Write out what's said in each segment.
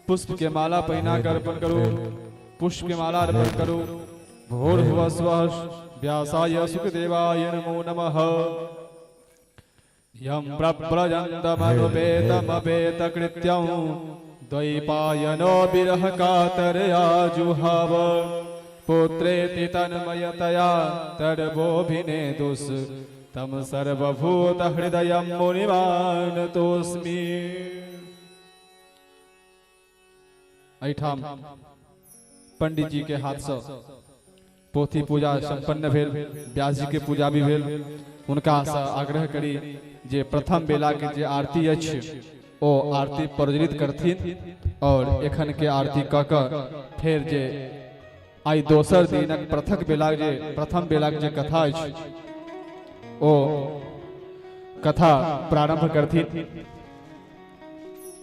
पुष्प के माला पहिना के अर्पण करू, पुष्प के माला अर्पण करू। भूर्भुवः स्वः व्यासाय सुखदेवाय नमो नमः। यं प्रव्रजन्तमनुपेतमपेतकृत्यं द्वैपायनो विरहकातरया जुहाव पुत्रेति तन्मयतया तर्वोऽभिनेदुस् तं सर्वभूतहृदयं मुनिमानतोऽस्मि। एहिठाम पंडित जी के हाथ से पोथी पूजा संपन्न भेल, व्यास जी के पूजा भी भेल। हुनका से आग्रह करी जे प्रथम बेला के जे आरती अछि ओ आरती प्रज्वलित करथिन और एखन के आरती क के फेर जे आइ दोसर दिनक प्रथक बेला जे प्रथम बेला के जे कथा अछि ओ कथा प्रारंभ करथिन।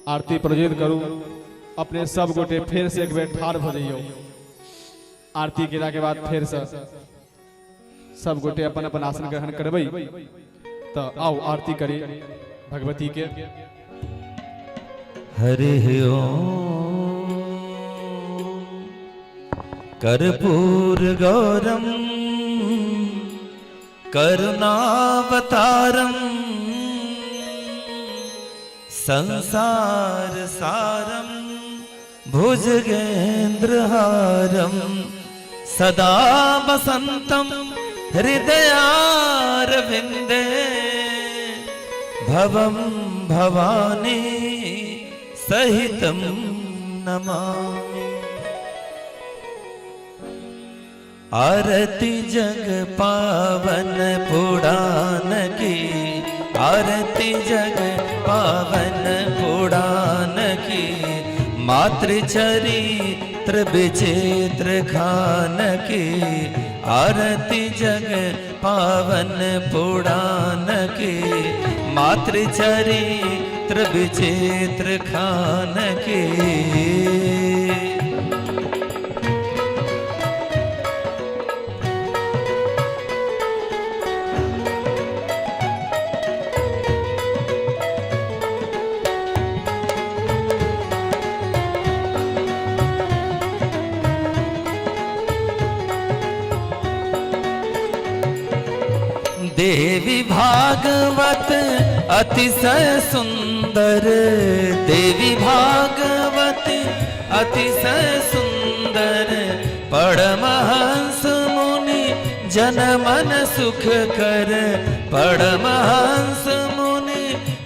आरती प्रज्वलित करू। अपने सब गोटे फेर से एक बेर ठाढ़ भऽ जइयौ। आरती केला के बाद फेर से सब गोटे अपन अपन आसन ग्रहण करबै। तऽ आउ आरती करी भगवती के। हरि ओम। कर्पूर गौरम करुणावतारम संसार सारम भुजगेंद्रहारम सदा वसंतम हृदयारविंदे भवं भवानी सहितं नमामि। आरती जग पावन पुराण की, आरती जग पावन पुराण की, मातृचरित्र विचित्र खान की, आरती जग पावन पुराण की, मातृचरित्र विचित्र खान की। देवी भागवत अतिशय सुंदर, देवी भागवत अतिशय सुंदर, परमहंस मुनि जन मन सुख कर, परमहंस मुनि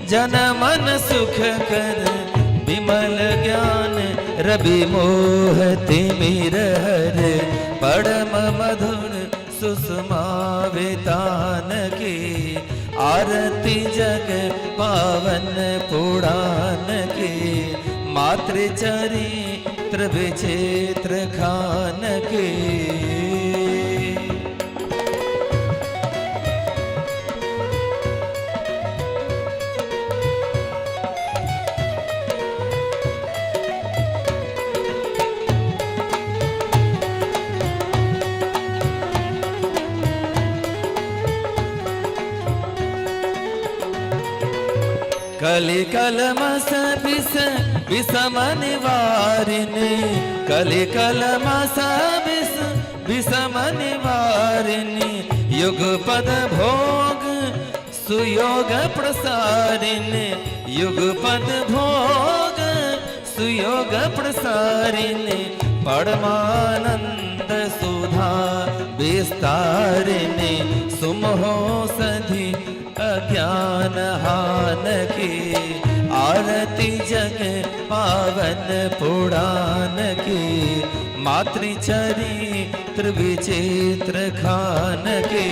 जन मन सुख कर, विमल ज्ञान रवि मोह तिमिर हर, परम मधुर सुषमा वितान की, आरती जग पावन पुराण की, मातृचरित्र विचित्र खान की। कलि कलमस विष विषम निवारिणी, कलि कलमस विष विषम निवारिणी, युग पद भोग सुयोग प्रसारिणी, युग पद भोग सुयोग प्रसारिणी, परमानंद सुधा विस्तारिणी, सुमहोषधि अज्ञान हान की, आरती जग पावन पुराण की, मातृचरित्र विचित्र खान की।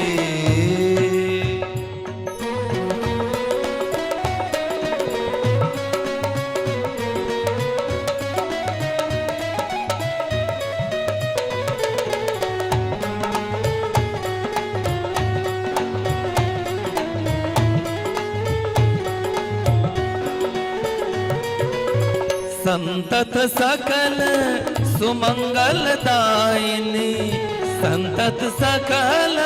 संतत सकल सुमंगल दायिनी, संतत सकल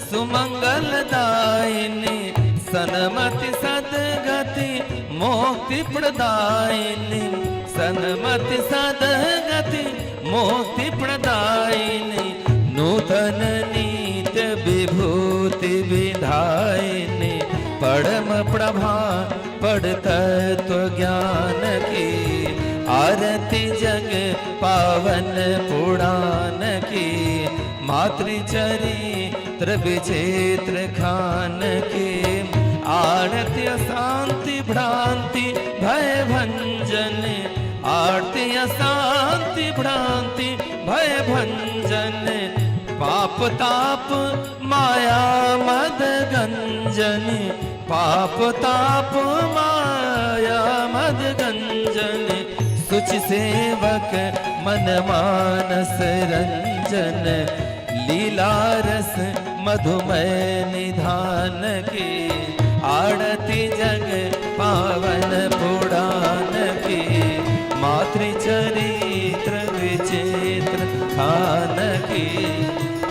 सुमंगल दायिनी, सन्मति सदगति मुक्ति प्रदायिनी, सन्मति सदगति मुक्ति प्रदायिनी नूतन नीत विभूति विधायिनी परम प्रभा पर तत्व ज्ञान की आरती जग पावन पुराण की मातृचरित्र विचित्र खान की आरती अशांति भ्रांति भय भंजन आरती अशांति भ्रांति भय भंजन पाप ताप माया मद गंजन पाप ताप माया मद गंजन सुच सेवक मन मानस रंजन लीला रस मधुमय निधान की आरती जग पावन पुराण की मातृचरित्र विचित्र खान की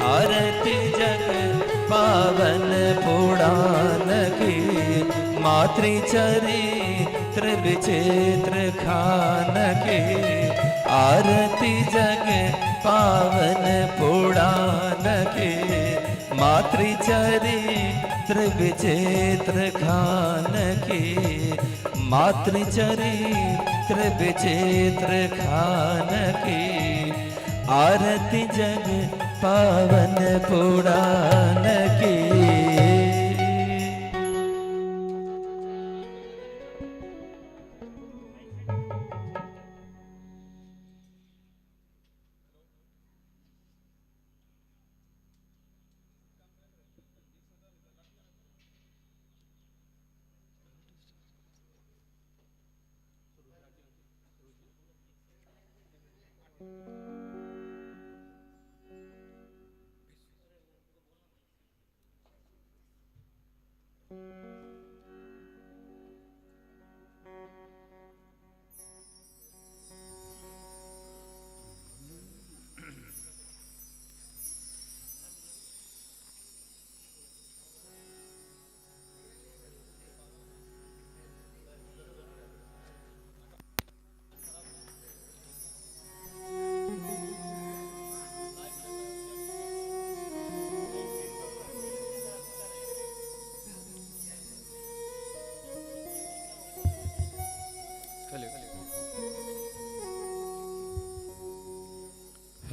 आरती जग पावन पुराण की मातृचरित्र विचित्र खान की आरती जग पावन पुराण की मातृचरित्र विचित्र खान की मातृचरित्र विचित्र खान की आरती जग पावन पुराण की।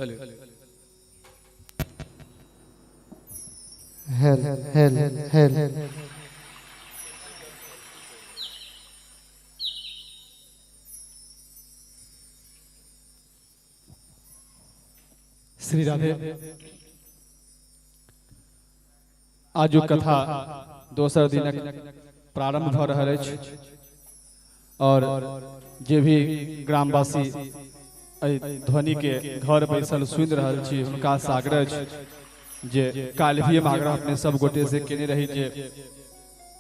हेलो हेल हेल हेल। श्री राधे। आजुक कथा दोसर दिनक प्रारंभ भ रहल अछि और जे भी ग्रामवासी एहि ध्वनि के घर बैसल सुनि रहल छी हुनका से आग्रह अछि जे काल्हि भी हम आग्रह अपने सब गोटे से केने रही जे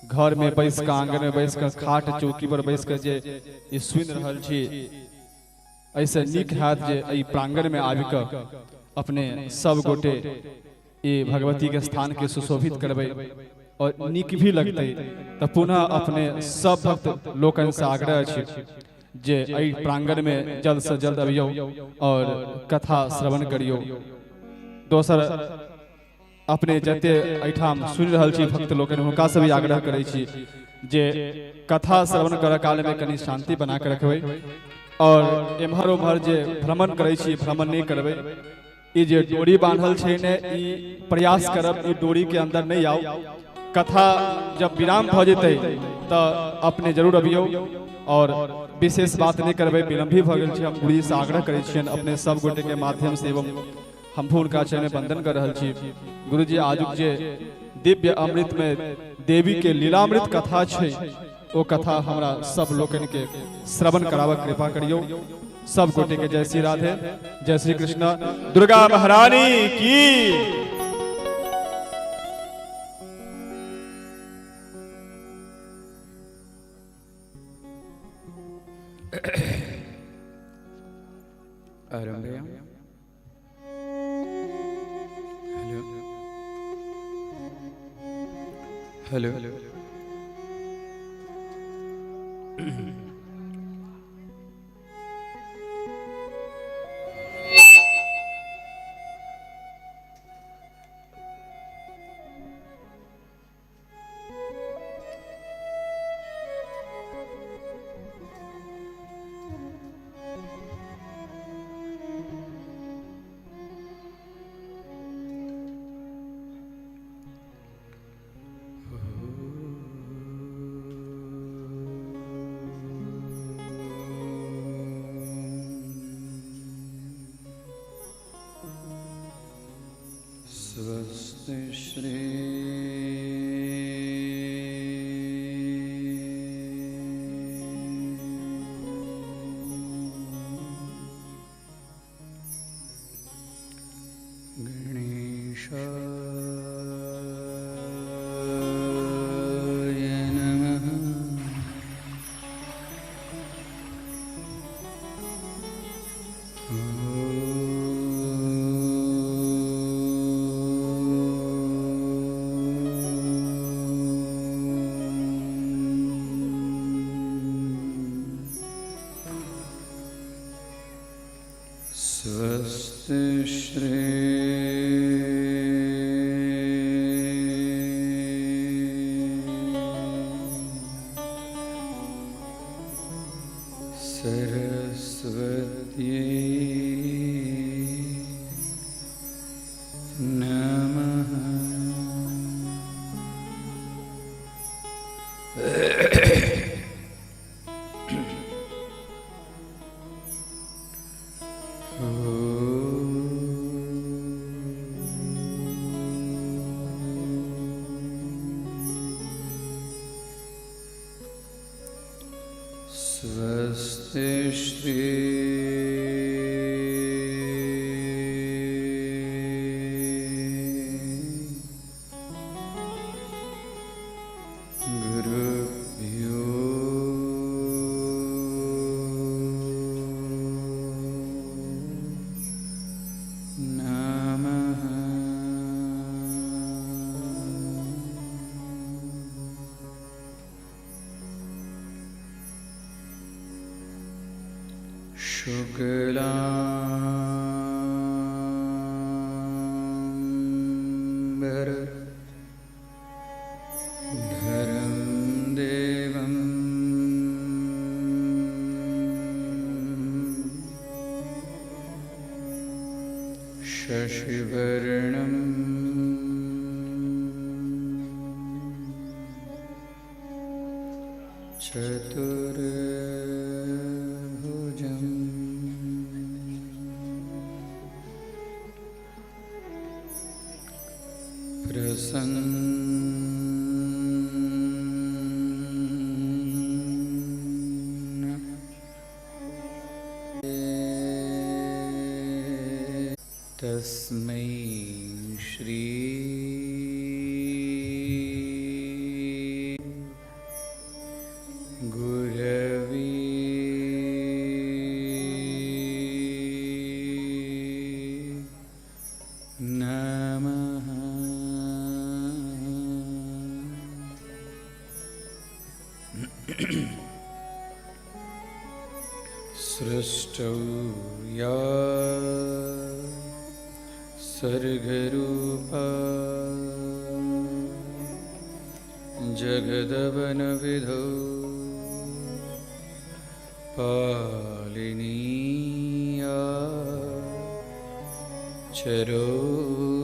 घर में बैस कऽ आंगन में बैस कऽ खाट चौकी पर बैस कऽ जे ई सुनि रहल छी एहिसँ नीक हैत जे एहि प्रांगण में आबि कऽ अपने सब गोटे ई भगवती के स्थान के सुशोभित करबै और नीक भी लगतै। तऽ पुनः अपने सब भक्त लोकनि से आग्रह अछि जे एहि प्रांगण में जल्द से जल्द अबियौ और कथा श्रवण करियौ। दोसर अपने जते एहिठाम सुनि रहल छी भक्त लोकनि हुनका से भी आग्रह करै छी जे कथा श्रवण करऽ काल में कनि शांति बना के रखबै और एम्हर ओम्हर जे भ्रमण करै छी भ्रमण नहि करबै। ई जे डोरी बान्हल छै ने ई प्रयास करब ई डोरी के अंदर नहीं आउ। कथा जब विराम भ जेतै तऽ अपने जरूर अबियौ और विशेष बात नहीं करबै, विलम्ब भी भ गेल छै। हम गुरुजी से आग्रह करै छियनि अपने सब गोटे के माध्यम से एवं हम हुनका चरण में वंदन कर रहल छी। गुरुजी आजुक जे दिव्य अमृत में देवी के लीलामृत कथा छै ओ कथा हमरा सब लोकनि के श्रवण कराबक कृपा करियौ। सब गोटे के जय श्री राधे, जय श्री कृष्ण, दुर्गा महारानी की। आरंभ हेलो हेलो हेलो। स्वस्ति श्री गणेशाय नमः। स्वस्ति श्री सरस्वती नमः। स्वस्ति श्री गुरुभ्यो नमः। शुक्लाम्बर धरं देवं शशिवर्णं चतुर्भुजम् प्रसन्न तस्मै श्री गुरवे नमः। सृष्टौ या सर्गरूपा जगदवनविधौ पालिनीया चरोद्री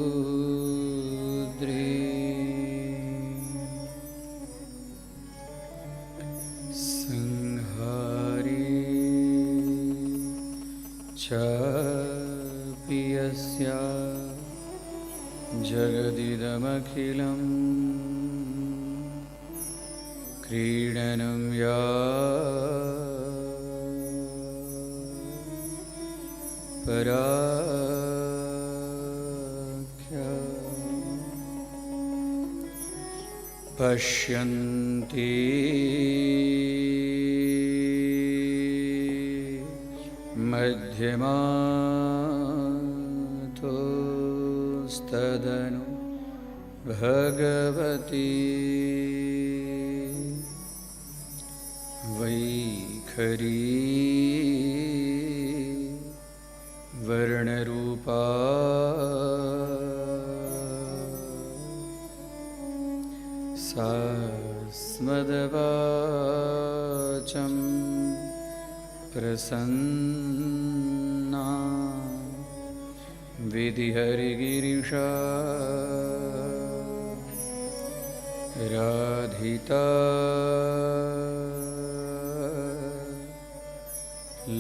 संहारी चापि यस्या जगदिदमखिलं क्रीडनं या पराख्या पश्यन्ति मध्यमातोस्तदनु भगवती वैखरी वर्णरूपा सा स्मद्वाचं प्रसन्ना विधिहरिगिरिशा राधिता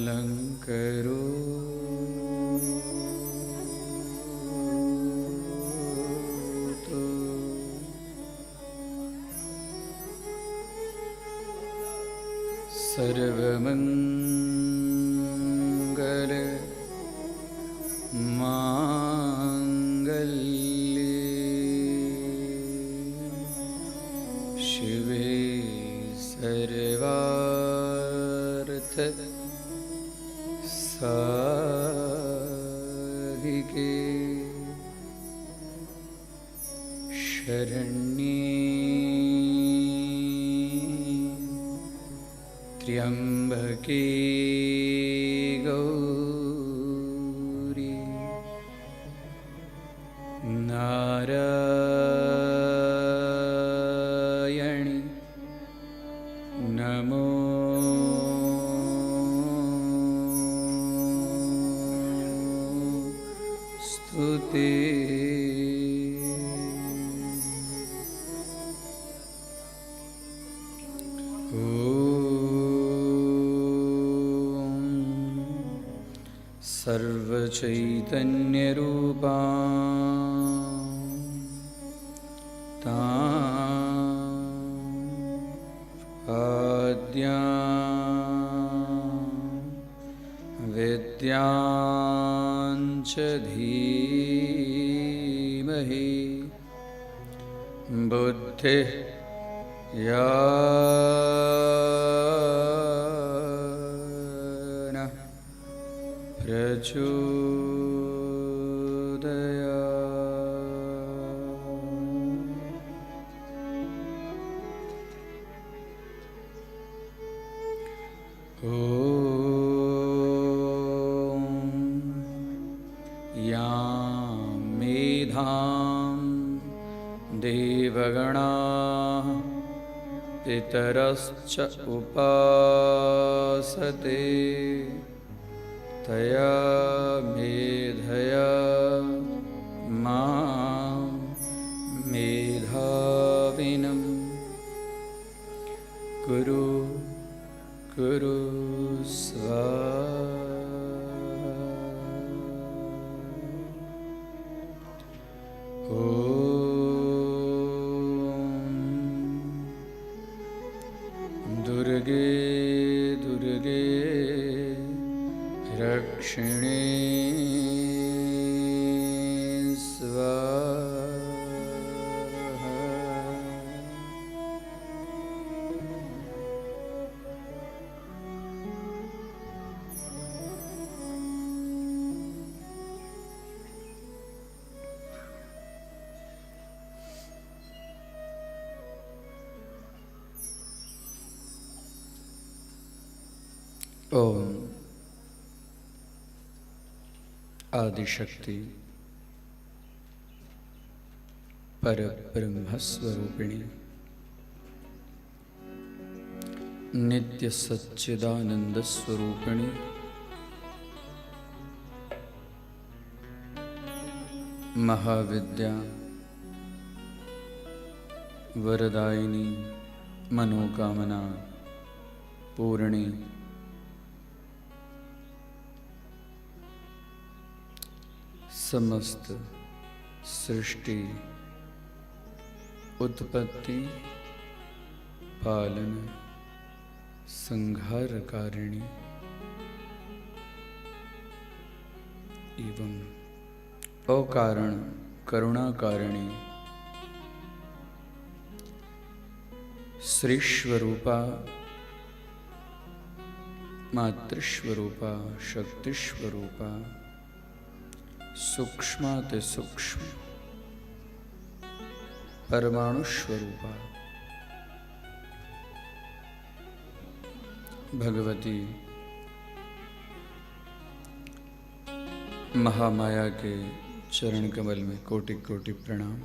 लङ्करो। सर्वमंगल मांगल्ये शिवे सर्वार्थ साधिके शरण्ये त्र्यंबके गौरी नारायणि नमोस्तुते। ॐ सर्वचैतन्यरूपा आद्या विद्यां च धीमहि बुद्धिः या नः प्रचोदयात्। ॐ यां मेधां देवगणाः पितरश्च उपासते तया मेधया मां मेधाविनं कुरु कुरु स्वाहा। ॐ दुर्गे दुर्गे रक्षिणे स्वाहा। ओम आदिशक्ति परब्रह्मस्वरूपिणी नित्य सच्चिदानंद स्वरूपिणी महाविद्या वरदायिनी मनोकामना पूर्णी समस्त सृष्टि उत्पत्ति पालन संहारकारिणी एवं अकारण करुणाकारिणी श्रीस्वरूपा मातृस्वरूपा शक्तिस्वरूपा सूक्ष्माति सूक्ष्म परमाणु स्वरूपा भगवती महामाया के चरण कमल में कोटि कोटि प्रणाम।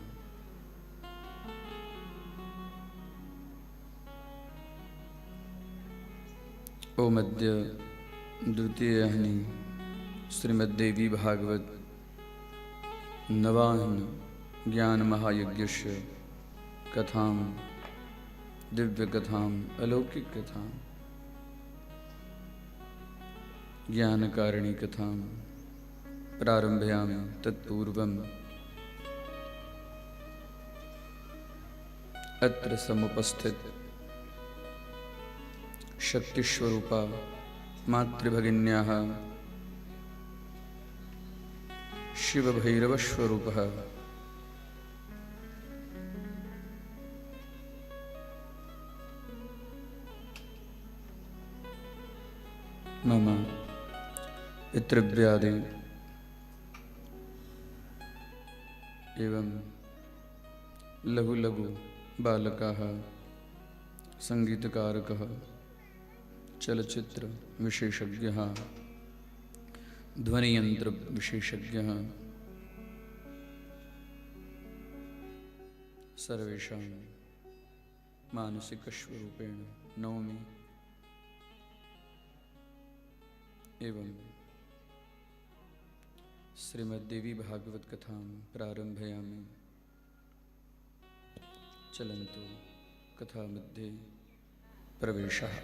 ओम अद्य द्वितीय अहनि श्रीमद्देवी भागवत नवाह्न ज्ञान महायज्ञस्य कथां दिव्य कथां अलौकिक कथां ज्ञानकारिणी कथां प्रारंभयामि। तत्पूर्वं अत्र समुपस्थित शक्तिस्वरूपा मातृभगिन्याः शिवभैरवस्वरूपः मम पितृव्यादि एवं लघु लघु बालकाः संगीतकारकः चलचित्र विशेषज्ञः ध्वनियंत्र विशेषज्ञः सर्वेषां मानसिकस्वरूपेण नौमि एवं श्रीमद्देवी भागवत कथां प्रारंभयामि। चलन्तु कथा मध्ये प्रवेशः।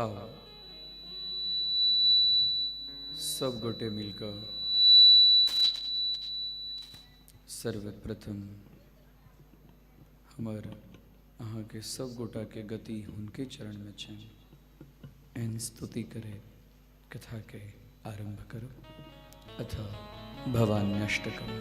आओ सब गोटे मिलकर सर्वप्रथम हमर अहाँके सब गोटा के गति हुनके चरण में छनि एहन स्तुति करे कथा के आरंभ करो। अथ भवान्यष्टकम।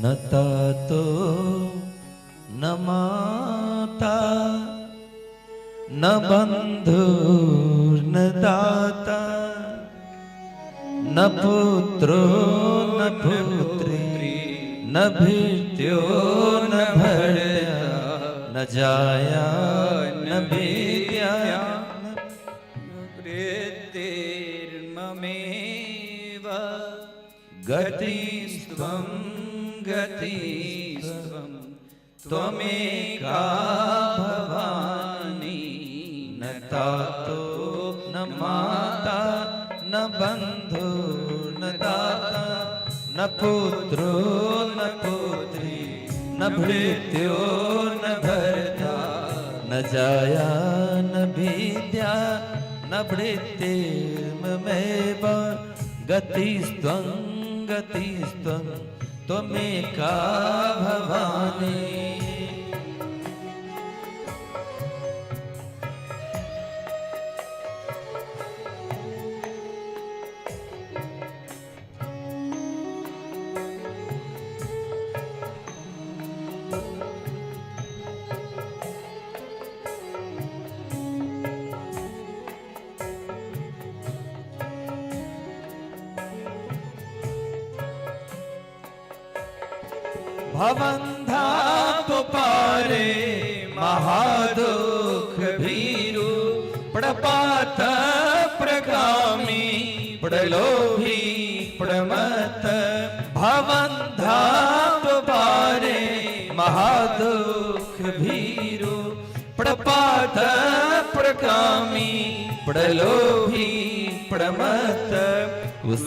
न तातो न माता न बंधुर्न दाता न पुत्रो न पुत्री न भृत्यो न भर्ता न जाया न विद्या वृत्तिर्ममेव गतिस्त्वं गतिस्त्वं त्वमेका भवानी न तातो न माता न बंधु न दाता न पुत्रो न पुत्री न भृत्यो न भर्ता न जाया न विद्या न वृत्तिर्ममेव गतिस्त्वं गतिस्त्वं त्वमेका भवानी। भवन्धापुपारे महादुःख भीरु प्रपात प्रगामी प्रलोभी प्रमत्त भवन्धापुपारे महादुःख भीरु प्रपात प्रगामी प्रलोभी प्रमत्त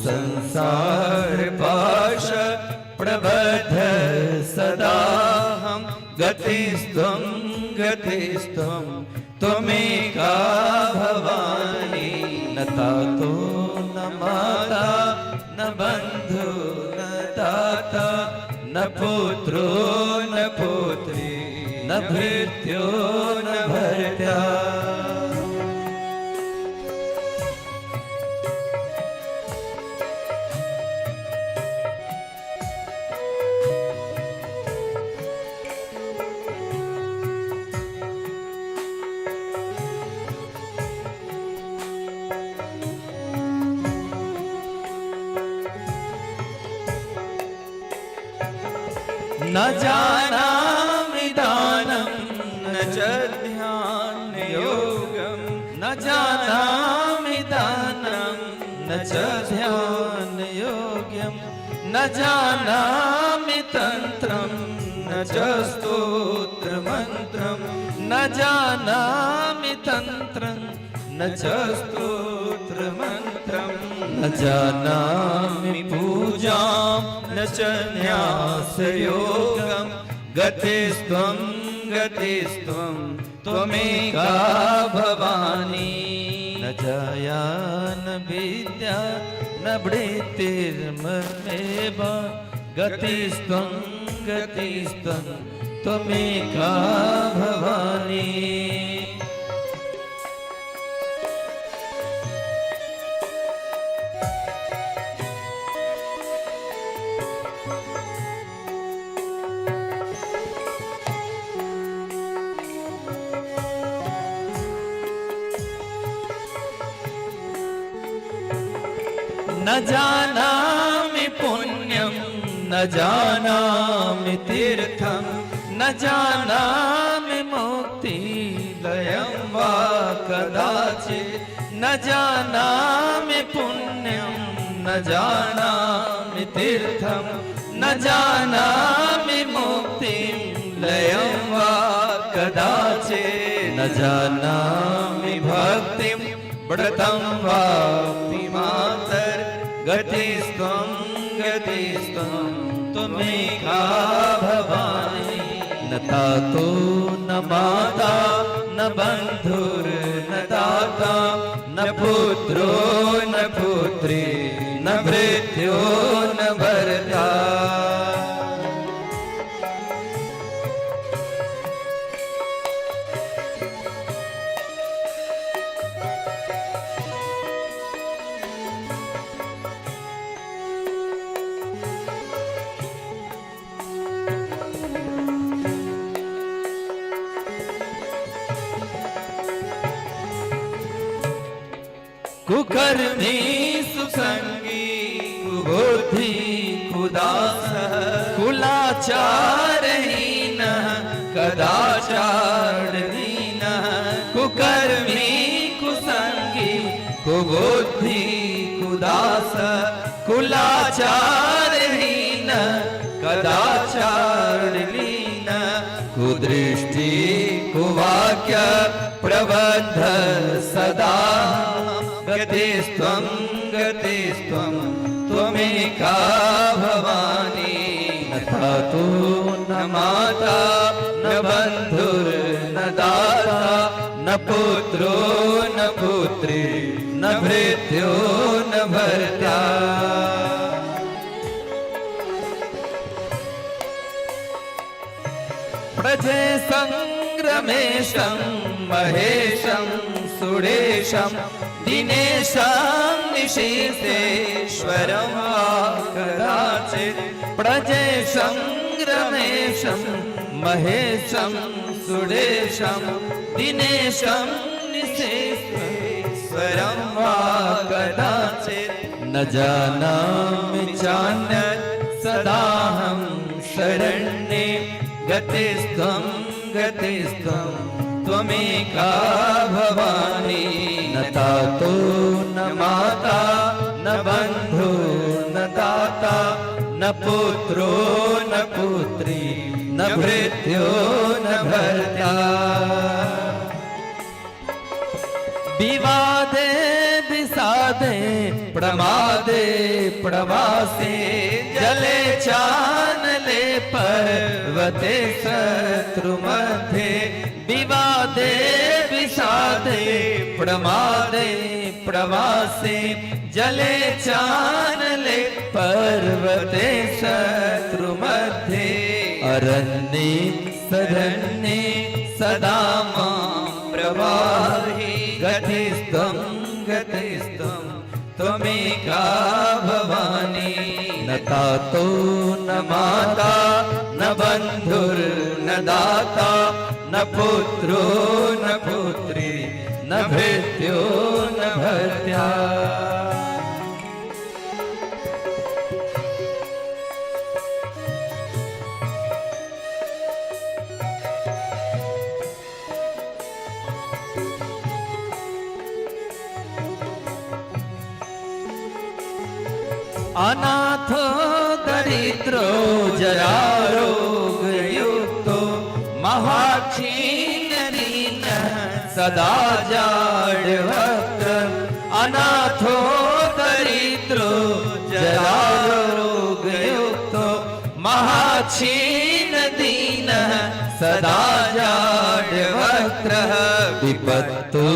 संसार पाश प्रबद्ध सदा हम गतिस्त्वं गतिस्त्वं त्वमेका भवानी। न तातो न माता न बंधु न दाता न पुत्रो न पुत्री न भृत्यो न भर्ता। न जानामि दानं न च ध्यानयोगं न जानामि दानं न च ध्यानयोग्यं न जानामि तन्त्रं न च स्तोत्रमन्त्रं न जानामि तन्त्रं न च स्तोत्रमन्त्रं न जानामि पूजां न च न्यासयोगं गतिस्त्वं गतिस्त्वं त्वमेका भवानी। न जाया न विद्या न वृत्तिर्ममेव गतिस्त्वं गतिस्त्वं त्वमेका भवानी। न जानामि पुण्यं न जानामि तीर्थं न जानामि मुक्तिलयं वा कदाचित्। न जानामि पुण्यं न जानामि तीर्थं न जानामि मुक्तिं लयं वा कदाचित्। न जानामि भक्तिं व्रतं वापि मातर गतिस्त्वं गतिस्त्वं त्वमेका भवानी। न तातो न माता न बन्धुर्न दाता न पुत्रो न पुत्री न भृत्यो न भर्ता। कुकर्मी सुसंगी कुबुद्धि कुदास कुलाचारहीन कदाचारहीन। कुकर्मी कुसंगी कुबुद्धि कुदास कुलाचारहीन कदाचारलीन। कुदृष्टि कुवाक्य प्रबंध सदा गतिस्त्वं गतिस्त्वं त्वमेका भवानी। न तातो न माता न बन्धुर्न दाता न पुत्रो न पुत्री न भृत्यो न भर्ता। प्रजेशं रमेशं महेशं सुरेशं दिनेशं निशीथेश्वरं वा कदाचित्। प्रजेशं रमेशं महेशं सुरेशं दिनेशं निशीथेश्वरं वा कदाचित्। न जानामि चान्यत् सदाहं शरण्ये गतिस्त्वं गतिस्त्वं त्वमेका भवानी। न तातो न माता न बन्धु न दाता न पुत्रो न पुत्री न भृत्यो न भर्ता। विवादे विषादे प्रमादे प्रवासे जले चानले पर्वते शत्रुमध्ये। विवादे विषादे प्रमादे प्रवासे जले चानले पर्वते शत्रुमध्ये। अरण्ये शरण्ये सदा मां प्रवाहि गतिस्त्वं गतिस्त्वं त्वमेका भवानी। न तातो न माता न बन्धुर्न दाता न पुत्रो न पुत्री न भृत्यो न भर्ता। अनाथो दरिद्रो जरारोगयुक्तो महाक्षीण दीनः सदा जाड्यवक्त्र। अनाथो दरिद्रो जरारोगयुक्तो महाक्षीण दीनः सदा जाड्यवक्त्र। विपत्तु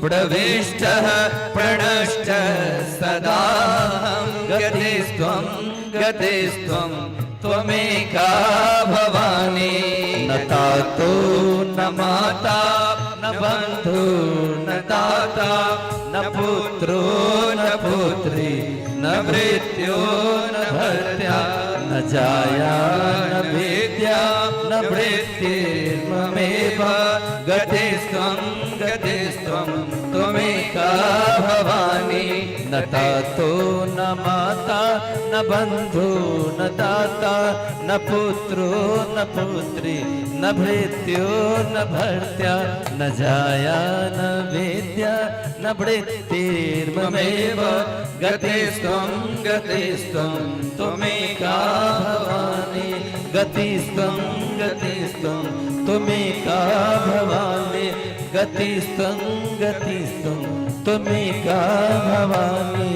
प्रविष्टः प्रणष्टः सदाहं गतिस्त्वं गतिस्त्वं त्वमेका भवानी। न तातो न माता न बन्धु न दाता न पुत्रो न पुत्री न मृत्यो न भर्त्या न जाया न विद्या न वृत्तिर्ममेव गतिस्त्वं गतिस्त्वं त्वमेका भवानी। न तातो न माता न बन्धु न दाता न पुत्रो न पुत्री न भृत्यो न भर्त्या न जाया न विद्या न वृत्तिर्ममेव गतिस्त्वं गतिस्त्वं त्वमेका भवानी। गतिस्त्वं गतिस्त्वं त्वमेका भवानी। गतिस्त्वं गतिस्त्वं त्वमेका भवानी।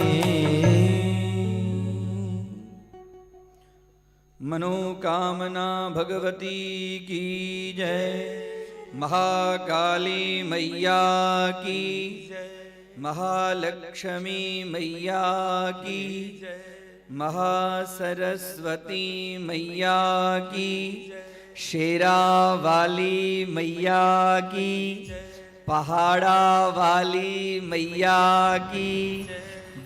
मनोकामना भगवती की जय, महाकाली मैया की जय, महालक्ष्मी मैया की जय, महासरस्वती मैया की, शेरा वाली मैया की, पहाड़ा वाली मैया की,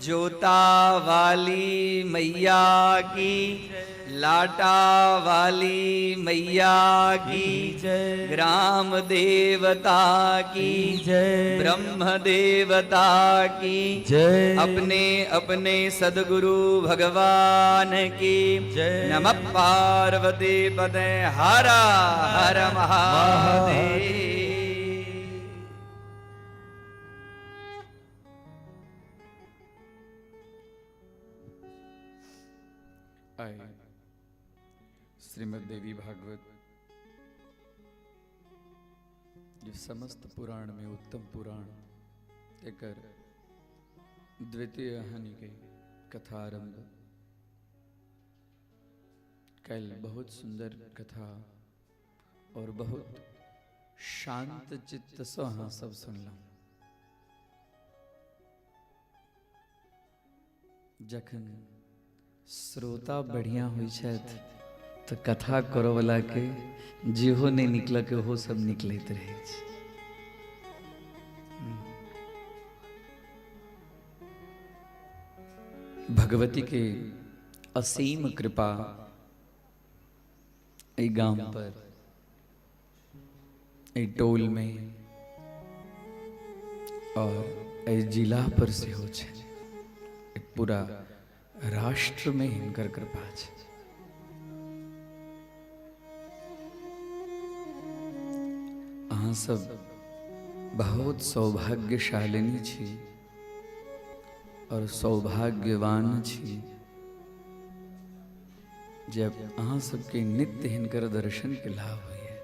जोता वाली मैया की, लाटा वाली मैया की, ग्राम देवता की जय, ब्रह्म देवता की जय, अपने अपने सदगुरु भगवान की जय। नमः पार्वती पते हर हर महादेव। आए श्रीमद् देवी भागवत जे समस्त पुराण में उत्तम पुराण एकर द्वितीय हानि के कथा आरंभ कल बहुत सुंदर कथा और बहुत शांत चित्त से अहाँ सब सुनलहुँ। जखन श्रोता बढ़िया होइ छथि तऽ कथा करऽवला के जेहो नहि निकलक ओहो सब निकलैत रहै छै। भगवती के असीम कृपा एहि गाम पर, एहि टोल में और एहि जिला पर सेहो छै। पूरा राष्ट्र में हिनकर कृपा छै। अहाँ सब बहुत सौभाग्यशालिनी छी और सौभाग्यवान छी जब अहाँ सबके नित्य हिनकर दर्शन के लाभ होइए।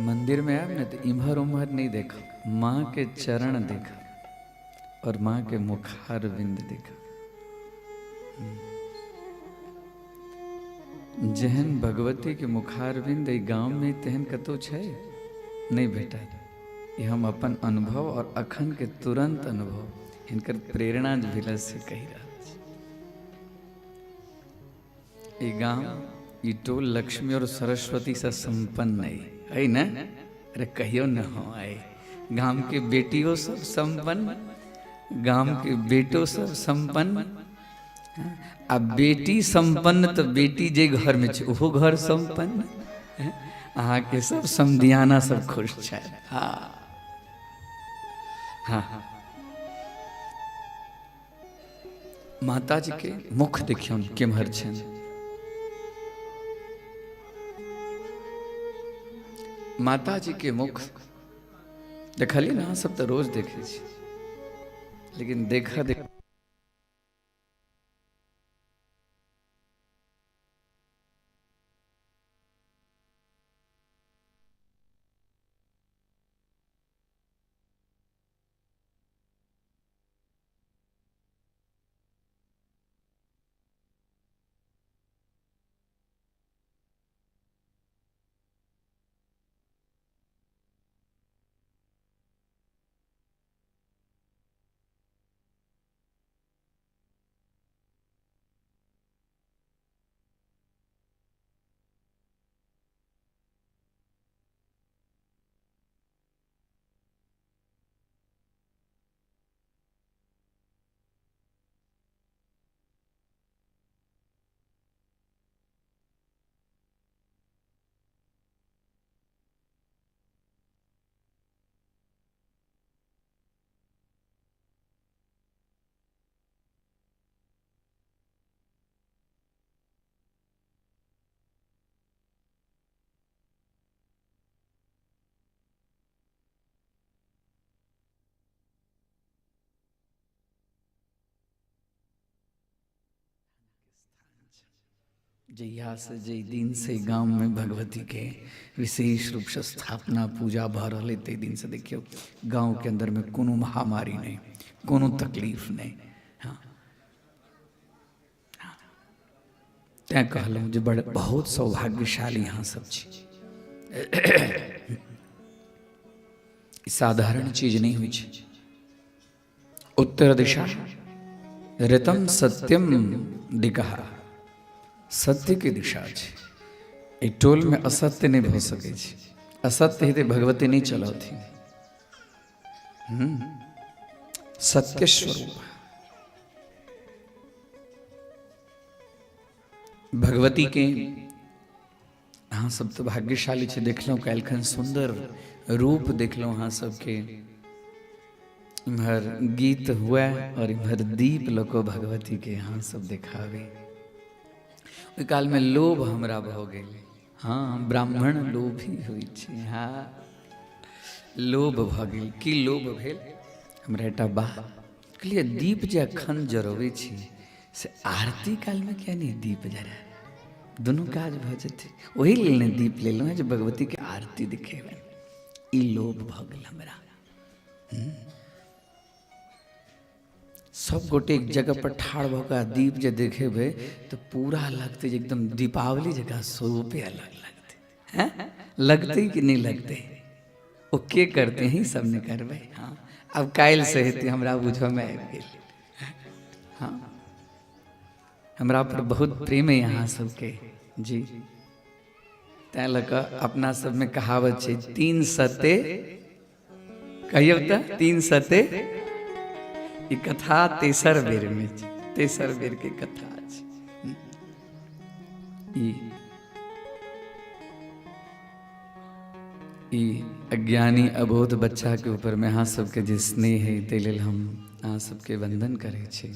मंदिर में आयब ने तो इम्हर उम्हर नहीं देखा, माँ के चरण देखा और माँ के मुखारविंद देखा। जेहन भगवती के मुखारविंद एहि गांव में तेहन कतौ छै नहीं भेटत। ये हम अपन अनुभव और अखन के तुरंत अनुभव हिनकर प्रेरणा जे भेल से कहि रहल छी। ई गाम, ई टोल लक्ष्मी और सरस्वती से संपन्न है न? अरे कहियो न हो, आए गाम के बेटियों सब संपन्न, गाम के बेटो सब संपन्न। आ बेटी संपन्न तो बेटी जे घर में छै ओहो घर संपन्न। अहाँ के सब समधियाना सब खुश छै। हाँ हाँ, माता जी के मुख देखियौन केम्हर छनि। माता जी के मुख देखलियै ने अहाँ सब तऽ रोज देखै छी, लेकिन देखा देख जहियासँ जाहि दिनसँ गाममे भगवतीके विशेष रूपसँ स्थापना पूजा भऽ रहल अइ ताहि दिनसँ देखियौ गाँवके अन्दरमे कोनो महामारी नहि, कोनो तकलीफ नहि। हँ, तैँ कहलहुँ जे बड़ बहुत सौभाग्यशाली अहाँ सब छी। ई साधारण चीज नहि होइ छै। उत्तर दिशा ऋतम सत्यम दिकह, सत्यके दिशा छै। एहि टोलमे असत्य नहि भऽ सकै छै। असत्य हेतै भगवती नहि चलौथिन। सत्य स्वरूप भगवती के अहाँ सब तऽ भाग्यशाली छी। देखलहुँ काल्हिखन सुन्दर रूप देखलहुँ अहाँ सबके। इम्हर गीत हुए और इम्हर दीप लऽ कऽ भगवती के अहाँ सब देखाबी। ओहि कालमे लोभ हमरा भऽ गेल। हँ, ब्राह्मण लोभी होइ छै। हँ, लोभ भऽ गेल। की लोभ भेल हमरा? एकटा बात कहलियै, दीप जे अखन जरबै छी से आरती कालमे किया नहि दीप जरा, दुनू काज भऽ जेतै। ओहि लेल ने दीप लेलहुँ हेँ जे भगवतीके आरती देखेबनि। ई लोभ भऽ गेल हमरा। सब गोटे एक जगह पर ठाढ़ भऽ कऽ दीप जे देखेबै तऽ पूरा लगतै जे एकदम दीपावली जकाँ स्वरूपे अलग लगतै। हैं, लगतै कि नहि लगतै? ओ के करतै? ही सब ने करबै। हँ, आब काल्हिसँ हेतै, हमरा बुझऽमे आबि गेल। हँ, हमरा पर बहुत प्रेम अइ अहाँ सबके जी। तैँ लऽ कऽ अपना सबमे कहावत छै, तीन सते कहियौ तऽ तीन सते। ई कथा तेसर बेर मे छै, तेसर बेर के कथा छै ई। ई अज्ञानी अबोध बच्चा के ऊपर में अहाँ सबके जे स्नेह है, ताहि लेल हम अहाँ सबके वंदन करै छी।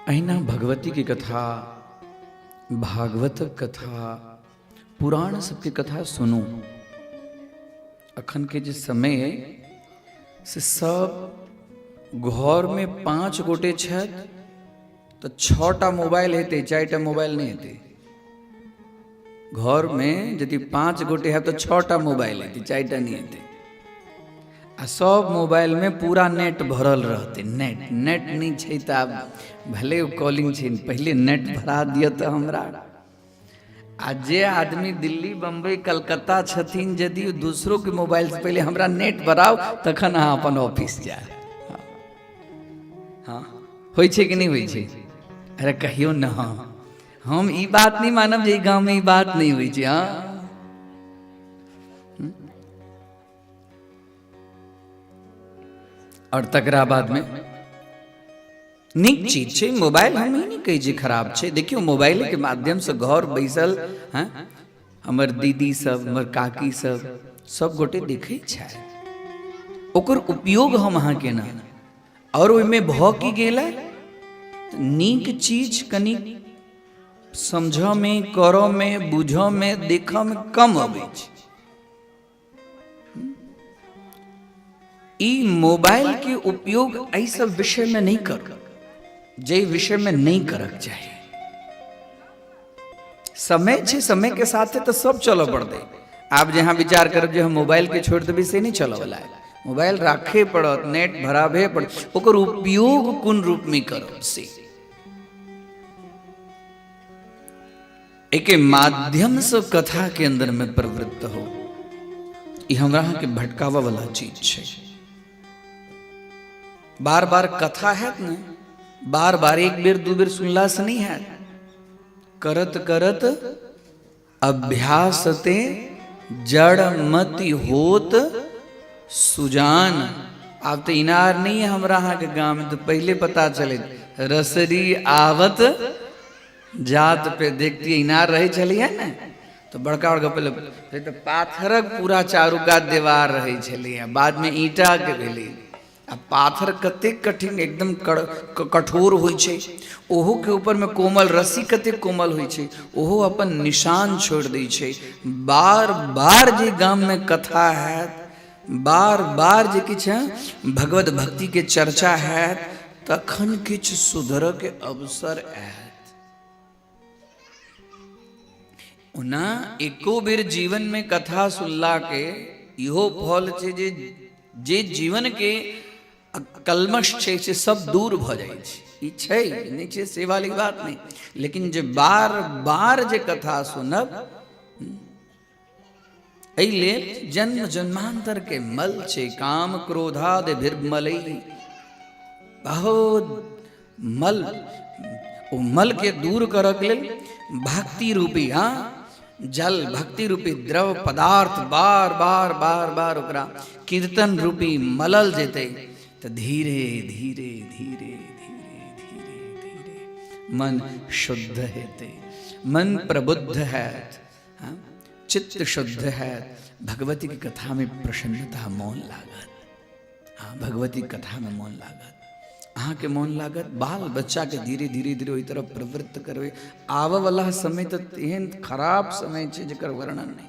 अहिना भगवती के कथा, भागवतक कथा, पुराण सबके कथा सुनू। अखन के जे समय है से सब घरमे 5 गोटे छथि तऽ 6टा मोबाइल हेतै, 4टा मोबाइल नहि हेतै। घरमे यदि 5 गोटे हैब तऽ 6टा मोबाइल हेतै, 4टा नहि हेतै। आ सब मोबाइलमे पूरा नेट भरल रहतै। नेट नेट नहि छै तऽ आब भले कॉलिंग छै, पहिले नेट भरा दिअ तऽ हमरा। आ जे आदमी दिल्ली, बम्बई, कलकत्ता छथिन, यदि दूसरोके मोबाइलसँ पहिले हमरा नेट भराउ तखन अहाँ अपन ऑफिस जायब। हँ, होइ छै कि नहि होइ छै? अरे कहियौ ने। हँ, हम ई बात नहि मानब जे ई गाँवमे ई बात नहि होइ छै। हँ, आओर तकरा बादमे नीक चीज छै मोबाइल, हम ई नहि कहै छी खराब छै। देखियौ, मोबाइलके माध्यमसँ घर बैसल हँ हमर दीदी सब, हमर काकी सब, सब गोटे देखै छथि। ओकर उपयोग हम अहाँ केना आओर ओहिमे भऽ की गेलै? नीक चीज कनि समझऽमे, करऽमे, बुझऽमे, देखऽमे कम अबै छै। ई मोबाइल के उपयोग एहि सब विषय में नहीं करू जे विषय में नहीं करक चाही। समय छै, समय के साथ तऽ सब चलऽ पड़तै। आब जे अहाँ विचार करब जे हम मोबाइल के छोड़ि देबै, से नहि चलऽ वाला है। मोबाइल राखे पड़त, नेट भराबे पड़त, ओकर उपयोग कोन रूप में करब से एके माध्यम से कथा के अंदर में प्रवृत्त हो। ई हमरा अहाँके भटकाबऽ वाला चीज छै। बार बार कथा हैत ने, बार बार एक बेर दू बेर सुनला से नहीं हैत। करत करत अभ्यास ते जड़ मति होत सुजान। आब तऽ इनार नहीं है हमरा अहाँके गाँव में, तऽ पहिले पता चले रसरी आवत जात पे देखती। इनार रहै छलियै ने तऽ बड़का बड़का पहिले तऽ पाथरक पूरा चारू कात दीवार रहै छलैए, बादमे ईंटाके भेलै। आ पाथर कतेक कठिन, एकदम कठोर होइ छै, ओहोके ऊपरमे कोमल रस्सी कतेक कोमल होइ छै, ओहो अपन निशान छोड़ि दै छै। बार बार जे गाममे कथा हैत, बार बार जे किछु भगवत भक्तिके चर्चा हैत, तखन किछु सुधरके अवसर आयत। ओना एको बेर जीवनमे कथा सुनलाके इहो फल छै जे जे जीवनके कलमश छै से सब दूर भऽ जाइ छै। ई छै नहि छै से वाली बात नहि, लेकिन जे बार बार जे कथा सुनब, एहि लेल जन्म जन्मांतर के मल छै, काम क्रोधादि भिर्मलै, बहुत मल, ओ मल के दूर करऽ के लेल भक्ति रूपी हाँ जल, भक्ति रूपी द्रव पदार्थ बार बार बार बार ओकरा कीर्तन रूपी मलल जेतै तऽ धीरे धीरे धीरे धीरे धीरे धीरे मन शुद्ध हेतै, मन प्रबुद्ध हैत, हाँ चित्त शुद्ध हैत, भगवती के कथा में प्रसन्नता मोन लागत। हाँ भगवती कथा में मोन लागत, अहाँके मोन लागत, बाल बच्चाके धीरे धीरे धीरे ओहि तरफ प्रवृत्त करबै। आबऽ वाला समय तऽ एहन खराब समय छै जकर वर्णन नहि।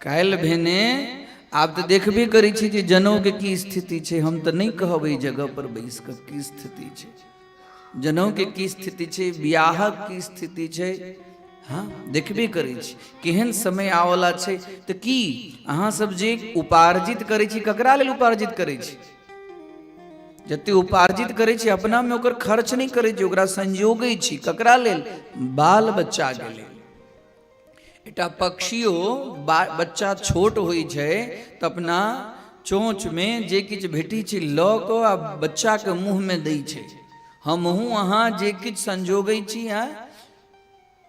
काल्हि भेने आब तऽ देखबे करै छी जे जनौके की स्थिति छै। हम तऽ नहि कहब एहि जगह पर बैस कऽ की स्थिति छै, जनौके की स्थिति छै, बियाहक की स्थिति छै, हाँ देखबे करै छी केहन समय आबऽवला छै। तऽ की अहाँ सब जे उपार्जित करै छी ककरा लेल उपार्जित करै छी? जते उपार्जित करै छी अपनामे ओकर खर्च नहि करै छी, ओकरा संजोगै छी ककरा लेल? बाल बच्चाके लेल। एकटा पक्षियो बच्चा छोट होइ छै तऽ अपना चोंचमे जे किछु भेटै छै लऽ कऽ आ बच्चाके मुँहमे दै छै। हमहूँ अहाँ जे किछु संजोगै छी, आँ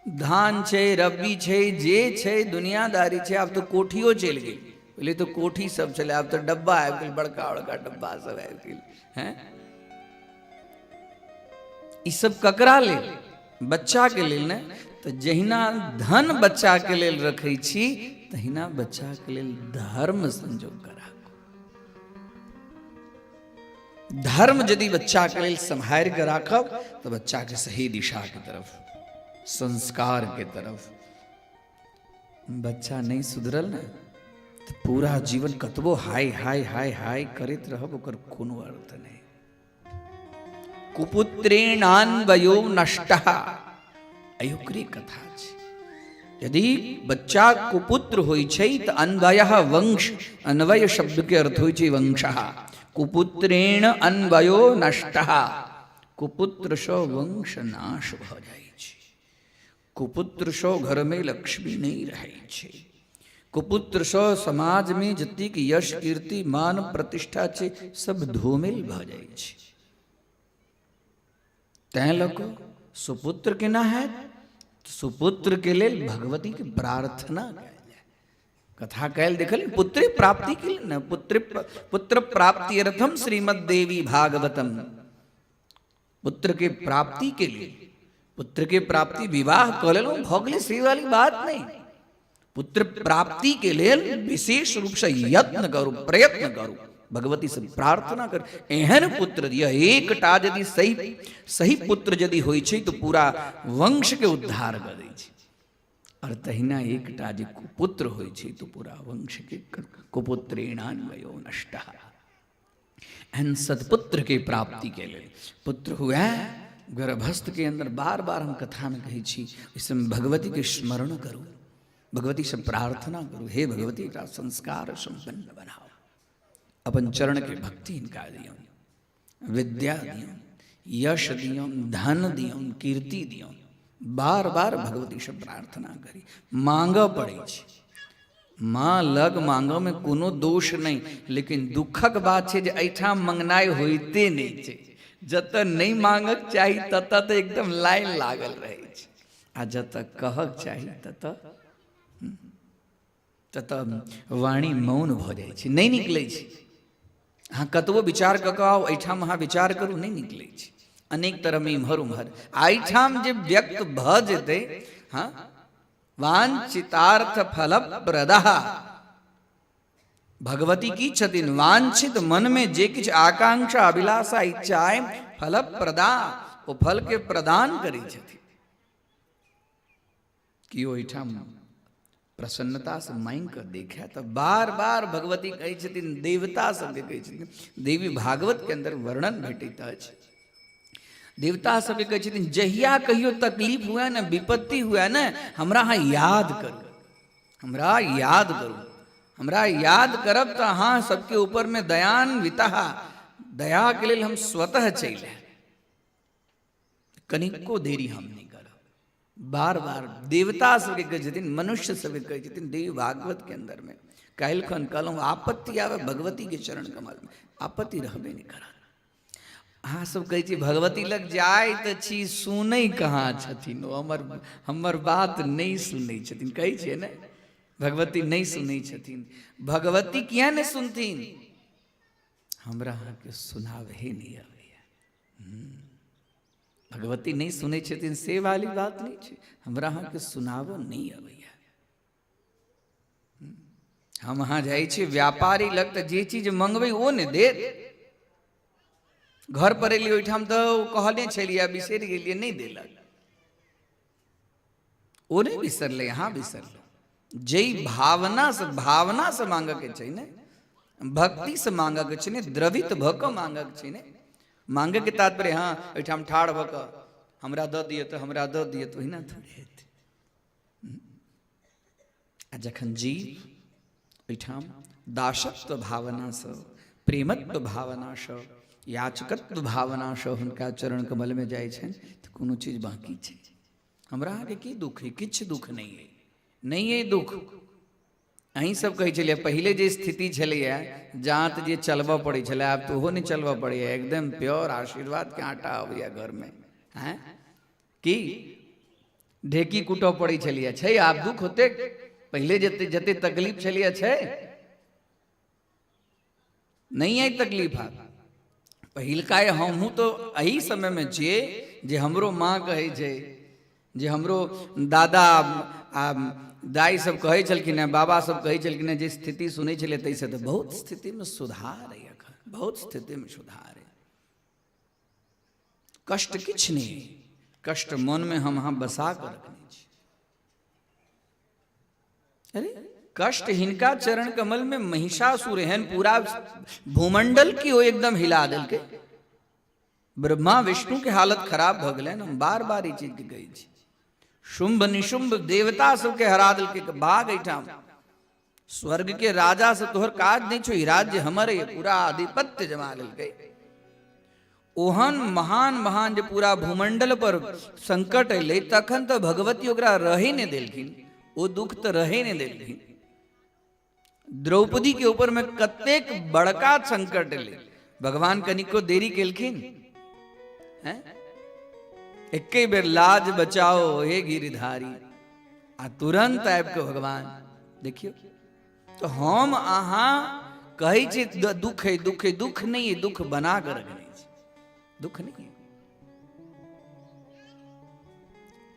धान छै, रब्बी छै, जे छै दुनियादारी छै, आब तऽ कोठियो चलि गेल। पहिले तऽ कोठी सब छलै, आब तऽ डब्बा आबि गेल, बड़का बड़का डब्बा सब आबि गेल। हैं ई सब ककरा लेल? बच्चाके लेल ने। तऽ जहिना धन बच्चाके लेल रखै छी तहिना बच्चाके लेल धर्म संजोग कऽ राखू। धर्म यदि बच्चाके लेल सम्हारि कऽ राखब तऽ बच्चाके सही दिशाके तरफ, संस्कारके तरफ। बच्चा नहि सुधरल ने तऽ पूरा जीवन कतबो हाय हाय हाय हाय करैत रहब ओकर कोनो अर्थ नहि। कुपुत्रेणान्वयो नष्टः, अयोकरे कथा छै। यदि बच्चा कुपुत्र होइ छै तऽ अन्वयः वंश, अन्वय शब्द के अर्थ होइ छै वंशः। कुपुत्रेण अन्वयो नष्टः, कुपुत्र सँ वंश नाश भऽ जाइ छै। कुपुत्र सँ घर में लक्ष्मी नहीं रहै छै। कुपुत्र सँ समाज में जतेक यश कीर्ति मान प्रतिष्ठा छै सब धूमिल भऽ जाइ छै। तैं लऽ कऽ सुपुत्र केना हैत? सुपुत्र के लेल भगवती के प्रार्थना कयल जाय। कथा कयल देखल पुत्र प्राप्ति के लेल ने, पुत्र प्राप्ति अर्थम श्रीमद देवी भागवतम, पुत्र के प्राप्ति के लिए, पुत्र के प्राप्ति विवाह कऽ लेलहुँ भऽ गेलै से वाली बात नहि। पुत्र प्राप्ति के लेल विशेष रूप से यत्न करू, प्रयत्न करू, भगवती से प्रार्थना करू, एहन पुत्र दिअ। एकटा यदि सही सही पुत्र यदि होइ छै तऽ पूरा वंश के उद्धार कऽ दै छै। और तहिना एकटा जे कुपुत्र होइ छै तऽ पूरा वंश के कुपुत्रेणान्वयो नष्टः। एहन सत्पुत्र के प्राप्ति के लेल पुत्र हुए गर्भस्थ के अंदर, बार बार हम कथा में कहै छी, ओहि भगवती के स्मरण करू, भगवती से प्रार्थना करू, हे भगवती एकरा संस्कार संपन्न बनाओ, अपन चरण के भक्ति इनका दियौन, विद्या दियौन, यश दियौन, धन दियौन, कीर्ति दियौन। बार बार भगवती से प्रार्थना करी। मांगऽ पड़ै छै, माँ लग मांगऽमे कोनो दोष नहि, लेकिन दुखक बात छै जे एहिठाम मंगनाइ होइते नहि छै। जतऽ नहि मांगक चाही ततऽ तऽ एकदम लाइन लागल रहै छै, आ जतऽ कहक चाही ततऽ ततऽ वाणी मौन भऽ जाइ छै, नहि निकलै छै। अहाँ कतबो विचार कऽ कऽ आउ, एहिठाम अहाँ विचार करू, नहि निकलै छै। अनेक तरहमे इम्हर उम्हर, एहिठाम जे व्यक्त भऽ जेतै, हँ वांछितार्थ फलप्रदः, भगवती की छथिन? वांछित मन में जे किछु आकांक्षा अभिलाषा इच्छा है, फलप्रदा, ओ फल के प्रदान करै छथिन। कि ओहिठाम प्रसन्नता से मांगि कऽ देखै तऽ बार बार भगवती कहै छथिन, देवता सबके कहै छथिन, देवी भागवत के अंदर वर्णन भेटैत अछि। देवता सबके कहै छथिन जहिया कहियो तकलीफ हुए ने, विपत्ति हुए ने, हमरा अहाँ याद करू, हमरा याद करू, हमरा याद करब तऽ अहाँ सबके ऊपर में दयान्विता, दया के लेल हम स्वतः चलि आयब, कनिको देरी हम नहीं करब। बार बार देवता सबके कहै छथिन, मनुष्य सबके कहै छथिन। देवी भागवत के अंदर में काल्हि खन कहलहुँ आपत्ति आवे भगवती के चरण कमल में, आपत्ति रहबे नहीं करत। अहाँ सब कहै छी भगवती लग जाय तऽ छी, सुनै कहाँ छथिन ओ, हमर हमर बात नहि सुनै छथिन। कहै छियै ने भगवती नहि सुनै छथिन। भगवती किया नहि सुनथिन? हमरा अहाँके सुनाबहे नहि अबैया। भगवती नहि सुनै छथिन से वाली बात नहि छै, हमरा अहाँके सुनाबऽ नहि अबैया। हम अहाँ जाइ छी व्यापारी लग तऽ जे चीज मंगबै ओ नहि देत। घर पर एलियै ओहिठाम तऽ ओ कहने छलियै, बिसरि गेलियै, नहि देलक। ओ नहि बिसरलै, अहाँ बिसरलहुँ। जाहि भावनासँ भावनासँ मांगऽके छै ने, भक्तिसँ मांगऽके छै ने, द्रवित भऽ कऽ मांगऽके छै ने। मांगऽके तात्पर्य हँ एहिठाम ठाढ़ भऽ कऽ हमरा दऽ दिअ तऽ हमरा दऽ दिअ तऽ ओहिना थोड़े हेतै। आ जखन जीव एहिठाम दासत्व भावनासँ, प्रेमत्व भावनासँ, याचकत्व भावनासँ हुनका चरण कमलमे जाइ छनि तऽ कोनो चीज बाँकी छै? हमरा अहाँके की दुख है? किछु दुख नहि अइ, नहि अइ दुख। अहीं सब कहै छलियै पहिले जे स्थिति छलैए, जाँत जे चलबऽ पड़ै छलै, आब तऽ ओहो नहि चलबऽ पड़ैए, एकदम प्योर आशीर्वादके आटा अबैए घरमे। आँय की ढेकी कुटऽ पड़ै छलैए, छै आब दुख होते? पहिले जते जते तकलीफ छलैए छै नहि अइ तकलीफ आब। पहिलका हमहूँ तऽ एहि समयमे छियै जे हमरो माँ कहै छै, जे हमरो दादा आ दाइ सब कहै छलखिन हेँ, बाबा सब कहै छलखिन हेँ, जे स्थिति सुनै छलियै ताहिसँ तऽ बहुत स्थितिमे सुधार अइ एखन, बहुत स्थितिमे सुधार अइ। कष्ट किछु नहि, कष्ट मनमे हम अहाँ बसा कऽ रखने छी। अरे कष्ट हिनका चरण कमल में महिषासुर एहन पूरा भूमंडल की ओ एकदम हिला देलकै, ब्रह्मा विष्णु के हालत खराब भऽ गेलनि। हम बार बार ई चीज के कहै छी। शुंभ निशुंभ देवता सबके हरा देलकै, भाग एहिठाम स्वर्ग के राजा से तोहर काज नहीं छो, ई राज्य हमर है, पूरा आधिपत्य जमा लेलकै। ओहन महान महान जे पूरा भूमंडल पर संकट एलै तखन तऽ भगवती ओकरा रहै नहि देलखिन, ओ दुख तऽ रहै नहि देलखिन। द्रौपदी के ऊपर में कतेक बड़का संकट एलै, भगवान कनिको देरी केलखिन? हैं, एके बेर लाज बचाओ हे गिरिधारी, आ तुरंत आबि कऽ भगवान देखियौ। तो हम अहाँ कहै छी दुख है, दुख है, दुख नहीं है, दुख बना कऽ रखने छी, दुख नहीं है।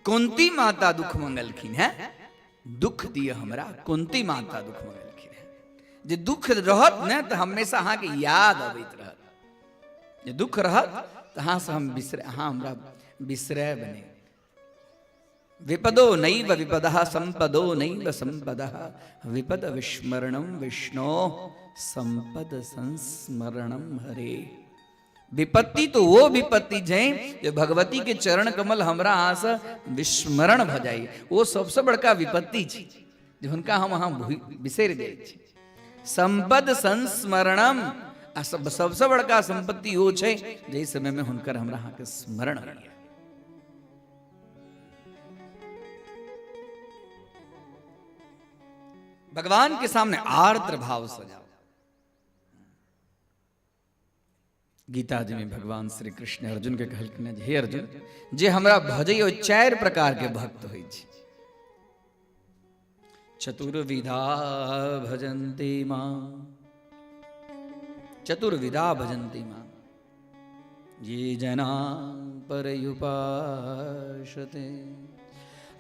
कुंती माता दुख मंगलखिन है, दुख दिय हमरा, कुंती माता दुख मंगलखिन है। जे दुख रहत ने तऽ हमेशा अहाँके याद अबैत रहत, जे दुख रहत तऽ अहाँसँ हम बिसर, अहाँ हमरा बिसरायब नहि। विपदो नैव विपदः संपदो नैव संपदः विपद विस्मरणं विष्णो संपद संस्मरणं हरे। विपत्ति तो वो विपत्ति छै जे भगवती के चरण कमल हमरा अहाँ से विस्मरण भ जाय, वो सबसे बड़का विपत्ति छै जे हुनका हम अहाँ बिसरि जाइ छी। संपद संस्मरणम, आ सबसे बड़का संपत्ति ओ छै जाहि समय में हुनकर हमरा अहाँ के स्मरण होइए। भगवान के सामने आर्द्र भाव सजाओ। गीता जी में भगवान श्री कृष्ण अर्जुन के कहलखिन हे अर्जुन, जे हमरा भजै ओ चारि प्रकार के भक्त होइ छै। चतुर्विधा भजन्ति मां, चतुर्विधा भजन्ति मां, ये जना पर्युपासते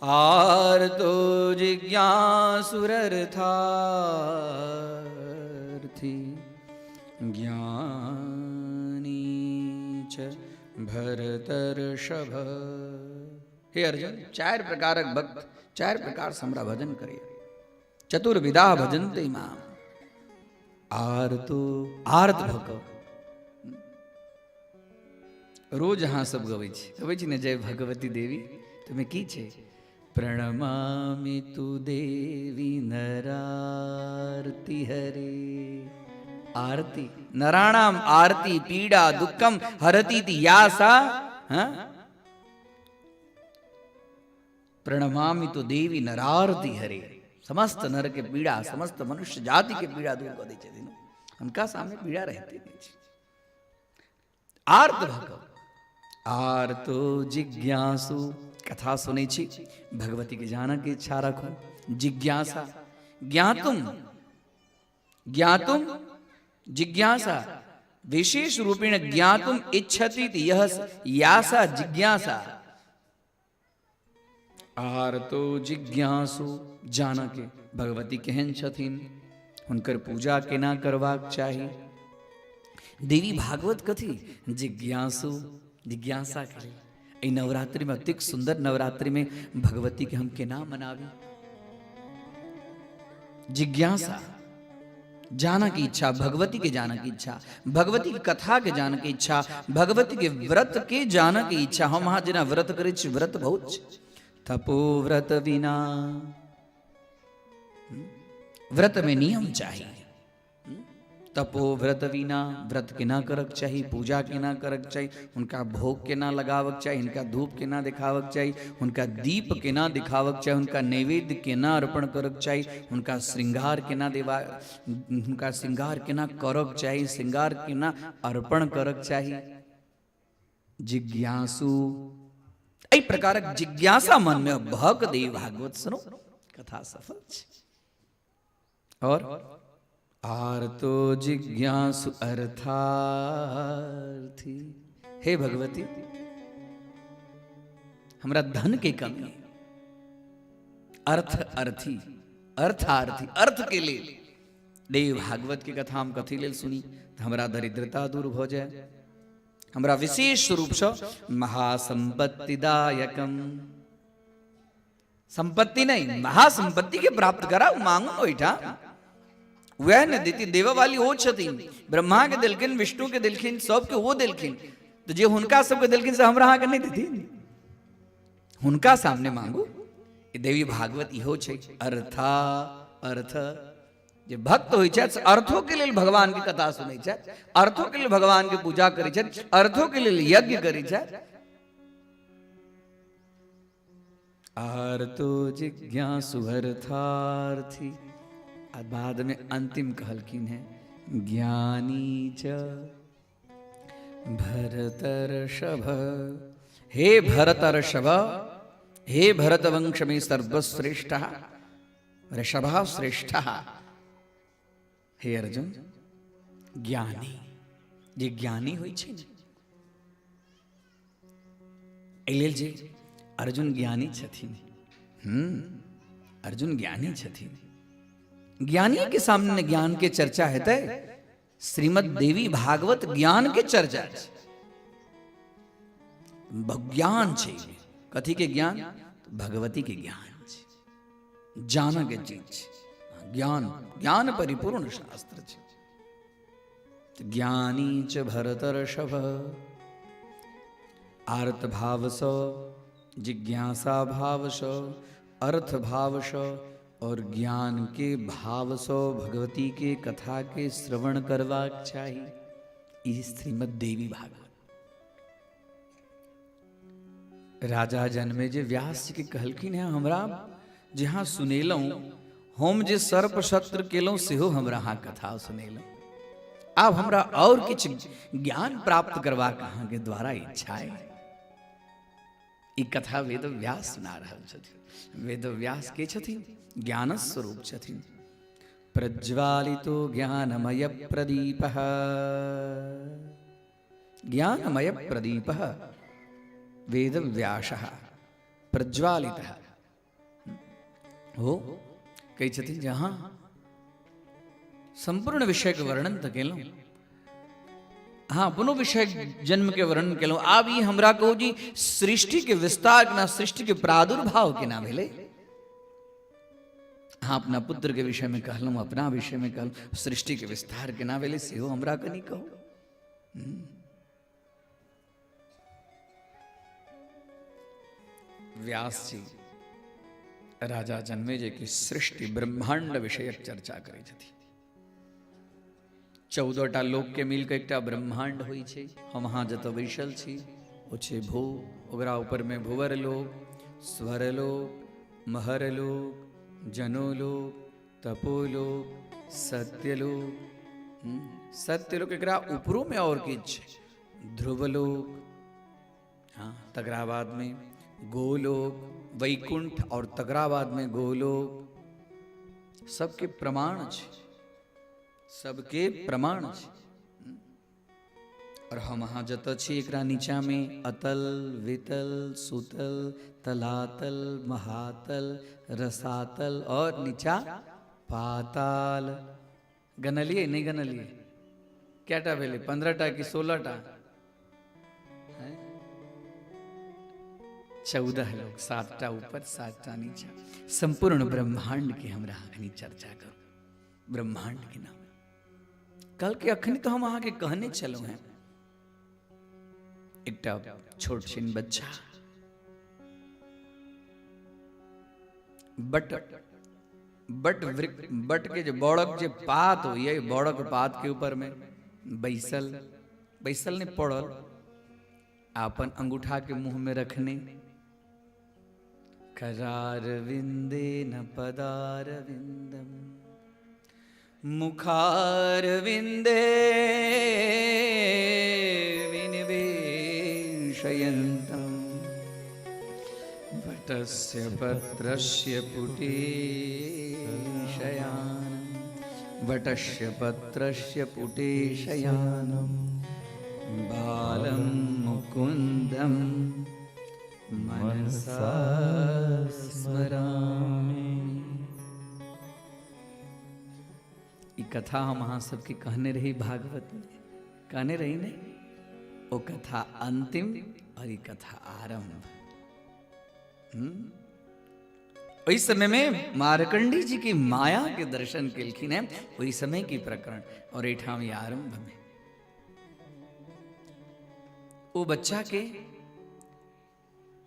आर्तो जिज्ञासुरर्थार्थी ज्ञानी च भरतर्षभ। हे अर्जुन, चारि प्रकारक भक्त, चारि प्रकार से हमरा भजन करिए। चतुर्विधा भजन्ते माम। आरतो आर्त भऽ कऽ रोज अहाँ सब गबै छी, गबै छी ने जय भगवती देवी, तऽ ओहिमे की छै? प्रणमामि तु देवी नरारती हरे। आरती नराणाम आरती पीड़ा दुःखम हरती ति या सा, हाँ? प्रणमामि तो देवी नरारती हरे। समस्त नर के पीड़ा, समस्त मनुष्य जाति के पीड़ा दूर कऽ दै छथिन। हुनका सामने पीड़ा रहते नहि छै। आर्त भऽ कऽ आर्तो जिज्ञासु, कथा सुनै छी, भगवती के जानऽ के इच्छा राखू। जिज्ञासा ज्ञातुम, ज्ञातुम जिज्ञासा विशेष रूपेण ज्ञातुम इच्छति यह यासा जिज्ञासा। आर्तो जिज्ञासु, जानऽ के भगवती केहन छथिन, हुनकर पूजा केना करबाक चाही। देवी भागवत कथी? जिज्ञासु, जिज्ञासा के लेल। एहि नवरात्रि में अतिक सुंदर नवरात्रि में भगवती के हम केना मनाबी? जिज्ञासा, जाना की इच्छा, भगवती के जाना की इच्छा, भगवती की कथा के जाना के इच्छा, भगवती के व्रत के जाना के इच्छा। हम अहाँ जेना व्रत करै छी, व्रत बहुत छै, तपो व्रत बिना व्रत में नियम चाहिए। तपो व्रत बिना व्रत केना करक चाही, पूजा केना करक चाही, हुनका भोग केना लगाबक चाही, हुनका धूप केना देखाबक चाही, हुनका दीप केना दिखाबक चाही, हुनका नैवेद्य केना अर्पण करक चाही, हुनका श्रृंगार केना देबा, हुनका श्रृंगार केना करक चाही, श्रृंगार केना अर्पण करक चाही। जिज्ञासु, एहि प्रकारक जिज्ञासा मन में भक देवी भागवत सुनो, कथा सफल छै। और आर्तो जिज्ञासु अर्थार्थी, हे भगवती हमरा धन के कमी, अर्थ अर्थी, अर्थार्थी, अर्थ के लेल देवी भागवत के कथा हम कथी लेल सुनी? तऽ हमरा दरिद्रता दूर भऽ जाय, हमरा विशेष रूपसँ महासंपत्तिदायकम, संपत्ति नहीं महासंपत्ति के प्राप्त कराउ, मांगू ओहिठाम वएह ने देती। देववाली ओ छथिन, ब्रह्मा के देलखिन, विष्णु के देलखिन, सबके ओ देलखिन, तऽ जे हुनका सबके देलखिन से हमरा अहाँके नहि देथिन? हुनका सामने मांगू। ई देवी भागवत इहो छै, अर्था अर्थ, जे भक्त होइ छथि से अर्थो के लेल भगवान के कथा सुनै छथि, अर्थो के लेल भगवान के पूजा करै छथि, अर्थो के लेल यज्ञ करै छथि। आर्तो जिज्ञासु अर्थार्थी, आ बाद में अंतिम कहलखिन है ज्ञानी च भरतर्षभ। हे भरतर्षभ, हे भरतवंश में सर्वश्रेष्ठ ऋषभ श्रेष्ठ, हे अर्जुन ज्ञानी, जे ज्ञानी होइ छै ने, एहि लेल जे अर्जुन ज्ञानी छथिन, अर्जुन ज्ञानी छथिन, ज्ञानी के सामने ज्ञान के चर्चा हेतै। श्रीमद देवी भागवत ज्ञान के चर्चा छै, ज्ञान छै। कथी के ज्ञान? भगवती के ज्ञान छै, जानऽ के चीज छै ज्ञान, ज्ञान परिपूर्ण शास्त्र छै। ज्ञानी च भरतर्षभ, आर्त भावसँ, जिज्ञासा भावसँ, अर्थ भावसँ और ज्ञान के भावसँ भगवती के कथा के श्रवण करबाक चाही। ई श्रीमद देवी भागवत। राजा जन्मे जे व्यास जी के कहलखिन है, हमरा जे अहाँ सुनेलहुँ, हम जे सर्प सत्र केलहुँ सेहो हमरा अहाँ कथा सुनेलहुँ, आब हमरा और किछु ज्ञान प्राप्त करबाक अहाँके द्वारा इच्छा है। ई कथा वेद व्यास सुना रहल छथिन। वेद व्यास के छथिन? ज्ञान स्वरूप छथिन। प्रज्वालितो ज्ञानमय प्रदीपः, ज्ञानमय प्रदीपः वेद व्यासः प्रज्वालितः। हो कहै छथिन जे अहाँ संपूर्ण विषयके वर्णन तऽ केलहुँ, अहाँ अपनो विषय जन्म के वर्णन केलहुँ, आब ई हमरा कहू जी सृष्टि के विस्तार केना, सृष्टि के प्रादुर्भाव केना भेलै? अहाँ अपना पुत्रके विषयमे कहलहुँ, अपना विषयमे कहलहुँ, सृष्टिके विस्तार केना भेलै सेहो हमरा कनि कहू। व्यास जी राजा जन्मेजय की सृष्टि ब्रह्मांड विषयक चर्चा करै छथि। 14टा लोक के मिल के एकटा ब्रह्मांड होइ छै। हम अहाँ जतऽ बैसल छी ओ छै भू, ओकरा ऊपर में भुवर लोक, स्वर लोक, महर लोक, जनोलोक, तपोलोक, सत्यलोक। सत्यलोक एकरा ऊपरो में और किछु छै, ध्रुवलोक, हाँ, तकरा बाद में गोलोक, वैकुंठ, और तकरा बाद में गोलोक। सबके प्रमाण छै, सबके प्रमाण छै। और हम अहाँ जतऽ छी एकरा नीचा में अतल, वितल, सुतल, तलातल, महातल, रसातल और नीचा पाताल। गनलियै नहीं गनलियै? कएटा भेलै? 15टा कि 16टा? 14 लोग, 7टा ऊपर 7टा नीचा। संपूर्ण ब्रह्मांड के हमरा अखनी चर्चा करू, ब्रह्मांड के नाम। कल के अखनी तो हम अहाँके कहने छलहुँ हैं, एकटा छोट छिन बच्चा बट बट वृक्ष बट के जे बड़क जे पात होइए, बड़क पात के ऊपर में बैसल, बैसल नहीं पड़ल, अपन अंगूठा के मुंह में रखने, करारविंदे न पदारविंदम मुखारविंदे विनिवेशयन्तम वटस्य पत्रस्य पुटे शयानम, वटस्य पत्रस्य पुटे शयानम, बालं मुकुन्दं मनसा स्मरामि। ई कथा हम अहाँ सबके कहने रही भागवत में, कहने रही ने? ओ कथा अंतिम और ई कथा आरंभ। ओहि समय में मार्कंडी जी की माया के दर्शन केलखिन हैं, ओहि समय की प्रकरण, और एठाम ई आरंभ में ओ बच्चा के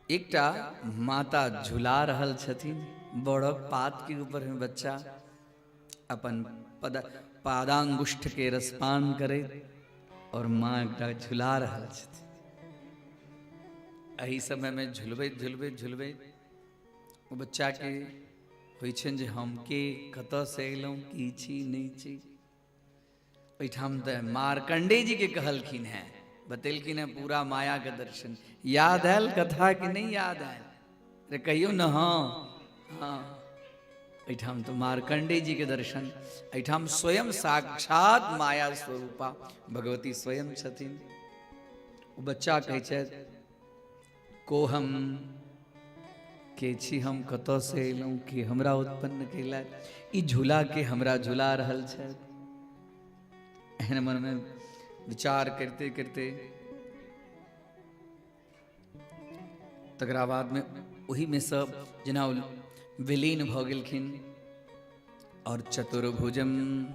एकटा माता झुला रहल छथिन बड़क पात के ऊपर में। बच्चा अपन पादांगुष्ठ के रसपान करैत और माँ एकटा झुला रहल छथिन। एहि समय में झुलबैत झुलबैत झुलबैत ओ बच्चा के होइ छनि जे हम के कतऽ से अयलहुँ, की छी नहि छी। ओहिठाम तऽ मार्कंडेय जी के कहलखिन हैं, बतेलखिन हैं पूरा माया के दर्शन। याद आयल कथा कि नहीं याद आयल? अरे कहियो न। हाँ हाँ, एहिठाम तऽ मार्कंडेय जी के दर्शन, एहिठाम स्वयं साक्षात माया स्वरूपा भगवती स्वयं छथिन। ओ बच्चा कहै छथि, को हम, के छी हम, कतऽ से अयलहुँ, के हमरा उत्पन्न केलक, ई झूला के हमरा झुला रहल छथि। एहन मनमे विचार करिते करिते तकरा बादमे ओहिमे सब जेना विलीन भऽ गेलखिन। और चतुर्भुजम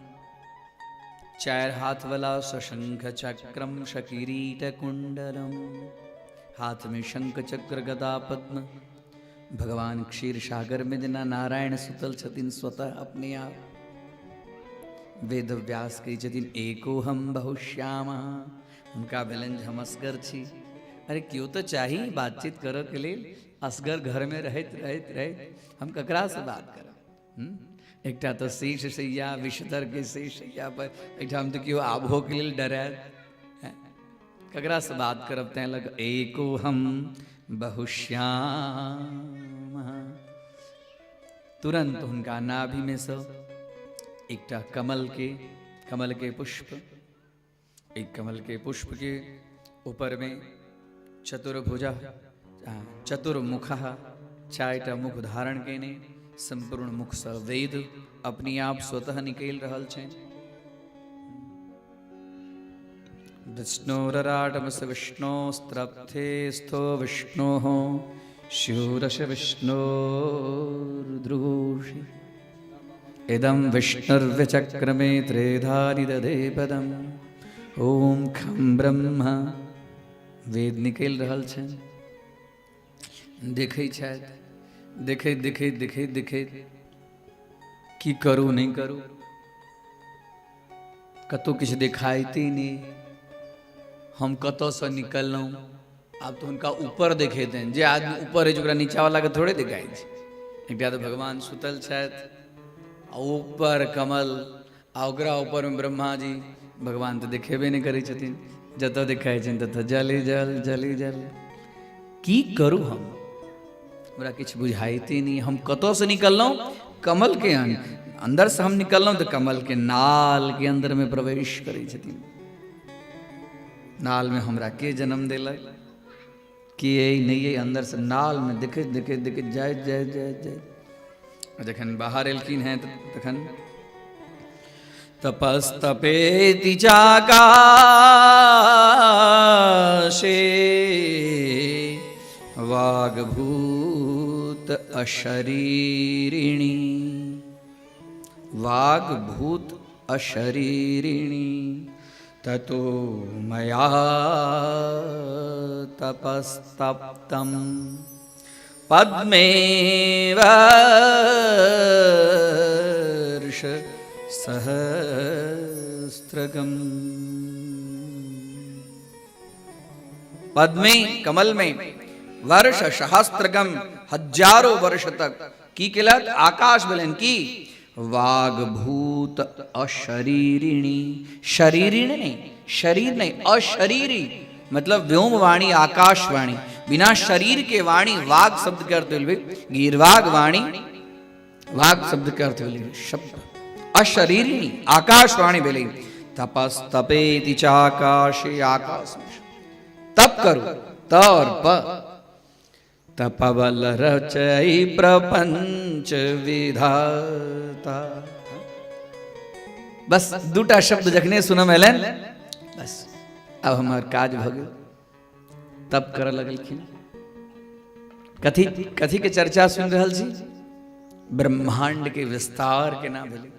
चारि हाथ वाला, सशंख चक्रम शकिरीट कुंडलम, हाथ में शंख चक्र गदा पद्म। भगवान क्षीर सागर में जेना नारायण सुतल छथिन स्वतः अपने आप। वेद व्यास कहै छथिन एको हम बहुश्याम, हुनका भेलनि जे हम असगर छी। अरे केओ तऽ चाही बातचीत करऽ के लेल, असगर घर में रहैत रहैत रहैत हम ककरा से बात करब? एकटा तऽ शेष शैया, विषधर के शेष शैया पर एहिठाम तऽ केओ आबहो के लेल डरायत, ककरा से बात करब? तैं लग एको हम बहुश्याम। तुरंत हुनका नाभि में से एकटा कमल के पुष्प, एक कमल के पुष्प के ऊपर में चतुर्भुजा चतुर्मुख, चारिटा मुख धारण केने, संपूर्ण मुख सँ वेद अपने आप स्वतः निकलि रहल छै। विष्णोरराटमस विष्णोस्त्रप्थे स्थो विष्णोः शूरश विष्णोर्द्रुषि। इदं विष्णुर्विचक्रमे त्रेधा निदधे पदम। ओम खं ब्रह्म। वेद निकलि रहल छनि, देखै छथि, देखैत देखैत देखैत देखैत की करू नहि करू, कतहु किछु देखाइते नहि, हम कतऽसँ निकललहुँ। आब तऽ हुनका ऊपर देखेतनि, जे आदमी ऊपर अछि ओकरा नीचाँवलाके थोड़े देखाइ छै। एकटा तऽ भगवान सुतल छथि आ ऊपर कमल आ ओकरा ऊपरमे ब्रह्मा जी, भगवान तऽ देखेबे नहि करै छथिन, जतऽ देखाइ छनि ततऽ जले जल जले जल। की करू हम, हमरा किछु बुझाइते नहि, हम कतऽसँ निकललहुँ। कमल के अंदरसँ हम निकललहुँ तऽ कमल के नाल के अंदरमे प्रवेश करै छथिन। नालमे हमरा के जन्म देलक, के अइ नहि अइ, अंदरसँ नालमे देखैत देखैत देखैत जाइत जाइत जाइत जाइत जखन बाहर एलखिन हेँ तखन तपस्तपेति चाकाशे वाग्भूत अशरीरिणी, वाग्भूत अशरीरिणी ततो मया तपस्तप्तम पद्मे वर्ष सहस्त्रकम। पद्मे कमल में वर्ष सहस्त्रकम हजारों वर्ष तक की केलक, आकाश भेलनि की वाग्भूत अशरीरिणी। शरीरिणी नहीं, शरीर नहीं, अशरीरी मतलब व्योम वाणी, आकाशवाणी, बिना शरीर के वाणी। वाग शब्द के अर्थ भेल गीर्वाग वाणी, वाग शब्द के अर्थ भेल शब्द। अशरीरिणी आकाशवाणी भेलै। तपस्तपेति चाकाशे, आकाश तप करू, त और प। तपबल रचई प्रपंच विधाता। बस दूटा शब्द जखने सुनम एलनि, बस अब हमर काज भऽ गेल। तप करऽ लगलखिन। कथी कथी के चर्चा सुनि रहल छी? ब्रह्मांड के विस्तार केना भेलै।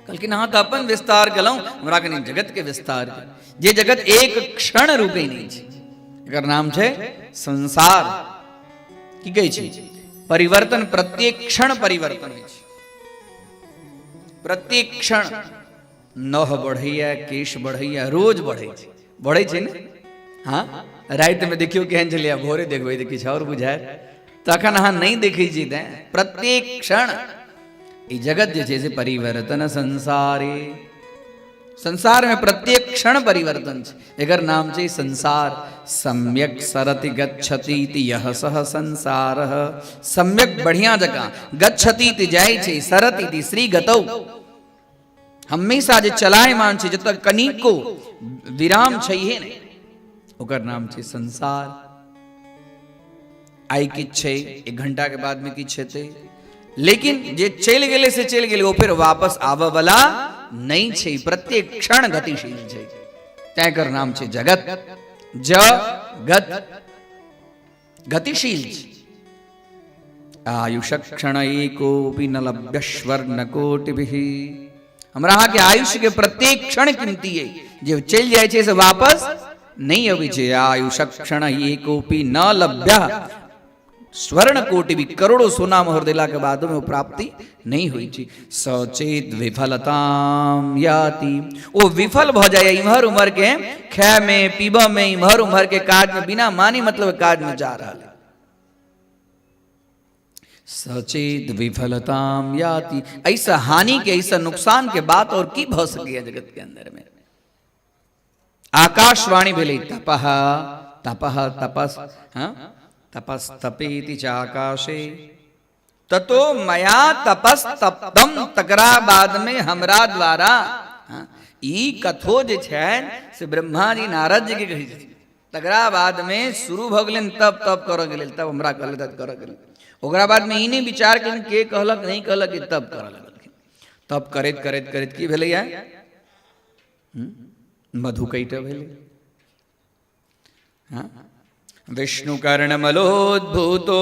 कहलखिन अहाँ तऽ अपन विस्तार केलहुँ, हमरा कनि जगत के विस्तार। जे जगत एक क्षण रुकै नहि छै, एकर नाम छै संसार। की कहै छै? परिवर्तन, प्रत्येक क्षण परिवर्तन होइ छै, प्रत्येक क्षण। नह बढ़ैया, केश बढ़ैया, रोज बढ़ै छै, बढ़ै छै ने? हाँ, रातिमे देखियौ केहन छलैया, भोरे देखबै तऽ किछु आओर बुझायत। तखन अहाँ नहि देखै छी। तेँ प्रत्येक क्षण ई जगत जे छै से परिवर्तन संसारे, संसार में प्रत्येक क्षण परिवर्तन छै, एकर नाम छै संसार। सम्यक सरति गच्छति इति यः सः संसारः। सम्यक बढ़िया जकाँ, गच्छति इति जाइ छै, सरति इति श्री गतौ, हमेशा जे चलायमान छै, जतऽ कनिको विराम छैहे नहि, ओकर नाम छै संसार। आइ किछु छै, एक घंटा के बाद में किछु हेतै, लेकिन जे चलि गेलै से चलि गेलै, ओ फेर वापस आबऽ वाला नहि छै। प्रत्येक क्षण गतिशील छै, तैं एकर नाम छै जगत। जगत गतिशील छै। आयुष क्षण एकोपि न लभ्य स्वर्ण कोटिभिः। हमरा अहाँके आयुष्य के प्रत्येक क्षण कीमती अइ, जे चलि जाइ छै से वापस नहि अबै छै। आयुष क्षण एकोपि न लभ्य स्वर्ण कोटि भी, करोड़ों सोना मोहर देला के बाद में प्राप्ति नहीं होइ छै। सचेत विफलताम याति, ओ विफल भऽ जाइए इम्हर उम्हर के खाय में, पीबऽ में, इम्हर उम्हर के काज में, बिना मानी मतलब काज में जा रहल है। सचेत विफलताम याति, ऐसा हानि के, ऐसा नुकसान के बात और की भऽ सकैए जगत के अंदर में। आकाशवाणी भेलै तपः तपः तपस, हाँ तपस्तपेति चाकाशे ततो मया तपस्तप्तम, तकरा बाद में हमरा द्वारा। हाँ, ई कथो जे छनि से ब्रह्मा जी नारद जी के कहै छथिन। तकरा बाद में शुरू भऽ गेलनि तब तप करऽ के लेल, तब हमरा कहलथि तब करऽ के लेल। ओकरा बाद में ई नहि विचार केलनि के कहलक नहि कहलक, ई तब करऽ लगलखिन। तब करैत करैत करैत की भेलैया, मधु कैटभ भेलै। हाँ, विष्णु कर्णमलोद्भूतो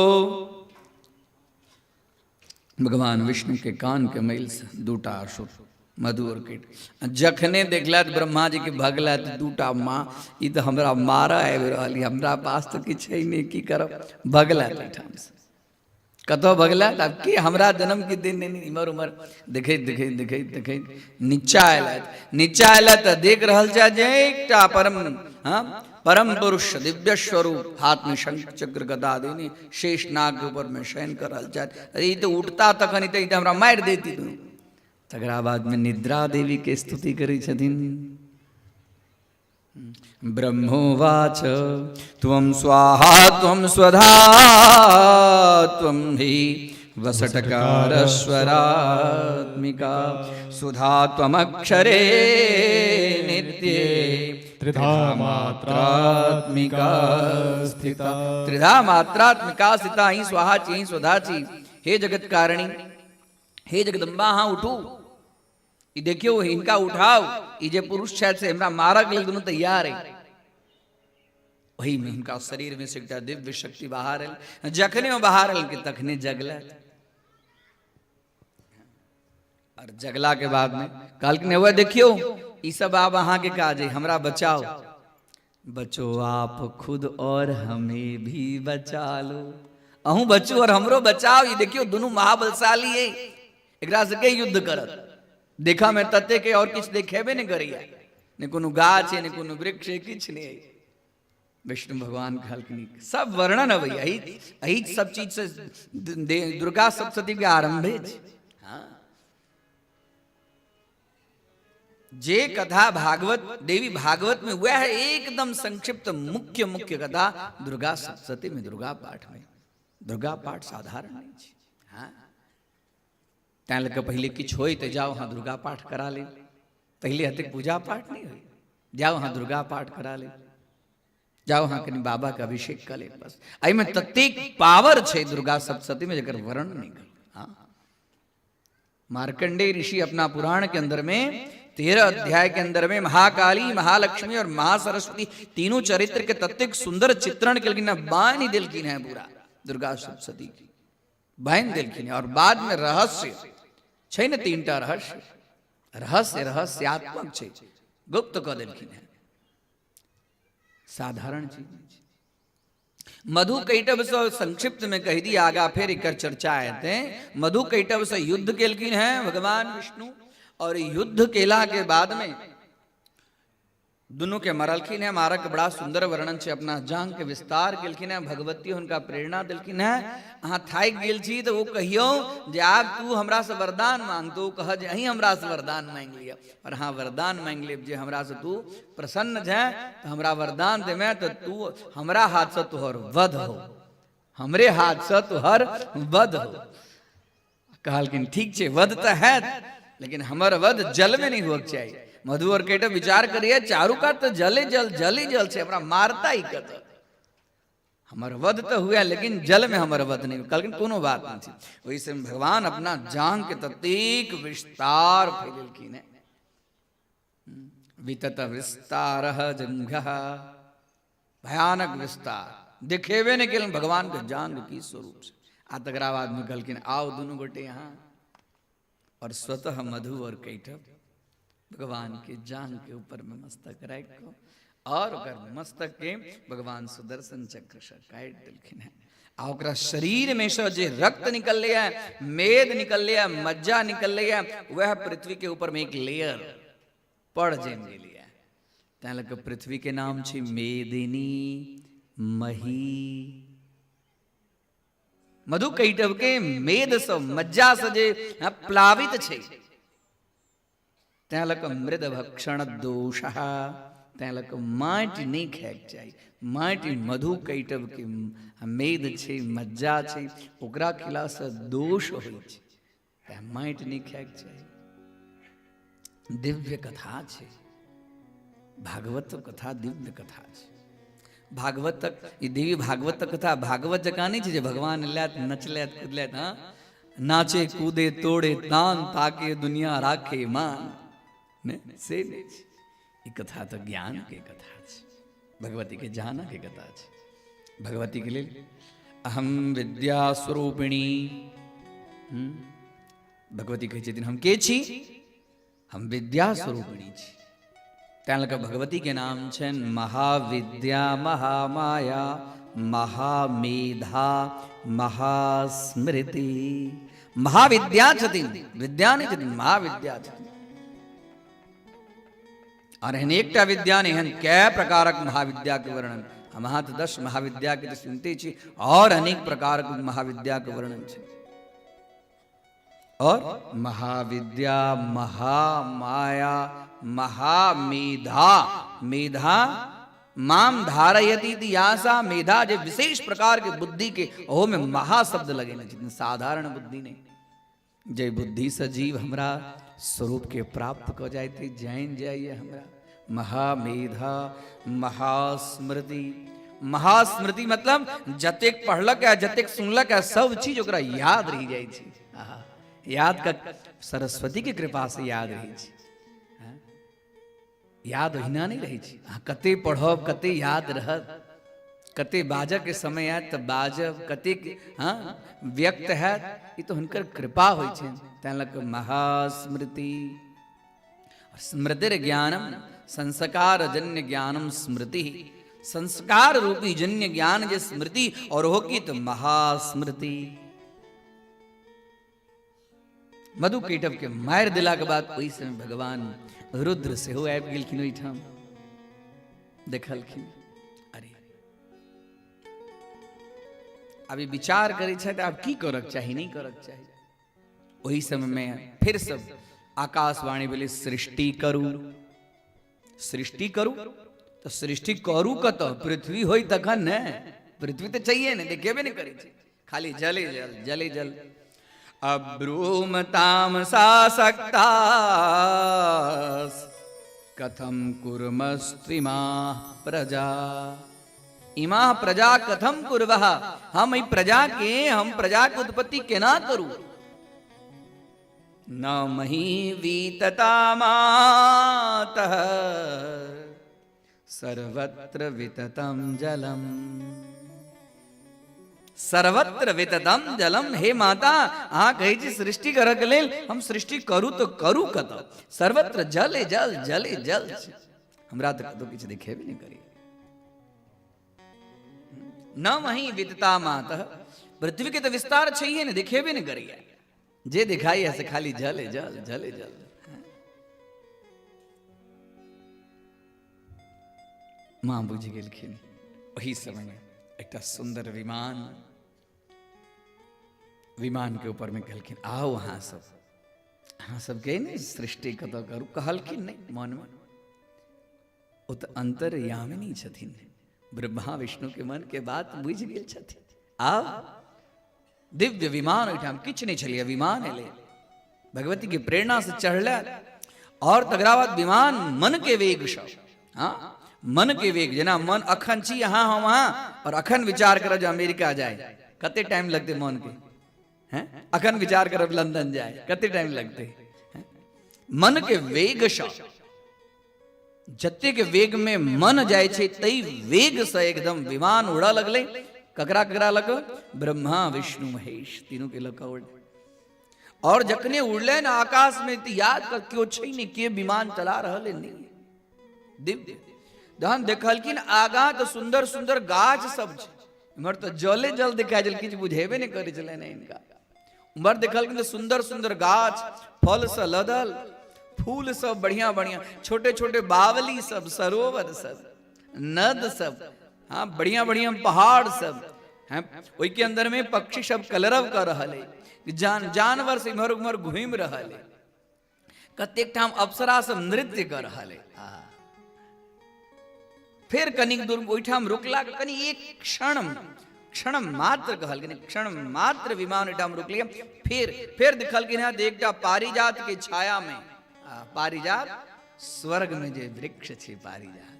भगवान विष्णु के कान के मैल से दूटा असुर मधु और कीट जखने देखलथि ब्रह्मा जी के भगलथि दूटा माँ, ई तऽ हमरा मारऽ आबि रहल यऽ, हमरा पास तऽ किछु है नहि, की करब। भगलथि एहिठामसँ, कतऽ भगलथि आब के हमरा जन्म के दिन नहि, इम्हर उम्हर देखैत देखैत देखैत देखैत नीचा अयलथि। नीचा अयलथि तऽ देख रहल छथि जे एकटा परम, हाँ, परम पुरुष दिव्य स्वरूप हाथ में शंख चक्र गदा देने शेष नाग के ऊपर में शयन कर रहल छथि। अरे ई तऽ उठता तखन ई तऽ हमरा मारि देती दुनू। तकरा बाद में निद्रा देवी के स्तुति करै छथिन। ब्रह्मोवाच त्वं स्वाहा त्वं स्वधा त्वं हि वसटकारस्वरात्मिका सुधा त्वमक्षरे नित्ये त्रिधा मात्रात्मिका स्थिता। त्रिधा मात्रात्मिका स्थिता ही स्वाहा छी ही स्वधा छी। हे जगत कारिणी, हे जगदम्बा, हाँ उठू, ई देखियौ हिनका उठाउ, ई जे पुरुष छथि से हमरा मारक लेल दुनू तैयार है। ओही में हुनका शरीर में से एकटा दिव्य शक्ति बाहर आयल। जखने ओ बाहर आयल कि तखने जगलथि। और जगला के बाद में कहलखिन हुए देखियौ ई सब आब अहाँके काज है, हमरा बचाओ। बचो आप खुद और हमें भी बचा लो। अहूँ बचू और हमरो बचाओ। ई देखियौ दुनू महाबलशाली है, एकरा से के युद्ध करत। देखा में तते के और किछु देखेबे नहीं करैया, ने कोनो गाछ है ने कोनो वृक्ष है, किछु नहीं है। विष्णु भगवान कहलखिन सब वर्णन अबैया एही सब चीज से दुर्गा सप्तशती के आरंभे छै। हाँ, जे कथा भागवत देवी भागवत में वह है एकदम संक्षिप्त मुख्य मुख्य कथा दुर्गा सप्तशती में, दुर्गा पाठ में। दुर्गा पाठ साधारण नहीं छै। हाँ, तैं लऽ कऽ पहिले किछु होय तऽ जाउ अहाँ दुर्गा पाठ करा ले। पहिले एतेक पूजा पाठ नहीं होय, जाउ अहाँ दुर्गा पाठ करा ले, जाउ अहाँ कनि बाबा के अभिषेक कऽ ले, बस। एहिमे ततेक पावर छै दुर्गा सप्तशती में जकर वर्णन नहीं कर। हाँ, मार्कंडेय ऋषि अपना पुराण के अंदर में 13 अध्याय के अंदर में महाकाली, महालक्ष्मी और महासरस्वती तीनों चरित्र के ततेक सुंदर चित्रण केलखिन, बान्हि देलखिन है पूरा दुर्गा सप्तशती की बान्हि देलखिन। और बाद में रहस्य छै ने, तीनटा रहस्य, रहस्य रहस्यात्मक छै, गुप्त कऽ देलखिन है। साधारण चीज नहीं छै। मधु कैटभ से संक्षिप्त में कह दी, आगा फिर एकर चर्चा हेतै। मधु कैटभ से युद्ध केलखिन हैं भगवान विष्णु, और युद्ध केला के बाद में दुनू के मरलखिन है। मारक बड़ा सुंदर वर्णन छै, अपना जांग के विस्तार केलखिन है, भगवती हुनका प्रेरणा देलखिन है। अहाँ थाकि गेल छी तऽ ओ कहियौ जे आब तू हमरा से वरदान मांग, तो ओ कह जे अहीं हमरा से वरदान मांगि लिअ, और अहाँ वरदान मांगि लेब जे हमरा से तू प्रसन्न छे तऽ हमरा वरदान देमे तऽ तू हमरा हाथ से तोहर वध हो, हमरे हाथ से तोहर वध हो। कहलखिन ठीक छै, वध तऽ हैत, लेकिन हमर वध जल में नहीं होके चाही। मधु और कैटभ विचार करिए, चारू कात तऽ जले जल, जल ही जल छै, हमरा मारता ही कतऽ, हमर वध तऽ हुए लेकिन जल में हमर वध नहीं। कहलखिन कोनो बात नहीं छै। ओहि समय भगवान अपना जांग के ततेक विस्तार फैलेलखिन है, वितत विस्तार जंघ, भयानक विस्तार देखेबे नहीं केलनि भगवान के जांग की स्वरूप से। आ तकरा बाद में कहलखिन आओ दुनू गोटे यहाँ, और स्वतः मधु और कैटभ भगवान के जांग के ऊपर में मस्तक राखि कऽ और ओकर मस्तक के भगवान सुदर्शन चक्र से काटि देलखिन हैं। आ ओकरा शरीर में से जे रक्त निकलले है, मेद निकलले है, मज्जा निकलले है, वह पृथ्वी के ऊपर में एक लेयर पड़ जमि गेलै है। तैं लऽ कऽ पृथ्वी के नाम छै मेदिनी, मही। मधु कैटभ के मेद से मज्जा से जे प्लावित छै, तैं लऽ कऽ मृद भक्षण दोष, तैं लऽ कऽ माटि नहि खायके चाही। माटि मधु कैटभ के मेद छै, मज्जा छै, ओकरा खेलासँ दोष होइ छै, तैं माटि नहि खायके चाही। दिव्य कथा छै भागवत कथा, दिव्य कथा छै भागवतक। ई देवी भागवतक कथा भागवत जकाँ नहि छै जे भगवान लैत नचलैत कुदलैत, हाँ नाचे कूदे तोड़े तान ताके दुनिया राखे मान, ने से नहि छै। ई कथा तऽ ज्ञान के कथा छै, भगवती के जाना के कथा छै। भगवती के लेल अहम विद्या स्वरूपिणी भगवती कहै छथिन हम के छी? हम विद्या स्वरूपिणी छी। तैं लऽ कऽ भगवती के नाम छनि महाविद्या, महामाया, महामेधा, महास्मृति। महाविद्या छथिन, विद्या नहि छथिन, महाविद्या छथिन। और एहन एकटा विद्या नहि, एहन कए प्रकारक महाविद्या के वर्णन। हम अहाँ तऽ 10 महाविद्या के तऽ सुनते छी, और अनेक प्रकारक महाविद्या के वर्णन छै। और महाविद्या, महामाया, महामेधा, मेधा माम धारयति इति यासा मेधा, जे विशेष प्रकार के बुद्धि के ओहो में महा शब्द लगेने छथिन, साधारण बुद्धि नहीं। जे बुद्धि से जीव हमरा स्वरूप के प्राप्त कऽ जाइत, जानि जाइए हमरा। महामेधा, महास्मृति। महास्मृति मतलब जतेक पढ़लक है, जतेक सुनलक है, सब चीज ओकरा याद रहि जाइ छै। आहा, याद का सरस्वती के कृपा से याद रहै छै। हाँ? याद ओहिना नहि रहै छै। अहाँ कते पढ़ब, कते याद रहत, कते बाजऽ के समय आयत तऽ बाजब, कतेक हाँ व्यक्त हैत, ई तऽ हुनकर कृपा होइ छनि। तैं लऽ कऽ महास्मृति। स्मृतिर ज्ञानम संस्कार जन्य ज्ञानम स्मृति, संस्कार रूपी जन्य ज्ञान जे स्मृति, और हो की तऽ महास्मृति। मधु कैटभ के मारि देला के बाद ओहि समय भगवान रुद्र सेहो आबि गेलखिन ओहिठाम, देखलखिन अरे अभी विचार करै छथि आब की करक चाही, नहि करक चाही। ओहि समय में फिर सब आकाशवाणी भेलै सृष्टि करू, सृष्टि करू। तऽ सृष्टि करू कतऽ? पृथ्वी होई तखन ने, पृथ्वी तऽ चाहिए ने, देखेबे नहि करै छै, खाली जले जल, जले जल। अब्रूम तामसा सक्ता कथम कुर्मस्त्रिमा प्रजा, इमा प्रजा कथम कुर्वः, हम ई प्रजा के, हम प्रजा के उत्पत्ति केना करू? न मही वीतता मातः सर्वत्र विततं जलम, सर्वत्र विततं जलम। हे माता, अहाँ कहै छी सृष्टि करऽ के लेल, हम सृष्टि करू तऽ करू कतऽ? सर्वत्र जले जल, जले जल छै, हमरा तऽ कतौ किछु देखेबे नहि करी। न मही वितता मातः, पृथ्वी के तऽ विस्तार छैहे ने, देखेबे नहि करैया, जे दिखाई है से खाली जले जल, जले जल। माँ बुझि गेलखिन। ओही समय में एकटा सुंदर विमान, विमान के ऊपर में कहलखिन आओ अहाँ सब, अहाँ सबके ने सृष्टि कतऽ करू? कहलखिन नहि मन में, ओ तऽ अंतर्यामिनी छथिन, ब्रह्मा विष्णु के मन के बात बुझि गेल छथिन। आब दिव्य विमान ओहिठाम किछु नहि छलैए, विमान एलै भगवती के प्रेरणा से चढ़ले, और तकरा बाद विमान मन के वेग सँ, हाँ मन के वेग, जेना मन अखन छी अहाँ हम अहाँ, और अखन विचार करब जे अमेरिका जाए कते टाइम लगतै मन के, हैं अखन विचार करब लंदन जाए कते टाइम लगतै, मन के वेग सँ जतेक वेग में मन जाइ छै तै वेग से एकदम विमान उड़ऽ लगलै। ककरा ककरा लऽ कऽ? ब्रह्मा विष्णु महेश तीनू के लऽ कऽ उड़लै। और जखने उड़लै ने आकाश में तऽ याद कर केओ छै नहि, के विमान चला रहल है नहीं। दिव्य जहन देखलखिन आगाँ तऽ सुंदर सुंदर गाछ सब छै, इम्हर तऽ जले जल देखाइ छल, किछु बुझेबे नहि करै छलै ने हिनका। उम्हर देखलखिन तऽ सुंदर सुंदर गाछ, फल से लदल, फूल सब बढ़िया बढ़िया, छोटे छोटे बावली सब, सरोवर सब, नद सब, हाँ बढ़िया बढ़िया पहाड़ सब, हैं ओहि के अंदर में पक्षी सब कलरव कर रहल है, जानवर से इम्हर उम्हर घूमि रहल है, कतेक ठाम अप्सरा सब नृत्य कर रहल है। फेर कनिक दूर ओहिठाम रुकला कनि एक क्षण, क्षण मात्र कहलखिन, क्षण मात्र विमान ओहिठाम रुकलियै। फेर फेर देखलखिन हँ एकटा पारिजात के छाया में, पारिजात स्वर्ग में जे वृक्ष छै पारिजात,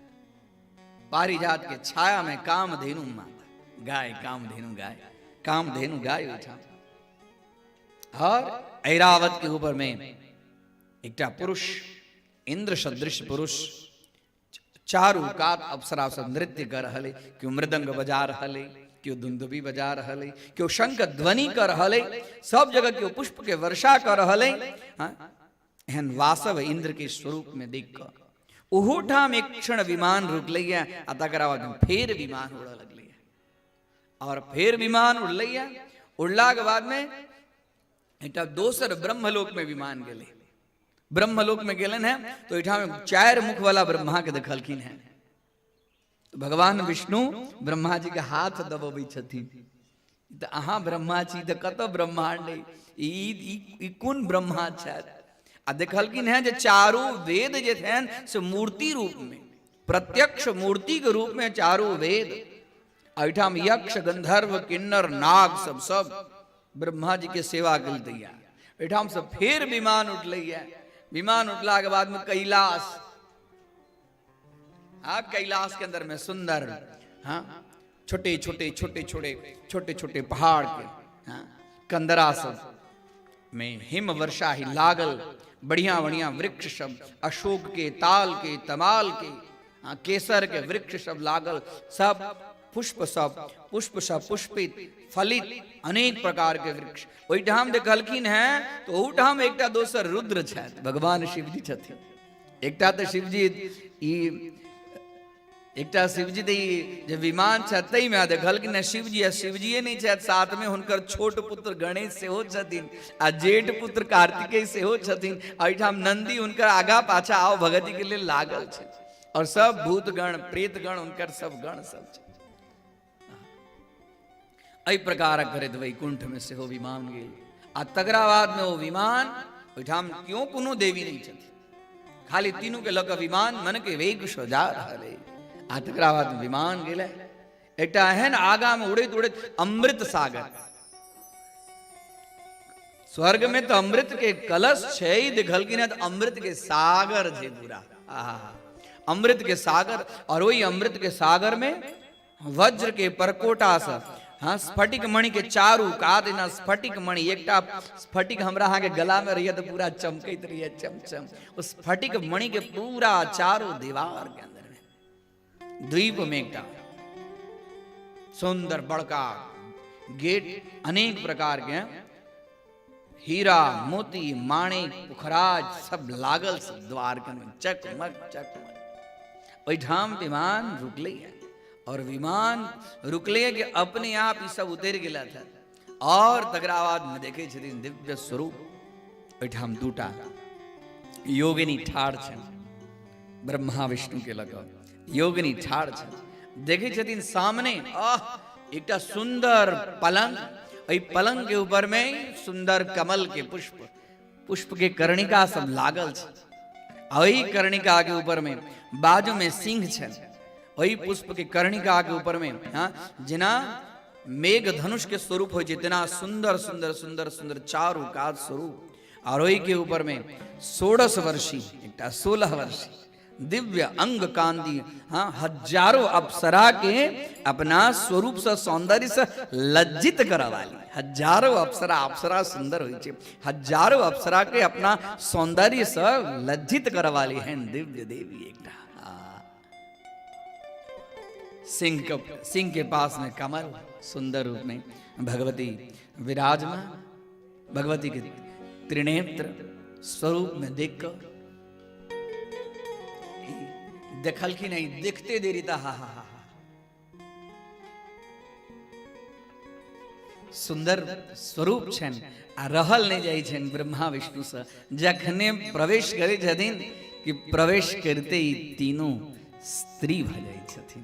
पारिजात के छाया में कामधेनु माता गाय, कामधेनु गाय, कामधेनु गाय ओहिठाम। और ऐरावत के ऊपर में एकटा पुरुष, इंद्र सदृश पुरुष, चारू कात अप्सरा सब नृत्य कर रहल है, केओ मृदंग बजा रहल है, केओ दुंदुबी बजा रहल अइ, केओ शंख ध्वनि कऽ रहल अइ, सब जगह केओ पुष्प के वर्षा कऽ रहल अइ। हाँ, एहन वासव इंद्र के स्वरूप में देख कऽ ओहूठाम एक क्षण विमान रुकलैया आ तकरा बाद फेर विमान उड़ऽ लगलैया और फेर विमान उड़लैया। उड़लाके बादमे एकटा दोसर ब्रह्मलोक में विमान गेलै। ब्रह्मलोक में गेलन है तो एहिठाम चारि मुख वाला ब्रह्मा के देखलखिन हैं। तो भगवान विष्णु ब्रह्मा जी के हाथ दबबै छथिन, तऽ अहाँ ब्रह्मा छी तऽ कतऽ ब्रह्मांड अइ, ई कोन ब्रह्मा छथि। आ देखलखिन हैं जे चारू वेद जे छनि से मूर्ति रूप में, प्रत्यक्ष मूर्ति के रूप में चारू वेद। एहिठाम यक्ष गंधर्व किन्नर नाग सब सब ब्रह्मा जी के सेवा के लिए तैयार। एहिठाम से फेर विमान उठलैया। विमान उठला के बाद में कैलाश, हाँ कैलाश के अंदर में सुंदर, हाँ छोटे छोटे छोटे छोटे छोटे छोटे पहाड़ के, हाँ कंदरा सब में हिम वर्षा ही लागल, बढ़िया बढ़िया वृक्ष सब, अशोक के, ताल के, तमाल के, हाँ केसर के वृक्ष सब लागल, सब पुष्प सब पुष्प सब पुष्पित फलित अनेक प्रकार के वृक्ष। ओहिठाम देखलखिन हैं तो ओहिठाम एकटा दोसर रुद्र छथि, भगवान शिवजी छथिन। एकटा तऽ शिवजी ई एकटा शिवजी तऽ ई जे विमान छथि ताहिमे आ देखलखिन हैं शिवजी, आ शिवजीए नहि छथि, साथमे हुनकर छोट पुत्र गणेश सेहो छथिन आ जेठ पुत्र कार्तिकेय सेहो छथिन। एहिठाम नंदी हुनकर आगा पाछा आओ भगवती के लेल लागल छै और सब भूतगण प्रेतगण हुनकर सब गण सब छै। एहि प्रकारक करैत वैकुंठ में सेहो विमान गेल आ तकरा बाद में ओ विमान ओहिठाम क्यों कोनो देवी नहीं छथिन, खाली तीनू के लऽ कऽ विमान मन के वेग से जा रहल अइ। आ तकरा बाद विमान गेलै एकटा एहन आगा में उड़ैत उड़ैत अमृत सागर। स्वर्ग में तो अमृत के कलश छै, देखलखिन हैं तो अमृत के सागर छै पूरा, आहा अमृत के सागर। और वही अमृत के सागर में वज्र के परकोटा से, हाँ स्फटिक मणि के चारू कात एना स्फटिक मणि, एकटा स्फटिक हमरा अहाँ के गला में रहिए तो पूरा चमकैत रहिए चमचम, उस स्फटिक मणि के पूरा चारू दीवार के अंदर में द्वीप में एकटा सुंदर बड़का गेट, अनेक प्रकार के हीरा मोती माणिक पुखराज सब लागल सब द्वार के अंदर चकमक चकमक। ओहिठाम विमान रुकलै और विमान रुकलै कि अपने आप ई सब उतरि गेला था। और तकरा बाद में देखे छथिन दिव्य स्वरूप। ओहिठाम दूटा योगिनी ठाढ़ छनि, ब्रह्मा विष्णु के लग योगिनी ठाढ़ छनि। देखे छथिन सामने आह एकटा सुंदर पलंग, एहि पलंग के ऊपर में सुंदर कमल के पुष्प, पुष्प के कर्णिका सब लागल छै। ओहि कर्णिका के ऊपर में बाजू में सिंह छै, ओहि पुष्प के कर्णिका के ऊपर में हाँ जेना मेघ धनुष के स्वरूप हो तेना सुंदर सुंदर सुंदर सुंदर चारू कात स्वरूप। और ओहि के ऊपर में 16 वर्षी एकटा 16 वर्षी दिव्य अंग कांति, हाँ हजारों अप्सरा के अपना स्वरूप से सौंदर्य से लज्जित करवाली। हजारों अप्सरा, अप्सरा सुंदर होइ छै, हजारों अप्सरा के अपना सौंदर्य से लज्जित करवाली हैं दिव्य देवी एकटा। सिंह के पास में कमल सुंदर रूप में भगवती विराजमान, भगवती के त्रिनेत्र स्वरूप में देख कर देखलखिन नहीं, देखते देरी था हा हा हा सुंदर स्वरूप छनि आ रहल नहीं जाइ छनि ब्रह्मा विष्णु से। जखने प्रवेश करै छथिन कि प्रवेश करते ही तीनों स्त्री भऽ जाइ छथिन,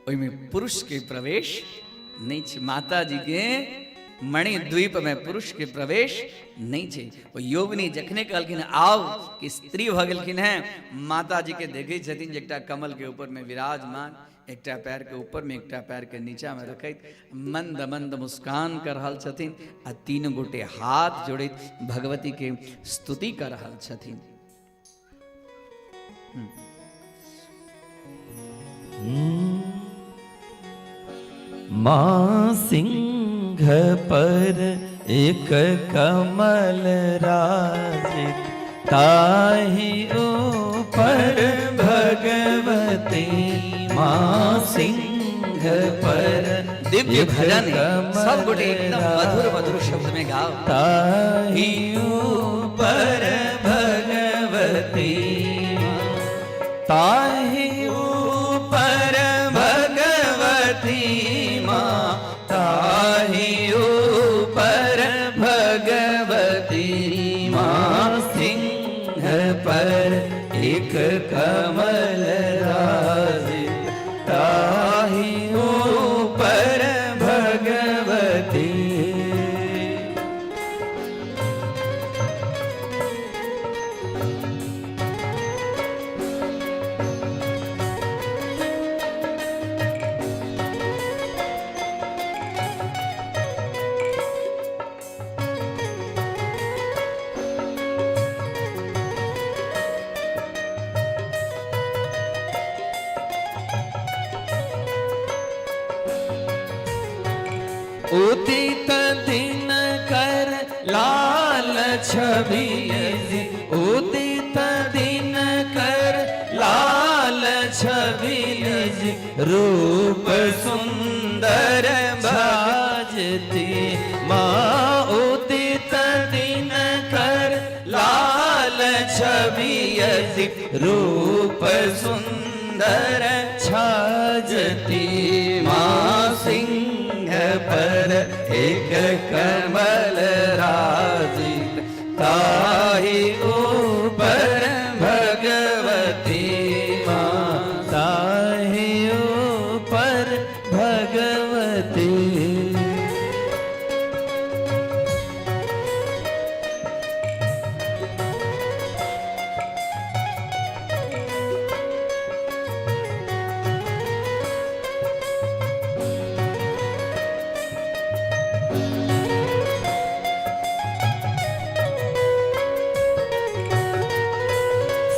ओहिमे पुरुष के प्रवेश नहीं छै। माता जी के मणिद्वीप में पुरुष के प्रवेश नहीं छै। ओ योगिनी जखने कहलखिन आओ कि स्त्री भऽ गेलखिन हैं, माता जी के देखै छथिन जे एकटा कमल के ऊपर में विराजमान, एकटा पैर के ऊपर में एकटा पैर के नीचा में रखैत मंद मंद मुस्कान कर रहल छथिन आ तीन गोटे हाथ जोड़ैत भगवती के स्तुति कर रहल छथिन। माँ सिंह पर एक कमल राजित, ताहि ऊपर भगवती। माँ सिंह पर दिव्य एक भजन है। सब कमल गोटे एकदम मधुर मधुर शब्द में गाओ। ताहि ऊपर भगवती, ताहि ऊपर भगवती माँ, ताहि ऊपर भगवती माँ, सिंह पर एक कमल राजित, ताहि ऊपर भगवती। उदित दिन कर लाल छवि, उदित दिन कर लाल छवि, रूप सुंदर भाजती माँ, उदित दिन कर लाल छवि, रूप सुंदर छाजती माँ, सिंह पर एक कमल राजित, ताहि ऊपर भगवती माँ, ताहि ऊपर भगवती।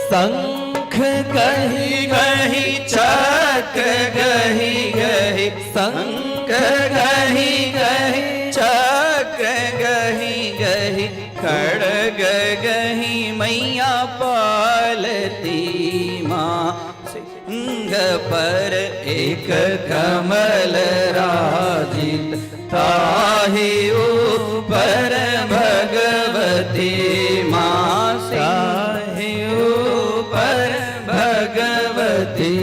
शंख गही गही चक्र गही गही, शंख गही गही चक्र गही गही खड़ग गही मैया पालती माँ, सिंह पर एक कमल राजित, ताहि ऊपर भगवती माँ, ताहि ऊपर भगवती।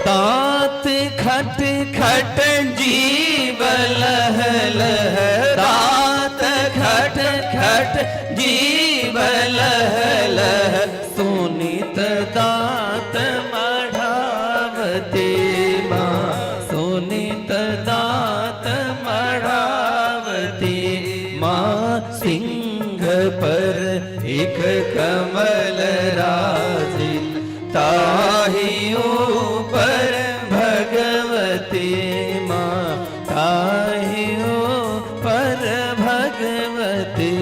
दांत खट खट जीव लह लह, दांत खट खट जीव लह लह, सोनित दांत मढ़ावती माँ, सोनित दांत मढ़ावती माँ, सिंह पर एक कमल राजित, ताहि ऊपर भगवती माँ, ताहि ऊपर भगवती।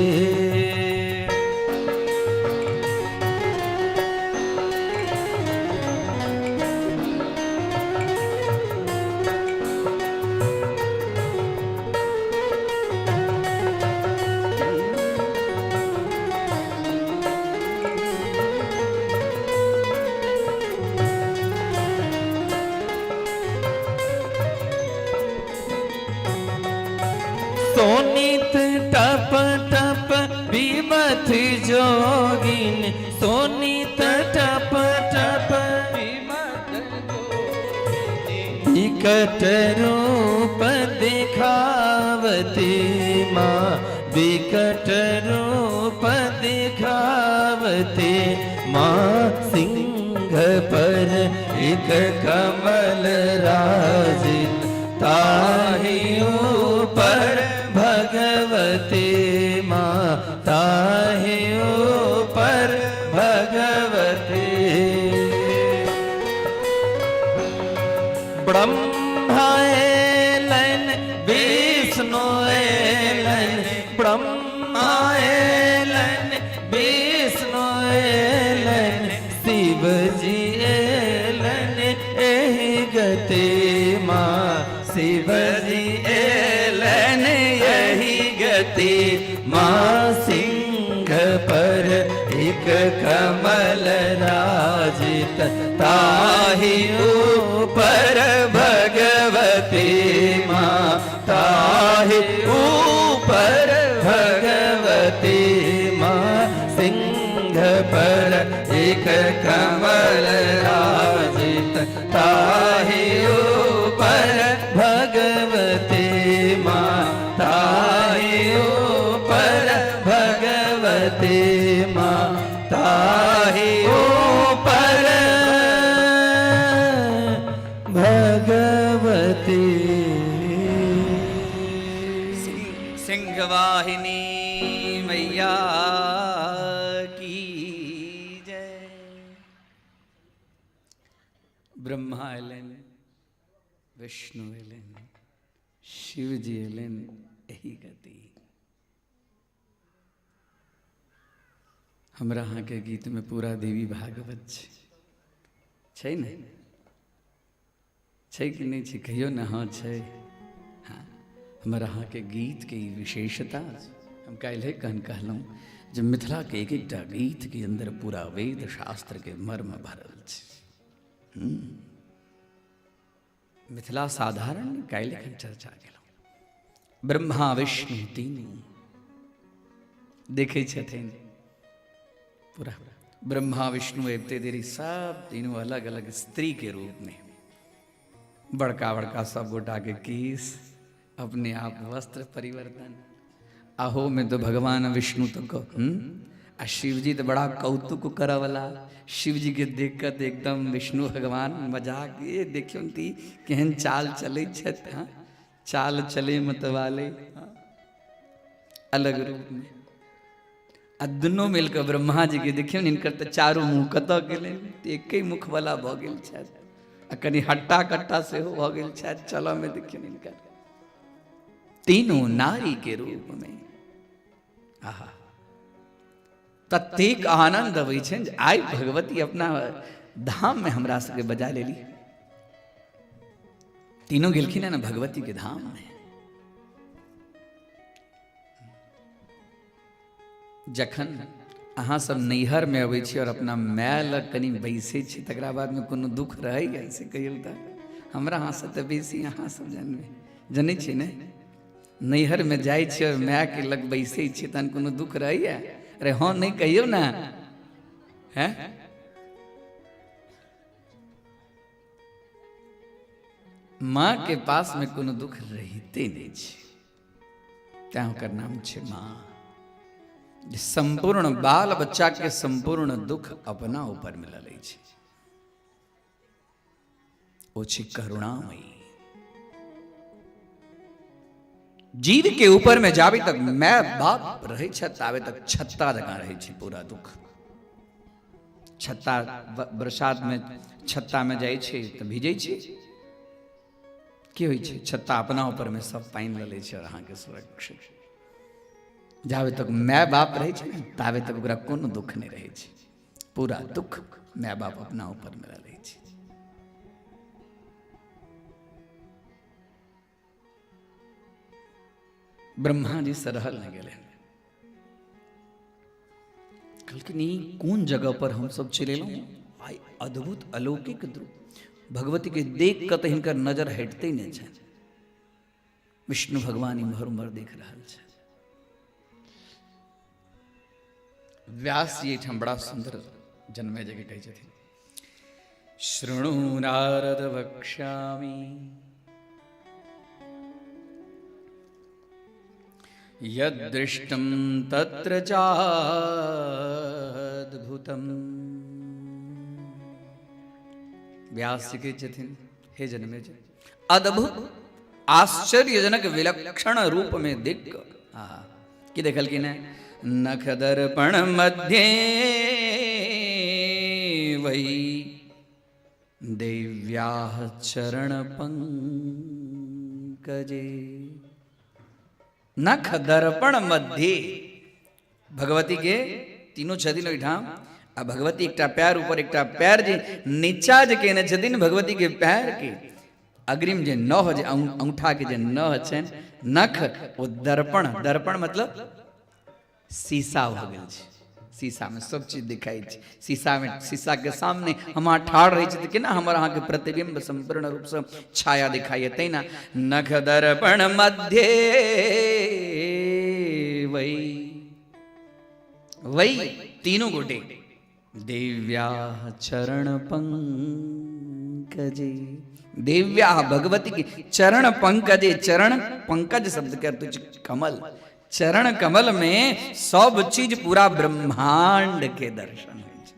सोनित टप टप बीमथ जोगिन, सोनित टप टप विकट रूप दिखावती माँ, विकट रूप दिखावती माँ, सिंह पर एक कमल राजित, ताहि ऊपर भगवती माँ, ताहि ऊपर भगवती। ब्रह्मा एलन विष्णु शिवजी एलन यही गति माँ सिंह पर एक कमल राजित ताहि ऊपर भगवती माँ ताहि ऊपर भगवती माँ सिंह पर एक कमल राजित ताहि ऊपर भगवती माँ ताहि ऊपर भगवती माँ ताहि ऊपर भगवती। सिंहवाहिनी मैया की जय। ब्रह्मा एलनि, विष्णु एलनि, शिवजी एलनि, एही गति। हमरा अहाँके गीतमे पूरा देवी भागवत छै, छै ने? छै कि नहि छै? कहियौ ने। हाँ छै। हाँ, हमर अहाँके गीतके ई विशेषता हम काल्हि कहलहुँ जे मिथिलाके एक एकटा गीतके अन्दर पूरा वेद शास्त्रके मर्म भरल छै। मिथिला साधारण काल्हि एखन चर्चा केलहुँ। ब्रह्मा विष्णु तीनू देखै छथिन पूरा ब्रह्मा विष्णु अबिते देरी सब तीनू अलग अलग स्त्री के रूप में, बड़का बड़का सब गोटा के केस, अपने आप वस्त्र परिवर्तन। आहो में तो भगवान विष्णु तो आ शिवजी तो बड़ा कौतुक करवला। शिवजी के देख कर तो एकदम विष्णु भगवान मजाक, ये देखियौ ती केहन चाल चलै छथि। हाँ, चाल चले मतवाले, हाँ, अलग रूप में। आ दुनू मिलकर ब्रह्मा जी के देखियौ ने, हिनकर तऽ चारू मुँह कतऽ गेलै, एके मुखवला भऽ गेल छथि आ कनि हट्टा कट्टा सेहो भऽ गेल छथि चलऽ में। देखियौ हिनकर तीनू नारी के रूप में, आहा ततेक आनंद अबै छनि जे आइ भगवती अपना धाम में हमरा सबके बजा लेली। तीनों गेलखिन ने भगवती के धाम में। जखन अहाँ सब नैहर में अबै छी और अपना my लग कनि बैसै छी तकरा बाद में कोनो दुख रहैया से कहियौ तऽ? हमरा अहाँसँ तऽ बेसी अहाँ सब जानबै, जनै छी ने? नैहर में जाइ छी और my के लग बैसै छी तहन कोनो दुख रहैया? अरे हाँ नहीं कहियौ ना। हैं, माँ के पास में कोनो दुख रहिते नहीं छै, तैं ओकर नाम छै माँ। संपूर्ण बाल बच्चा के संपूर्ण दुख अपना ऊपर में लऽ लै छै, ओ छै करुणामयी। जीव के ऊपर में जाबे तक my बाप रहै छै ताबे तक छत्ता जकाँ रहै छै पूरा दुख। छत्ता बरसात में छत्ता में जाइ छै तऽ भीजै छै, की होइ छै? छत्ता अपना ऊपर में सब पानि लऽ लै छै और अहाँके सुरक्षित। जाबे तक my बाप रहै छै ने ताबे तक ओकरा कोनो दुख नहि रहै छै, पूरा दुख my बाप अपना ऊपर में लऽ लै छै। ब्रह्मा जी से रहल नहि गेलै, कहलखिन ई कोन जगह पर हम सब चलि एलहुँ? आइ अद्भुत अलौकिक द्रुप भगवती के देख कऽ तऽ हिनकर नजर हटिते नहि छनि। विष्णु भगवान इम्हर उम्हर देख रहल छथि। व्यास जी एहिठाम बड़ा सुंदर जन्मे जगह कहै छथिन, शृणु नारद वक्ष्यामि यदृष्टं तत्र चाद्भुतम्। व्यास जी कहै छथिन हे जन्मेजय, अद्भुत आश्चर्यजनक विलक्षण रूप में देख कऽ की देखलखिन है? नख दर्पण मध्ये वै देव्याः चरण पंकजे। नख दर्पण मध्ये भगवती के तीनों छथिन ओहिठाम आ भगवती एकटा पैर ऊपर एकटा पैर जे नीचा जे केने छथिन भगवती के पैर के अग्रिम जे नह जे अंगूठा के जे नह छनि नख, ओ दर्पण, दर्पण मतलब शीशा भऽ गेल छै। शीशा में सब चीज दिखाई छै। शीशा में, शीशा के सामने हम अहाँ ठाढ़ रहै छी तऽ केना हमर अहाँके प्रतिबिंब संपूर्ण रूपसँ छाया दिखाइए, तहिना नख दर्पण मध्य वै वै तीनू गोटे देव्या चरण पंकजे, देव्या भगवती के चरण पंकजे, चरण पंकज शब्द के अर्थ छै कमल, चरण कमल में सब चीज पूरा ब्रह्मांड के दर्शन होइ छै।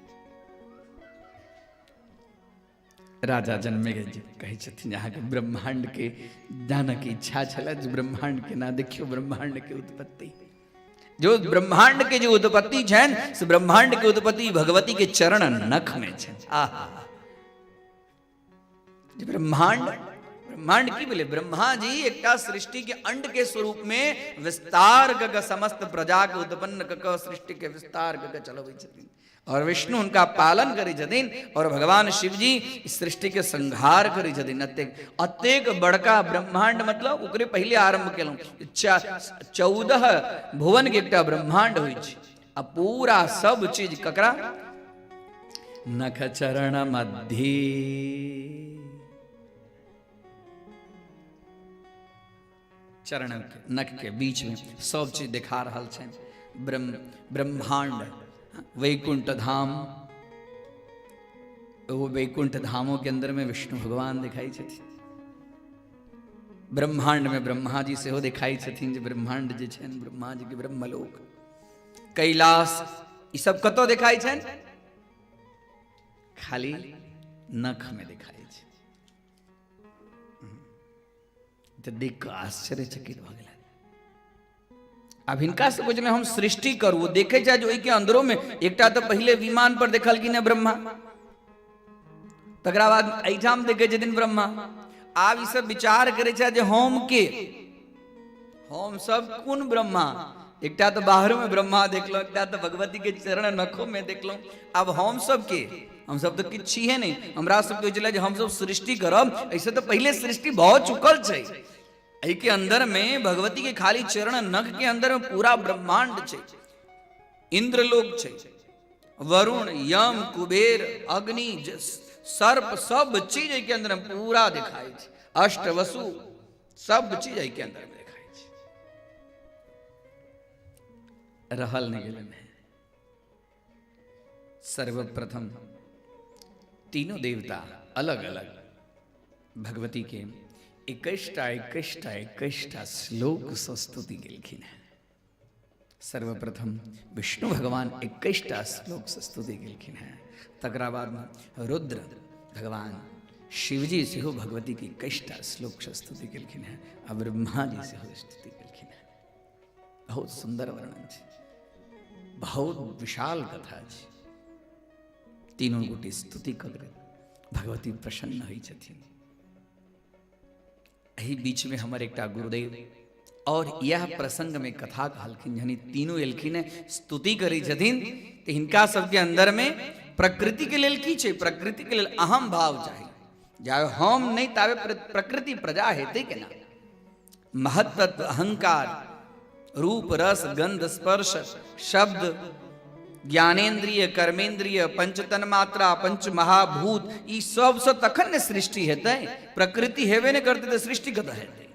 राजा जनमेजय जी कहै छथिन अहाँके ब्रह्मांड के जानके इच्छा छलै जे ब्रह्मांड के ना देखियौ, ब्रह्मांड के उत्पत्ति, जो ब्रह्मांड के जो उत्पत्ति छनि से ब्रह्मांड के उत्पत्ति भगवती के चरण नख में छनि। आहा, ब्रह्मांड, ब्रह्मांड की भेलै? ब्रह्मा जी एकटा सृष्टि के अंड के स्वरूप में विस्तार क के समस्त प्रजा के उत्पन्न क के सृष्टि के विस्तार क के चलबै छथिन, और विष्णु हुनका पालन करै छथिन, और भगवान शिवजी सृष्टि के संहार करै छथिन। अतेक अतेक बड़का ब्रह्मांड, मतलब ओकरे पहिले आरंभ केलहुँ, 14 भुवन के एकटा ब्रह्मांड होइ छै, आ पूरा सब चीज ककरा? नख चरण मध्ये। चरण नख के बीच में सब चीज दिखा रहल छनि। ब्रह्मांड, वैकुंठ धाम, वो वैकुंठ धामों के अंदर में विष्णु भगवान दिखाई छथिन। ब्रह्मांड में ब्रह्मा जी सेहो दिखाई छथिन, जे ब्रह्मांड जे छनि ब्रह्मा जी के ब्रह्मलोक, कैलाश, ई सब कतौ दिखाई छनि? खाली नख में दिखाई छै। तऽ देख कऽ आश्चर्यचकित भऽ गेल। आब हिनका से बुझल हम सृष्टि करू, देखे जाय जे ओहिके अंदरो में एकटा तऽ पहिले विमान पर देखलखिन हेँ ब्रह्मा, तकरा बाद एहिठाम देखे छथिन ब्रह्मा। आब ई सब विचार करै छै जे हम के, हम सब कोन ब्रह्मा? एकटा तऽ बाहरो में ब्रह्मा देखलहुँ, एकटा तऽ भगवती के चरण नखो में देखलहुँ, आब हम सब के? हम सब तऽ किछु छिहे नहि। हमरा सबके होइ छलै जे हम सब सृष्टि करब, एहिसँ तऽ पहिले सृष्टि भऽ चुकल छै। एहिके अंदर में भगवती के खाली चरण नख के अंदर में पूरा ब्रह्मांड छै, इंद्रलोक छै, वरुण, यम, कुबेर, अग्नि, सर्प, सब चीज एहिके अंदर में पूरा दिखाई छै। अष्ट वसु सब चीज एहिके अंदर में दिखाई छै। रहल नहि गेलनि हेँ। सर्वप्रथम तीनों देवता अलग अलग भगवती के 21टा 21टा 21टा श्लोक सँ स्तुति केलखिन हेँ। सर्वप्रथम विष्णु भगवान 21टा श्लोक सँ स्तुति केलखिन हेँ। तकरा बादमे रुद्र भगवान शिवजी सेहो भगवती के 21टा श्लोक सँ स्तुति केलखिन हेँ, आ ब्रह्मा जी सेहो स्तुति केलखिन हेँ। बहुत सुंदर वर्णन छै, बहुत विशाल कथा छै। तीनू गोटे स्तुति कऽ भगवती प्रसन्न होइ छथिन। एहि बीच में हमर एकटा गुरुदेव और यह प्रसंग में कथा कहलखिन, जहन तीनू एलखिन स्तुति करै छथिन तऽ हिनका सबके अंदर में प्रकृति के लेल की छै? प्रकृति के लेल अहम भाव चाही। जाबे हम नहि ताबे प्रकृति प्रजा हेतै केना? महत्व, अहंकार, रूप, रस, गंध, स्पर्श, शब्द, ज्ञानेन्द्रिय, कर्मेंद्रिय, पंचतन मात्रा, पंच महाभूत, ई सबसँ तखन ने सृष्टि हेतै। प्रकृति हेबे नहि करतै तऽ सृष्टि कतऽ हेतै?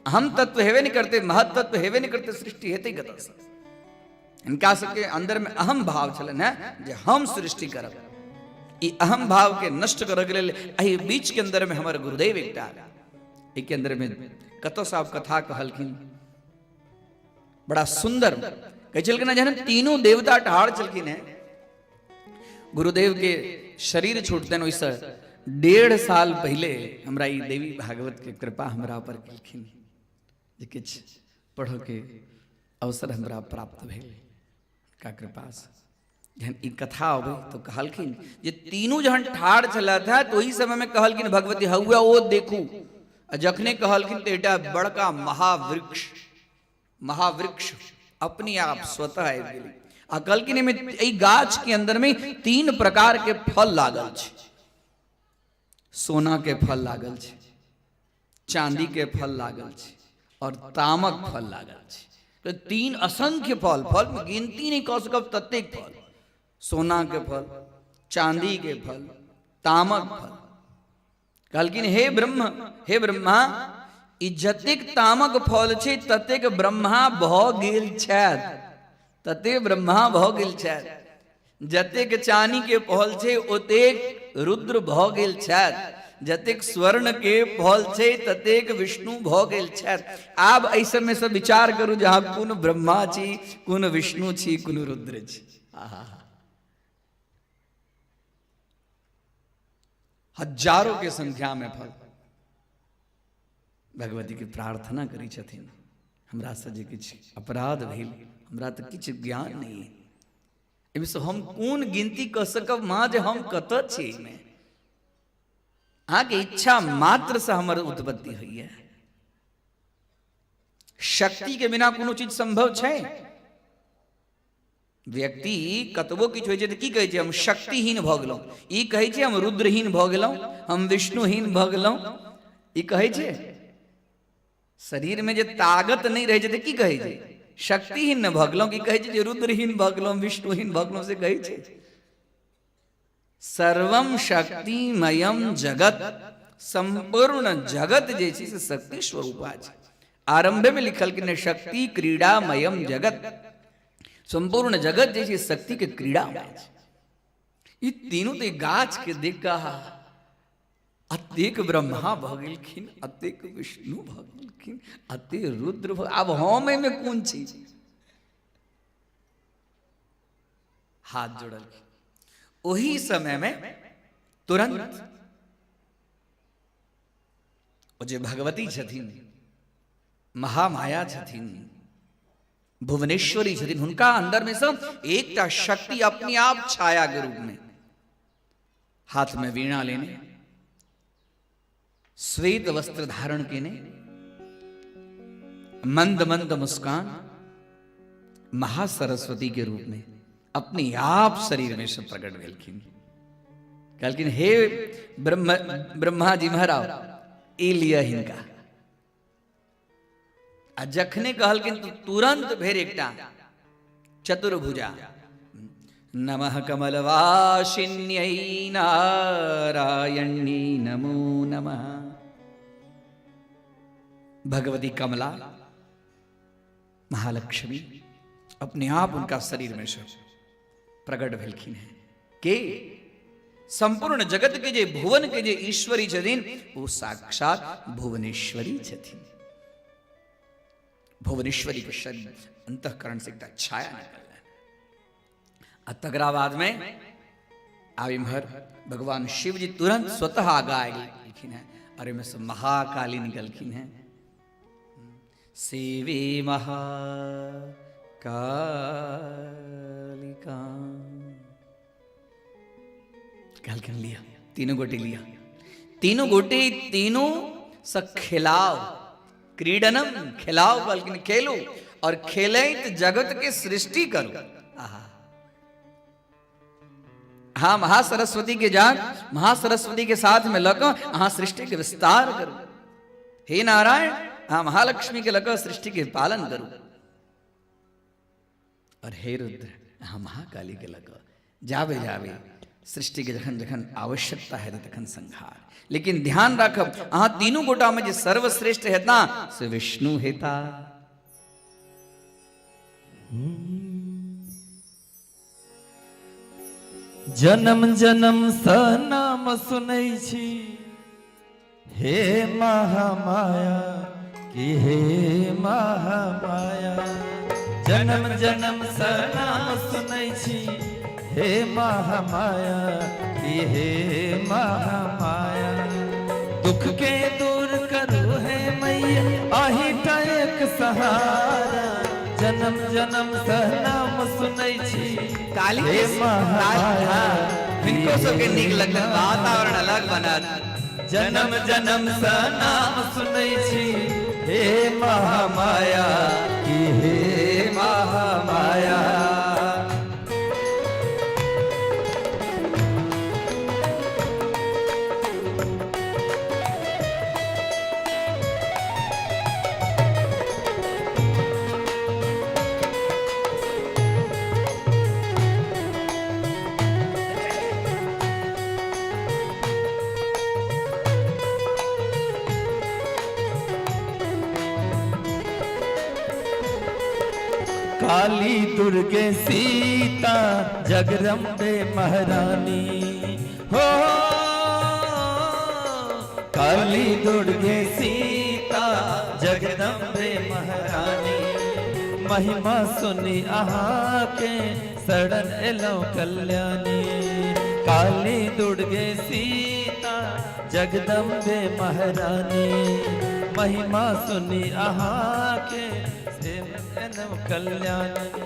अहम तत्व हेबे नहि करतै, महत तत्व हेबे नहि करतै, सृष्टि हेतै कतऽसँ? हिनका सबके अंदर में अहम भाव छलनि हेँ जे हम सृष्टि करब। ई अहम भाव के नष्ट करऽ के लेल एहि बीच के अंदर में हमर गुरुदेव एकटा एहिके अंदर में कतऽसँ आब कथा कहलखिन, बड़ा सुंदर कहै छलखिन हेँ। जहन तीनू देवता ठाढ़ छलखिन हेँ, गुरुदेव के शरीर छूटतनि ओहिसँ 1.5 साल पहिले हमरा ई देवी भागवत के कृपा हमरा पर केलखिन जे किछु पढ़ऽके अवसर हमरा प्राप्त भेल हुनका कृपासँ। जहन ई कथा अबै तऽ कहलखिन जे तीनू जहन ठाढ़ छलथि हेँ तऽ ओहि समयमे कहलखिन भगवती हौआ ओ देखू, आ जखने कहलखिन तऽ एकटा बड़का महावृक्ष, महावृक्ष अपने आप स्वतः आबि गेलै, आ कहलखिन एहिमे एहि गाछ के अंदर में 3 प्रकार के फल लागल छै, सोना के फल लागल छै, चांदी के फल लागल छै और तामक फल लागल छै। तो तीन असंख्य फल, फल में गिनती नहीं कऽ सकब ततेक फल, सोना के फल, चांदी के फल, तामक फल। कहलखिन हे ब्रह्म, हे ब्रह्मा, ई जतेक तामक फल छै ततेक ब्रह्मा भऽ गेल छथि, ततेक ब्रह्मा भऽ गेल छथि। जतेक चानी के फल छै ओतेक रुद्र भऽ गेल छथि, जतेक स्वर्ण के फल छै ततेक विष्णु भऽ गेल छथि। आब एहि सबमे से विचार करू जे अहाँ कोन ब्रह्मा छी, कोन विष्णु छी, कोन रुद्र छी। आहा, हजारों के संख्या में फल। भगवती के प्रार्थना करै छथिन, हमरा से जे किछु अपराध भेल, हमरा तऽ किछु ज्ञान नहि, एहिसँ हम कोन गिनती कऽ सकब माँ जे हम कतऽ छी एहिमे। अहाँके इच्छा मात्रसँ हमर उत्पत्ति होइए। शक्ति के बिना कोनो चीज संभव छै? व्यक्ति कतबो किछु होइ छै तऽ की कहै छै, हम शक्तिहीन भऽ गेलहुँ। ई कहै छै हम रुद्रहीन भऽ गेलहुँ, हम विष्णुहीन भऽ गेलहुँ, ई कहै छै? शरीरमे जे ताकत नहि रहै छै तऽ की कहै छै, शक्तिहीन ने भऽ गेलहुँ। की कहै छै जे रुद्रहीन भऽ गेलहुँ, विष्णुहीन भऽ गेलहुँ, से कहै छै? सर्वम शक्तिमयम जगत, संपूर्ण जगत जे छै से शक्ति स्वरूपा छै। आरंभे में लिखल कि ने शक्ति क्रीड़ामयम जगत, संपूर्ण जगत जे छै शक्ति के क्रीड़ामय छै। ई तीनू तऽ गाछ के देख कऽ अतेक ब्रह्मा भऽ गेलखिन, अतेक विष्णु भऽ गेलखिन, अतेक रुद्र भऽ, आब हम एहिमे कोन छी? हाथ जोड़लखिन। ओही समय में तुरंत ओ जे भगवती छथिन, महामाया छथिन, भुवनेश्वरी छथिन, हुनका अंदर में सब एकटा शक्ति अपने आप छाया के रूप में, हाथ में वीणा लेने, श्वेत वस्त्र धारण केने, मंद मंद मुस्कान, महासरस्वती के रूप में अपने आप शरीर में से प्रकट भेलखिन। कहलखिन हे ब्रह्म ब्रह्मा जी महाराज, ई लिअ हिनका। आ जखने कहलखिन तो तुरंत भेर एकटा चतुर्भुजा, नमः कमलवासिन्यै नारायणी नमो नमः। भगवती कमला महालक्ष्मी अपने आप उनका शरीर में से प्रकट भेलखिन हैं के संपूर्ण जगत के जे भुवन के जे ईश्वरी छथिन वो साक्षात भुवनेश्वरी छथिन। भुवनेश्वरी के शरीर अंतःकरण से एकटा छाया निकल आ तकरा बाद में आब इम्हर भगवान शिव जी तुरंत स्वतः आगा आबि गेलखिन हैं और एहिमे से महाकाली निकलखिन हैं। शिवी महाकालिका कहलखिन लिया, तीनों गोटे लिया, तीनों गोटे तीनों से खेलाओ, क्रीडनम खेलाओ, कहलखिन खेलू और खेलैत जगत के सृष्टि करू। आहा, हाँ, महासरस्वती के जाग महासरस्वती के साथ में लक अहाँ सृष्टि के विस्तार करू। हे नारायण, अहाँ महालक्ष्मी के लक सृष्टि के पालन करू। और हे रुद्र, अहाँ महाकाली के लक जाबे जाबे सृष्टि के जखन जखन आवश्यकता है तखन संहार। लेकिन ध्यान राखब, अहाँ तीनू गोटा में जे सर्वश्रेष्ठ हेता से विष्णु हेता। जन्म जन्म स नाम सुनै छी हे महामाया कि हे महामाया। जन्म जन्म स नाम सुनै छी हे महामाया कि हे महामाया। दुख के दूर करू हे मैया अही टा एक सहारा। जन्म जन्म स नाम सुनै छी काली हे महामाया। हिनको सबके नीक लगलनि, वातावरण अलग बनल। जन्म जन्म स नाम सुनै छी हे महामाया कि हे महामाया। काली दुर्गे सीता जगदम्बे महारानी हो। काली दुर्गे सीता जगदम्बे महारानी। महिमा सुनी अहाँ के शरण एलौं कल्याणी। काली दुर्गे सीता जगदम्बे महारानी। महिमा सुनी अहाँ के एलौं कल्याणी।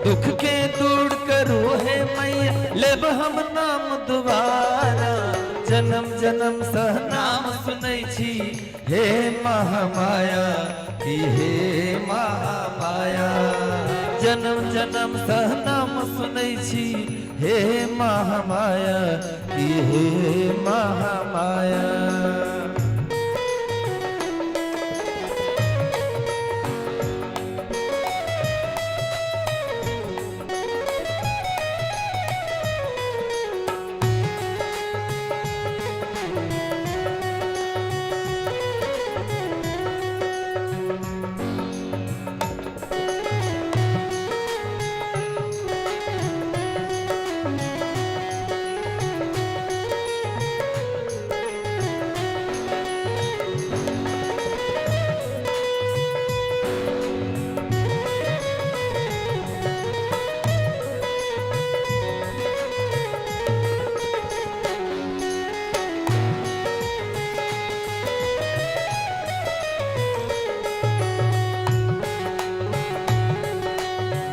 दुख के दूर करो हे मैया, लेब हम नाम दुबारा। जन्म जन्म स नाम सुनै छी हे महामाया, की हे महामाया। जन्म जन्म स नाम सुनै छी हे महामाया, की हे महामाया।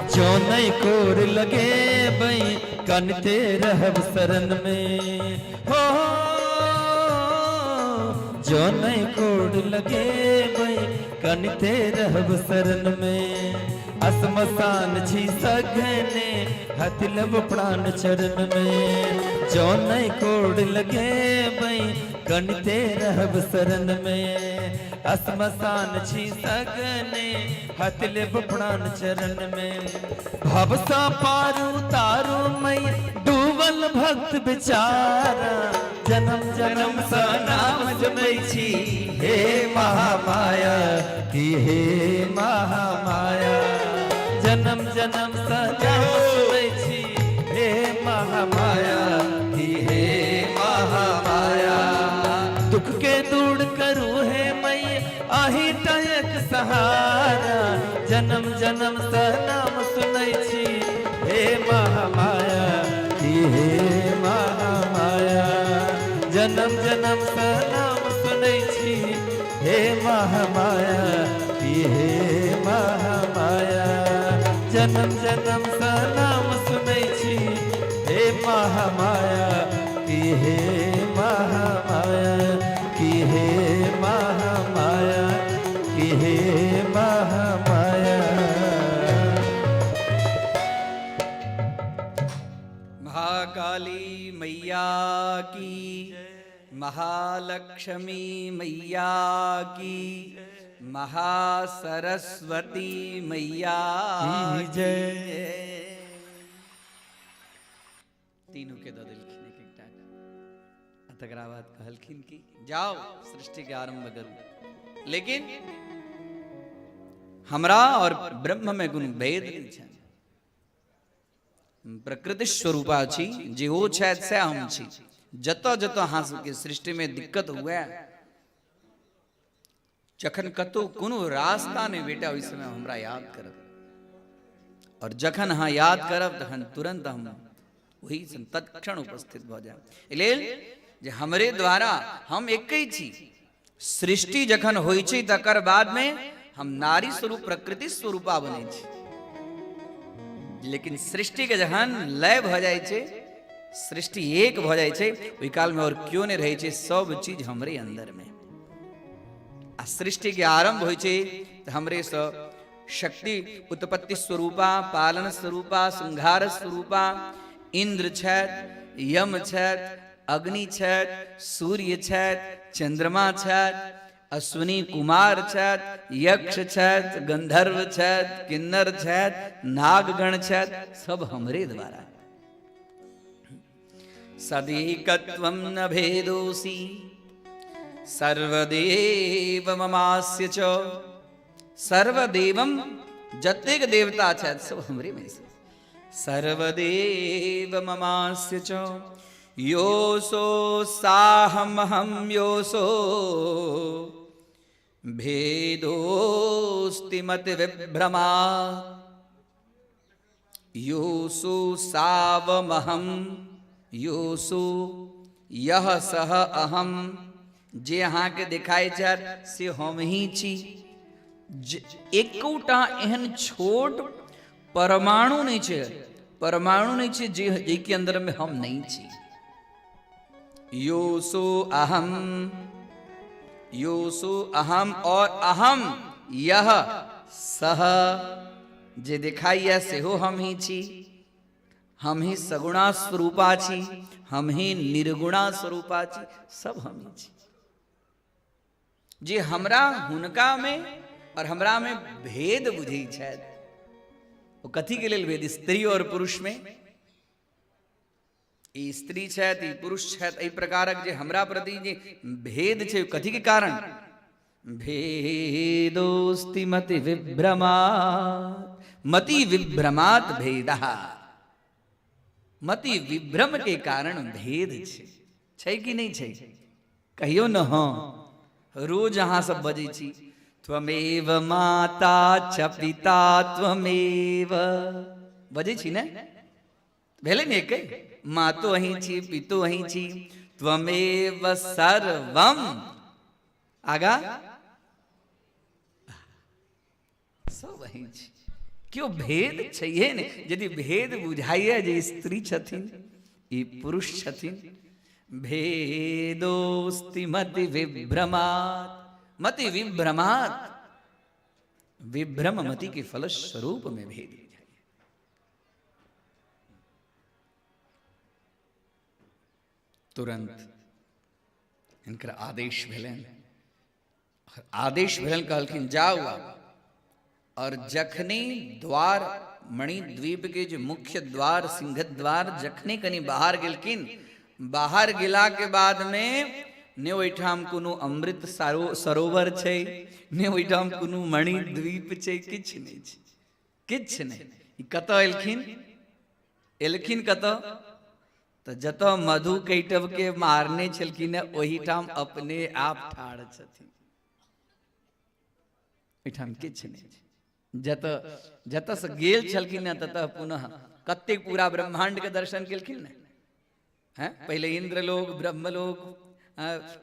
जो नहीं कोर लगेबै कनते रहब शरण में हो। जो नहीं कोर लगेबै कनते रहब शरण में। असमसान छी सघने हथिलब प्राण चरण में। जो नहीं कोर लगेबै कनते रहब शरण में। असमसान छी सगने हथलेब प्राण चरण में। भवसा पारू तारू मई डूबल भक्त बेचारा। जन्म जन्म स नाम जपै छी हे महामाया, की हे महामाया। जन्म जन्म स नाम जपै छी हे महामाया, की हे महामाया। दुख के दूर करू हे मैया, अही एक सहारा। जन्म जन्म स नाम सुनै छी हे महामाया, की हे महामाया। जन्म जन्म स नाम सुनै छी हे महामाया, की हे महामाया। जन्म जन्म स नाम सुनै छी हे महामाया, की हे महामाया, की हे महामाया, की हे महामाया। महाकाली मैया की, महालक्ष्मी मैया की, महासरस्वती मैया की जय। तीनू के दऽ देलखिन एक एकटा आ तकरा बाद कहलखिन कि जाओ सृष्टि के आरंभ करू, लेकिन हमरा और ब्रह्म में कोनो भेद नहीं छै। प्रकृति स्वरूपा छी, जे ओ छथि सएह हम छी। जतऽ जतऽ अहाँ सबके सृष्टि में दिक्कत हुए, जखन कतौ कोनो रास्ता नहीं भेटै, ओहि समय हमरा याद करब, और जखन अहाँ याद करब तखन तुरंत हम वही तत्क्षण उपस्थित भऽ जायब। लेल जे हमरे द्वारा हम एकै छी। सृष्टि जखन होइ छै तकर बाद में हम नारी स्वरूप प्रकृति स्वरूपा बनै छी, लेकिन सृष्टि के जखन लय भऽ जाइ छै, सृष्टि एक भऽ जाइ छै, ओहि काल में और क्यों नहीं रहै छै, सब चीज हमरे अंदर में। आ सृष्टि के आरंभ होइ छै तऽ हमरे सँ शक्ति उत्पत्ति स्वरूपा, पालन स्वरूपा, संहार स्वरूपा, इंद्र छथि, यम छथि, अग्नि छथि, सूर्य छथि, चंद्रमा छथि, अश्विनी कुमार छथि, यक्ष छथि, गंधर्व छथि, किन्नर छथि, नागगण छथि, सब हमरे द्वारा। सदैकत्वं न भेदोसि सर्वदेव ममास्य च सर्वदेवं जतेक देवता छथि सब हमरे में। सर्वदेव ममास्य च योसो साहमहं योसो भेदोस्ति मति विभ्रमा। योसो सावमहं योसो यह सह अहम, जे अहाँके देखाइ छथि से हम ही छी। एकोटा एहन छोट परमाणु नहीं छै, परमाणु नहीं छै जे जाहिके अंदर में हम नहीं छी। योसो अहम, योसो अहम और अहम यह सह, जे देखाइए सेहो हम ही छी। हम ही सगुणा स्वरूपा छी, हम ही निर्गुणा स्वरूपा छी, सब हम ही छी। जे हमरा हुनका में और हमरा में भेद बुझै छथि, ओ कथी के लेल भेद? स्त्री और पुरुष में, ई स्त्री छथि ई पुरुष छथि, एहि प्रकारक जे हमरा प्रति जे भेद छै कथी के कारण? भेदोस्ति मति विभ्रमात्, मति विभ्रमात् भेदः, मति विभ्रम के कारण भेद छै। छै कि नहीं छै? कहियो न। हाँ, रोज अहाँ सब बजै छी त्वमेव माता च पिता त्वमेव, बजै छी ने? भेलै ने एके? मातो अहीं छी, पितो अहीं छी, त्वमेव सर्वम, आगा सब अहीं छी, क्यों भेद छैहे ने। यदि भेद बुझाइए जे स्त्री छथिन ई पुरुष छथिन, भेदोस्ति मति विभ्रमात्, मति विभ्रमात्, विभ्रम मति के फलस्वरूप में भेद बुझाइए। तुरंत हिनकर आदेश भेलनि, आदेश भेलनि, कहलखिन जाउ आब। और जखनी द्वार मणिद्वीप के जो मुख्य द्वार सिंहद्वार जखनी कनी बाहर गेलखिन, बाहर गेला के बाद में ने ओहिठाम कोनो अमृत सरोवर छै, ने ओहिठाम कोनो मणिद्वीप छै, किछु नहि छै, किछु नहि। ई कतऽ एलखिन? एलखिन कतऽ? तऽ जतऽ मधु कैटव के मारने छलखिन हेँ ओहिठाम अपने आप ठाढ़ छथिन। एहिठाम किछु नहि छै। जतऽ जतऽ से गेल छलखिन हेँ ततऽ पुनः कतेक पूरा ब्रह्मांड के दर्शन केलखिन ने। हैं, पहिले इंद्रलोक ब्रह्मलोक,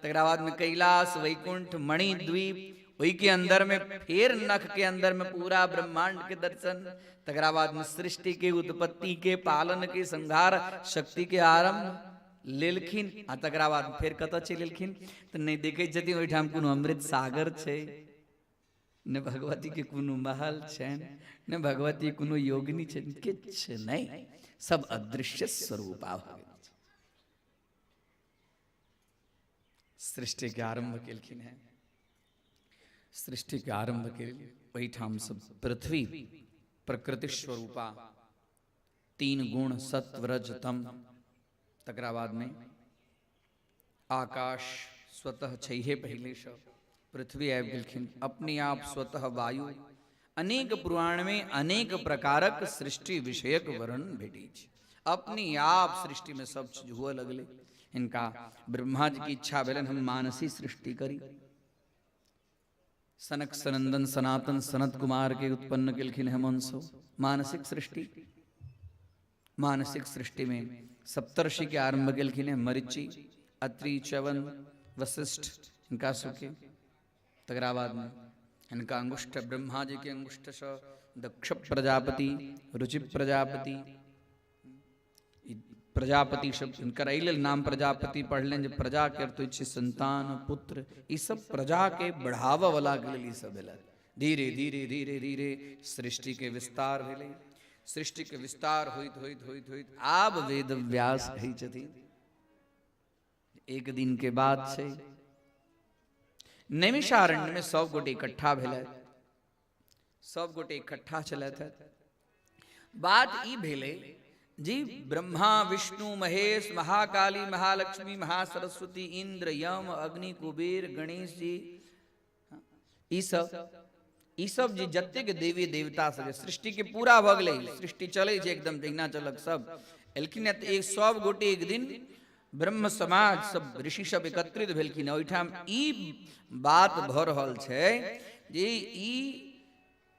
तकरा बाद में कैलाश वैकुंठ मणिद्वीप, ओहि के अंदर में फिर नख के अंदर में पूरा ब्रह्मांड के दर्शन, तकरा बाद में सृष्टि के उत्पत्ति के पालन के संहार शक्ति के आरंभ लेलखिन। आ तकरा बाद फेर कतऽ चलि एलखिन? तऽ नहि देखै छथिन ओहिठाम कोनो अमृत सागर छै, ने भगवती के कोनो महल छनि, ने भगवती कोनो योगिनी छनि, किछु नहि, सब अदृश्य स्वरूप भऽ गेल। सृष्टि के आरंभ केलखिन हेँ, सृष्टि के आरंभ के ओहिठाम सब पृथ्वी प्रकृति स्वरूपा, तीन गुण सत्व रज तम, तकरा बाद में आकाश स्वतः छैहे पहिले से, पृथ्वी आबि गेलखिन अपने आप स्वतः वायु। अनेक पुराण में अनेक प्रकारक सृष्टि विषयक वर्णन भेटै छै। अपने आप सृष्टि में सब चीज हुअ लगलै। हिनका ब्रह्मा जी की इच्छा भेलनि हम मानसी सृष्टि करी। सनक सनंदन सनातन सनत कुमार के उत्पन्न केलखिन हेमंसो मानसिक सृष्टि। मानसिक सृष्टि में सप्तर्षि के आरंभ केलखिन हैं मरीचि अत्रि च्यवन वशिष्ठ हिनका सबके। तकरा बाद में हिनका अंगुष्ठ ब्रह्मा जी के अंगुष्ठ से दक्ष प्रजापति रुचि प्रजापति प्रजापति सब हिनकर एहि लेल नाम प्रजापति पढ़लनि जे प्रजा के अर्थ होइ छै संतान पुत्र, ई सब प्रजा के बढ़ावऽ वाला के लेल ई सब भेलै। धीरे धीरे धीरे धीरे सृष्टि के विस्तार भेलै। सृष्टि के विस्तार होइत होइत होइत होइत आब वेद व्यास कहै छथिन एक दिन के बाद छै नैमिषारण्य में सब गोटे इकट्ठा भेलथि, सब गोटे इकट्ठा छलथि। बात ई भेलै जी ब्रह्मा विष्णु महेश महाकाली महालक्ष्मी महासरस्वती इंद्र यम अग्नि कुबेर गणेश जी ई सब ई सब जे जतेक देवी देवता सब सृष्टि के पूरा भऽ गेलै, सृष्टि चलै छै एकदम जहिना चलक सब एलखिन तऽ एक सब गोटे एक दिन ब्रह्म समाज सब ऋषि सब एकत्रित भेलखिन। ओहिठाम ई बात भऽ रहल छै जे ई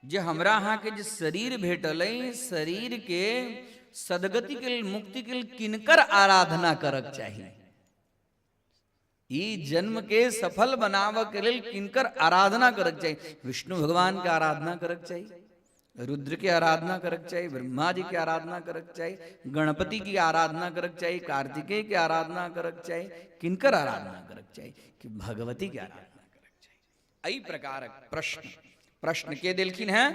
जे हमरा अहाँके जे शरीर भेटल अइ, शरीर के सदगति के लेल, मुक्ति के लेल किनकर आराधना करक चाही, ई जन्म के सफल बनाबऽ के लेल किनकर आराधना करक चाही। विष्णु भगवान के आराधना करक चाही, रुद्र के आराधना करक चाही, ब्रह्मा जी के आराधना करक चाही, गणपति की आराधना करक चाही, कार्तिकेय के आराधना करक चाही, किनकर आराधना करक चाही कि भगवती के आराधना करक चाही। एहि प्रकारक प्रश्न प्रश्न के देलखिन हैं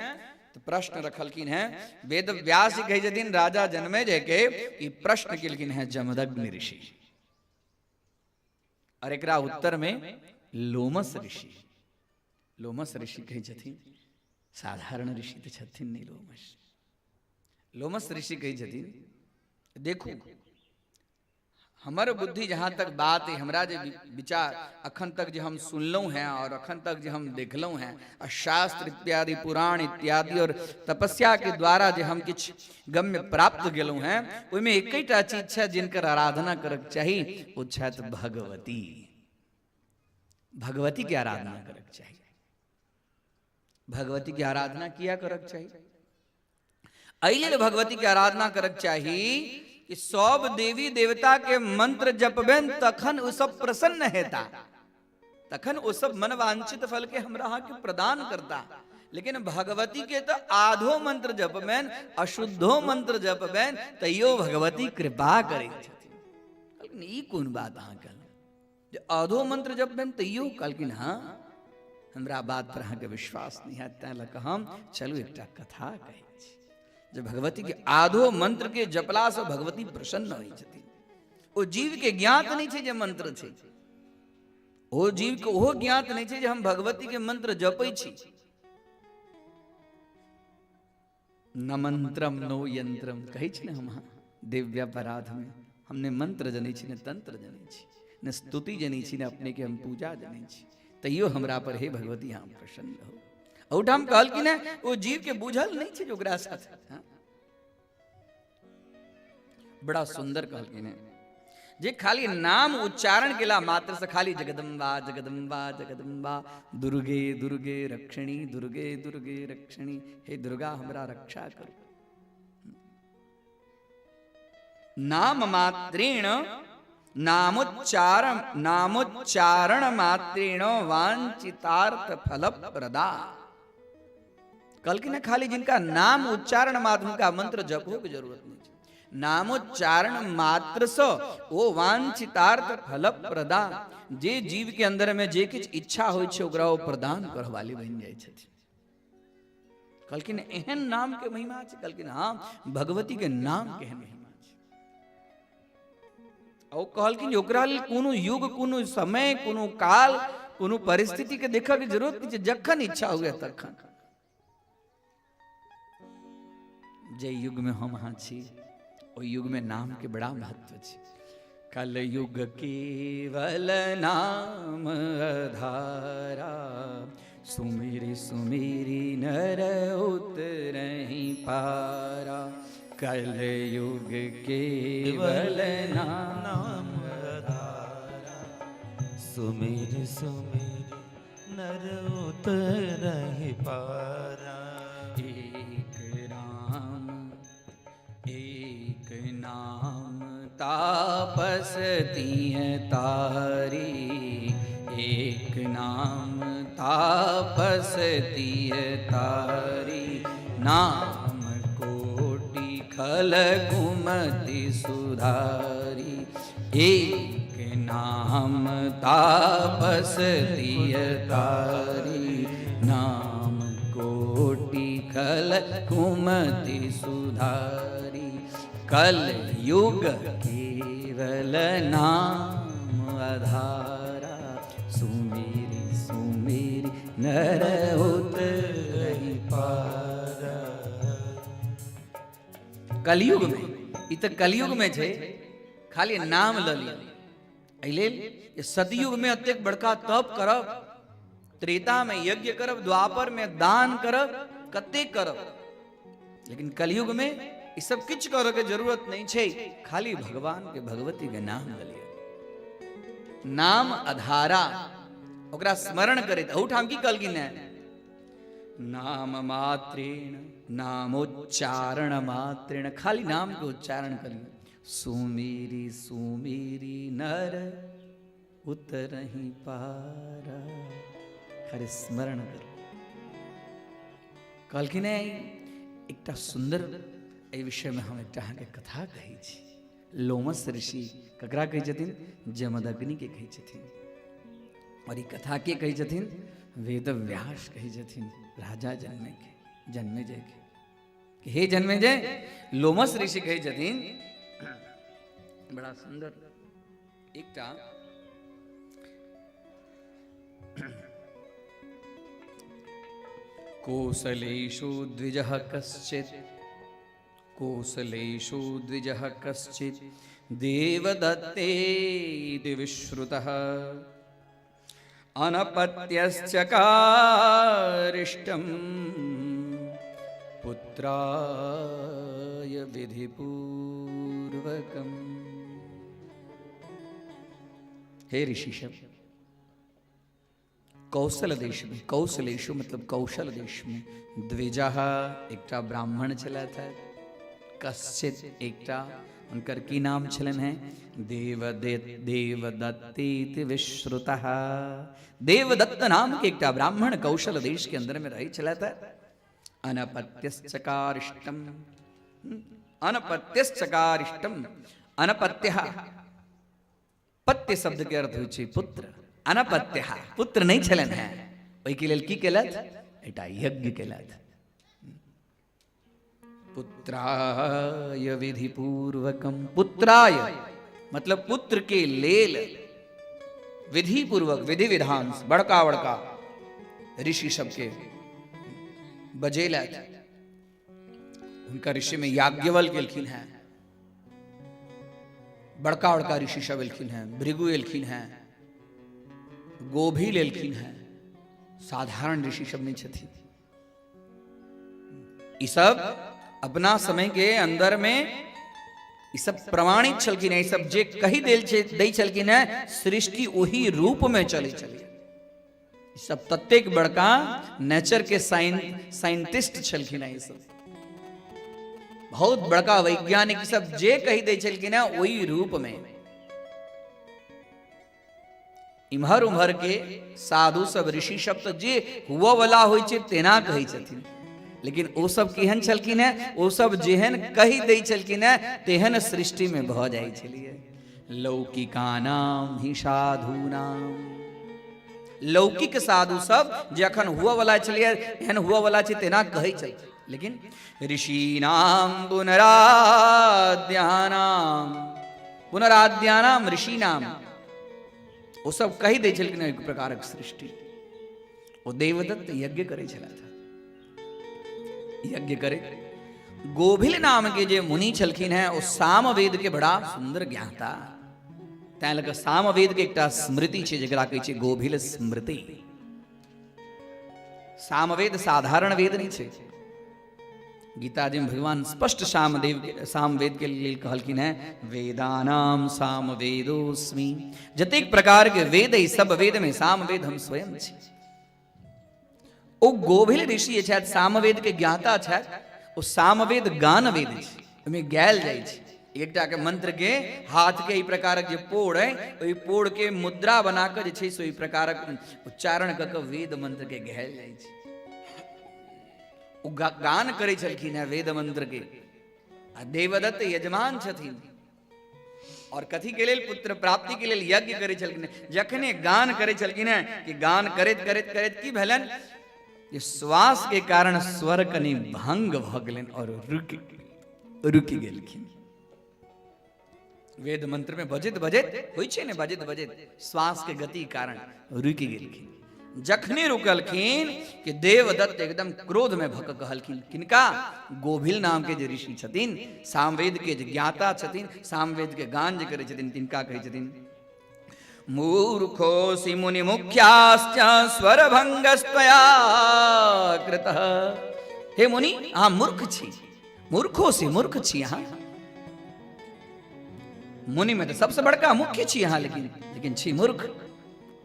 तो प्रश्न रखलखिन हैं वेद व्यास जी कहै छथिन राजा जन्मे जय के ई प्रश्न केलखिन हैं जमदग्नि ऋषि और एकरा उत्तर में लोमस ऋषि, लोमस ऋषि कहै छथिन, साधारण ऋषि तऽ छथिन नहि लोमस, लोमस ऋषि कहै छथिन देखू हमर बुद्धि जहाँ तक बात है, हमरा जे विचार अखन तक जे हम सुनलहुँ हैं और अखन तक जे हम देखलहुँ हैं और शास्त्र इत्यादि पुराण इत्यादि और तपस्या के द्वारा जे हम किछु गम्य प्राप्त गेलहुँ हैं, ओहिमे एकैटा चीज छै जिनकर आराधना करक चाही, ओ छथि भगवती। भगवती के आराधना करक चाही। भगवती के आराधना किया करक चाही? एहि लेल भगवती के आराधना करक चाही कि सब देवी देवता के मंत्र जपबेन तखन ओ सब प्रसन्न हेता, तखन ओ सब मनवांछित फल के हमरा अहाँ के प्रदान करता। लेकिन भगवती के तो आधो मंत्र जपबेन, अशुद्धो मंत्र जपबेन, तैयो भगवती कृपा करै छथिन। कहलखिन ई कोन बात अहाँ कहलहुँ जे आधो मंत्र जपबेन तैयो? कहलखिन हाँ, हमरा बात पर अहाँके विश्वास नहीं हैत, तैं लऽ कऽ हम चलू एकटा कथा कहै छी जे भगवती के आधो मंत्र के जपला से भगवती प्रसन्न होइ छथिन। ओ जीव के ज्ञात नहीं छै जे मंत्र छै, ओ जीव के ओहो ज्ञात नहीं छै जे हम भगवती के मंत्र जपै छी। न मंत्रम नो यंत्रम कहै छी ने हम अहाँ दिव्यापराध में, हमने मंत्र जनै छी ने तंत्र जनै छी ने स्तुति जनै छी ने अपने के हम पूजा जनै छी, तैयो हमरा पर हे भगवती हम प्रसन्न हो। ओहिठाम कहलखिन हेँ ओ जीव के बुझल नहीं छै जे ओकरा साथ। हाँ? बड़ा सुंदर कहलखिन हेँ जे खाली नाम उच्चारण केला मात्र से खाली जगदम्बा जगदम्बा जगदम्बा दुर्गे दुर्गे रक्षिणी दुर्गे दुर्गे रक्षिणी, हे दुर्गा हमरा रक्षा करू। नाम मात्रेण नामोच्चारण नामोच्चारण मात्रेण वांछितार्थ फल प्रदा। कहलखिन खाली जिनका नाम उच्चारण मात्र, हुनका मंत्र जपो के जरूरत नहीं छै। नामोच्चारण मात्र से ओ वांछितार्थ फल प्रदा, जे जीव के अंदर में जे किछु इच्छा होइ छै ओकरा ओ प्रदान करऽ वाली बनि जाइ छथिन। कहलखिन एहन नाम के महिमा छै? कहलखिन हाँ, भगवती के नाम के एहन महिमा छै। ओ कहलखिन जे ओकरा लेल कोनो युग, कोनो समय, कोनो काल, कोनो परिस्थिति के देखऽ के जरूरत नहि छै, जखन इच्छा हुए तखन। जे युग में हम अहाँ छी ओहि युग में नाम के बड़ा महत्व छै। कल युग केवल नाम आधारा, सुमिरि सुमिरि नर उतरहि पारा। कल युग केवल नाम आधारा, सुमिरि सुमिरि नर उतरहि पारा। एक राम एक नाम तापस तिय तारी, एक नाम तापस तिय तारी। नाम कोटि खल कुमति सुधारी, एक नाम तापस तिय तारी। नाम कोटि खल कुमति सुधारी, कल युग केवल नाम आधारा। सुमेरी सुमेरी नर उतरहि पारा। कलयुग में ई तऽ कलयुग में छै, खाली नाम लऽ लिअ। एहि लेल जे सतयुग में एतेक बड़का तप करब, त्रेता में यज्ञ करब, द्वापर में दान करब, कते करब, लेकिन कलयुग में ई सब किछु करऽ के जरूरत नहीं छै, खाली भगवान के भगवती के नाम लऽ लिअ। नाम अधारा, ओकरा स्मरण करैत अहूठाम की कहलखिन है, नाम मात्रेण नामोच्चारण मात्रेण, खाली नाम के उच्चारण करियो। सुमेरी सुमेरी नर उतरही पारा, खाली स्मरण करू। कहलखिन है एकटा सुंदर एहि विषय में हम एकटा अहाँके कथा कहै छी। लोमस ऋषि ककरा कहै छथिन? जमदग्नि के कहै छथिन। और ई कथा के कहै छथिन? वेद व्यास कहै छथिन राजा जन्मे के, जन्मे जय के। हे जन्मे जय, लोमस ऋषि कहै छथिन बड़ा सुंदर एकटा कोसलेषु द्विजः कश्चित्, कोसलेषु द्विजः कश्चित् देवदत्तेति विश्रुतः अनपत्यश्चकारिष्टं पुत्राय विधिपूर्वकम्। हे ऋषिशव, कौशल देश में, कौशलेशु मतलब कौशल देश में, द्विजः एकटा ब्राह्मण छला था, कश्चित एकटा, उनकर की नाम छलन है? देवदत्तेति विश्रुतः। देवदत्त नाम के एकटा ब्राह्मण कौशल देश के अंदर में रही छला था। अनपत्यश्चकारिष्टम, अनपत्यश्चकारिष्टम, अनपत्यः, पत्य शब्द के अर्थ होइ छै पुत्र, अनपत्यः पुत्र नहीं छलन है, ओहिके लेल की केलथि? एकटा यज्ञ केलथि। पुत्राय विधिपूर्वकम, पुत्राय मतलब पुत्र के लेल विधि पूर्वक विधि विधान बड़का बड़का ऋषि सबके बजेलथि। हुनका ऋषि में याज्ञवल्क्य एलखिन हैं, बड़का बड़का ऋषि सब एलखिन हैं, भृगु एलखिन हैं, गोभील एलखिन हैं, साधारण ऋषि सब नहीं छथिन। ई सब अपना समय के अंदर में ई सब प्रमाणित छलखिन हैं, ई सब जे कही देल छे दै छलखिन हैं, सृष्टि ओही रूप में चलै छलै। ई सब ततेक बड़का नेचर के साइंटिस्ट छलखिन हैं, ई सब बहुत बड़का वैज्ञानिक, ई सब जे कही दै छलखिन हैं ओही रूप में। इम्हर उम्हर के साधु सब ऋषि सब तो जे हुआ वाला होइ छै तेना कहै छथिन, लेकिन ओ सब केहन छलखिन हैं? ओ सब जेहन कहि दै छलखिन हैं तेहन सृष्टि में भऽ जाइ छलियै। लौकिकानाम ही साधूनाम, लौकिक साधु सब जे अखन हुआ वाला छलियै एहन हुआ वाला छै तेना कहै छलखिन, लेकिन ऋषीनाम पुनराद्यानाम, पुनराद्यानाम ऋषीनाम, ओ सब कहि दै छलखिन एक प्रकारक सृष्टि। ओ देवदत्त यज्ञ करै छलथि, यज्ञ करे। गोभिल नाम के जे मुनि छलखिन हैं ओ सामवेद के बड़ा सुंदर ज्ञाता, तैं लऽ कऽ सामवेद के एकटा स्मृति छै जकरा कहै छै गोभिल स्मृति। सामवेद साधारण वेद नहीं छै। गीता जी में भगवान स्पष्ट सामवेद के लेल कहलखिन हैं वेदानाम सामवेदोस्मि। जतेक प्रकार के वेद है सब वेद में सामवेद हम स्वयं छी। ओ गोभिल ऋषि जे छथि सामवेद के ज्ञाता छथि, ओ सामवेद गान वेद छै, ओहिमे गायल जाइ छै। एकटा के मंत्र के हाथ के एहि प्रकारक जे पोड़ है ओहि पोड़ के मुद्रा बना कऽ जे छै से ओहि प्रकारक उच्चारण कऽ कऽ वेद मंत्र के गायल जाइ छै। ओ गान करै छलखिन हेँ वेद मंत्र के। आ देवदत्त यजमान छथिन और कथी के लेल? पुत्र प्राप्ति के लेल यज्ञ करै छलखिन। जखने गान करै छलखिन हेँ कि गान करैत करैत करैत की भेलनि जे श्वास के कारण स्वर कनि भंग भऽ गेलनि और रुकि गेलखिन। वेद मंत्र में बजैत बजैत होइ छै ने, बजैत बजैत श्वास के गति कारण रुकि गेलखिन। जखने रुकलखिन कि देवदत्त एकदम क्रोध में भऽ कऽ कहलखिन, किनका? गोभिल नाम के जे ऋषि छथिन, सामवेद के जे ज्ञाता छथिन, सामवेद के गान जे करै छथिन, तिनका कहै छथिन, मूर्खोऽसि मुनिमुख्याश्च स्वरभङ्गस्त्वया कृतः। हे मुनि, अहाँ मूर्ख छी, मूर्खोऽसि, मूर्ख छी अहाँ। मुनि में तऽ सबसे बड़का मुख्य छी अहाँ, लेकिन लेकिन छी मूर्ख।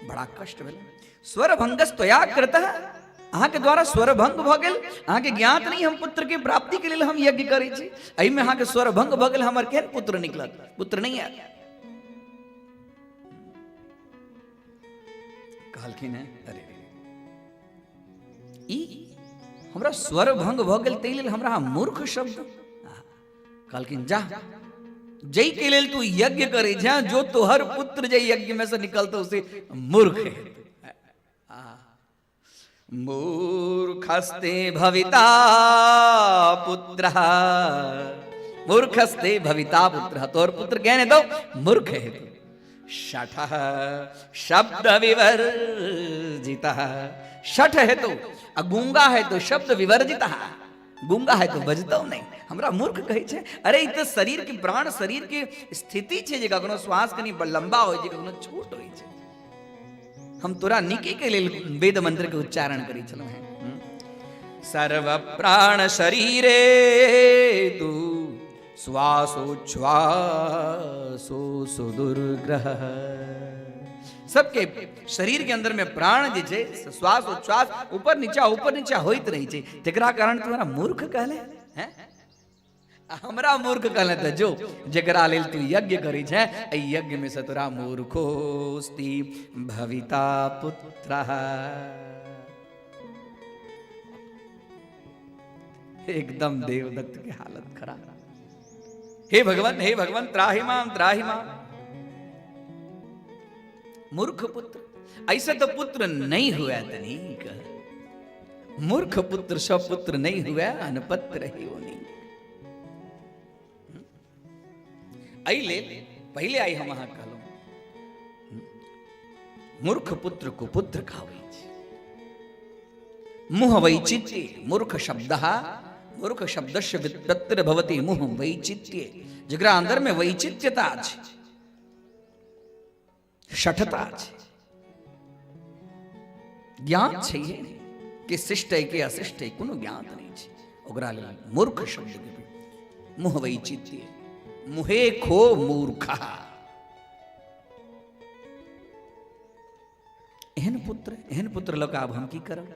बड़ा कष्ट भेल। स्वरभङ्गस्त्वया कृतः, अहाँके द्वारा स्वरभंग भऽ गेल। अहाँके ज्ञात नहि हम पुत्र के प्राप्ति के लेल हम यज्ञ करै छी, एहिमे अहाँके स्वरभंग भऽ गेल, हमर केहन पुत्र निकलत? पुत्र नहि आयत। कहलखिन है, अरे ई हमरा स्वर भंग भऽ गेल ताहि लेल हमरा अहाँ मूर्ख शब्द कहलखिन। जा, जै के लेल तू यज्ञ करै छे, जो तोहर पुत्र जे यज्ञ में से निकलतो से मूर्ख है। मूर्खस्ते भविता पुत्र, मूर्खस्ते भविता पुत्र, तोहर पुत्र केहन हेतौ? मूर्ख हेतौ। शठ शब्द विवर्जितः, शठ हेतौ आ गूंगा हेतौ, शब्द विवर्जितः, गूंगा हेतौ, बजतौ नहि। हमरा मूर्ख कहै छै? अरे ई तऽ शरीर के प्राण, शरीर के स्थिति छै जे कखनो श्वास कनि लंबा होइ छै, कखनो छोट होइ छै। हम तोरा नीके के लेल वेद मंत्र के उच्चारण करै छलहुँ हेँ। सर्व प्राण शरीरे तू श्वासोच्छ्वासो सुदुर्ग्रह। सबके शरीर के अंदर में प्राण जे छै, श्वास उच्छ्वास ऊपर नीचा होइत रहै छै, तेकरा कारण तू हमरा मूर्ख कहले हैं। हमरा मूर्ख कहले तऽ जो, जकरा लेल तू यज्ञ करै छै, एहि यज्ञ में से तोरा मूर्खोस्ति भविता पुत्र। एकदम देवदत्त के हालत खराब। हे भगवान, हे भगवान, त्राहि माम, त्राहि माम। मूर्ख पुत्र, ऐसे तो पुत्र नहीं हुआ त नीक। मूर्ख पुत्र सब पुत्र नहीं हुआ, अनपत्र रही वो नीक। एहि लेल पहिले आइ हम अहाँ कहलहुँ, मूर्ख पुत्र कुपुत्र कहाबै छै। मुह वैचित्य मूर्ख शब्द, मूर्ख शब्दस्य व्युत्पत्तिर भवति मुह वैचित्य, जकरा अंदर में वैचित्यता छै, शठता छै, ज्ञान छै कि शिष्ट है कि अशिष्ट है, कोनो ज्ञात नहीं छै, ओकरा लेल मूर्ख शब्द के मुह वैचित्य, मुहे खो मूर्ख। एहन पुत्र, एहन पुत्र लऽ कऽ आब हम की करब?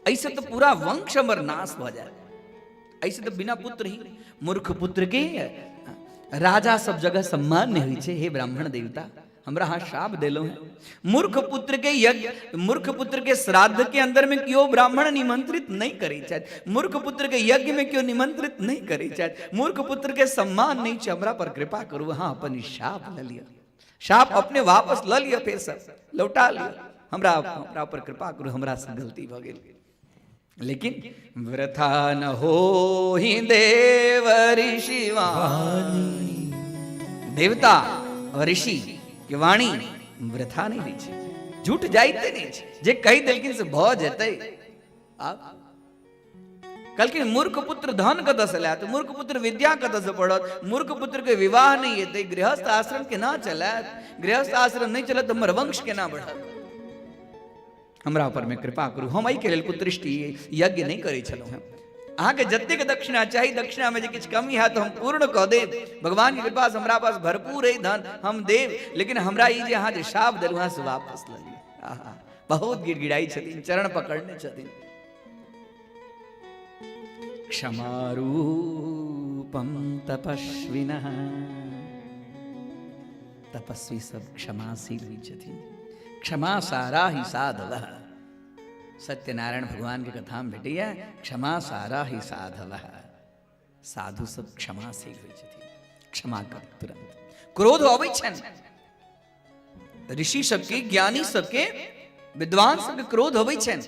ऐसे तऽ पूरा वंश हमर नाश भऽ जायत। ऐसे तऽ बिना पुत्र ही मूर्ख पुत्र के राजा सब जगह सम्मान नहि होइ छै। हे ब्राह्मण देवता, हमरा अहाँ शाप देलहुँ हैं। मूर्ख पुत्र के यज्ञ, मूर्ख पुत्र के श्राद्ध के अंदर में केओ ब्राह्मण निमंत्रित नहीं करै छथि, मूर्ख पुत्र के यज्ञ में केओ निमंत्रित नहीं करै छथि, मूर्ख पुत्र के सम्मान नहीं छै। हमरा पर कृपा करू, अहाँ अपन शाप ल लिअ, शाप अपने वापस ल लिअ, फेर सब लौटा लिअ। हमरा हमरा पर कृपा करू, हमरा से गलती भऽ गेल। लेकिन वृथा न हो ही देव ऋषि वाणी, देवता और ऋषि के वाणी वृथा नहीं होइ छै, झूठ जाइते नहीं छै, जे कहि देलखिन से भऽ जेतै। आब कहलखिन मूर्ख पुत्र धन कतऽ से लायत, मूर्ख पुत्र विद्या कतऽ से पढ़त, मूर्ख पुत्र के विवाह नहीं हेतै, गृहस्थ आश्रम केना चलत, गृहस्थ आश्रम नहीं चलत हमर वंश केना बढ़त। हमरा ऊपर में कृपा करू, हम एहिके लेल पुत्रिष्टि यज्ञ नहीं करै छलहुँ हेँ। अहाँके जतेक दक्षिणा चाही, दक्षिणा में जे किछु कमी हैत हम पूर्ण कऽ देब। भगवान के कृपा से हमरा पास भरपूर अइ धन, हम देब, लेकिन हमरा ई जे अहाँ जे शाप देलहुँ हेँ से वापस लऽ लिअ। आहा, बहुत गिड़गिड़ाई छथिन, चरण पकड़ने छथिन। क्षमारूपम तपस्विनः, तपस्वी सब क्षमाशील होइ छथिन। क्षमा सारा ही साधवः, सत्यनारायण भगवान के कथा में भेटैया क्षमा सारा ही साधवः। साधु सब क्षमाशील होइ छथिन, क्षमा कर तुरंत। क्रोध अबै छनि ऋषि सबके, ज्ञानी सबके, विद्वान सबके क्रोध अबै छनि,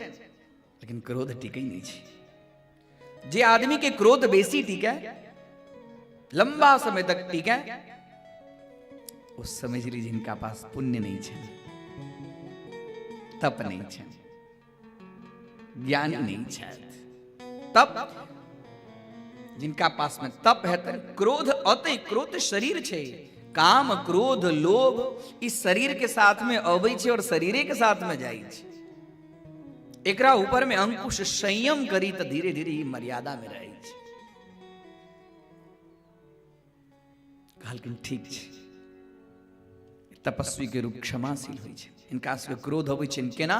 लेकिन क्रोध टिकै नहि छै। जे आदमी के क्रोध बेसी टिकै, लंबा समय तक टिकै, ओ समझ ली जिनका पास पुण्य नहीं छै, तप नहीं छै, ज्ञान नहीं छै। तप जिनका पास में तप है, क्रोध अतै, क्रोध शरीर छै, काम क्रोध लोभ ई शरीर के साथ में अबै छै और शरीरे के साथ में जाइ छै। एकरा ऊपर में अंकुश संयम करी तऽ धीरे धीरे ई मर्यादा में रहै छै। कहलखिन ठीक छै। तपस्वी के रूप क्षमाशील होइ छै, हिनका सबके क्रोध अबै छनि केना?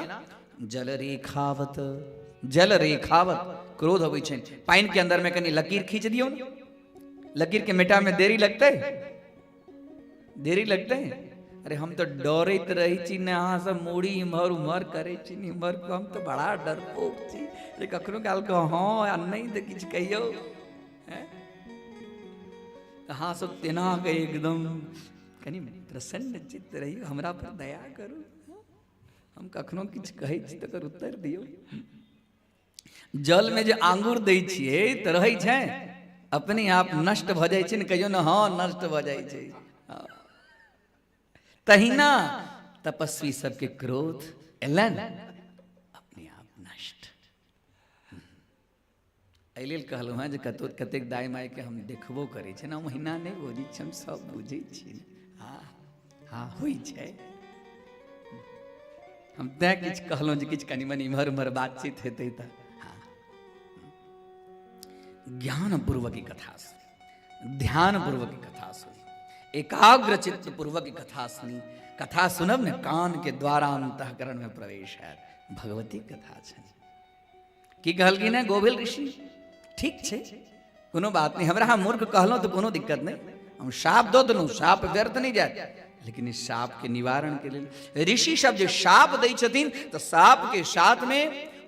जल रेखावत, जल रेखावत क्रोध अबै छनि। पानि के अंदर में कनि लकीर खींच दियौ ने, लकीर के मिटा में देरी लगतै? देरी लगतै? अरे हम तऽ डरैत रहै छी ने, अहाँ सब मूड़ी इम्हर उम्हर करै छी ने, इम्हर हम तऽ बड़ा डरपोक छी जे कखनो काल के हँ आ नहि तऽ किछु कहियौ। अहाँ सब तेना के एकदम कनि प्रसन्न चित्त रहियौ, हमरा पर दया करू, हम कखनो किछु कहै छी तकर उत्तर दियौ। जलमे जे आंगुर दै छियै तऽ रहै छै अपने आप नष्ट भऽ जाइ छै ने, कहियौ ने हँ नष्ट भऽ जाइ छै। तहिना तपस्वी सबके क्रोध एलनि अपने आप नष्ट। एहि लेल कहलहुँ हेँ जे कतहु कतेक दाइ माइके हम देखबो करै छियै ने, हम ओहिना नहि बजै छी, हम सब बुझै छी। हँ हँ होइ छै। हम तैँ किछु कहलहुँ जे किछु कनि मनि इम्हर उम्हर बातचीत हेतै तऽ। हँ, ज्ञानपूर्वक ई कथा सुनी, ध्यानपूर्वक ई कथा सुनी, एकाग्र चित्त पूर्वक ई कथा सुनी। कथा सुनब ने कान के द्वारा अंतःकरण में प्रवेश हैत। भगवती कथा छनि। की कहलखिन है गोभिल ऋषि? ठीक छै, कोनो बात नहीं, हमरा अहाँ मूर्ख कहलहुँ तऽ कोनो दिक्कत नहीं, हम शाप दऽ देलहुँ, शाप व्यर्थ नहीं जायत। लेकिन इस शाप के निवारण के लेल ऋषि सब जे शाप दै छथिन तऽ साप के साथ में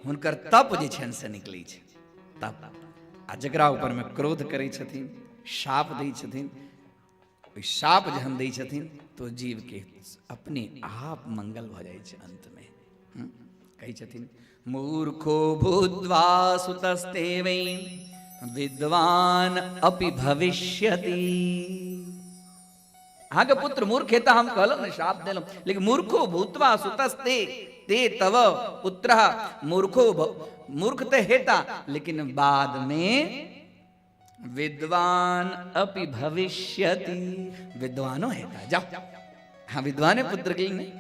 हुनकर तप जे छनि से निकलै छै तप। आ जकरा ऊपर में क्रोध करै छथिन, शाप दै छथिन, ओहि शाप जहन दै छथिन तऽ जीवके अपने आप मंगल भऽ जाइ छै अंतमे। कहै छथिन मूर्खो भूत्वा सुतस्ते वै विद्वान अपि भविष्यति। अहाँके पुत्र मूर्ख हेता, हम कहलहुँ ने शाप देलहुँ, लेकिन मूर्खो भूत्वा सुतस्ते ते तव पुत्र मूर्खो मूर्ख तऽ हेता लेकिन बाद में विद्वान अपि भविष्यति, विद्वानो हेता। जाओ, हाँ विद्वाने पुत्र के लिए।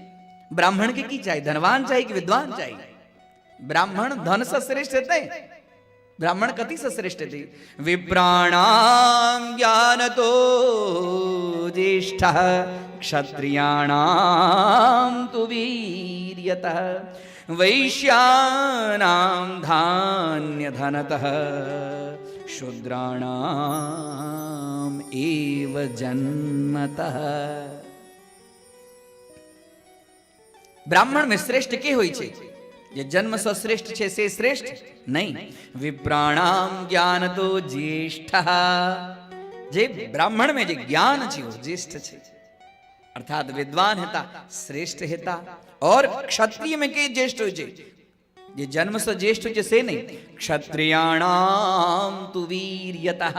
ब्राह्मण के की चाहिए? धनवान चाहिए कि विद्वान चाहिए? ब्राह्मण धन से श्रेष्ठ हेतै? ब्राह्मण कथी से श्रेष्ठ हेतै? विप्राणाम ज्ञानतो ज्येष्ठ क्षत्रियाणाम तु वीर्यतः वैश्यानां धान्य धनतः शूद्राणाम एव जन्मतः। ब्राह्मण में श्रेष्ठ के होइ छै? जे जन्म से श्रेष्ठ छै से श्रेष्ठ नहीं। विप्राणाम ज्ञान तो ज्येष्ठ, जे ब्राह्मण में जे ज्ञान छै ओ ज्येष्ठ छै, अर्थात विद्वान हेता श्रेष्ठ हेता। और क्षत्रिय में के ज्येष्ठ होइ छै? जे जन्म से ज्येष्ठ होइ छै से नहीं। क्षत्रियाणाम तु वीर्यतः,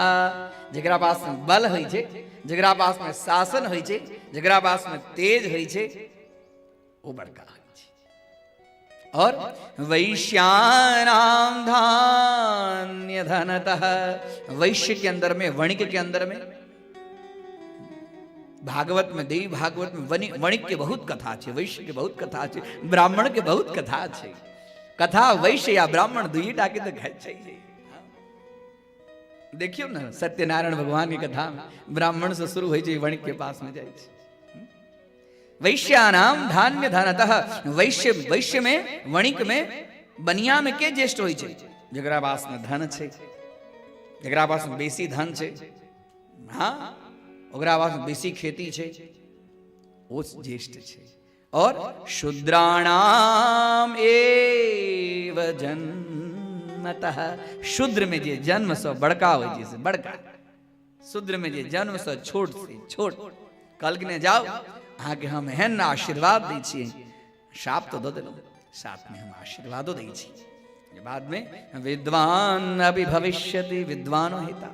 जकरा पास में बल होइ छै, जकरा पास में शासन होइ छै, जकरा पास में तेज होइ छै, ओ बड़का होइ छै। और वैश्यानाम धान्य धनतः, वैश्य के अंदर में, वणिक के अंदर में, भागवत में, देवी भागवत में वणिक के बहुत कथा छै, वैश्य के बहुत कथा छै, ब्राह्मण के बहुत कथा छै। कथा वैश्य या ब्राह्मण दुई टा के तऽ छै। देखियौ ने सत्यनारायण भगवान के कथा में ब्राह्मण से शुरू होइ छै, वणिक के पास में जाइ छै। वैश्यानाम धान्य धनतः, वैश्य, वैश्य में, वणिक में, बनिया में के ज्येष्ठ होइ छै? जकरा पास में धन छै, जकरा पास में बेसी धन छै, हाँ ओकरा पास में बेसी खेती छै, ओ ज्येष्ठ छै। और शूद्राणाम एव जन्मतः, शूद्र में जे जन्म से बड़का होइ छै से बड़का, शूद्र में जे जन्म से छोट से छोट। कहलखिन जाओ अहाँके हम एहन आशीर्वाद दै छियै, शाप तऽ दऽ देलहुँ, साथ में हम आशीर्वादो दै छी, बाद में विद्वान अभी भविष्यति, विद्वानो हेता।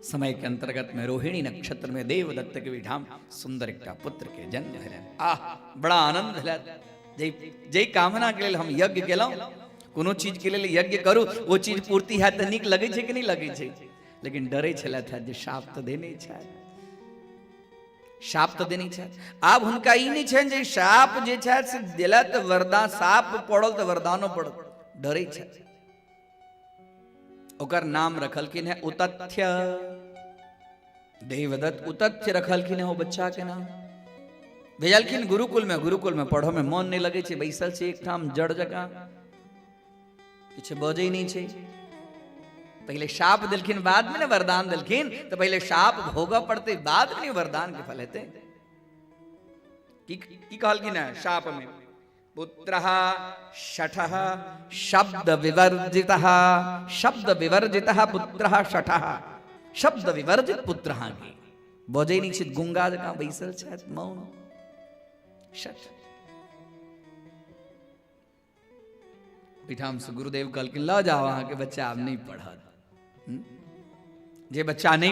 समय के अंतर्गत में रोहिणी नक्षत्र में देवदत्त के विधाम सुंदर एकटा पुत्र के जन्म भेलनि। आह बड़ा आनंद भेलनि। जै कामना के लेल हम यज्ञ केलहुँ, कोनो चीज के लेल यज्ञ करू ओ चीज पूर्ति हैत तऽ नीक लगै छै कि नहि लगै छै? लेकिन डरै छलथि जे शाप तऽ देने छथि, शाप तऽ देने छथि। आब हुनका ई नहि छनि जे शाप जे छथि से देला तऽ वरदान, साप पड़ल तऽ वरदानो पड़ल, डरै छथि। ओकर नाम रखलखिन है उतथ्य, देवदत्त उतथ्य रखलखिन है ओ बच्चा के नाम। भेजलखिन गुरुकुल में, गुरुकुल में पढ़ो में मन नहीं लगे छै, बैसल छै एकठाम जड़ जकाँ, किछु बजै नहि छै। पहिले शाप देलखिन, बाद में ने वरदान देलखिन, तऽ पहिले शाप भोगऽ पड़तै, बाद में वरदान के फल हेतै। की की कहलखिन है शाप में? पुत्रः शठः शब्द विवर्जितः, शब्द विवर्जितः पुत्रः शठः, शब्द विवर्जित पुत्र अहाँके बजै नहि छै, गुंगा जकाँ बैसल छथि मौन शठ। ओहिठामसँ गुरुदेव कहलखिन लऽ जाओ अहाँके बच्चा आब नहि पढ़त। जे बच्चा नहि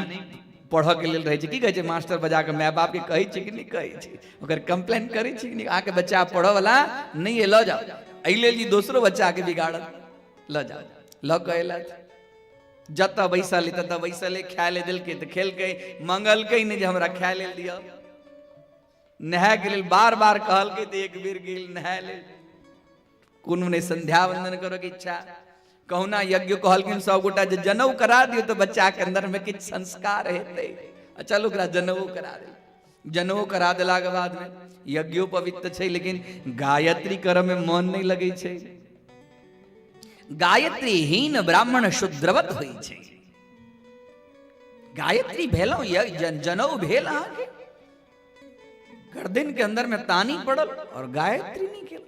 पढ़ऽ के लेल रहै छै, की कहै छै मास्टर बजा कऽ माय बापके कहै छै कि नहि कहै छै, ओकर कंप्लेन करै छै कि नहि, अहाँके बच्चा पढ़ऽ वाला नहि अइ, लऽ जाओ, एहि लेल ई दोसरो बच्चाके बिगाड़त, लऽ जाओ। लऽ कऽ अयलथि, जतऽ बैसल ततऽ बैसल, खाय ले देलकै तऽ खेलकै, मंगलकै नहि जे हमरा खाय लेल दिअ। नहायके लेल बार बार कहलकै तऽ एक बेर गेल नहाय लेल, कोनो नहि संध्या वंदन करऽके इच्छा। कहुना यज्ञ कहलखिन सब गोटा जे जनउ करा दियौ तऽ बच्चाके अंदरमे किछु संस्कार हेतै, आ चलू ओकरा जनउ करा देल। जनउ करा देलाके बादमे यज्ञोपवीत तऽ छै, लेकिन गायत्री करऽमे मन नहि लगै छै। गायत्री हीन ब्राह्मण शूद्रवत होइ छै। गायत्री भेलहुँ, जनउ भेल अहाँके, गर्दन के अंदर में तानी पड़ल और गायत्री नहीं केल।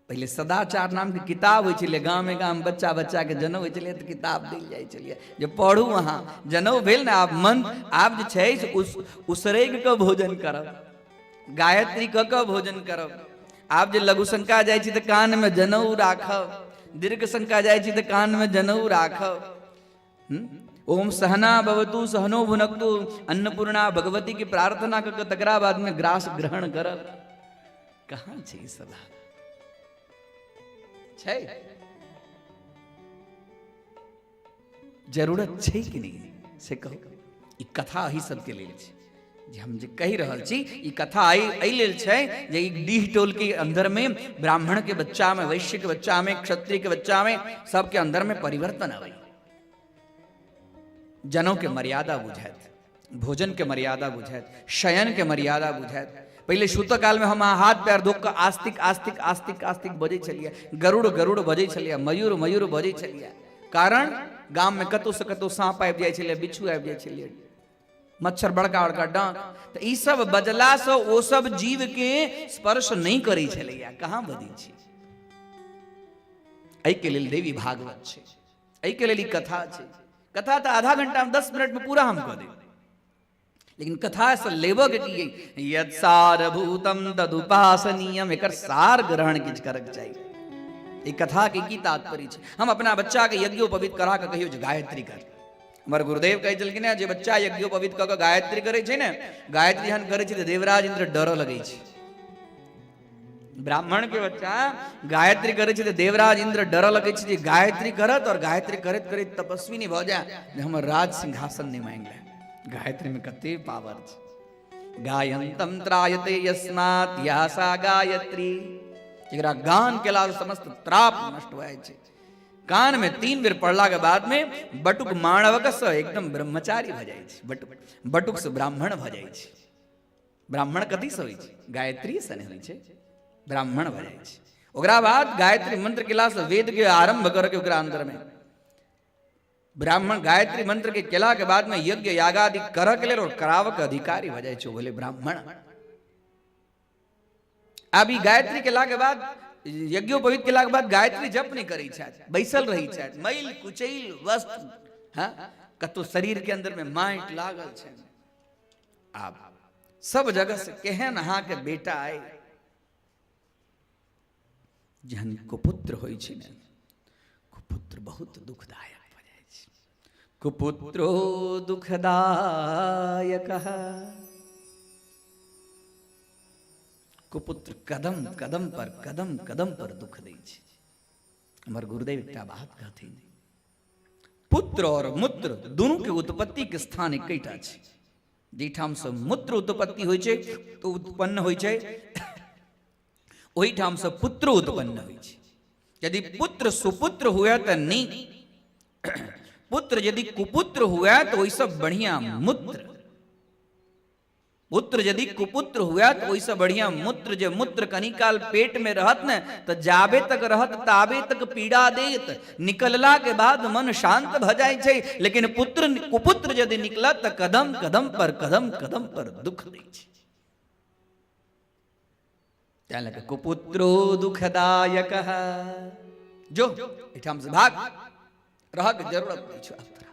पहले सदाचार नाम के किताब होइ छलै, गामे गाम बच्चा बच्चा के जनउ होइ छलै तऽ किताब देल जाइ छलै जे पढ़ू अहाँ। जनउ भेल ने, आब मन आब जे छै से उसरैग कऽ भोजन करब, गायत्री कऽ कऽ भोजन करब। आब जे लघु शंका जाइ छी तऽ कान में जनउ राखब, दीर्घ शंका जाइ छी तऽ कान में जनउ राखब। ओम सहना भवतु सहनो भुनक्तु अन्नपूर्णा भगवती के प्रार्थना कऽ के तकरा बाद में ग्रास ग्रहण करब। कहाँ छै ई सब छै? जरूरत छै कि नहि से कहू। ई कथा एहि सबके लेल छै जे हम जे कहि रहल छी। ई कथा एहि लेल छै जे ई डीह टोल के अंदर में ब्राह्मण के बच्चा में, वैश्य के बच्चा में, क्षत्रिय के बच्चा में, सबके अंदर में परिवर्तन आवे, जनों के मर्यादा बुझायत, भोजन के मर्यादा बुझायत, शयन के मर्यादा बुझायत। पहिले सुतऽ काल में हम हाथ पैर धो कऽ आस्तिक आस्तिक आस्तिक आस्तिक बजै छलियै, गरुड़ गरुड़ बजै छलियै, मयूर मयूर बजै छलियै। कारण गाम में कतौ से कतौ साँप आबि जाइ छलै, बिच्छू आबि जाइ छलियै, मच्छर बड़का बड़का डाँक, तऽ ई सब बजलासँ ओ सब जीव के स्पर्श नहि करै छलैया। कहाँ बजै छी? एहिके लेल देवी भागवत छै, एहिके लेल ई कथा छै। कथा तऽ आधा घंटा में 10 मिनट में पूरा हम कऽ देब, लेकिन कथा से लेबऽ के की? यद सारभूतम तदुपासनीयम, एकर सार ग्रहण किछु करक चाही। ई कथा के की तात्पर्य छै? हम अपना बच्चा के यज्ञोपवीत करा के कहियो जे गायत्री कर। हमर गुरुदेव कहै छलखिन जे बच्चा यज्ञोपवीत कऽ के गायत्री करै छै ने, गायत्री जहन करै छै तऽ देवराज इंद्र डरऽ लगै छै। ब्राह्मण के बच्चा गायत्री करै छै तऽ देवराज इंद्र डरऽ लगै छै जे गायत्री करत और गायत्री करैत करैत तपस्वी नहि भऽ जाय जे हमर राज सिंहासन नहि मांगि ले। गायत्री में कते पावर छै। गायंतम त्रायते यस्मात् या सा गायत्री, एकरा गान केला से समस्त त्राप नष्ट भऽ जाइ छै। कान में 3 बेर पढ़ला के बाद में बटुक माणवक से एकदम ब्रह्मचारी भऽ जाइ छै, बटुक बटुक से ब्राह्मण भऽ जाइ छै। ब्राह्मण कथी से होइ छै? गायत्री से नहि होइ छै, ब्राह्मण भऽ जाइ छै। ओकरा बाद गायत्री मंत्र केला से वेद के आरंभ करके ओकरा अंदर में ब्राह्मण गायत्री मंत्र के केला के बाद में यज्ञ यागादि करऽ के लेल और कराबऽ के अधिकारी भऽ जाइ छै, ओ भेलै ब्राह्मण। आब ई गायत्री केला के बाद, यज्ञोपवीत केला के बाद गायत्री जप नहि करै छथि, बैसल रहै छथि, मैल कुचैल वस्त्र, हाँ कतौ शरीर के अंदर में माटि लागल छै। आब सब जगह से केहन अहाँके बेटा अइ? जहन कुपुत्र होइ छै ने, कुपुत्र बहुत दुखदायक भऽ जाइ छै। कुपुत्रो दुखदायक, कुपुत्र कदम कदम पर कदम कदम पर दुख दै छै। हमर गुरुदेव एकटा बात कहथिन, पुत्र और मूत्र दुनू के उत्पत्ति के स्थान एकेटा छै। जाहिठामसँ मूत्र उत्पत्ति होइ छै तऽ उत्पन्न होइ छै, ओहिठामसँ पुत्र उत्पन्न होइ छै। यदि पुत्र सुपुत्र हुए तऽ नीक, पुत्र यदि कुपुत्र हुए तऽ ओहिसँ बढ़िया मूत्र। पुत्र यदि कुपुत्र हुए तऽ ओहिसँ बढ़िया मूत्र, जे मूत्र कनी काल पेट में रहत ने तऽ जाबे तक रहत ताबे तक पीड़ा देत, निकलला के बाद मन शांत भ जाइ छै। लेकिन पुत्र कुपुत्र यदि निकलत तऽ कदम कदम पर कदम कदम पर दुख दै छै। तैं लऽ कऽ कुपुत्रो दुखदायक, जो एहिठाम से भाग, रहक जरूरत नहि छौ आब तोरा।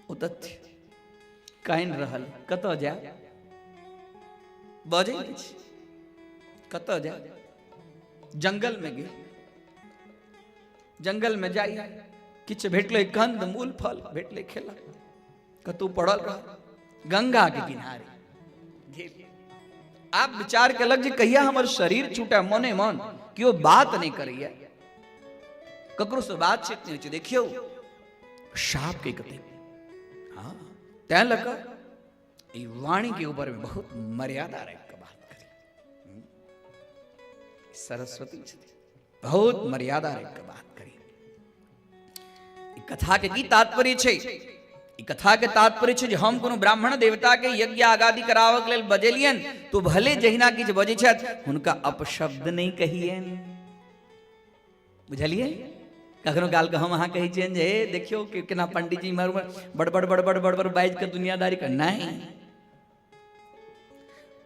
ओ तथ्य कानि रहल, कतऽ जाय, बजै नहि छै, कतऽ जाय। जंगल में गेल, जंगल में जाइ किछु भेटलै, कंद मूल फल भेटलै, खेलक, कतहु पड़ल रह गंगा के किनारे गेल। आब विचार केलक जे कहिया हमर शरीर छूटे, मने मन केओ बात नहि करैया, ककरो से बातचीत नहि होइ छै। देखियौ शाप के कते, हाँ, तैं लऽ कऽ ई वाणी के ऊपर में बहुत मर्यादा राखि कऽ बात करी। सरस्वती छथि, बहुत मर्यादा राखि कऽ बात करी। ई कथा के की तात्पर्य छै? ई कथा के तात्पर्य छै जे हम कोनो ब्राह्मण देवता के यज्ञ आगादि कराबऽ के लेल बजेलियनि तो भले जहिना किछु बजै छथि हुनका अपशब्द नहि कहियनि। बुझलियै? कखनो काल के हम अहाँ कहै छियनि जे हे देखियौ कि केना पंडितजी इम्हर उम्हर बड़बड़ बड़बड़ बड़बड़ बाजि कऽ दुनियादारी कर। नहि,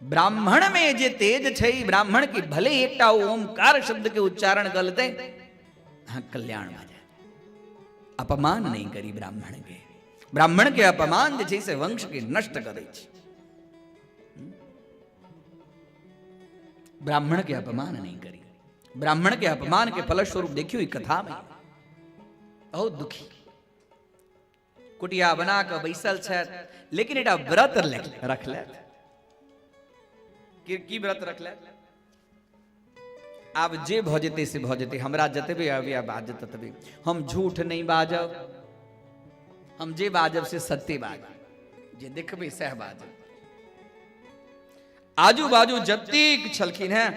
ब्राह्मण में जे तेज छै, ब्राह्मण के भले एकटा ओमकार शब्द के उच्चारण कर लेतै, अहाँ कल्याण भऽ जायत। अपमान नहीं करी ब्राह्मण के, ब्राह्मण के अपमान जे छै से वंश के नष्ट करै छै। ब्राह्मण के अपमान नहीं करी, ब्राह्मण के अपमान के फलस्वरूप देखियो ई कथा में बहुत दुखी कुटिया बना कऽ बैसल छथि, लेकिन एकटा व्रत रखलथि। की व्रत रखलथि? आब जे भऽ जेतै से भऽ जेतै, हमरा जतबे अबैया बाजत ततबे, हम झूठ नहि बाजब, हम जे बाजब से सत्य बाजब, जे देखबै सएह बाजब। आजू बाजू जतेक छलखिन हैं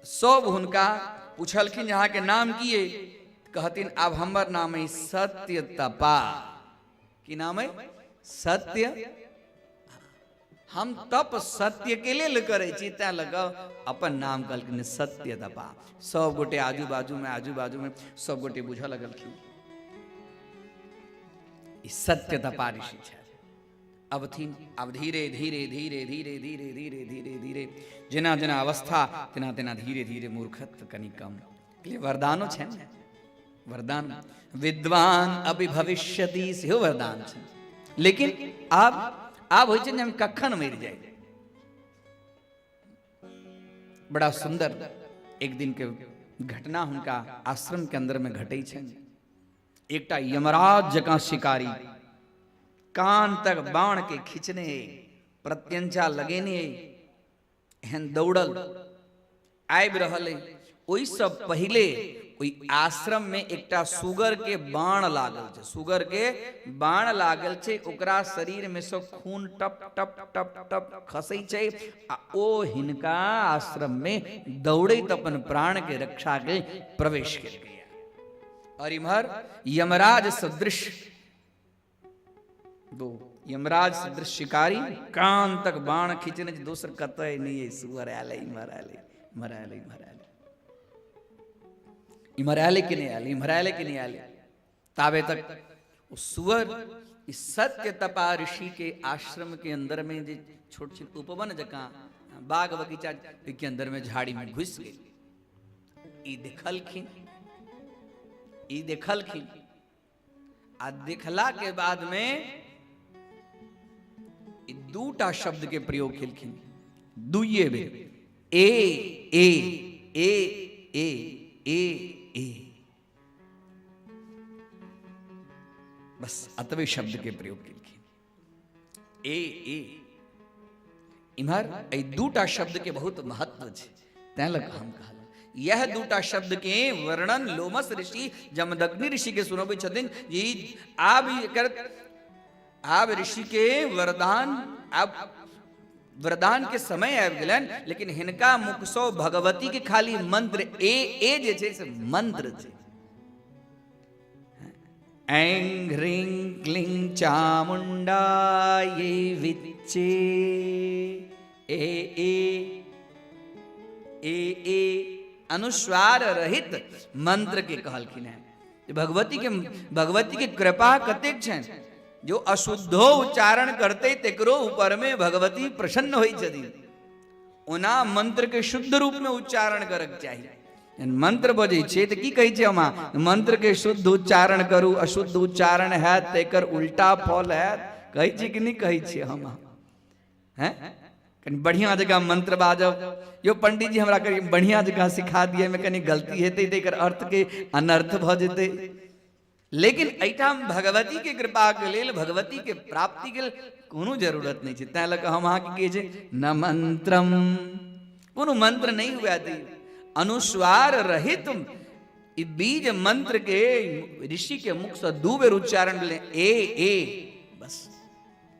सब हुनका पूछलखिन जे अहाँके नाम की अइ? कहथिन आब हमर नाम अइ सत्य तपा। की नाम अइ? सत्य। हम तप सत्य के लेल करै छी, तैं लऽ कऽ अपन नाम कहलखिन सत्य तपा। सब गोटे आजू बाजू में, आजू बाजू में सब गोटे बुझऽ लगलखिन ई सत्य तपा ऋषि छथि। अबथिन आब धीरे धीरे धीरे धीरे धीरे धीरे धीरे धीरे जेना जेना अवस्था तेना तेना धीरे धीरे मूर्खत्व कनि कम। वरदानो छै ने, वरदान विद्वान अभी भविष्यति सेहो वरदान छै। लेकिन आब आब होइ छै ने हम कखन मरि जाय। बड़ा सुंदर एक दिन के घटना हुनका आश्रम के अंदर में घटै छनि। एकटा यमराज जकाँ शिकारी कान तक बाण के खींचने, प्रत्यंचा लगेने एहन दौड़ल आबि रहल अइ। ओहिसँ पहिले ओहि आश्रम में एकटा सुगर के बाण लागल छै, सुगर के बाण लागल छै, ओकरा शरीर में से खून टप टप टप टप खसै छै आ ओ हिनका आश्रम में दौड़ैत अपन प्राण के रक्षा के प्रवेश केलकै। और इम्हर यमराज सदृश दो यमराज सदृश शिकारी कान तक बाण खींचने दोसर कतय नहीं है, सुअर आयल इम्हर आयल इम्हर आयल इम्हर आयल इम्हर आयल कि नहीं आयल इम्हर आयल कि नहीं आयल। ताबे तक ओ सुअर इस सत्य तपा ऋषि के आश्रम के अंदर में जे छोट छिन उपवन जकाँ बाग बगीचा के अंदर में झाड़ी में घुस गेल। ई देखलखिन, ई देखलखिन आ देखला के बाद में ई दूटा शब्द के प्रयोग केलखिन दुइये बेर, ए ए ए ए ए ए, बस अतबे शब्द के प्रयोग केलखिन, ए ए। इम्हर एहि दूटा शब्द के बहुत महत्व छै, तैं लऽ कऽ हम कहलहुँ। यह दूटा शब्द के वर्णन लोमस ऋषि जमदग्नि ऋषि के सुनबै छथिन जे आब एकर आब ऋषि के वरदान, आब वरदान के समय आबि गेलनि, लेकिन हिनका मुखसँ भगवती के खाली मंत्र ए ए जे छै से मंत्र छै। ऐं ह्रीं क्लीं चामुंडा ये विच्चे ए ए ए ए अनुस्वार रहित मंत्र के कहलखिन हैं। भगवती के कृपा कतेक छनि, जो अशुद्धो उच्चारण करते तेकरो ऊपर में भगवती प्रसन्न होइ छथिन। ओना मंत्र के शुद्ध रूप में उच्चारण करक चाही। मंत्र बजै छियै तऽ की कहै छियै हम? मंत्र के शुद्ध उच्चारण करू, अशुद्ध उच्चारण हैत तऽ एकर उल्टा फल हैत। कहै छियै कि नहि कहै छियै हम? हैं, कनि बढ़िआँ जकाँ मंत्र बाजब। यो पंडित जी, हमरा कनि बढ़िआँ जकाँ सिखा दिअ, एहिमे कनि गलती हेतै तऽ एकर अर्थके अनर्थ भऽ जेतै। लेकिन एहिठाम भगवती के कृपा के लेल, भगवती के प्राप्ति के लेल कोनो जरूरत नहि छै। तैं लऽ कऽ हम अहाँके कहै छै न मंत्रम, कोनो मंत्र नहि हुए दियौ। अनुस्वार रहित ई बीज मंत्र के ऋषि के मुख से दू बेर उच्चारण भेलै ए ए, बस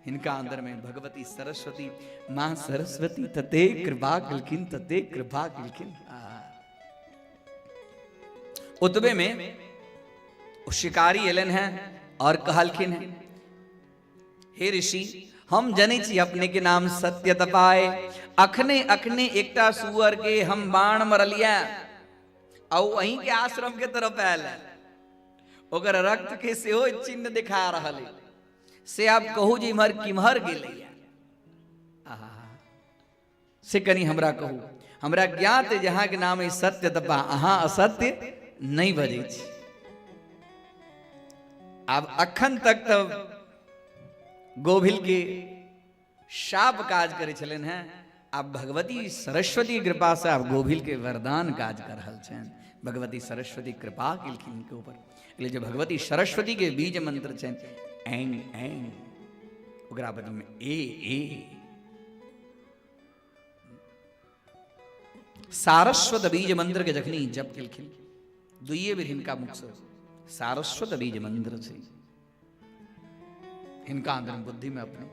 हिनका अंदर में भगवती सरस्वती, माँ सरस्वती तते कृपा केलखिन, तते कृपा केलखिन। ओतबे में ओ शिकारी एलन है और कहलखिन है, हे ऋषि, हम जनै छी अपने के नाम सत्य तपाए, अखने अखने एकटा सुअर के हम बाण मरलिया आ ओ अहीं के आश्रम के तरफ आयल है, ओकर रक्त के सेहो चिन्ह दिखा रहल है, से आप कहू जे इम्हर किम्हर गेलैया, से कनि हमरा कहू। हमरा ज्ञात जे अहाँके नाम अइ सत्य तपा, अहाँ असत्य नहि बजै छी। आब अखन तक तऽ गोभिल के शाप काज करै छलनि हेँ, आब भगवती सरस्वती कृपा से आब गोभिल के वरदान काज कर रहल छनि। भगवती सरस्वती कृपा केलखिन हिनके ऊपर। इसलिए जे भगवती सरस्वती के बीज मंत्र छनि ऐं ऐं, ओकरा बदलमे ए ए। सारस्वत बीज मंत्र के जखनी जप केलखिन दुइये बेर हिनका मुख से सारस्वत बीज मंत्र छै, हिनका अंदर बुद्धि में अपने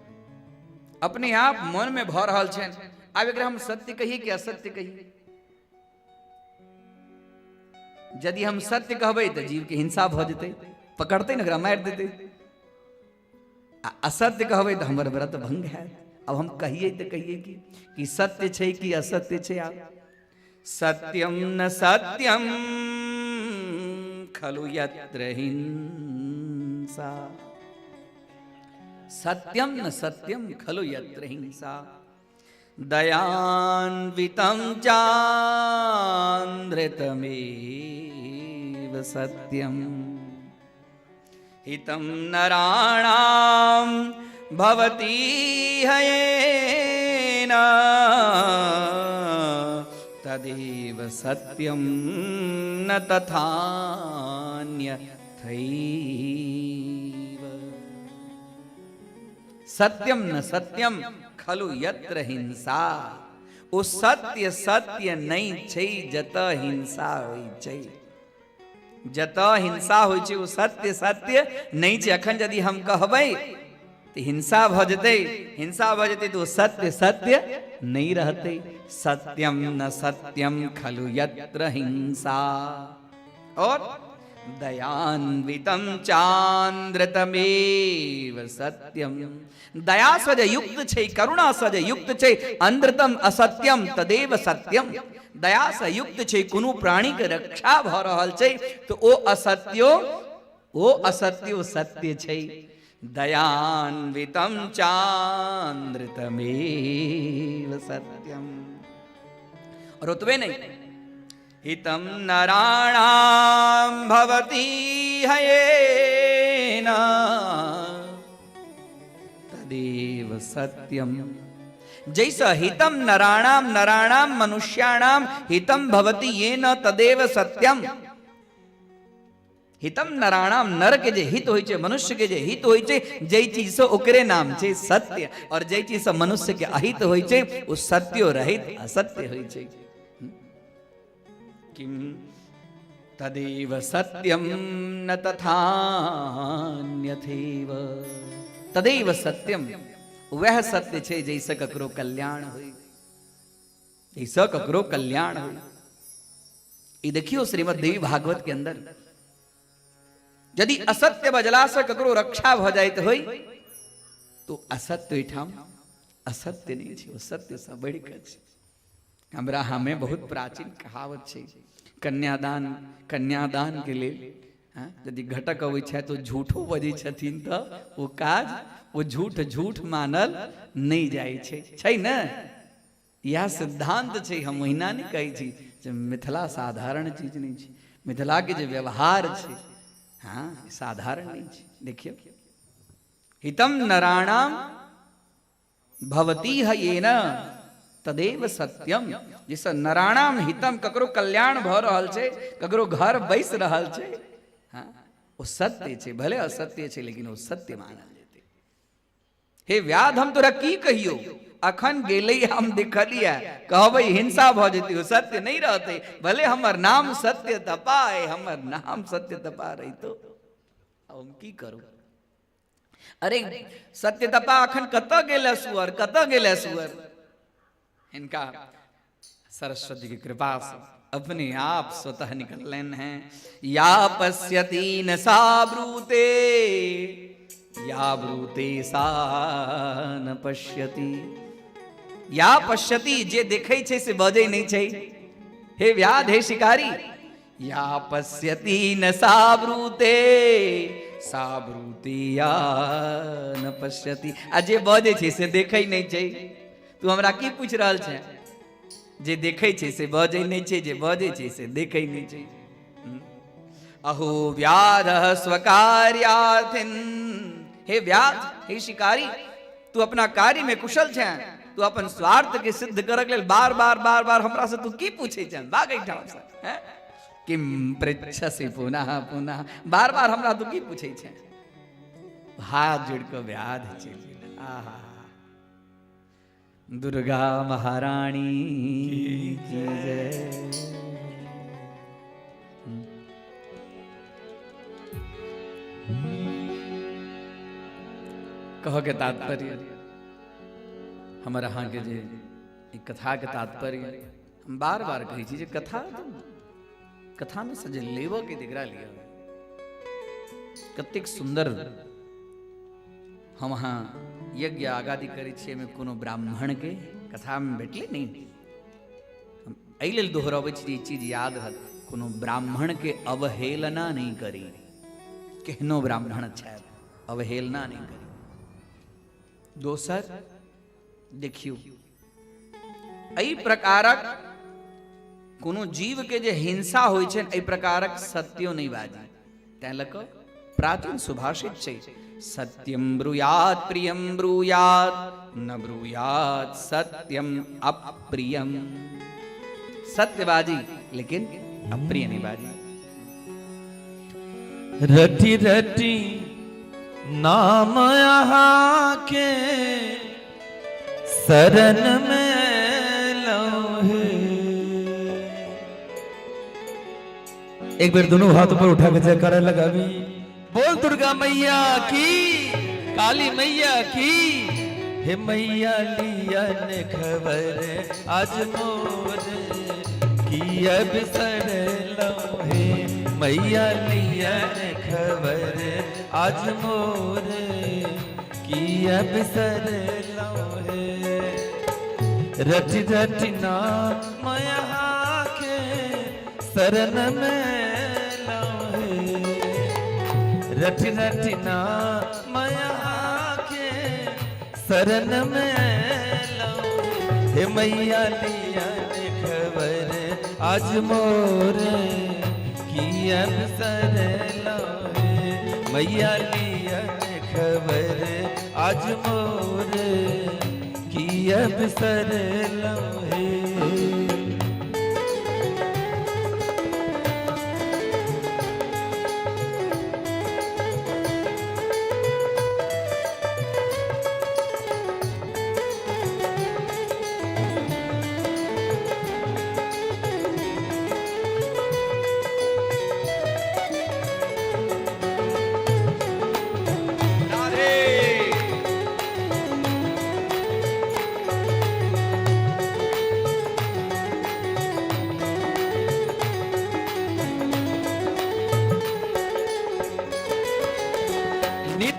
अपने आप मन में भऽ रहल छनि। आब एकरा हम सत्य कहिए कि असत्य कहिए? यदि हम सत्य कहबै तऽ जीव के हिंसा भऽ जेतै, पकड़तै ने ओकरा मारि देतै। आ असत्य कहबै तऽ हमर व्रत भंग हैत। अब हम कहिए तऽ कहिए कि सत्य छै कि असत्य छै? आब सत्यम न सत्यम खलु यत्र हिंसा, सत्यम न सत्यम खलु यत्र हिंसा, दयान्वितं चानृतमेव सत्यम, हितं नराणां भवति हयेन तदेव सत्यम न तथान्यथैव। सत्यम न सत्यम खलु यत्र हिंसा, ओ सत्य सत्य नहीं छै जत हिंसा होइ छै। जत हिंसा होइ छै ओ सत्य सत्य नहीं छै। अखन यदि हम कहबै तऽ हिंसा भऽ जेतै, हिंसा भऽ जेतै तऽ ओ सत्य सत्य नहीं रहतै। सत्यम न सत्यम खलु यत्र हिंसा, और दयान्वितं चानृतमेव सत्यम। दया सँ जे युक्त छै, करुणा सँ जे युक्त छै, अनृतम असत्यम तदेव सत्यम। दया सँ युक्त छै, कोनो प्राणी के रक्षा भऽ रहल छै तऽ ओ असत्यो सत्य छै। दयान्वितं चानृतमेव सत्यम। और ओतबे नहीं, हितं नराणां भवति हयेन तदेव सत्यम। जैसा हितं नराणां, नराणां मनुष्याणां हितं भवति येन तदेव सत्यम। हितम नराणाम, नर के जे हित होइ छै, मनुष्य के जे हित होइ छै, जै चीज से ओकरे नाम छै सत्य, और जै चीज से मनुष्य के अहित होइ छै ओ सत्यो रहित असत्य होइ छै। किम तदेव सत्यम न तथान्यथैव। तदैव सत्यम, वएह सत्य छै जाहिसँ ककरो कल्याण होइ, जाहिसँ ककरो कल्याण होइ। ई देखियौ श्रीमद् देवी भागवत के अंदर, यदि असत्य बजला से ककरो रक्षा भ जाइत होइ तो असत्य ओहिठाम असत्य नहीं छै, ओ सत्य से बढ़ि कऽ छै। हमरा हमें बहुत प्राचीन कहावत छै, कन्यादान, कन्यादान के लेल यदि घटक अबै छथि तो झूठो बजै छथिन तऽ ओ काज, ओ झूठ झूठ मानल नहि जाइ छै, छै ने? इएह सिद्धांत छै। हम ओहिना नहि कहै छी जे मिथिला साधारण चीज नहि छै, मिथिलाके जे व्यवहार छै हाँ साधारण नहि छै। देखियौ, हितम नराणाम भवती है येन तदेव सत्यम, जिससे नराणाम हितम, ककरो कल्याण भऽ रहल छै, ककरो घर बैस रहल छै, हाँ ओ सत्य छै, भले असत्य छै लेकिन ओ सत्य मानल जेतै। हे व्याध, हम तोरा की कहियौ, अखन गेलै हम देखलियै, कहबै हिंसा भऽ जेतै, ओ सत्य नहि रहतै, भले हमर नाम सत्य तपा अइ, हमर नाम सत्य तपा रहितो हम की करू। अरे सत्य तपा अखन कतऽ गेल सुअर, कतऽ गेल सुअर? हिनका सरस्वती की कृपा से अपने आप स्वतः निकलनि हैं। या पश्यति न सा ब्रूते, या ब्रूते सा न पश्यति। या पश्यति, जे देखै छै से बजै नहि छै। हे व्याध, हे शिकारी, या पश्यति न सा ब्रूते, सा ब्रूते या न पश्यति। आ जे बजै छै से देखै नहि छै। तू हमरा की पूछि रहल छै? जे देखै छै से बजै नहि छै, जे बजै छै से देखै नहि छै। अहो व्याध स्वकार्यार्थिन, हे व्याध, हे शिकारी, तू अपना कार्य में कुशल छै, तू अपन स्वार्थ के सिद्ध करक लेल बार बार बार बार हमरा से तू की पूछे छै? भाग एहिठाम से। किम पृच्छसि पुनः पुनः, बार बार हमरा तू की पूछे छै? हाथ जोड़ कऽ व्याध चलि गेल। आहा, दुर्गा महारानी की जय। कह के तात्पर्य हमर अहाँके जे ई कथाके तात्पर्य हम बार बार कहै छी जे कथा कथामे से जे लेबऽ के जकरा लिअ, कतेक सुन्दर। हम अहाँ यज्ञ आगादि करै छियै, एहिमे कोनो ब्राह्मणके कथामे भेटलै नहि। हम एहि लेल दोहरबै छी जे ई चीज याद रहत, कोनो ब्राह्मणके अवहेलना नहि करी, केहनो ब्राह्मण छथि अवहेलना नहि करी। दोसर देखियौ, एहि प्रकारक कोनो जीवके जे हिंसा होइ छै, एहि प्रकारक सत्यो नहि बाजी। तैं लऽ कऽ प्राचीन सुभाषित छै, सत्यम ब्रूयात प्रियम ब्रूयात न ब्रूयात सत्यम अप्रियम। सत्य बाजी लेकिन अप्रिय नहीं बाजी। रटी रटी नाम अहाँ के शरण में लौहे। एक बेर दोनों हाथ ऊपर उठा के जयकारा लगावी, बोल दुर्गा मैया की, काली मैया की। हे मैया लिया ने खबर आज मोर की बिसर हे, मैया लिया ने खबर आज मोर की बिसर हे। रट रट नाम यहाँ के शरण में लौहे, रट रट नाम यहाँ के शरण में लौहे। हे मैया लिया ने खबर आज मोर की बिसर लौहे, मैया लिया ने खबर आज मोर की बिसर लौहे। राधे।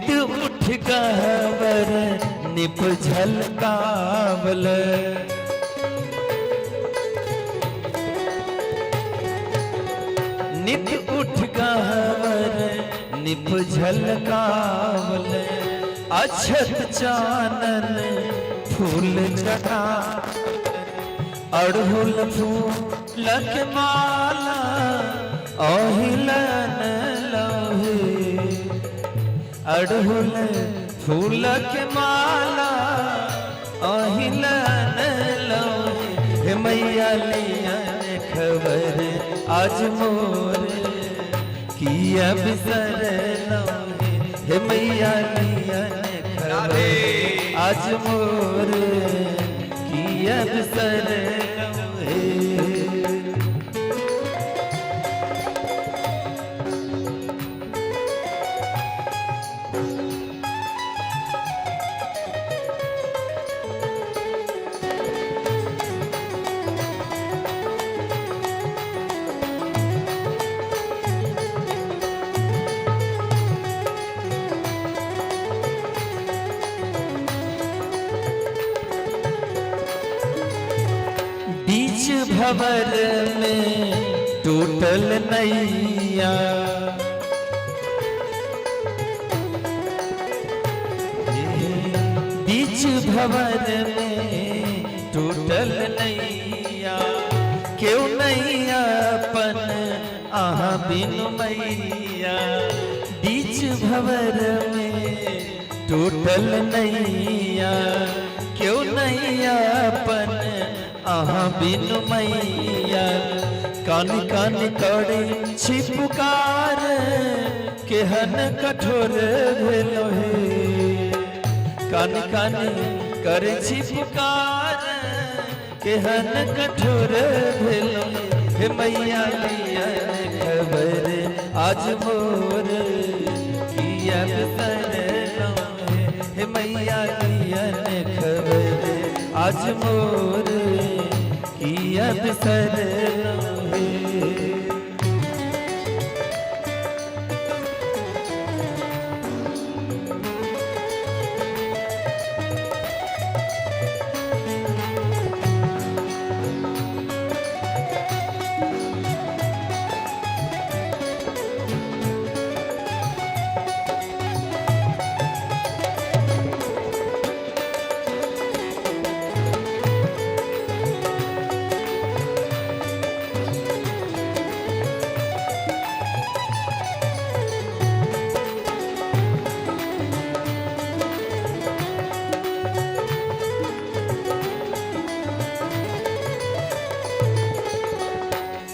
नित उठ गहबर निप झलकावल। नित उठ गहबर निप झलकावल, अक्षत चानन फूल चढ़ा, अड़हुल फूलक माला ओहिलन लोहे, अड़हुल फूलक माला ओहिलन लोहे। हे मैया लिया खबर आज मोर किया बिसर लोहे, हे मैया लिया खबर आज मोर किया बिसर लोहे। बीच भंवर में टूटल नैया, बीच भंवर में टूटल नैया, क्यों नैया अपन आहा बिनु मैया। बीच भंवर में टूटल नैया, क्यों नैया अपन आहा बिनु मैया। कान कान करे छी पुकार केहन कठोर भेलो हे, कान कान करे छी पुकार केहन कठोर भेलो हे। मैया लिया खबर आज मोर किया बिसर हे, मैया लिया खबर आज मोर किया बिसर हे।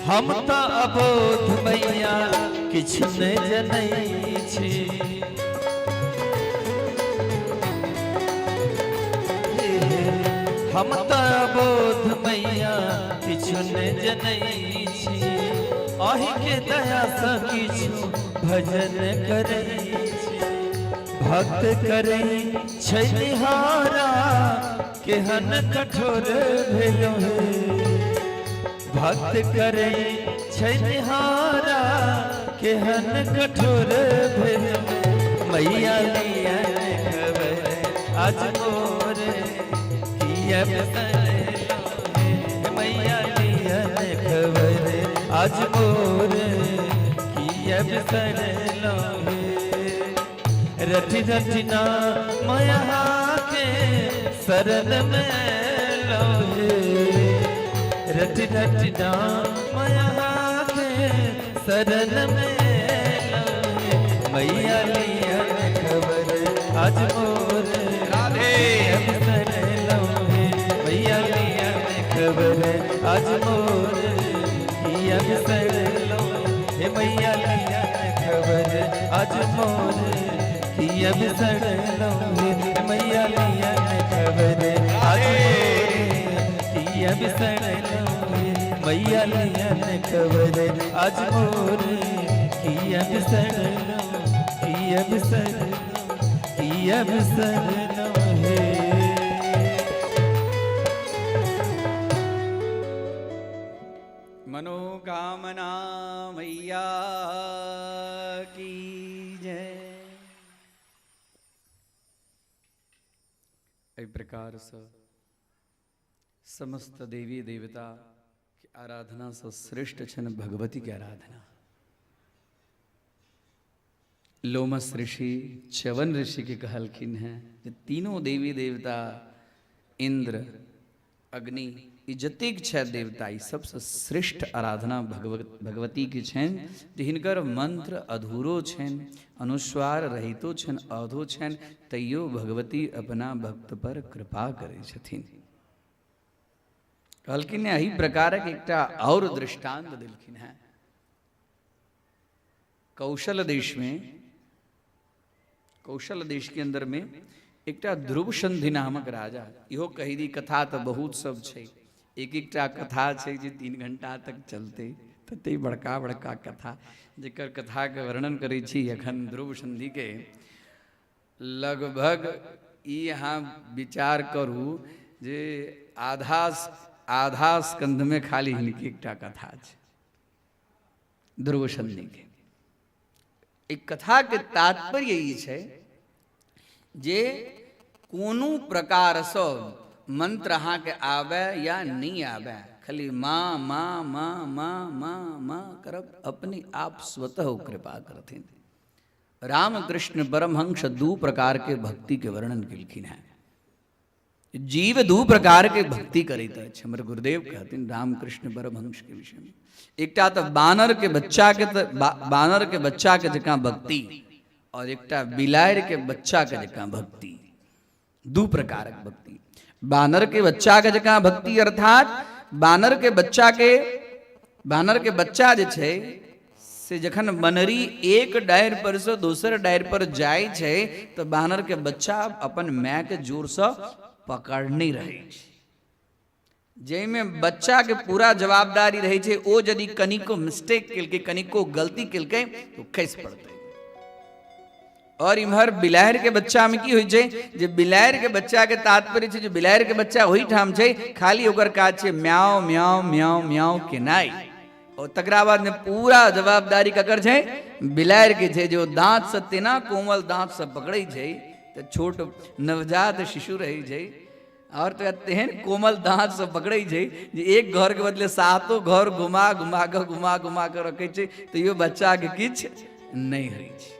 हम त अबोध मैया किछु नहि जनै छी, हम त अबोध मैया किछु नहि जनै छी, अहि के दया सँ किछु भजन करै छी। भक्त करै छै निहारा केहन कठोर भेलो हे, भक्त करे छै निहारा केहन कठोर भेलो। मैया लिया खबर आज मोर किया बिसर हे, मैया लिया खबर आज मोर किया बिसर हे। रटि रटि नाम के शरण में लोहे, रटि रटि नाम के शरण में लोहे। मैया लिया खबर आज मोर राधे बिसर लोहे, मैया लिया खबर आज मोर किया बिसर लोहे। मैया लिया खबर आज मोर किया बिसर लोहे, मैया लिया खबर आज मोर किया बिसर लोहे। मैया लिया खबर आज मोर किया बिसर किया बिसर किया बिसर लोहे। मनोकामना मैया की जय। एहि प्रकारसँ समस्त देवी देवता के आराधनासँ श्रेष्ठ छनि भगवती के आराधना। लोमस ऋषि च्यवन ऋषि के कहलखिन हैं जे तीनों देवी देवता इंद्र अग्नि ई जतेक छै देवता ई सबसँ श्रेष्ठ आराधना भगवती के छनि जे हिनकर मंत्र अधूरो छनि, अनुस्वार रहितो छनि, अधो छनि, तैयो भगवती अपना भक्त पर कृपा करै छथिन। कहलखिन एहि प्रकारक एकटा और दृष्टांत देलखिन हैं। कौशल देश में, कौशल देश के अंदर में एकटा ध्रुव संधि नामक राजा, इहो कही दी कथा तो बहुत सब छै, एक एकटा कथा छै जे 3 घंटा तक चलते, तते बड़का बड़का कथा जेकर कथा के वर्णन करै छी एखन ध्रुव संधि के लगभग ई अहाँ विचार करू जे आधा आधा स्कंध में खाली हिनके एकटा कथा छै ध्रुव संधि के। एक कथा के तात्पर्य ई छै जे कोनो प्रकारसँ मंत्र अहाँके आबे या नहीं आबे, खाली माँ माँ माँ माँ माँ माँ करब, अपने आप स्वतः ओ कृपा करथिन। रामकृष्ण परमहंस दू प्रकार के भक्ति के वर्णन केलखिन हैं। जीव दू प्रकार के भक्ति करैत अछि, हमर गुरुदेव कहथिन रामकृष्ण परमहंस के विषय में। एकटा तो बानर के बच्चा के बानर के बच्चा के जकाँ भक्ति और एकटा बिलाड़ि के बच्चा के जकाँ भक्ति, दू प्रकारक भक्ति। बानर के बच्चा के जकाँ भक्ति अर्थात बानर के बच्चा के, बानर के बच्चा जे छै से जखन बनरी एक डारि पर से दोसर डारि पर जाइ छै तो बानर के बच्चा अपन my के जोर से पकड़ने रहै छै, जाहिमे बच्चा के पूरा जवाबदारी रहै छै। ओ यदि कनिको मिस्टेक केलकै, कनिको गलती केलकै तो खसि पड़तै। और इम्हर बिलाड़ि के बच्चा में की होइ छै जे बिलाड़ि के बच्चा के तात्पर्य छै जे बिलाड़ि के बच्चा ओहिठाम छै, खाली ओकर काज छै म्याओ म्याओ म्याओ म्याओ केनाइ, और तकरा बाद में पूरा जवाबदारी ककर छै, बिलाड़ि के छै। जो दांत से तेना कोमल दांत से पकड़ै छै तऽ छोट नवजात शिशु रहै छै और तो तेहन कोमल दांत से पकड़ै छै जे एक घर के बदले सातो घर घुमा घुमा कऽ घुमा घुमा कऽ रखै छै, तैयो बच्चा के किछु नहि होइ छै।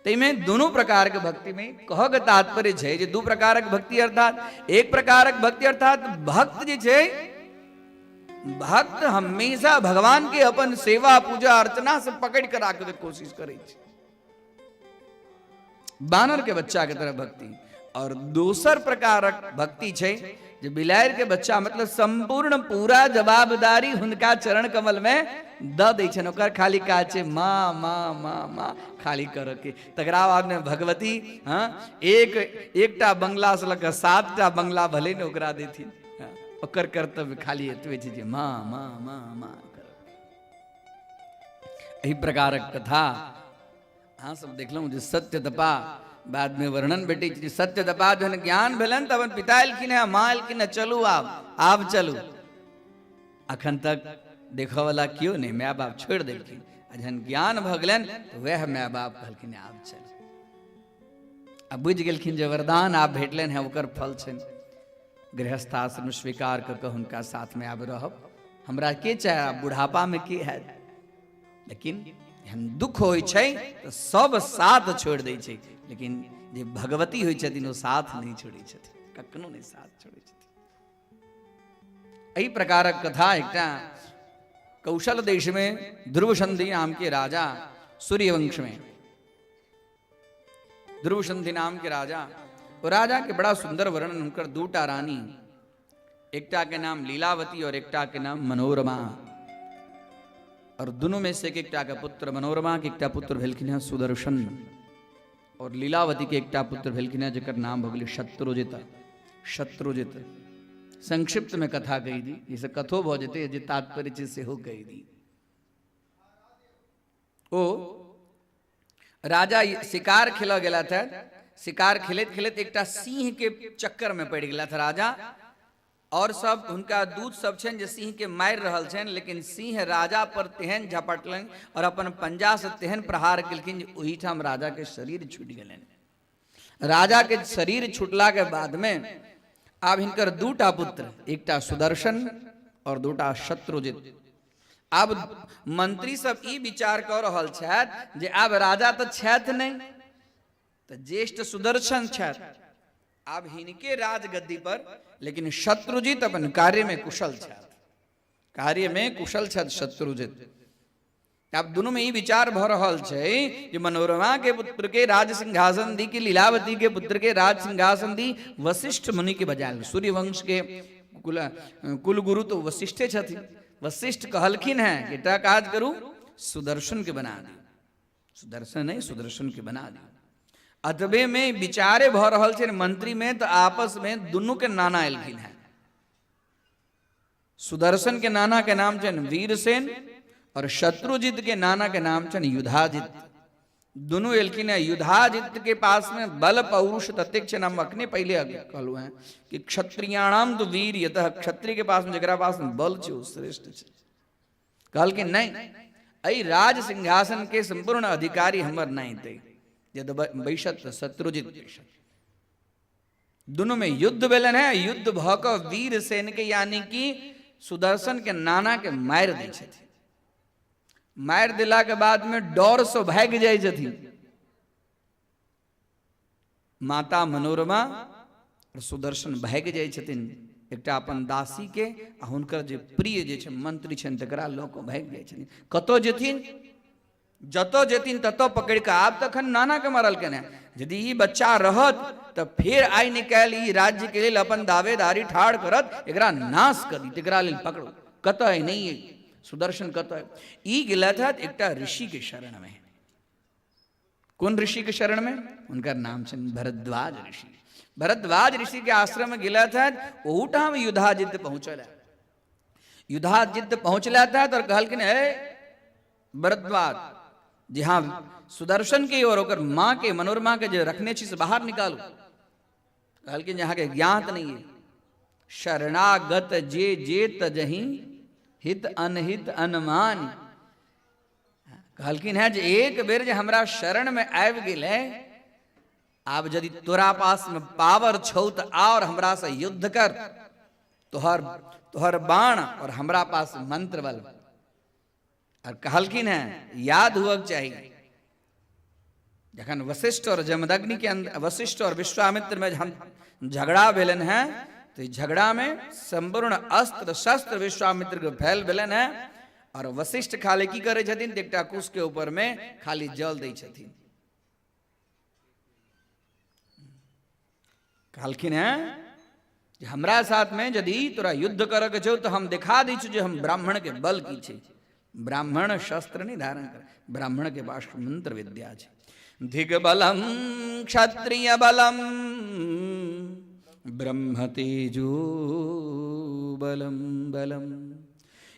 ताहिमे दुनू प्रकार के भक्ति में कहऽ के तात्पर्य छै जे दू प्रकारक भक्ति अर्थात एक प्रकारक भक्ति अर्थात भक्त जे छै, भक्त हमेशा भगवान के अपन सेवा पूजा अर्चना से पकड़ के राखै के कोशिश करै छै, बानर के बच्चा के तरह भक्ति। और दोसर प्रकारक भक्ति छै जे बिलाड़ि के बच्चा मतलब संपूर्ण पूरा जवाबदारी हुनका चरण कमल में the दै छनि, ओकर खाली काज छै माँ माँ माँ माँ खाली करऽ के। तकरा बाद में भगवती हाँ एक एकटा बंगला से लऽ कऽ 7टा बंगला भले ने ओकरा देथिन, हाँ, ओकर कर्तव्य खाली एतबे छै जे माँ माँ माँ माँ करऽ के। एहि प्रकारक कथा अहाँ सब देखलहुँ जे सत्य तपा बाद में वर्णन भेटै छै जे सत्य तपा जहन ज्ञान भेलनि तऽ अपन पिता एलखिन हेँ, माँ एलखिन हेँ, चलू आब आब चलू। अखन तक देखऽवला केओ नहि, माय बाप छोड़ि देलखिन, आ जहन ज्ञान भऽ गेलनि तऽ वएह माय बाप कहलखिन आब चलू। आ बुझि गेलखिन जे वरदान आब भेटलनि हेँ ओकर फल छनि, गृहस्थाश्रम स्वीकार कऽ कऽ हुनका साथमे आब रहब, हमरा के चाहे आब बुढ़ापामे के हैत। लेकिन एहन दुख होइ छै तऽ सब साथ छोड़ि दै छै, लेकिन जे भगवती होइ छथिन ओ साथ नहि छोड़ै छथिन, कखनो नहि साथ छोड़ै छथिन। एहि प्रकारक कथा एकटा कौशल देश में ध्रुव संधि नाम के राजा, सूर्यवंश में ध्रुव संधि नाम के राजा, ओ राजा के बड़ा सुंदर वर्णन, हुनकर दूटा रानी, एकटा के नाम लीलावती और एकटा के नाम मनोरमा, और दोनों में से एकटा के पुत्र, मनोरमा के एकटा पुत्र भेलखिन हैं सुदर्शन, और लीलावती के एकटा पुत्र भेलखिन हैं जकर नाम भऽ गेलै शत्रुजित। शत्रुजित संक्षिप्त में कथा कहि दी, जाहिसँ कथो भऽ जेतै, जे तात्पर्य छै सेहो कहि दी। ओ राजा शिकार खेलऽ गेला था, शिकार खेलैत खेलैत एकटा सिंह के चक्कर में पड़ि गेला था राजा, और सब हुनका दूत सब छनि जे सिंह के मारि रहल छनि, लेकिन सिंह राजा पर तेहन झपटलनि और अपन पंजा से तेहन प्रहार केलखिन जे ओहिठाम राजा के शरीर छूटि गेलनि। राजा के शरीर छुटला के बाद में आब हिनकर दूटा पुत्र, एकटा सुदर्शन और दूटा शत्रुजित। आब मंत्री सब ई विचार कऽ रहल छथि जे आब राजा तऽ छथि नहि, तऽ ज्येष्ठ सुदर्शन छथि, आब हिनके राजगद्दी पर, लेकिन शत्रुजित अपन कार्य में कुशल छथि, कार्य में कुशल छथि शत्रुजित। आब दुनू में ई विचार भऽ रहल छै जे मनोरमा के पुत्र के राज सिंहासन दी कि लीलावती के पुत्र के राज सिंहासन दी। वशिष्ठ मुनि के बजायल, सूर्यवंश के कुलगुरु तो वशिष्ठे छथिन। वशिष्ठ कहलखिन हैं कि एकटा काज करू, सुदर्शन के बना दी, सुदर्शन नहीं सुदर्शन के बना दी। अतबे में विचारे भऽ रहल छै मंत्री में, तऽ आपस में दुनू के नाना एलखिन हैं। सुदर्शन के नाना के नाम छनि वीरसेन और शत्रुजित के नाना के नाम छनि युधाजित। दुनू एलखिन हैं। युधाजित के पास में बल पौरुष ततेक छनि, हम अखने पहले कहलहुँ हैं कि क्षत्रियाणाम तो वीर यतः, क्षत्रिय के पास में जकरा पास में बल छै ओ श्रेष्ठ छै। कहलखिन नहीं, एहि राज सिंहासन के संपूर्ण अधिकारी हमर नहीं थे, यद बैसत शत्रुजित बैसत। दुनू में युद्ध भेलन है। युद्ध भऽ कऽ वीरसेन के यानी कि सुदर्शन के नाना के मारि दै छथिन। मारि देला के बाद में डर से भागि जाइ छथिन। माता मनोरमा और सुदर्शन भागि जाइ छथिन, एकटा अपन दासी के आ हुनकर जे प्रिय जे छै मंत्री छनि तकरा लऽ कऽ भागि जाइ छथिन। कतऽ जेथिन, जतऽ जेथिन ततऽ पकड़ि कऽ आब तखन नाना के मारलकनि हेँ, यदि ई बच्चा रहत तऽ फेर आइ निकालि ई राज्य के लेल अपन दावेदारी ठाढ़ करत, एकरा नाश कऽ दी, तकरा लेल पकड़ू। कतऽ अइ, नहि अइ सुदर्शन कतऽ अइ? ई गेलथि हँ एकटा ऋषि के शरण में। कोन ऋषि के शरण में? हुनकर नाम छनि भरद्वाज ऋषि। भरद्वाज ऋषि के आश्रम में गेलथि हँ, ओहूठाम युधाजित पहुँचल है। युधाजित पहुँचलथि हँ तऽ कहलखिन, हे भरद्वाज जी, हाँ सुदर्शन के और ओकर माँ के मनोरमा के जे रखने छी से बाहर निकालू। कहलखिन जे अहाँके ज्ञात नहीं है, शरणागत जे जे तजही हित अनहित अनुमान। कहलखिन है जे एक बेर जे हमरा शरण में आबि गेलै, आब यदि तोरा पास में पावर छौ तऽ और हमरा से युद्ध कर, तोहर तोहर बाण और हमरा पास मंत्र बल। और कहलखिन है याद हुअ के चाही, जखन वशिष्ठ और जमदग्नि के अंदर वशिष्ठ और विश्वामित्र में जहन झगड़ा भेलन है, तो झगड़ा में संपूर्ण अस्त्र शस्त्र विश्वामित्र के फैल भेलन है और वशिष्ठ खाली की करे छथिन, एकटा कुश के ऊपर में खाली जल दै छथिन। कहलखिन हैं जे हमरा साथ में यदि तोरा युद्ध करऽ के छौ तऽ हम देखा दै छियौ जे हम ब्राह्मण के बल की छै। ब्राह्मण शस्त्र नहीं धारण कर, ब्राह्मण के पास मंत्र विद्या छै। धिग बलम क्षत्रिय बलम ब्रह्म तेजो बलम बलम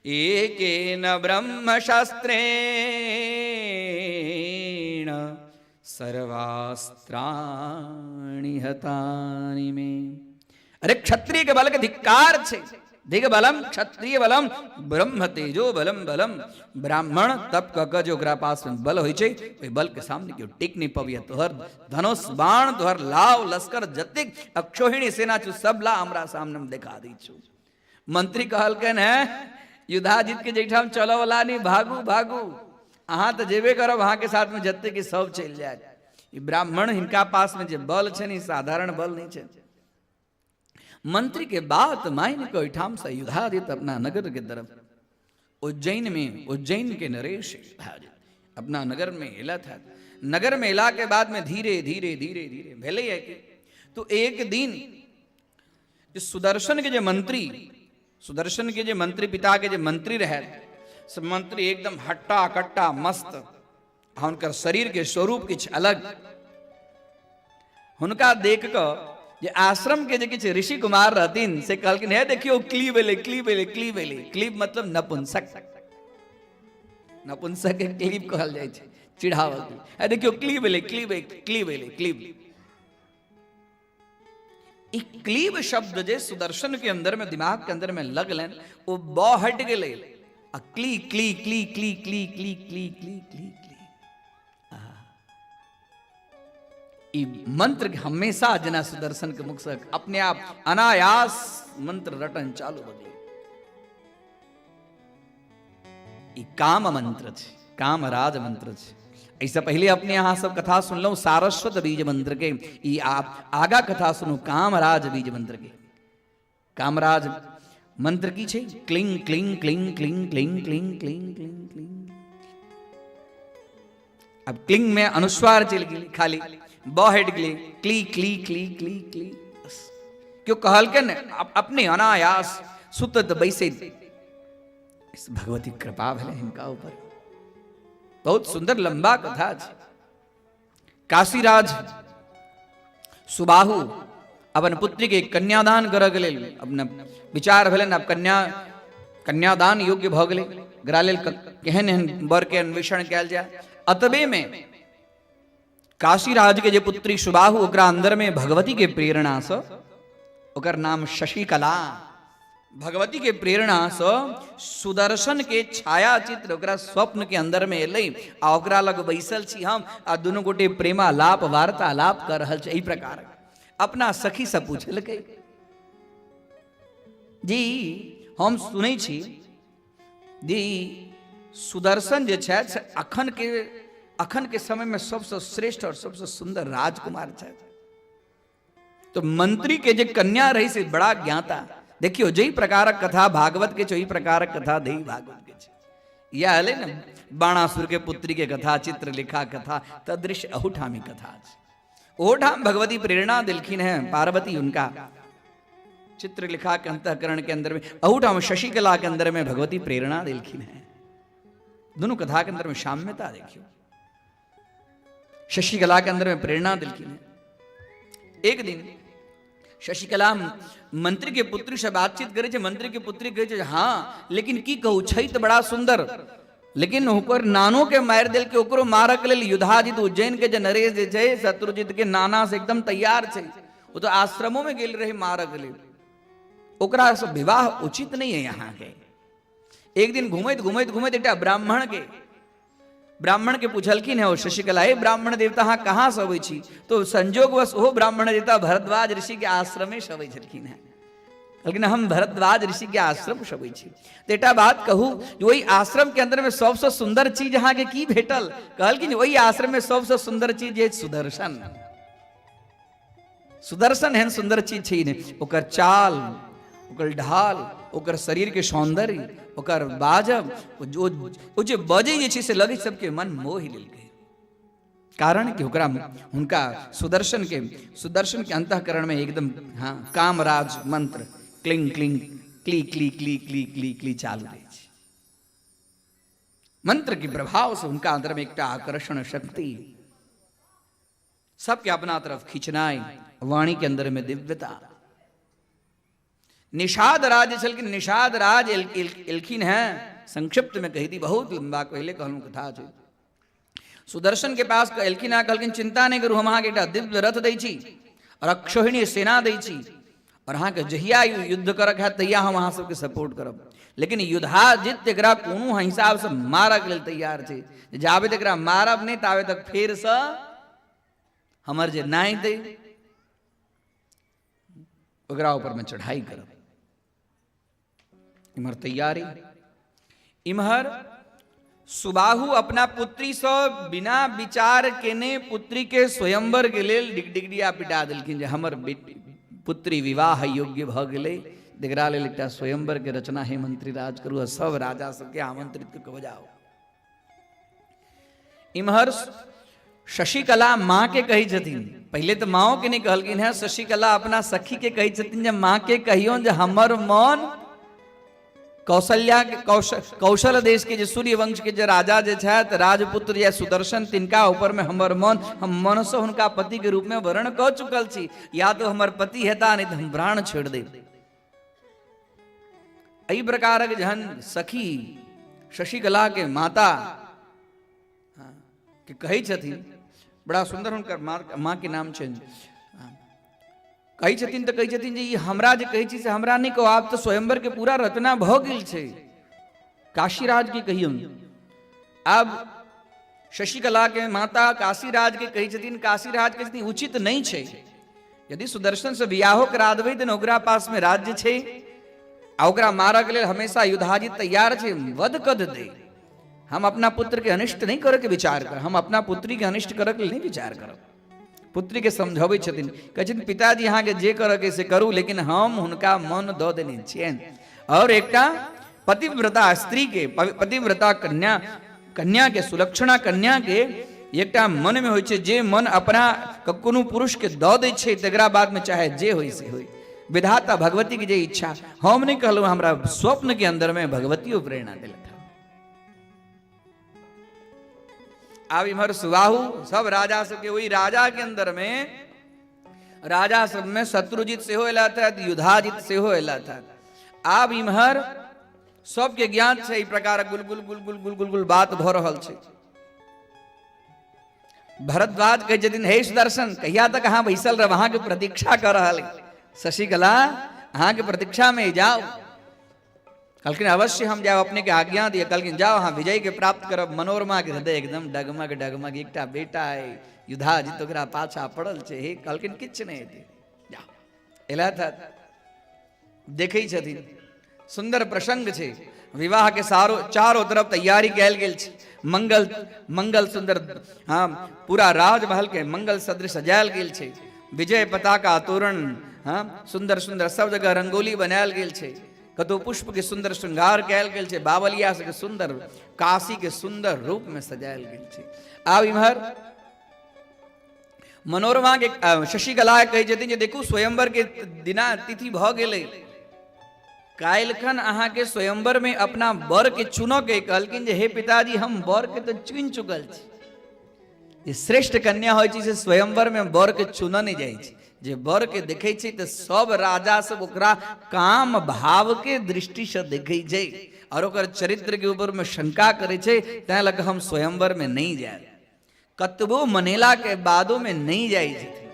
एकेन ब्रह्म शस्त्रेण सर्वास्त्राणि हतानि मे। अरे क्षत्रिय के बल के धिक्कार छै। धिग बलम क्षत्रिय बलम ब्रह्म तेजो बलम बलम। ब्राह्मण तप कऽ कऽ जे ओकरा पास में बल होइ छै, ओहि बल के सामने केओ टिक नहीं पबिया। तोहर धनुष बाण तोहर लाव लश्कर जतेक अक्षोहिणी सेना छौ सब ला हमरा सामने हम देखा दै छौ। मंत्री कहलकनि है युद्धाजित के जैठाम चलऽ वाला नहीं, भागू भागू, अहाँ तऽ जेबे करब, अहाँके साथ में जते कि सब चलि जायत। ई ब्राह्मण हिनका पास में जे बल छनि ई साधारण बल नहीं छै। मंत्री के बात मान के ओहिठाम से युद्धाजित अपना नगर के तरफ उज्जैन में, उज्जैन के नरेश युद्धाजित अपना नगर में एला था। नगर में एला के बाद में धीरे धीरे धीरे धीरे भेलै है कि तो एक दिन सुदर्शन के जे मंत्री, सुदर्शन के जे मंत्री पिता के जे मंत्री रहे, से मंत्री एकदम हट्टा कट्टा मस्त, हुनकर शरीर के स्वरूप किछु अलग। हुनका देख कऽ जे आश्रम के जे किछु ऋषि कुमार रहथिन से कहलखिन, हे देखियौ क्लीब एलै, क्लीब एलै, क्लीब एलै। क्लीब मतलब नपुंसक, नपुंसक के क्लीब कहल जाइ छै, चिढ़ावल। हे देखियौ क्लीब एलै, क्लीब क्लीब एलै, क्लीब। ई क्लीब शब्द जे सुदर्शन के अंदर में दिमाग के अंदर में लगलन, ओ ब हट गेलै आ क्ली क्ली क्ली क्ली क्ली क्ली क्ली क्ली क्ली क्ली। ई मंत्र के हमेशा जेना सुदर्शन के मुख से अपने आप अनायास मंत्र रटन चालू भऽ गेलै। ई काम मंत्र छै, कामराज मंत्र छै। एहिसँ पहिले अपने अहाँ सब कथा सुनलहुँ सारस्वत बीज मंत्र के, ई आप आगा कथा सुनू कामराज बीज मंत्र के। कामराज मंत्र की छै? Cling cling cling cling cling cling cling cling cling. अब क्लिंग में अनुस्वार चलि गेलै, खाली ब हटि गेलै, क्ली क्ली क्ली क्ली क्ली। केओ कहलकै ने अपने अनायास सुतत बैसैत भगवती कृपा भेलै हिनका ऊपर। बहुत सुंदर लंबा कथा छै। काशीराज सुबाहु अपन पुत्री के कन्यादान करऽ के लेल अपना विचार भेलनि, आब कन्यादान योग्य भऽ गेलै, एकरा लेल केहन एहन वर के अन्वेषण कयल जाय। अतबे में काशीराज के जे पुत्री सुबाहु, ओकरा अंदर में भगवती के प्रेरणा से, ओकर नाम शशिकला, भगवती के प्रेरणा से सुदर्शन के छाया चित्र ओकरा स्वप्न के अंदर में एलै आ ओकरा लग बैसल छी हम आ दुनू गोटे प्रेमालाप वार्तालाप कर रहल छी। एहि प्रकार अपना सखी से पूछलकै जी हम सुनै छी जी सुदर्शन जे छथि से अखन के समय में सबसे श्रेष्ठ और सबसे सुंदर राजकुमार छथि। तो मंत्री के जे कन्या रही से बड़ा ज्ञाता, देखियो जई प्रकारक कथा भागवत के ओहि प्रकारक कथा देई भागवत के छै। इएह हलै ने बाणासुर के पुत्री के कथा, चित्रलेखा कथा, तदृश अहुठामी कथा छै। ओहोठाम भगवती प्रेरणा दिलखिन हैं पार्वती उनका चित्रलेखा के अंतःकरण के अंदर में, अहुठाम शशिकला के अंदर में भगवती प्रेरणा दिलखिन हैं। दोनों कथा के अंदर में साम्यता देखियो, शशिकला के अंदर में प्रेरणा दिलखिन हैं। एक दिन शशिकला मंत्री के पुत्री से बातचीत करे छे, मंत्री के पुत्री कहे छे हाँ लेकिन की कहू छै तो बड़ा सुंदर, लेकिन ओकर नानो के मारि देल के ओकरो मारक के लेल युधाजित उज्जैन के जे नरेश जे छै शत्रुजित के नाना से एकदम तैयार छै, वो तो आश्रमों में गेल रहे मारक लेल, ओकरा से विवाह उचित नहीं है यहाँ के। एक दिन घूमैत घूमैत घूमैत एकटा ब्राह्मण के पूछलखिन है ओ शशिकला, हे ब्राह्मण देवता अहाँ कहाँ से अबै छी? तो संजोगवश ओहो ब्राह्मण देवता भरद्वाज ऋषि के आश्रमे से अबै छलखिन है। कहलखिन हम भरद्वाज ऋषि के आश्रम से अबै छी, तो एकटा बात कहू ओहि आश्रम के अंदर में सबसे सुंदर चीज अहाँ के की भेटल? कहलखिन ओहि आश्रम में सबसे सुंदर चीज अछि सुदर्शन। सुदर्शन एहन सुंदर चीज छै नहि, ओकर चाल, ओकर ढाल, ओकर शरीर के सौंदर्य, ओकर बाजब, ओ जे बजै जे छै से लगै सबके मन मोहि लेलकै। कारण कि ओकरा हुनका सुदर्शन के अंतःकरण में एकदम हाँ कामराज मंत्र क्लिंग क्लिंग क्ली क्ली क्ली क्ली क्ली क्ली चालू रहै छै। मंत्र के प्रभाव से हुनका अंदर में एकटा आकर्षण शक्ति, सबके अपना तरफ खींचनाई, वाणी के अंदर में दिव्यता। निषाद राज छलखिन, निषाद राज एलखिन हैं, संक्षिप्त में कही दी, बहुत लंबा पहले कहलहुँ कथा छै। सुदर्शन के पास एलखिन हैं, कहलखिन चिंता नहीं करू, हम अहाँके एकटा दिव्य रथ दै छी और अक्षोहिणी सेना दै छी और अहाँके जहिया युद्ध करक हैत तहिया हम अहाँ सबके सपोर्ट करब, लेकिन युद्धाजित एकरा कोनो हिसाब से मारक लेल तैयार छै, जाबे तक एकरा मारब नहीं ताबे तक फेरसँ हमर जे नाहि दै ओकरा ऊपर में चढ़ाई करब। इम्हर तैयारी, इम्हर सुबाहु अपना पुत्री से बिना विचार केने पुत्री के स्वयंवर के लेल डिगडिगडिया पिटा देलखिन जे हमर बेटी पुत्री विवाह योग्य भ गेलै, एकरा लेल एकटा स्वयंवर के रचना हे मंत्री राज करू आ सब राजा सबके आमंत्रित कऽ के बजाओ। इम्हर शशिकला माँ के कहै छथिन, पहिले तऽ माँओ के नहि कहलखिन हेँ, शशिकला अपना सखी के कहै छथिन जे माँ के कहियौन जे हमर मन कौशल्या के कौशल देश के जे सूर्यवंश के जे राजा जे छथि राजपुत्र या सुदर्शन, तिनका ऊपर में हमर मन, हम मन से हुनका पति के रूप में वर्ण कऽ चुकल छी, या तो हमर पति हेता नहीं तो हम प्राण छोड़ देब। एहि प्रकारक जहन सखी शशिकला के माता के कहै छथिन, बड़ा सुंदर हुनकर माँ के नाम छनि, कहै छथिन तऽ कहै छथिन जे ई हमरा जे कहै छी से हमरा नहि कहू, आब तऽ स्वयंवर के पूरा रचना भऽ गेल छै, काशीराज के कहियौन। आब शशिकला के माता काशीराज के कहै छथिन, काशीराज कहै छथिन उचित नहि छै, यदि सुदर्शन से बियाहो करा देबै तऽ ओकरा पास में राज्य छै आ ओकरा मारऽ के लेल हमेशा युद्धाजित तैयार छै, वध कऽ देतै। हम अपना पुत्र के अनिष्ट नहि करऽ के विचार करब, हम अपना पुत्री के अनिष्ट करऽ के लेल नहि विचार करब। पुत्री के समझबै छथिन, कहै छथिन पिताजी अहाँके जे करऽ के से करू, लेकिन हम हुनका मन दऽ देने छियनि। और एकटा पतिव्रता स्त्री के, पतिव्रता कन्या, कन्या के, सुलक्षणा कन्या के एकटा मन में होइ छै, जे मन अपना कोनो पुरुष के दऽ दै छै तकरा बाद में चाहे जे होइ से होइ, विधाता भगवती के जे इच्छा। हम नहि कहलहुँ, हमरा स्वप्न के अंदर में भगवतियो प्रेरणा देलथि। आब इम्हर सुबाहु सब राजा सबके, ओहि राजा के अंदर में राजा सब में शत्रुजीत सेहो एलथि हँ, युधाजित सेहो एलथि हँ। आब इम्हर सबके ज्ञात छै, एहि प्रकार गुल गुल गुल गुल गुल गुल गुल बात भऽ रहल छै। भरद्वाज कहै छथिन, हे सुदर्शन, कहिया तक अहाँ बैसल रहब, अहाँके प्रतीक्षा कऽ रहल शशिकला, अहाँके प्रतीक्षा में जाउ। कहलखिन अवश्य हम जायब, अपने के आज्ञा दिए। कहलखिन जाओ, अहाँ विजय के प्राप्त करब। मनोरमा के हृदय एकदम डगमग डगमग, एकटा बेटा है युधाजित, ओकरा पाछा पड़ल छै। हे कहलखिन किछु नहि हेतै, जाओ। एलथि, देखै छथिन सुंदर प्रसंग छै, विवाह के सारो चारो तरफ तैयारी कयल गेल छै, मंगल मंगल सुंदर, हाँ पूरा राजमहल के मंगल सदृश सजायल गेल छै, विजय पताका तोरण, हाँ सुंदर सुंदर सब जगह रंगोली बनायल गेल छै, कतौ पुष्प के सुंदर श्रृंगार कयल गेल छै, बावलिया सबके सुंदर काशी के सुंदर रूप में सजायल गेल छै। आब इम्हर मनोरमा के शशिकला कहै छथिन जे देखू स्वयंवर के दिना तिथि भऽ गेलै, काल्हिखन अहाँके स्वयंवर में अपना वर के चुनऽ के। कहलखिन जे हे पिताजी, हम वर के तऽ चुनि चुकल छी। जे श्रेष्ठ कन्या होइ छै से स्वयंवर में वर के चुनऽ नहि जाइ छै, जे वर के देखै छै तऽ सब राजा सब ओकरा काम भाव के दृष्टि से देखै छै और ओकर चरित्र के ऊपर में शंका करै छै, तैं लऽ कऽ हम स्वयंवर में नहि जायब। कतबो मनेला के बादो में नहि जाइ छथिन।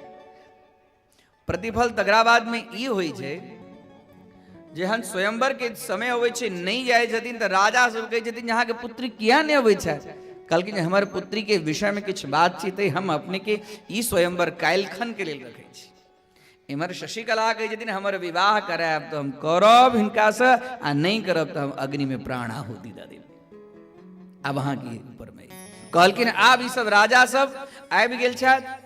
प्रतिफल तकरा बाद में ई होइ छै जेहन स्वयंवर के समय अबै छै नहि जाइ छथिन तऽ राजा सब कहै छथिन जे अहाँके पुत्री किया नहि अबै छै। कहलखिन जे हमर पुत्री के विषय में किछु बातचीत अइ, हम अपने के ई स्वयंवर काल्हिखन के लेल रखै छी। इम्हर शशिकला कहै छथिन हमर विवाह करायब तऽ हम करब हिनकासँ आ नहि करब तऽ हम अग्निमे प्राण आहुति दऽ देब। आब अहाँके ऊपरमे कहलखिन आब ई सब राजा सब आबि गेल छथि,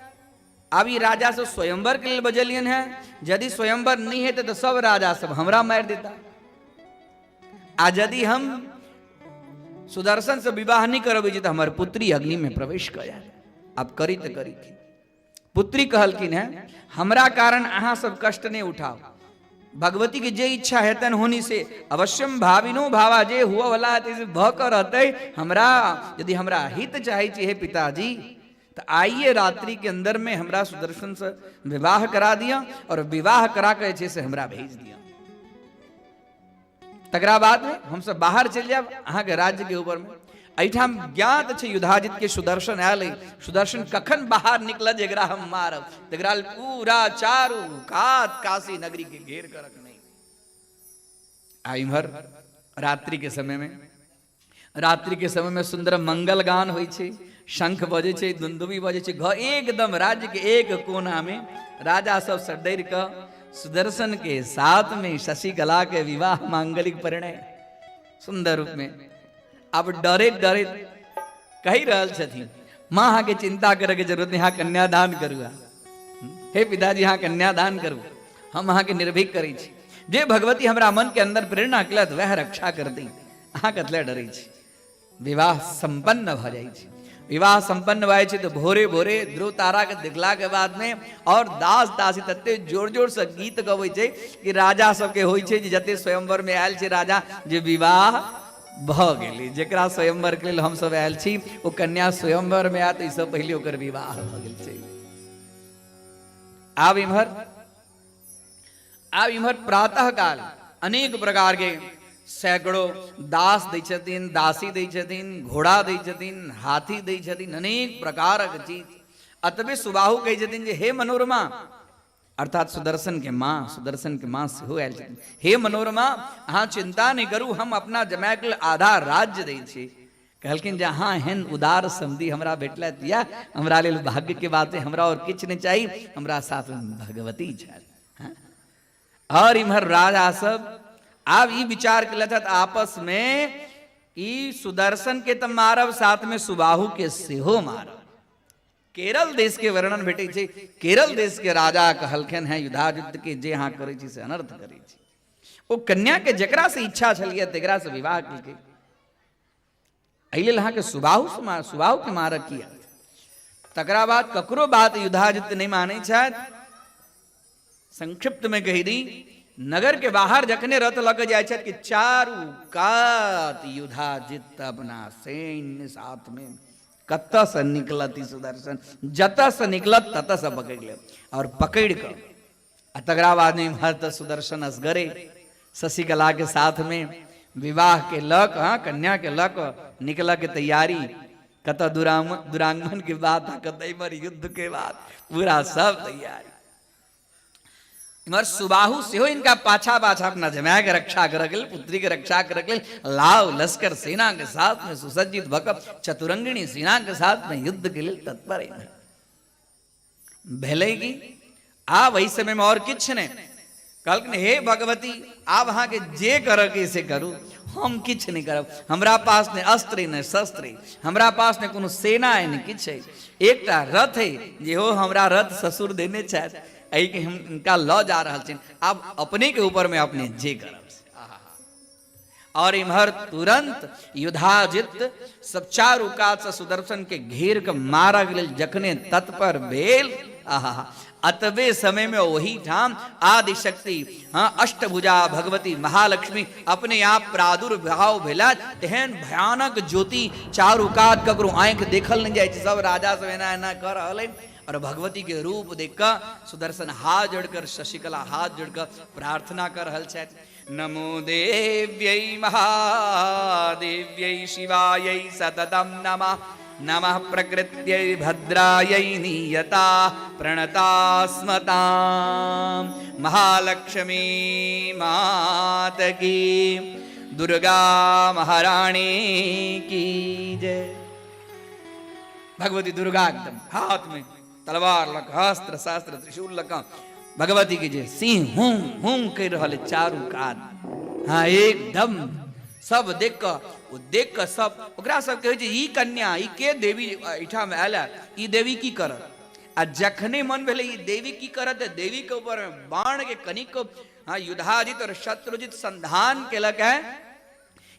आब ई राजा सब स्वयंवर के लेल बजलियन है, यदि स्वयंवर नहीं हेतै तऽ सब राजा सब हमरा मारि देता, आ यदि हम सुदर्शन से विवाह नहीं करबै तऽ हमर पुत्री अग्नि में प्रवेश कऽ जायत। आब करी तऽ करी की। पुत्री कहलखिन है हमरा कारण अहाँ सब कष्ट नहीं उठाओ, भगवती के जे इच्छा हेतन होनी से अवश्यम भाविनो भावा, जे हुआ वाला हेतै से भऽ कऽ रहतै। हमरा यदि हमरा हित चाहै छी हे पिताजी तऽ आइए रात्रि के अंदर में हमरा सुदर्शन से विवाह करा दिया और विवाह करा के जे छै से हमरा भेज दिया, तकरा बाद में हम सब बाहर चलि जायब अहाँके राज्य के ऊपर में। एहिठाम ज्ञात छै युधाजित के सुदर्शन आयल अइ, सुदर्शन कखन बाहर निकलत जेकरा हम मारब, तकरा पूरा चारू कात काशी नगरी के घेर कर रखने। आ इम्हर रात्रि के समय में, रात्रि के समय में सुंदर मंगल गान होइ छै, शंख बजै छै, दुंदुबी बजै छै, घर एकदम राज्य के एक कोना में राजा सब सडरि कऽ सुदर्शन के साथ में शशिकला के विवाह मांगलिक परिणय सुंदर रूप में। अब डरे डरे कहि रहल छथिन माँ अहाँके चिंता करे के जरूरत नहीं, अहाँ कन्यादान करू, हे पिताजी अहाँ कन्यादान करू, हम अहाँके निर्भीक करै छी, जे भगवती हमरा मन के अंदर प्रेरणा केलथि वएह रक्षा करती, अहाँ कतले डरै छी। विवाह संपन्न भऽ जाइ छै। विवाह संपन्न भऽ जाइ छै तऽ भोरे भोरे ध्रुव तारा के देखला के बाद में और दास दासी तते जोर जोर से गीत गबै छै कि राजा सबके होइ छै जे जते स्वयंवर में आयल छै राजा जे विवाह भऽ गेलै, जेकरा स्वयंवर के लेल हमसब आयल छी ओ कन्या स्वयंवर में आयत एहिसँ पहिले ओकर विवाह भऽ गेल छै। आब इम्हर प्रातः काल अनेक प्रकार के सैकड़ों दास दै छथिन, दासी दै छथिन, घोड़ा दै छथिन, हाथी दै छथिन, अनेक प्रकारक चीज। अतबे सुबाहु कहै छथिन जे हे मनोरमा, अर्थात सुदर्शन के माँ, सुदर्शन के माँ सेहो आयल छथिन, हे मनोरमा अहाँ चिंता नहि करू, हम अपना जमायके लेल आधा राज्य दै छी। कहलखिन जे अहाँ एहन उदार समधि हमरा भेटलथि या हमरा लेल भाग्य के बात है, हमरा और किछु नहि चाही, हमरा साथ भगवती छथि। और इम्हर राजा सब आब ई विचार केलथि आपस में ई सुदर्शन के तऽ मारब, साथ में सुबाहु के सेहो मारब। केरल देश के वर्णन भेटै छै, केरल देश के राजा कहलखिन हैं युद्धायुद्ध के जे अहाँ करै छी से अनर्थ करै छी। ओ कन्या के जकरा से इच्छा छलियै तकरा से विवाह केलकै, एहि लेल अहाँके सुबाहु सुबाहु के मारक किया। तकरा बाद ककरो बात युद्धाजित नहि मानै छथि। संक्षिप्त में कहि दी, नगर के बाहर जखने रथ लऽ के जाइ छथि कि चारू कात युद्धाजित अपना सैन्य साथ में कतऽ से निकलत ई सुदर्शन, जतऽ से निकलत ततऽ से पकड़ि लेब और पकड़ि कऽ आ तकरा बाद में इम्हर तऽ सुदर्शन असगरे शशिकला के साथ में विवाह के लऽ कऽ, हाँ, कन्या के लऽ कऽ निकलऽ के तैयारी, कतऽ दुरांगमन के बात आ कतऽ इम्हर युद्ध के बात, पूरा सब तैयारी। इम्हर सुबाहु सेहो इनका पाछा पाछा अपना जमाय के रक्षा करऽ के लेल, पुत्री के रक्षा करऽ के लेल लाव लश्कर सेना के साथ में सुसज्जित भऽ कऽ चतुरंगिणी सेना के साथ में युद्ध के लेल तत्पर इम्हर भेलै की आब एहि समय में और किछु नहि। कहलखिन हे भगवती आब अहाँके जे करऽ के से करू, हम किछु नहि करब, हमरा पास ने अस्त्र ने शस्त्र, हमरा पास ने कोनो सेना है ने किछु है, एकटा रथ है जेहो हमरा रथ ससुर देने छथि, एहिके हम इनका लऽ जा रहल छियनि, आब अपने के ऊपर में अपने जे करब। और इम्हर तुरंत युधाजित सब चारू कात से सुदर्शन के घेर के मारक लेल जखने तत्पर भेल, आहा अतबे समय में वही ठाम आदिशक्ति, हाँ, अष्टभुजा भगवती महालक्ष्मी अपने आप प्रादुर्भाव भेला। तेहन भयानक ज्योति चारू कात ककरो आँखि देखल नहीं जाइ छै, सब राजा सब एना एना कऽ रहल है और भगवती के रूप देख कऽ सुदर्शन हाथ जोड़कर, शशिकला हाथ जोड़कर प्रार्थना कर रहल छथि। नमो देव्यै महादेव्यै शिवायै सततं नमः, नमः प्रकृत्यै भद्रायै नियता प्रणता स्मतां। महालक्ष्मी मात की, दुर्गा महारानी की जय। भगवती दुर्गा एकदम हाथ में तलवार लक, अस्त्र शस्त्र त्रिशूल लक भगवती के जे सिंह हुं हुं कहि रहल चारू कात, हाँ एकदम सब देख कऽ, ओ देख कऽ सब ओकरा सब कहै छै ई कन्या ई के देवी एहिठाम आयल है, ई देवी की करत। आ जखने मन भेलै ई देवी की करत, देवी के ऊपर बाण के कनिक, हाँ, युद्धाजित और शत्रुजित संधान केलक है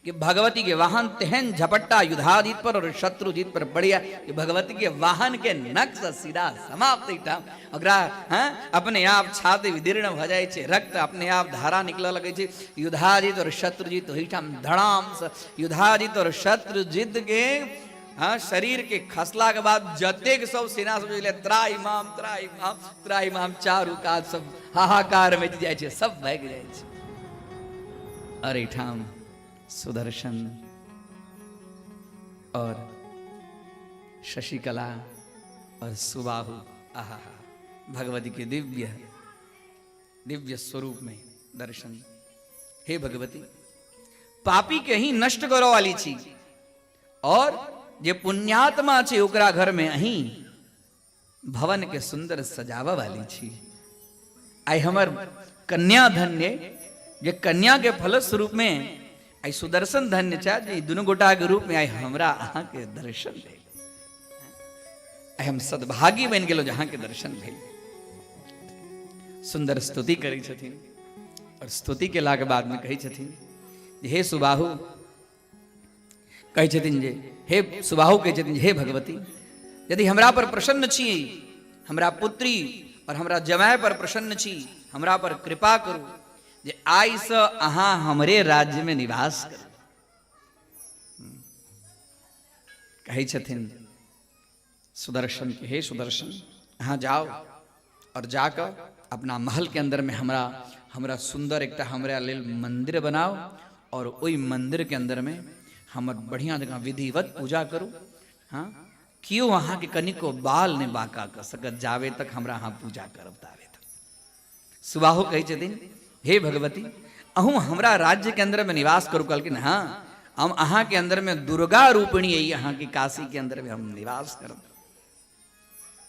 कि भगवती के वाहन तेहन झपट्टा युद्धाजीत पर और शत्रुजीत पर पड़िया कि भगवती के वाहन के नक्श सीधा समाप्त एहिठाम ओकरा, हाँ, अपने आप छाती विदीर्ण भऽ जाइ छै, रक्त अपने आप धारा निकलऽ लगै छै। युद्धाजीत और शत्रुजीत ओहिठाम धड़ाम से युद्धाजीत और शत्रुजीत के, हाँ, शरीर के खसला के बाद जतेक सब सेना सब जे त्राहि माम त्राहि माम त्राहि माम चारू कात सब हाहाकार मचि जाइ छै, सब भागि जाइ छै। और एहिठाम सुदर्शन और शशिकला और सुबाहु, आहा भगवती के दिव्य दिव्य स्वरूप में दर्शन। हे भगवती, पापी के ही नष्ट करो वाली छी और जे पुण्यात्मा छै ओकरा घर में अहीं भवन के सुंदर सजावा वाली छी। आइ हमर कन्या धन्य, जे कन्या के फलस्वरूप में आइ सुदर्शन धन्य छै जे दुनू गोटा के रूप में आइ हमरा अहाँ के दर्शन भेल। आइ हम सद्भागी बनि गेलहुँ जे अहाँ के दर्शन भेल। सुंदर स्तुति करै छथिन और स्तुति केलाके बाद में कहै छथिन हे सुबाहु, कहै छथिन जे हे सुबाहु, कहै छथिन हे भगवती, यदि हमरा पर प्रसन्न छी, हमरा पुत्री और हमरा जमाय पर प्रसन्न छी, हमरा पर कृपा करू जे आइ से अहाँ हमरे राज्य में निवास करू। कहै छथिन सुदर्शन के, हे सुदर्शन, अहाँ जाओ और जाकर अपना महल के अंदर में हमरा हमरा सुंदर एकटा हमरा लेल मंदिर बनाओ और ओहि मंदिर के अंदर में हमर बढ़िया जगह विधिवत पूजा करू। हाँ, केओ अहाँके कनिको बाल नहि बाका कऽ सकत जाबे तक हमरा अहाँ पूजा करब ताबे तक। सुबाहु कहै छथिन हे भगवती, अहूँ हमरा राज्य के अंदर में निवास करू। कहलखिन हाँ, हम अहाँ के अंदर में दुर्गा रूपिणी अइ, अहाँ के काशी के अंदर में हम निवास करब।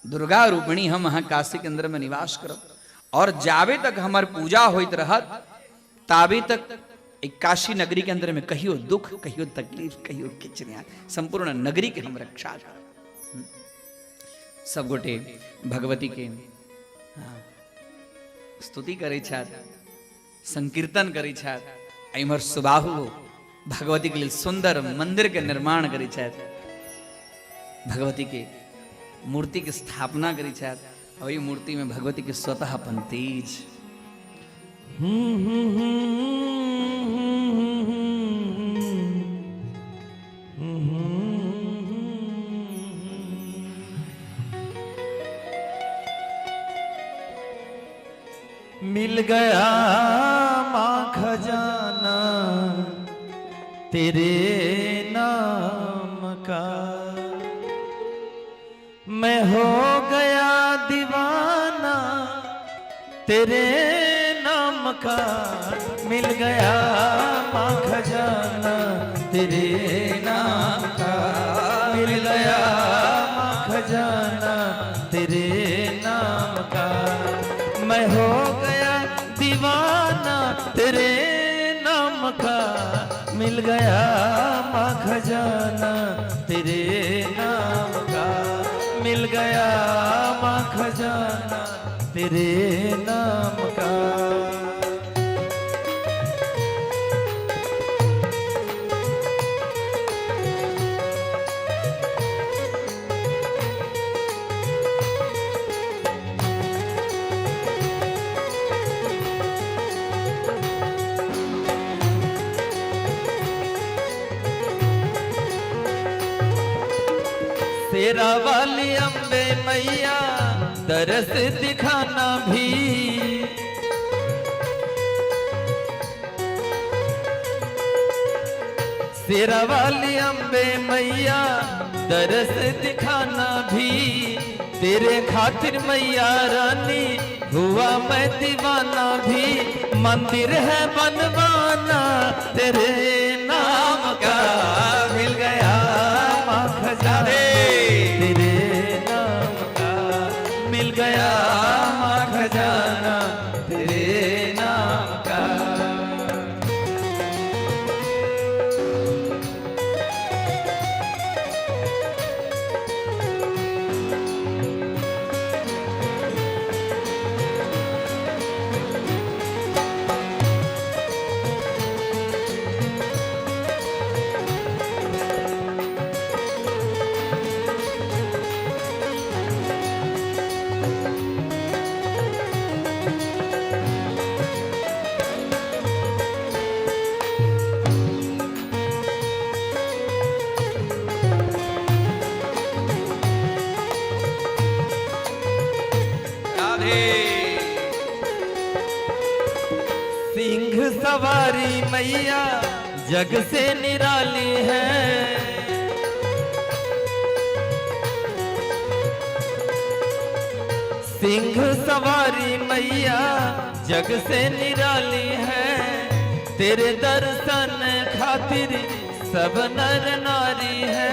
दुर्गा रूपिणी हम अहाँ काशी के अंदर में निवास करब और जाबे तक हमार पूजा होइत रहत ताबे तक एक काशी नगरी के अंदर में कहियो दुख, कहियो तकलीफ, कहियो किछु नहीं आयत। संपूर्ण नगरी के हम रक्षा करब। सब गोटे भगवती के स्तुति करै छथि, संकीर्तन करै छथि। इम्हर सुबाहु भगवती के लेल सुंदर मंदिर के निर्माण करै छथि, भगवती के मूर्ति के स्थापना करै छथि। ओहि मूर्ति में भगवती के स्वतः अपन तेज। मिल गया माँ खजाना तेरे नाम का, मैं हो गया दीवाना तेरे नाम का। मिल गया माँ खजाना तेरे नाम का, मिल गया माँ खजाना तेरे नाम का। मैं हो गया दीवाना तेरे नाम का, मिल गया माँ खजाना तेरे नाम का, मिल गया माँ खजाना तेरे नाम का। तेरा वाली अम्बे मैया दरस दिखाना भी, शेरा वाली अम्बे मैया दरस दिखाना भी। तेरे खातिर मैया रानी हुआ मैं दीवाना भी, मंदिर है बनवाना तेरे नाम का। मिल गया माँ खजाना तेरे नाम का, मिल गया माँ खजाना तेरे नाम का। सिंह सवारी मैया जग से निराली है, सिंह सवारी मैया जग से निराली है। तेरे दर्शन खातिर सब नर नारी है,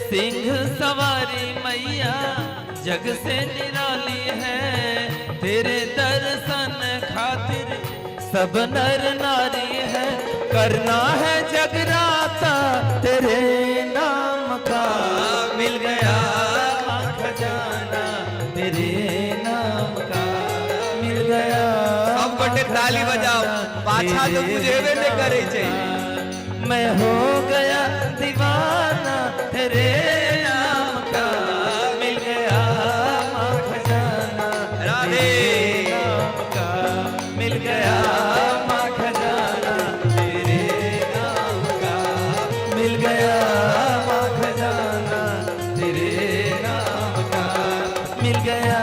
सिंह सवारी मैया जग से निराली है। तेरे दर्शन खातिर सब नर नारी है, करना है जगराता तेरे नाम का। मिल गया खजाना तेरे नाम का, मिल गया। सब गोटे ताली बजाओ, पाछा तो बुझेबे नहीं करे छे। मैं हो गया दीवाना तेरे नाम का, मिल गया खजाना राधे नाम का, मिल गया माँ खजाना तेरे नाम का, मिल गया माँ खजाना तेरे नाम का, मिल गया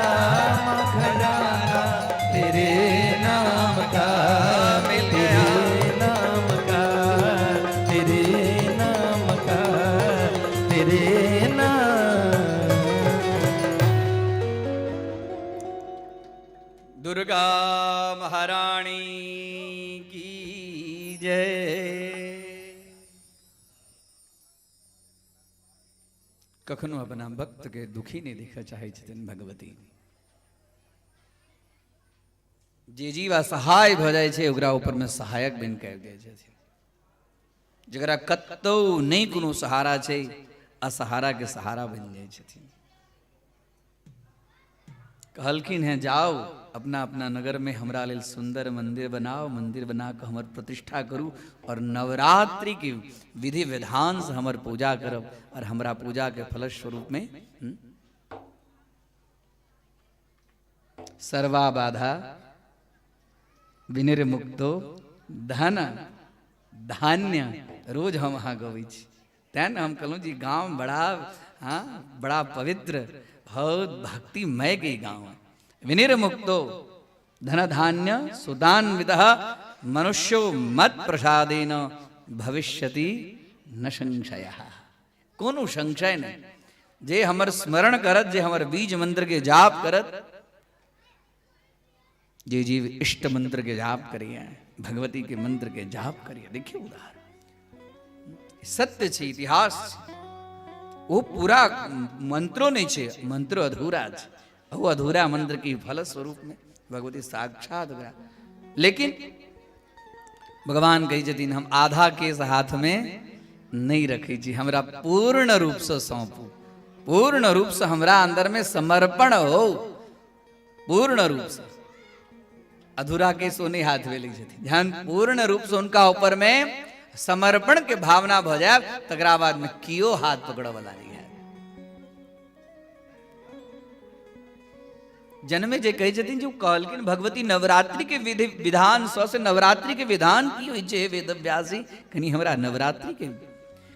माँ खजाना तेरे नाम का, मिल गया नाम का तेरे नाम का तेरे नाम। दुर्गा महारानी की जय। कखनो अपना भक्त के दुखी नहि देखऽ चाहै छथिन भगवती। जे जीव असहाय भऽ जाइ छै ओकरा ऊपरमे सहायक बनि कऽ आबि जाइ छथिन। जकरा कतौ नहि कोनो सहारा छै, असहाराके सहारा बनि जाइ छथिन। कहलखिन हेँ जाउ अपना अपना नगर में हमरा लेल सुंदर मंदिर बनाओ, मंदिर बना कऽ हमर प्रतिष्ठा करू और नवरात्रि के विधि विधान से हमर पूजा करब और हमरा पूजा के फलस्वरूप में सर्वा बाधा विनिर्मुक्तो धन धान्य रोज हम अहाँ गबै छी। तें ने हम कहलहुँ जे गाँव बड़ा, हाँ, बड़ा पवित्र, बहुत भक्तिमय के गाँव है। विनिर्मुक्तो धन धान्य सुदान्वितः मनुष्यो मत प्रसादेन भविष्यति न संशयः। कोनो संशय नहीं, जे हमर स्मरण करत, जे हमर बीज मंत्र के जाप करत, जे जीव इष्ट मंत्र के जाप करिए, भगवती के मंत्र के जाप करिए। देखिए उदाहरण सत्य छै, इतिहास छै। ओ पूरा मंत्रो नहीं छै, मंत्रो अधूरा छै। ओ अधूरा मंत्र की फल स्वरूप में भगवती साक्षात ओकरा। लेकिन भगवान कहै छथिन हम आधा केस हाथ में नहीं रखै छी, हमरा पूर्ण रूप से सौंपू, पूर्ण रूप से हमरा अंदर में समर्पण हो, पूर्ण रूप से। अधूरा के सोने हाथ में लै छथिन। जहन पूर्ण रूप से उनका ऊपर में समर्पण के भावना भ जाए तकरा बाद में कियो हाथ पकड़ऽ वाला नहीं है। जन्मे जे कहै छथिन जे कहलखिन भगवती नवरात्रि के विधि विधान स से नवरात्रि के विधान की होइ छै वेदव्यासी, कनि हमरा नवरात्रि के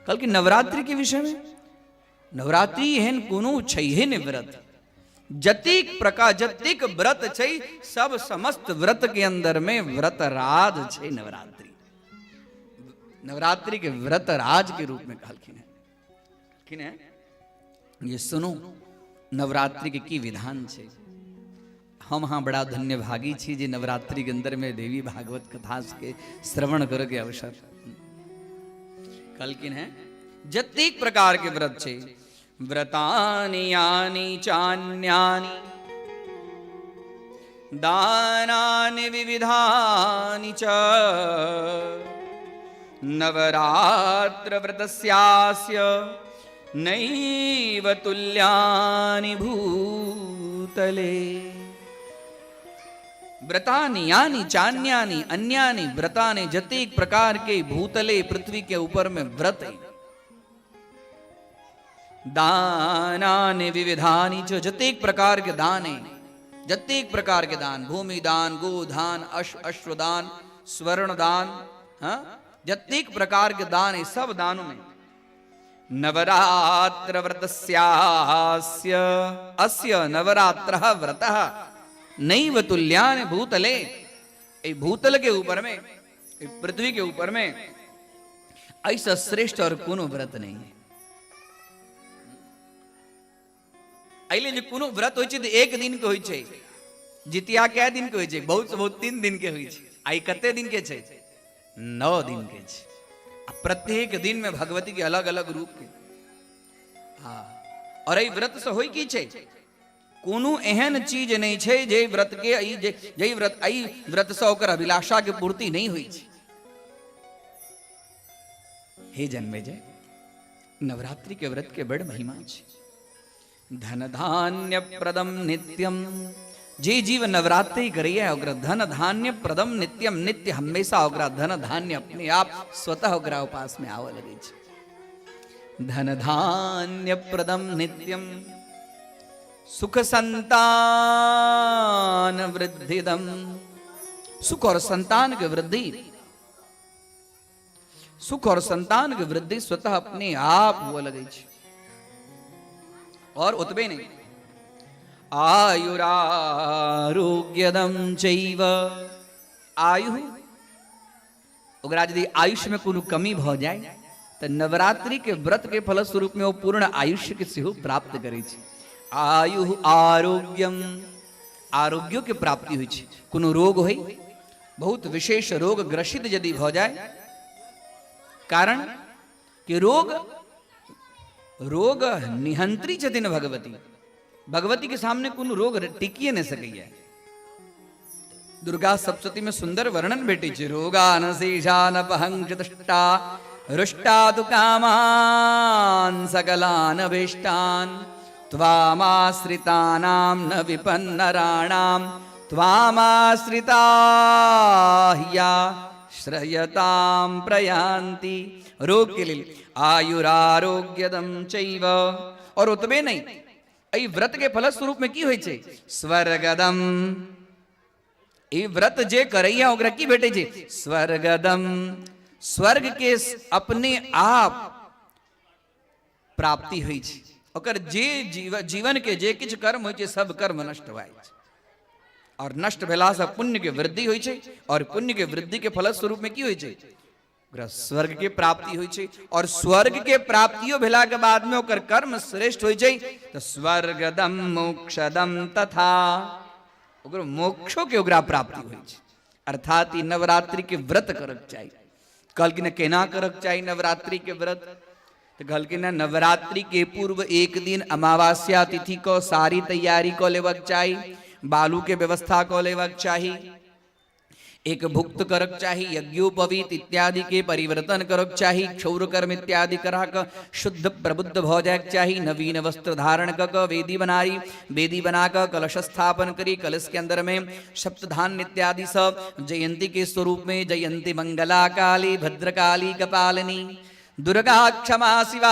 कहलखिन। नवरात्रि के विषय में नवरात्रि एहन कोनो छैहे नहि व्रत, जतेक प्रकार जतेक व्रत छै सब समस्त व्रत के अंदर में व्रत राज छै नवरात्रि। नवरात्रि के व्रत राज के रूप में कहलखिन है। कहलखिन है ये सुनो नवरात्रि के की विधान छै। हम हाँ बड़ा धन्यभागी छी जे नवरात्रि के अंदर में देवी भागवत कथा के श्रवण करे के अवसर। कहलखिन है जतेक प्रकार के व्रत छै, व्रतानि यानि चान्यानि दानानि विविधानि च नवरात्र व्रतस्यास्य नैव तुल्यानि भूतले। व्रतानि यानि चान्यानि अन्यानि व्रतानि, जतेक प्रकार के भूतले पृथ्वी के ऊपर में व्रत है, दानानि विविधानि च, जतेक प्रकार के दान है, जतेक प्रकार के दान, भूमि दान, गोदान, अश्वदान, स्वर्ण दान, हाँ, जतेक प्रकार के दान है, सब दानों में नवरात्र व्रतस्यास्य अस्य नवरात्र व्रतः नैव तुल्यानि भूतले। ए भूतल के ऊपर में, ए पृथ्वी के ऊपर में ऐसा श्रेष्ठ और कोनो व्रत नहीं है। एहि जे कोनो व्रत होइ छै तऽ एक दिन के होइ छै, जितिया कै दिन के होइ छै, बहुत से बहुत 3 दिन के होइ छै। आई कते दिन के छै? 9 दिन के छै। आ प्रत्येक दिन में भगवती के अलग अलग रूप के। हाँ, और एहि व्रत से होइ की छै? कोनो एहन चीज नहीं छै जे व्रत के एहि जे जे व्रत एहि व्रत से ओकर अभिलाषा के पूर्ति नहीं होइ छै। हे जन्मेजय, नवरात्रि के व्रत के बड़ महिमा छै। धन धान्य प्रदम नित्यम, जे जीव नवरात्रि करिए ओकरा धन धान्य प्रदम नित्यम, नित्य हमेशा ओकरा धन धान्य अपने आप स्वतः ओकरा उपास में आवे लगे छै। धन धान्य प्रदम नित्यम सुख संतान वृद्धिदम, सुख और संतान के वृद्धि, सुख और संतान के वृद्धि स्वतः अपने आप हुआ लगे छै। और ओतबे नहीं, आयुरारोग्यदम चैव, आयु ओकरा यदि आयुष में कोनो कमी भ जाए तो नवरात्रि के व्रत के फलस्वरूप में वो पूर्ण आयुष्य के सेहो प्राप्त करै छै। आयु आरोग्यम, आरोग्यो के प्राप्ति होइ छै। कोनो रोग होइ, बहुत विशेष रोग ग्रसित यदि भ जाए, कारण कि रोग रोग निहंत्री छथिन भगवती। भगवती के सामने कोनो रोग टिकिए नहि सकैया। दुर्गा सप्तशती में सुंदर वर्णन भेटै छै, रोगान शेषान पहंक्षदष्टा रुष्टा तु कामान सकलान भीष्टान त्वामाश्रितानां न विपन्नराणां त्वामाश्रिता ह्या श्रयतां प्रयान्ति। रोग के लेल आयुरारोग्यदम चैव। और ओतबे नहि, एहि व्रत के फलस्वरूप में की होइ छै? स्वर्गदम। ई व्रत जे करैया ओकरा की भेटै छै? स्वर्गदम। स्वर्ग के अपने आप प्राप्ति होइ छै। ओकर जे जीवन के जे किछु कर्म होइ छै सब कर्म नष्ट भए जाइ छै। और नष्ट भेलासँ पुण्य के वृद्धि होइ छै, और पुण्य के वृद्धि के फलस्वरूप में की होइ छै? ओकरा स्वर्ग के प्राप्ति होइ छै। और स्वर्ग के प्राप्तियो भेला के बाद में ओकर कर्म श्रेष्ठ होइ छै, तऽ स्वर्गदम मोक्षदम तथा ओकरो मोक्षो के ओकरा प्राप्ति होइ छै। अर्थात ई नवरात्रि के व्रत करक चाही। कहलखिन केना करक चाही नवरात्रि के व्रत? तऽ कहलखिन नवरात्रि के पूर्व एक दिन अमावस्या तिथि को सारी तैयारी कऽ लेबाक चाही, बालू के व्यवस्था कऽ लेबाक चाही, एक भुक्त करक चाही, यज्ञोपवीत इत्यादि के परिवर्तन करक चाही, क्षौर कर्म इत्यादि करा कऽ शुद्ध प्रबुद्ध भऽ जायक चाही, नवीन वस्त्र धारण कऽ कऽ वेदी बनाई, वेदी बना कऽ कलश स्थापन करी, कलश के अंदर में सप्तधान्य इत्यादि सब जयंती के स्वरूप में जयंती मंगला काली भद्रकाली कपालिनी दुर्गा क्षमा शिवा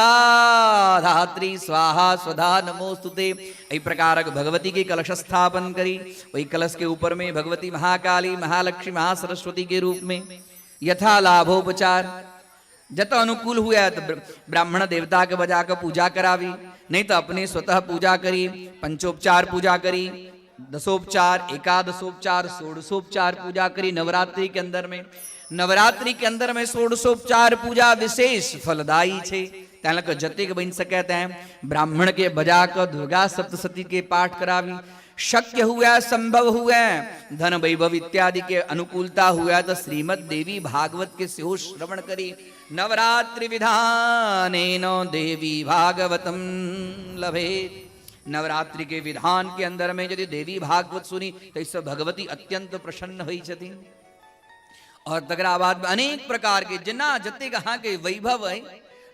धात्री स्वाहा स्वधा नमोस्तुते। एहि प्रकारक भगवती के कलश स्थापन करी। वही कलश के ऊपर में भगवती महाकाली महालक्ष्मी महासरस्वती के रूप में यथा लाभोपचार जत अनुकूल हुआ तो ब्राह्मण देवता के बजा के पूजा करावी, नहीं तो अपने स्वतः पूजा करी, पंचोपचार पूजा करी, दसोपचार, एकादशोपचार, षोडशोपचार पूजा करी। नवरात्रि के अंदर में, नवरात्रि के अंदर में षोडशोपचार पूजा विशेष फलदायी छै। तैं लऽ कऽ जतेक बनि सकै तैं ब्राह्मण के बजा कऽ दुर्गा सप्तशती के पाठ करावी। शक्य हुआ, संभव हुआ, धन वैभव इत्यादि के अनुकूलता हुआ तो श्रीमद देवी भागवत के सेहो श्रवण करी। नवरात्रि विधानेन देवी भागवतम लभेत। नवरात्रि के विधान के अंदर में यदि देवी भागवत सुनी तो इससे भगवती अत्यंत प्रसन्न होइ छथिन। और तकरा बाद में अनेक प्रकार के जेना जतेक अहाँके वैभव है,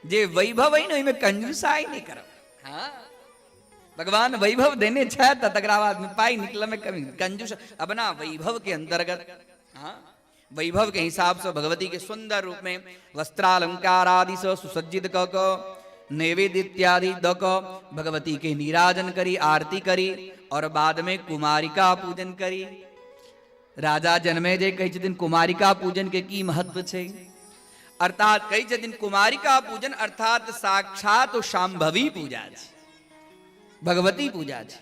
जे वैभव है ने ओहिमे कंजूसाई नहीं करब। हाँ, भगवान वैभव देने छथि तऽ तकरा बाद में पाई निकलऽ में कमी कंजूस अपना वैभव के अंतर्गत, हाँ, वैभव के हिसाब से भगवती के सुंदर रूप में वस्त्रालंकार आदि से सुसज्जित कऽ कऽ नैवेद्य इत्यादि दऽ कऽ भगवती के नीराजन करी, आरती करी और बाद में कुमारिका पूजन करी। राजा जनमेजय कहै छथिन कुमारिका पूजन के की महत्व छै? अर्थात कहै छथिन कुमारिका पूजन अर्थात साक्षात शाम्भवी पूजा छै, भगवती पूजा छै।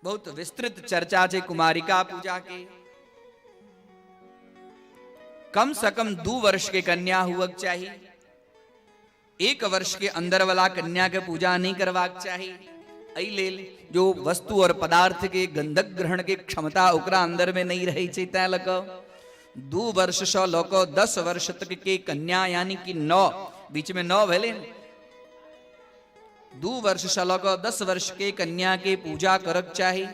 बहुत विस्तृत चर्चा छै कुमारिका पूजा के। कम से कम 2 वर्ष के कन्या हुअक चाही, 1 वर्ष के अंदर वाला कन्या के पूजा नहीं करवाक चाही। एहि लेल जो वस्तु और पदार्थ के गंधक ग्रहण के क्षमता ओकरा अंदर में नहीं रहै छै, तैं लऽ कऽ 2 वर्ष सँ लऽ कऽ 10 वर्ष तक के कन्या, यानी कि 9, बीच में 9 भेलै, 2 वर्ष सँ लऽ कऽ 10 वर्ष के कन्या के पूजा करक चाही।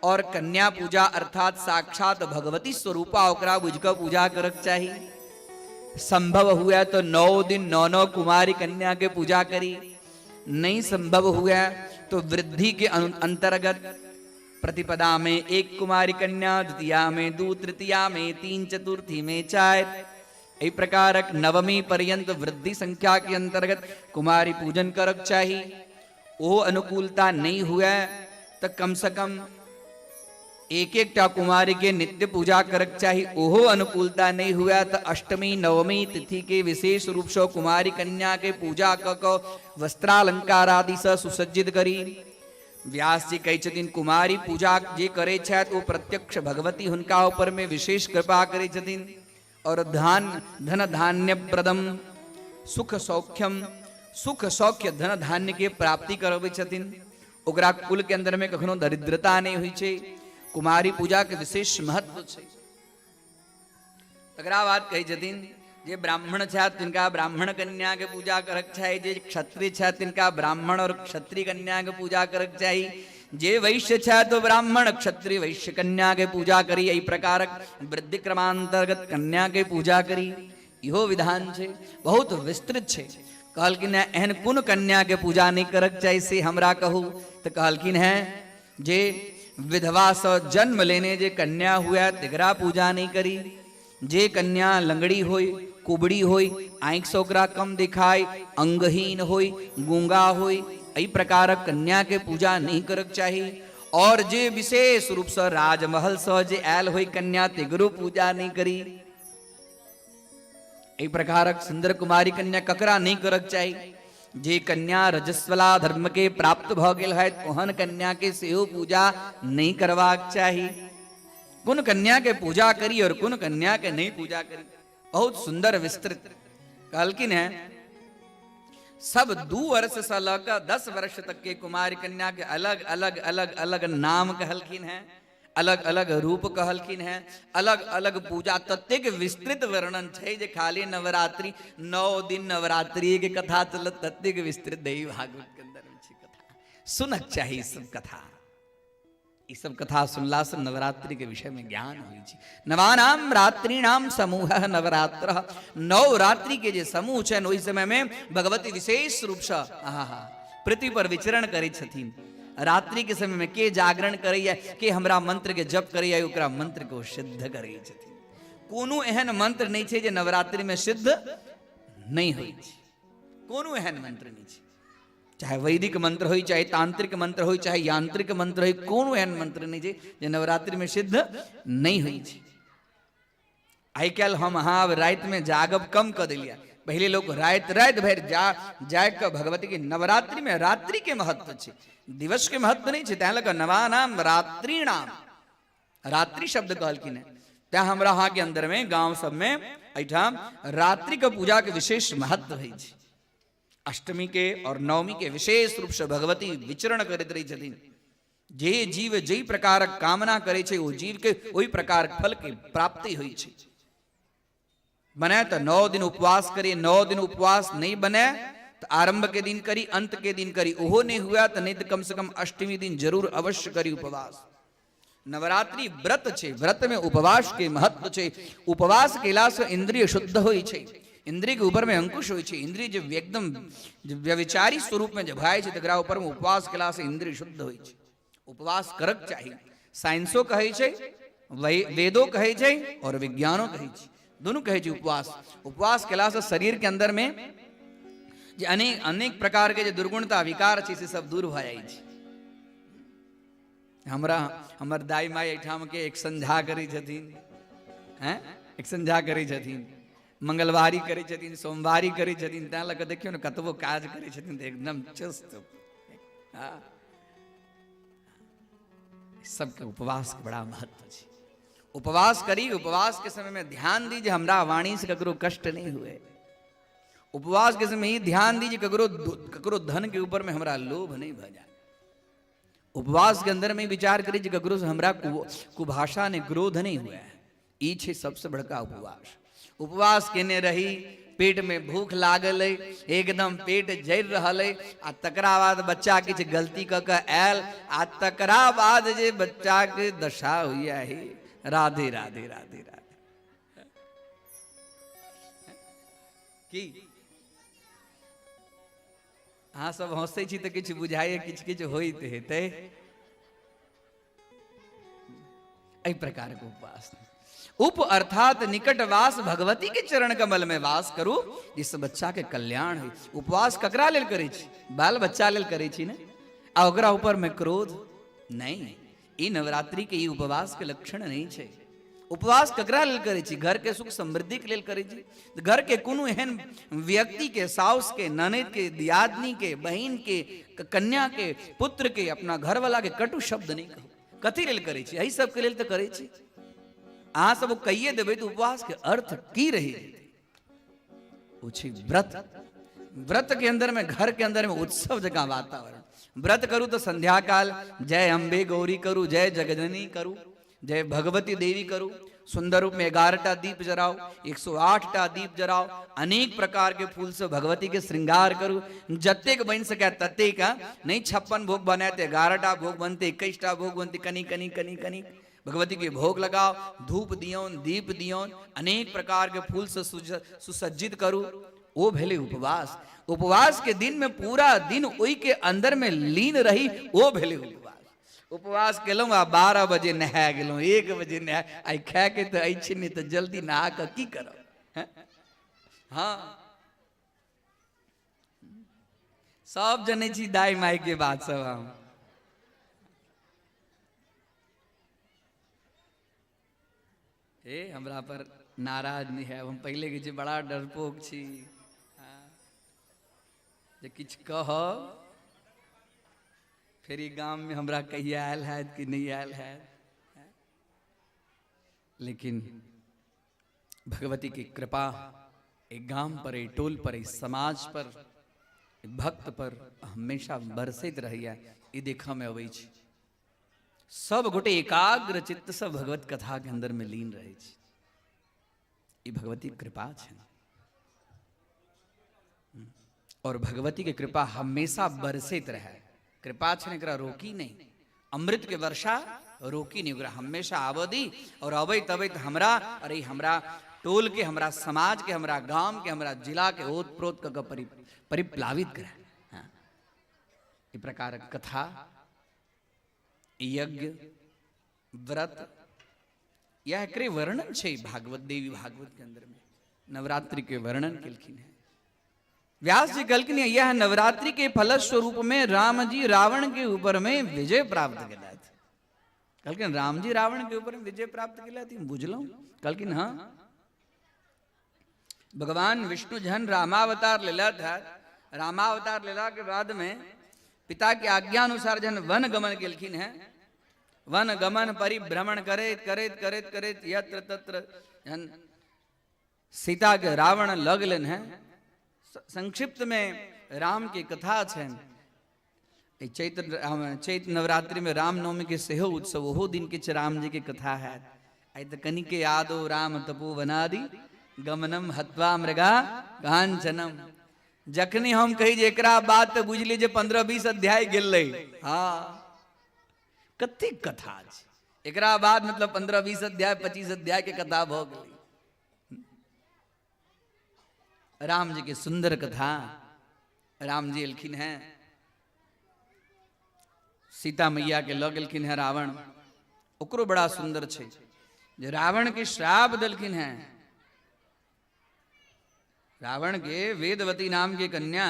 और कन्या पूजा अर्थात साक्षात भगवती स्वरूपा ओकरा बुझि कऽ पूजा करक चाही। संभव हुए तो 9 दिन 9-9 कुमारी कन्या के पूजा करी, नहीं संभव हुआ तो वृद्धि के अंतर्गत प्रतिपदा में 1 कुमारी कन्या, द्वितीया में 2, तृतीया में 3, चतुर्थी में 4, एहि प्रकारक नवमी पर्यंत वृद्धि संख्या के अंतर्गत कुमारी पूजन करक चाही। ओ अनुकूलता नहीं हुआ तो कम से कम 1-1 टा कुमारी के नित्य पूजा करक चाही। ओहो अनुकूलता नहीं हुआ तो अष्टमी नवमी तिथि के विशेष रूप से कुमारी कन्या के पूजा क क वस्त्रालंकार आदि से सुसज्जित करी। व्यास जी कहै छथिन कुमारी पूजा जे करै छथि ओ प्रत्यक्ष भगवती हुनका ऊपर में विशेष कृपा करै छथिन। और धन धान्य प्रदम सुख सौख्यम, सुख सौख्य धन धान्य के प्राप्ति करबै छथिन। ओकरा कुल के अंदर में कखनो दरिद्रता नहीं होइ छै। कुमारी पूजा के विशेष महत्व छै। तकरा बाद कहै छथिन जे ब्राह्मण छथि तिनका ब्राह्मण कन्या के पूजा करक चाही, जे क्षत्रिय छथि तिनका ब्राह्मण और क्षत्रिय कन्या के पूजा करक चाही, जे वैश्य छथि तो ब्राह्मण क्षत्रिय वैश्य कन्या के पूजा करी। एहि प्रकारक वृद्धि क्रमांतर्गत कन्या के पूजा करी, इहो विधान छै, बहुत विस्तृत छै। कहलखिन हेँ एहन कोन कन्या के पूजा नहि करक चाही से हमरा कहू। तऽ कहलखिन हेँ जे विधवासँ जन्म लेने जे कन्या हुए तकरा पूजा नहि करी, जे कन्या लंगड़ी होय, कुबड़ी होय, आँखिसँ ओकरा कम दिखाय, अंगहीन होय, गूंगा होय, एहि प्रकारक कन्या के पूजा नहि करक चाही। और जे विशेष रूपसँ राजमहलसँ जे आयल होय कन्या तकरो पूजा नहि करी। एहि प्रकारक सुंदर कुमारी कन्या ककरा नहि करक चाही? जे कन्या रजस्वला धर्म के प्राप्त भऽ गेल है ओहन कन्या के सेहो पूजा नहि करबाक चाही। कोन कन्या के पूजा करी और कोन कन्या के नहीं पूजा करी, बहुत सुंदर विस्तृत कहलखिन है। सब 2 वर्ष से लऽ कऽ 10 वर्ष तक के कुमारी कन्या के अलग अलग अलग अलग नाम कहलखिन है, अलग अलग रूप कहलखिन हैं, अलग अलग पूजा, ततेक विस्तृत वर्णन छै जे खाली नवरात्रि 9 दिन नवरात्रि के कथा चलत ततेक विस्तृत देवी भागवत के अंदर में छै कथा। सुनक चाही सब कथा, ई सब कथा सुनला से नवरात्रि के विषय में ज्ञान होइ छै। नवानाम रात्रिणाम समूह नवरात्र, नवरात्रि के जे समूह छनि ओहि समय में भगवती विशेष रूप से आहा पृथ्वी पर विचरण करै छथिन। रात्रि के समय में के जागरण करैया, के हमरा मंत्र के जप करैया, ओकरा मंत्र को सिद्ध करै छथिन। कोनो एहन मंत्र नहि छै जे नवरात्रि में सिद्ध नहि होइ छै, कोनो एहन मंत्र नहि छै, चाहे वैदिक मंत्र होइ, चाहे तांत्रिक मंत्र होइ, चाहे यांत्रिक मंत्र होइ, कोनो एहन मंत्र नहि छै जे नवरात्रि में सिद्ध नहि होइ छै। आइ काल्हि हम अहाँ आब रातिमे जागब कम कऽ देलियै। पहिले लोक राति राति भरि जा जागि कऽ भगवतीके नवरात्रिमे रात्रिके महत्व छै, दिवसके महत्व नहि छै, तैं लऽ कऽ नवानाम रात्रिणाम रात्रि शब्द कहलखिन हेँ। तैं हमरा अहाँके अन्दरमे गाँव सबमे एहिठाम रात्रिके पूजाके विशेष महत्व होइ छै। अष्टमी के और नवमी के विशेष रूप से भगवती विचरण करैत रहै छथिन। जे जीव जाहि प्रकारक कामना करै छै ओ जीव के ओहि प्रकारक फल के प्राप्ति होइ छै। बने तऽ 9 दिन उपवास करी, 9 दिन उपवास नहीं बने तऽ आरंभ के दिन करी, अंत के दिन करी, ओहो नहीं हुआ तऽ नहीं तऽ कम से कम अष्टमी दिन जरूर अवश्य करी उपवास। नवरात्रि व्रत छै, व्रत में उपवास के महत्व छै। उपवास केला से इंद्रिय शुद्ध होइ छै, इंद्रिय के ऊपर में अंकुश होइ छै। इंद्रिय जब एकदम व्यभिचारी स्वरूप में जब भए छै तकरा ऊपर में उपवास केला से इंद्रिय शुद्ध होइ छै। उपवास करक चाही, साइंसो कहै छै, वेदो कहै छै और विज्ञानो कहै छै, दुनू कहै छै उपवास। उपवास केला से शरीर के अंदर में जे अनेक अनेक प्रकार के जे दुर्गुणता विकार छै से सब दूर भऽ जाइ छै। हमरा हमर दाई माई एहिठाम के एक संझा करै छथिन, हैं एक संझा करै छथिन, मंगलवारी करै छथिन, सोमवारी करै छथिन, तैं लऽ कऽ देखियौ ने कतबो काज करै छथिन तऽ एकदम चुस्त। हाँ, सबके उपवास के बड़ा महत्व छै। उपवास करी, उपवास के समय में ध्यान दी जे हमरा वाणी से ककरो कष्ट नहीं हुए। उपवास के समय ही ध्यान दी जे ककरो ककरो धन के ऊपर में हमरा लोभ नहीं भऽ जाए। उपवास के अंदर में विचार करी जे ककरो से हमरा कुभाषा ने क्रोध नहीं हुआ है। ई छै सबसे बड़का उपवास। उपवास केने रही, पेट में भूख लागल अइ, एकदम पेट जरि रहल अइ, आ तकरा बाद बच्चा किछु गलती कऽ के आयल, आ तकरा बाद जे बच्चा के दशा होइया हे, राधे राधे राधे राधे। की अहाँ सब हंसै छी तऽ किछु बुझाइए, किछु किछु होइत हेतै। एहि प्रकार के उपवास उप अर्थात निकट वास, भगवती के चरण कमल में वास करू जिससे बच्चा के कल्याण हो। उपवास ककरा लेल करै छी? बाल बच्चा लेल करै छी ने, आ ओकरा ऊपर में क्रोध नहीं। ई नवरात्रि के ई उपवास के लक्षण नहीं छै। उपवास ककरा लेल करै छी? घर के सुख समृद्धि के लेल करै छी। घर के कोनो एहन व्यक्ति के, साउस के, ननद के, दियादनी के, बहिन के, कन्या के, पुत्र के, अपना घरवाला के कटु शब्द नहीं कहू। कथी लेल करै छी? एहि सबके लेल तऽ करै छी। अहाँ सब कहिए देबै तऽ उपवास के अर्थ की रहि जेतै? ओ छै व्रत। व्रत के अंदर में घर के अंदर में उत्सव जकाँ वातावरण। व्रत करू तऽ संध्या काल जय अम्बे गौरी करू, जय जगजननी करू, जय भगवती देवी करू। सुंदर रूप में 11टा दीप जराउ, 108टा दीप जराउ, अनेक प्रकार के फूल से भगवती के श्रृंगार करू, जतेक बनि सकै ततेक। नहीं 56 भोग बनाए, 11टा भोग बनते, 21टा भोग बनते, कनी कनी कनी कनी भगवती के भोग लगाओ, धूप दियौन, दीप दियौन, अनेक प्रकार के फूल से सुसज्जित करू। ओ भेलै उपवास। उपवास के दिन में पूरा दिन ओहि के अंदर में लीन रही, ओ भेलै उपवास। उपवास केलहुँ आ 12 बजे नहा गेलहुँ, 1 बजे नहा, आइ खायके तऽ अछि नहि, तऽ जल्दी नहा कऽ की करब? हाँ, सब जनै छी दाइ माइ के बात सब। हम ए हमरा पर नाराज नहीं है, हम पहले के बड़ा डरपोक छी जे किछु कहब फेर ई गाम में हमरा कहिया आयल हैत कि नहीं आयल हैत। लेकिन भगवती की कृपा एक गाम पर, एक टोल पर, एक समाज पर, एक भक्त पर हमेशा बरसैत रहैया। ई देखऽ में अबै छै सब गोटे एकाग्र चित्त से भगवत कथा के अंदर में लीन रहै छै। ई भगवती कृपा छै और भगवती के कृपा हमेशा बरसैत रहे। कृपा छै, एकरा रोकी नहीं, अमृत के वर्षा रोकी नहीं, ओकरा हमेशा आबऽ दी और अबैत अबैत हमरा, अरे हमरा टोल के, हमरा समाज के, हमरा गाम के, हमरा जिला के ओत प्रोत कऽ के परिप्लावित करे। हाँ, ई प्रकारक कथा, यज्ञ, व्रत, यह एकरे वर्णन छै भागवत, देवी भागवत के अंदर में नवरात्रि के वर्णन केलखिन हैं। व्यास जी कहलखिन यह नवरात्रि के फलस्वरूप में राम जी रावण के ऊपर में विजय प्राप्त केलथि। कहलखिन राम जी रावण के ऊपर में विजय प्राप्त केलथि, बुझलहुँ? कहलखिन हाँ। भगवान विष्णु जहन रामावतार लेलथि है, रामावतार लेला के बाद में पिता के आज्ञा अनुसार जहन वन गमन केलखिन हैं, वन गमन परिभ्रमण करैत करैत करैत करैत यत्र तत्र जहन सीता के रावण लग लेन है। संक्षिप्त में राम के कथा छनि। चैत्र नवरात्रि में रामनवमी के सेहो उत्सव, ओहो दिन किछु राम जी के कथा है। आइ तऽ कनिके यादो राम तपोवनादि गमनम हत्वा मृगा कांचनम। जखनी हम कही जे एकरा बात तऽ बुझली जे 15-20 अध्याय गेलै। हाँ, कतेक कथा छै एकरा बाद, मतलब 15-20 अध्याय 25 अध्याय के कथा भऽ गेलै। राम जी के सुंदर कथा। राम जी एलखिन हैं, सीता मैया के लऽ गेलखिन हैं रावण। ओकरो बड़ा सुंदर छै जे रावण के श्राप देलखिन हैं। रावण के वेदवती नाम के कन्या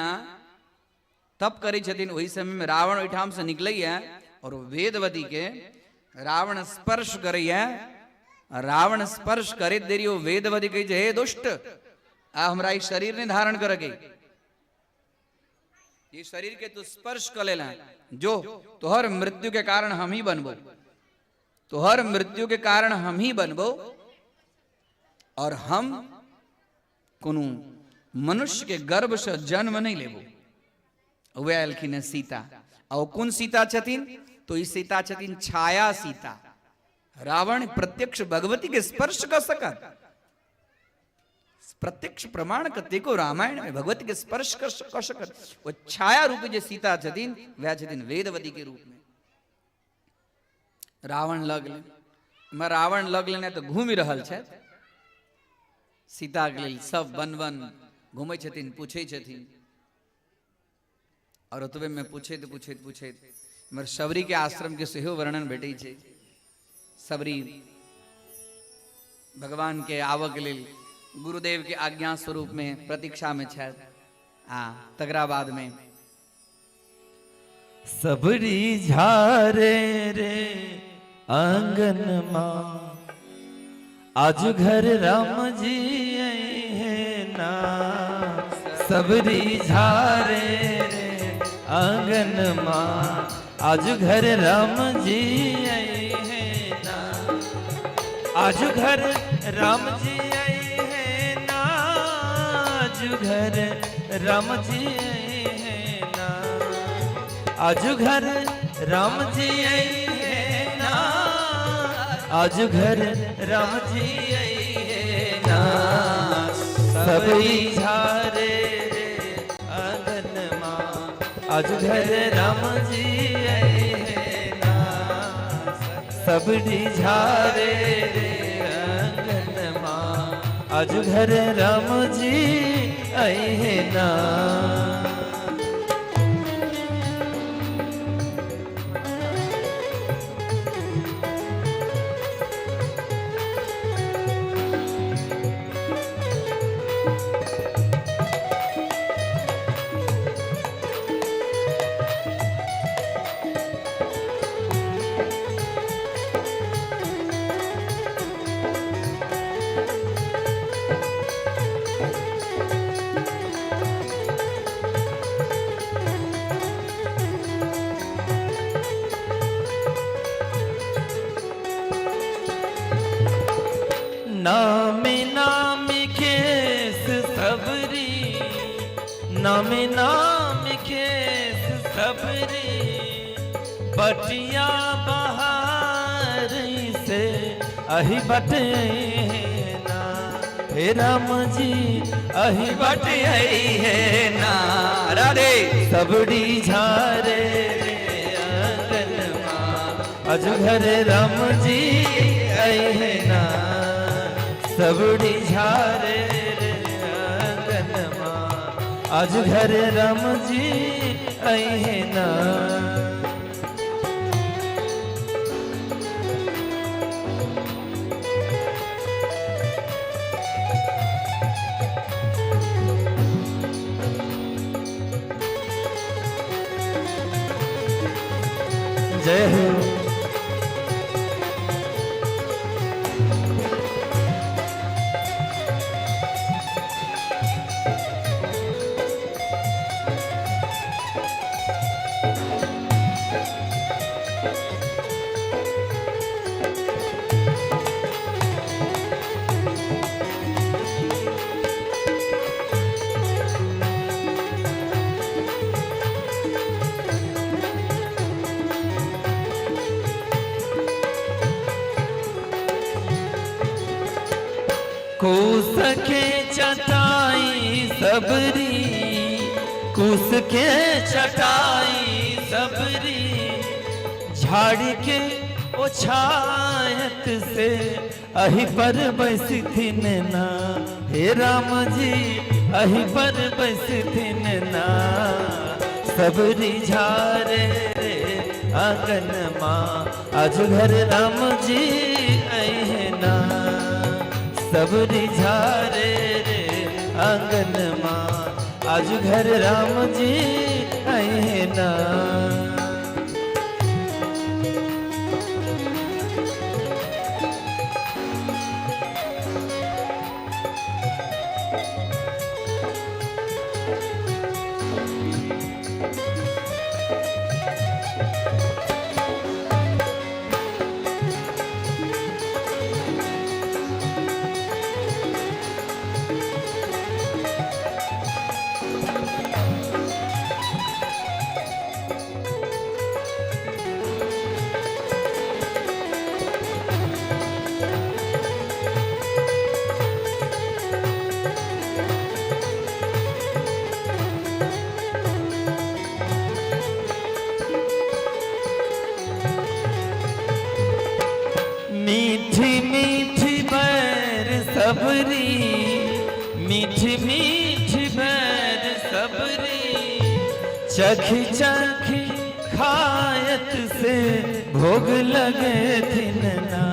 तप करै छथिन, ओहि समय में रावण ओहिठाम से निकलैया और वेदवती के रावण स्पर्श करैया। रावण स्पर्श करैत देरी ओ वेदवती कहै छै, हे दुष्ट, आ हमरा ई शरीर नहि धारण करऽ के, ई शरीर के तू स्पर्श कर लेला, जो तोहर मृत्यु के कारण हम ही बनबो, तोहर मृत्यु के कारण हम ही बनबो और हम कोनो मनुष्य के गर्भ से जन्म नहीं लेबो। वह एलखिन हैं सीता। और कोन सीता छथिन? तो ई सीता छथिन छाया सीता। रावण प्रत्यक्ष भगवती के स्पर्श कर सकत, प्रत्यक्ष प्रमाण कतेको रामायण में भगवती के स्पर्श कर सकत। वो छाया रूपी जे सीता छथिन वह छथिन वेदवती के रूप में। रावण लगले, रावण लगले ने तऽ घूमि रहल छथि सीता के लेल, सब वन वन घूमै छथिन, पूछै छथिन। और ओतबे में पूछैत पूछैत पूछैत मगर शबरी के आश्रम के सेहो वर्णन भेटै छै। शबरी भगवान के आबऽ के लेल गुरुदेव के आज्ञा स्वरूप में प्रतीक्षा में छथि। आ तकरा बाद में सबरी झारे रे आंगन माँ, आज घर राम जी आई है ना। सबरी झारे रे आंगन माँ, आज घर राम जी आई है ना। आज घर राम जी आई है ना। आज घर राम जी आई है ना। आज घर राम जी आई है ना। आज घर राम जी आई है ना। सबरी झारे रे आंगन माँ आज घर राम जी आई है ना। सबरी झारे रे आंगन माँ आज घर राम जी आई है ना। नाम नाम केस सबरी, नाम नाम केस सबरी, बटिया बहार से अही बटे ना। हे राम जी अही बटे है ना। राधे सबरी झारे रे आंगन माँ आज घर राम जी आई है ना। सबरी झारे रे आंगन माँ आज घर राम जी आई है ना। जय हो। कुस के चटाई सबरी, कुस के चटाई सबरी, झाड़ी के ओछायत से अही पर बैसथिन ना। हे राम जी अही पर बैसथिन ना। सबरी झारे रे आंगन माँ आज घर राम जी आई है ना। सबरी झारे रे आंगन माँ आज घर राम जी आई है ना। मीठी मीठी बैर सबरी, मीठी मीठी बैर सबरी, चखी चखी खायत से भोग लगे थिन ना।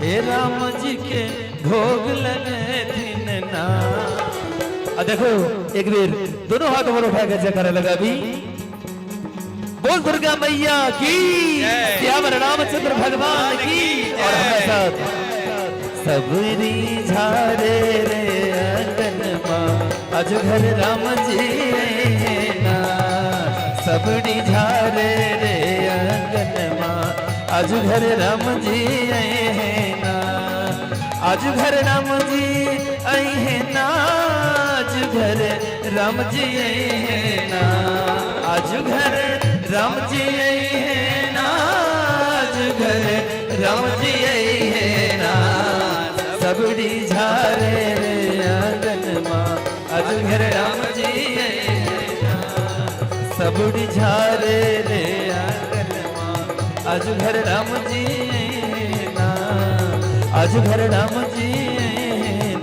हे राम जी के भोग लगे थिन ना। आ देखो एक बेर दोनों हाथ ऊपर उठा के जयकारा लगा भी बोल दुर्गा मैया की, श्याम रामचंद्र भगवान की। और हमारे साथ सबरी झारे रे आंगन माँ आज घर राम जी ना। सबरी झारे रे आंगन माँ आज घर राम जी आए ना। आज घर राम जी आए हैं ना। आज घर राम जी आए हैं ना। आज घर राम जी आए हैं ना। आज घर राम जी आए हैं। सबुड़ी झारे रे आंगन माँ आज घर राम जी ना, आज घर राम जी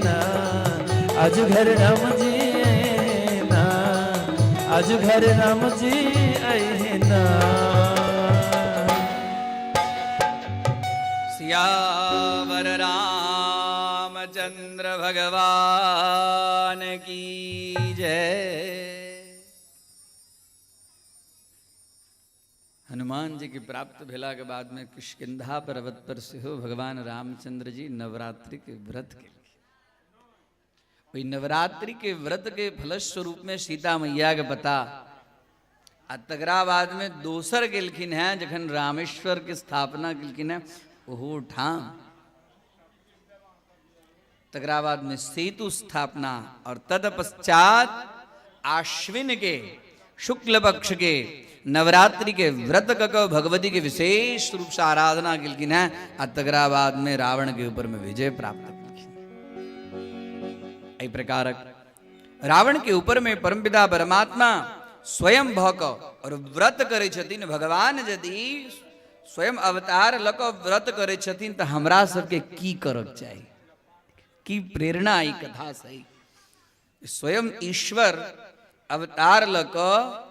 ना, आज घर राम जी ना, आज घर राम जी ना। सियावर रामचंद्र भगवान की जय। हनुमान जी के प्राप्त भेला के बाद में किष्किंधा पर्वत पर सेहो भगवान रामचंद्र जी नवरात्रि के व्रत केलखिन। ओहि नवरात्रि के व्रत के फलस्वरूप में सीता मैया के पता आ तकरा बाद में दोसर गेलखिन हैं जखन रामेश्वर के स्थापना केलखिन हैं ओहो ठाम, तकरा बाद में सेतु स्थापना और तत्पश्चात आश्विन के शुक्ल पक्ष के नवरात्रि के व्रत क भगवती के विशेष रूप से आराधना केलखिन हैं आ तकरा बाद में रावण के ऊपर में विजय प्राप्त केलखिन। एहि प्रकारक रावण के ऊपर में परमपिता परमात्मा स्वयं भ क और व्रत करै छथिन। भगवान यदि स्वयं अवतार ल क व्रत करै छथिन त हमरा सबके की करक चाही, की प्रेरणा ई कथा सही। स्वयं ईश्वर अवतार ल क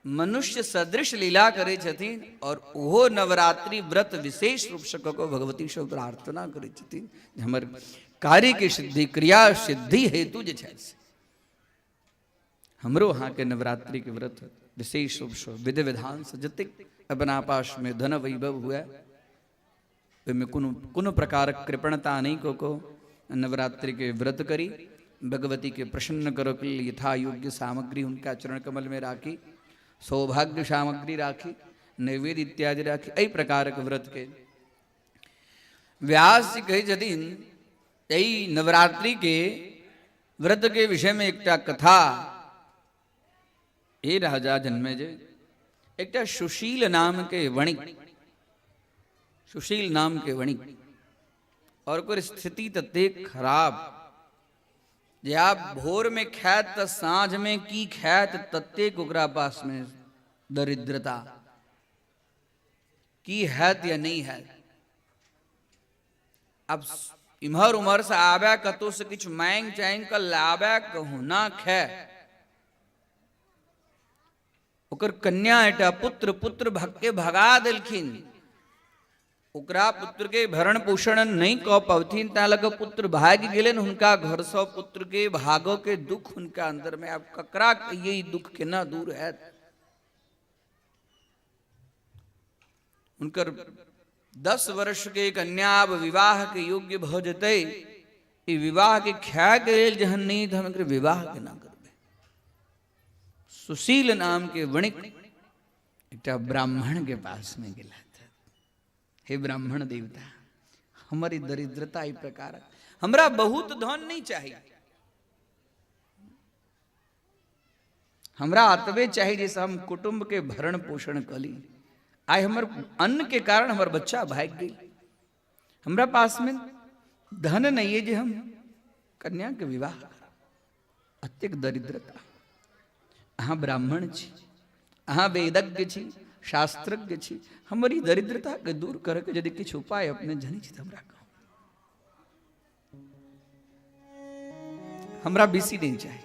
मनुष्य सदृश लीला करै छथिन और ओहो नवरात्रि व्रत विशेष रूप से क क भगवती से प्रार्थना करै छथिन जे हमर कार्य के सिद्धि, क्रिया सिद्धि हेतु जे छै से हमरो अहाँके नवरात्रि के व्रत विशेष रूप से विधि विधान से जतेक अपना पास में धन वैभव हुए ओहिमे कोनो कोनो प्रकारक कृपणता नहीं कऽ कऽ नवरात्रि के व्रत करी, भगवती के प्रसन्न करऽ के लेल यथा योग्य सामग्री हुनका चरण कमल में राखी, सौभाग्य सामग्री राखी, नैवेद्य इत्यादि राखी। एहि प्रकारक व्रत के व्यास जी कहै छथिन एहि नवरात्रि के व्रत के विषय में एकटा कथा। हे राजा जन्मेजय, एकटा सुशील नाम के वणिक, सुशील नाम के वणिक और ओकर स्थिति ततेक खराब जे आप भोर में खायत त साँझ में की खायत ततेक ओकरा पास में दरिद्रता की हैत या नहीं हैत। अब इम्हर उम्हर से आबे कतौ से किछु मांगि चांगि क लाबे कहुना खाय। ओकर कन्या एकटा पुत्र, पुत्र भग के भगा देलखिन। ओकरा पुत्र के भरण पोषण नहीं क पवथिन ता लग पुत्र भागि गेलनि हुनका घर से। पुत्र के भागो के दुख हुनका अंदर में आब ककरा कहिए ई दुख केना दूर हैत। हुनकर 10 वर्ष के कन्या आब विवाह के योग्य भ जेतै। ई विवाह के खाय के लेल जहन नहीं त हम एकर विवाह केना करबै। सुशील नाम के वणिक एकटा ब्राह्मण के पास में गेला। हे ब्राह्मण देवता, हमारी दरिद्रता ई प्रकार, हमरा बहुत धन नहीं चाहिए, हमरा अतबे चाहिए जैसे हम कुटुंब के भरण पोषण कली। आइ हमर अन्न के कारण हमर बच्चा भागि गेल, हमरा पास में धन नहीं है जे हम कन्या के विवाह करब, अत्यक दरिद्रता। अहाँ ब्राह्मण छी, अहाँ वेदज्ञ छी, शास्त्रज्ञ छी, हमर ई दरिद्रता के दूर करे के यदि किछु उपाय अपने जनै छी त हमरा कहू। हमरा बेसी नहीं चाही,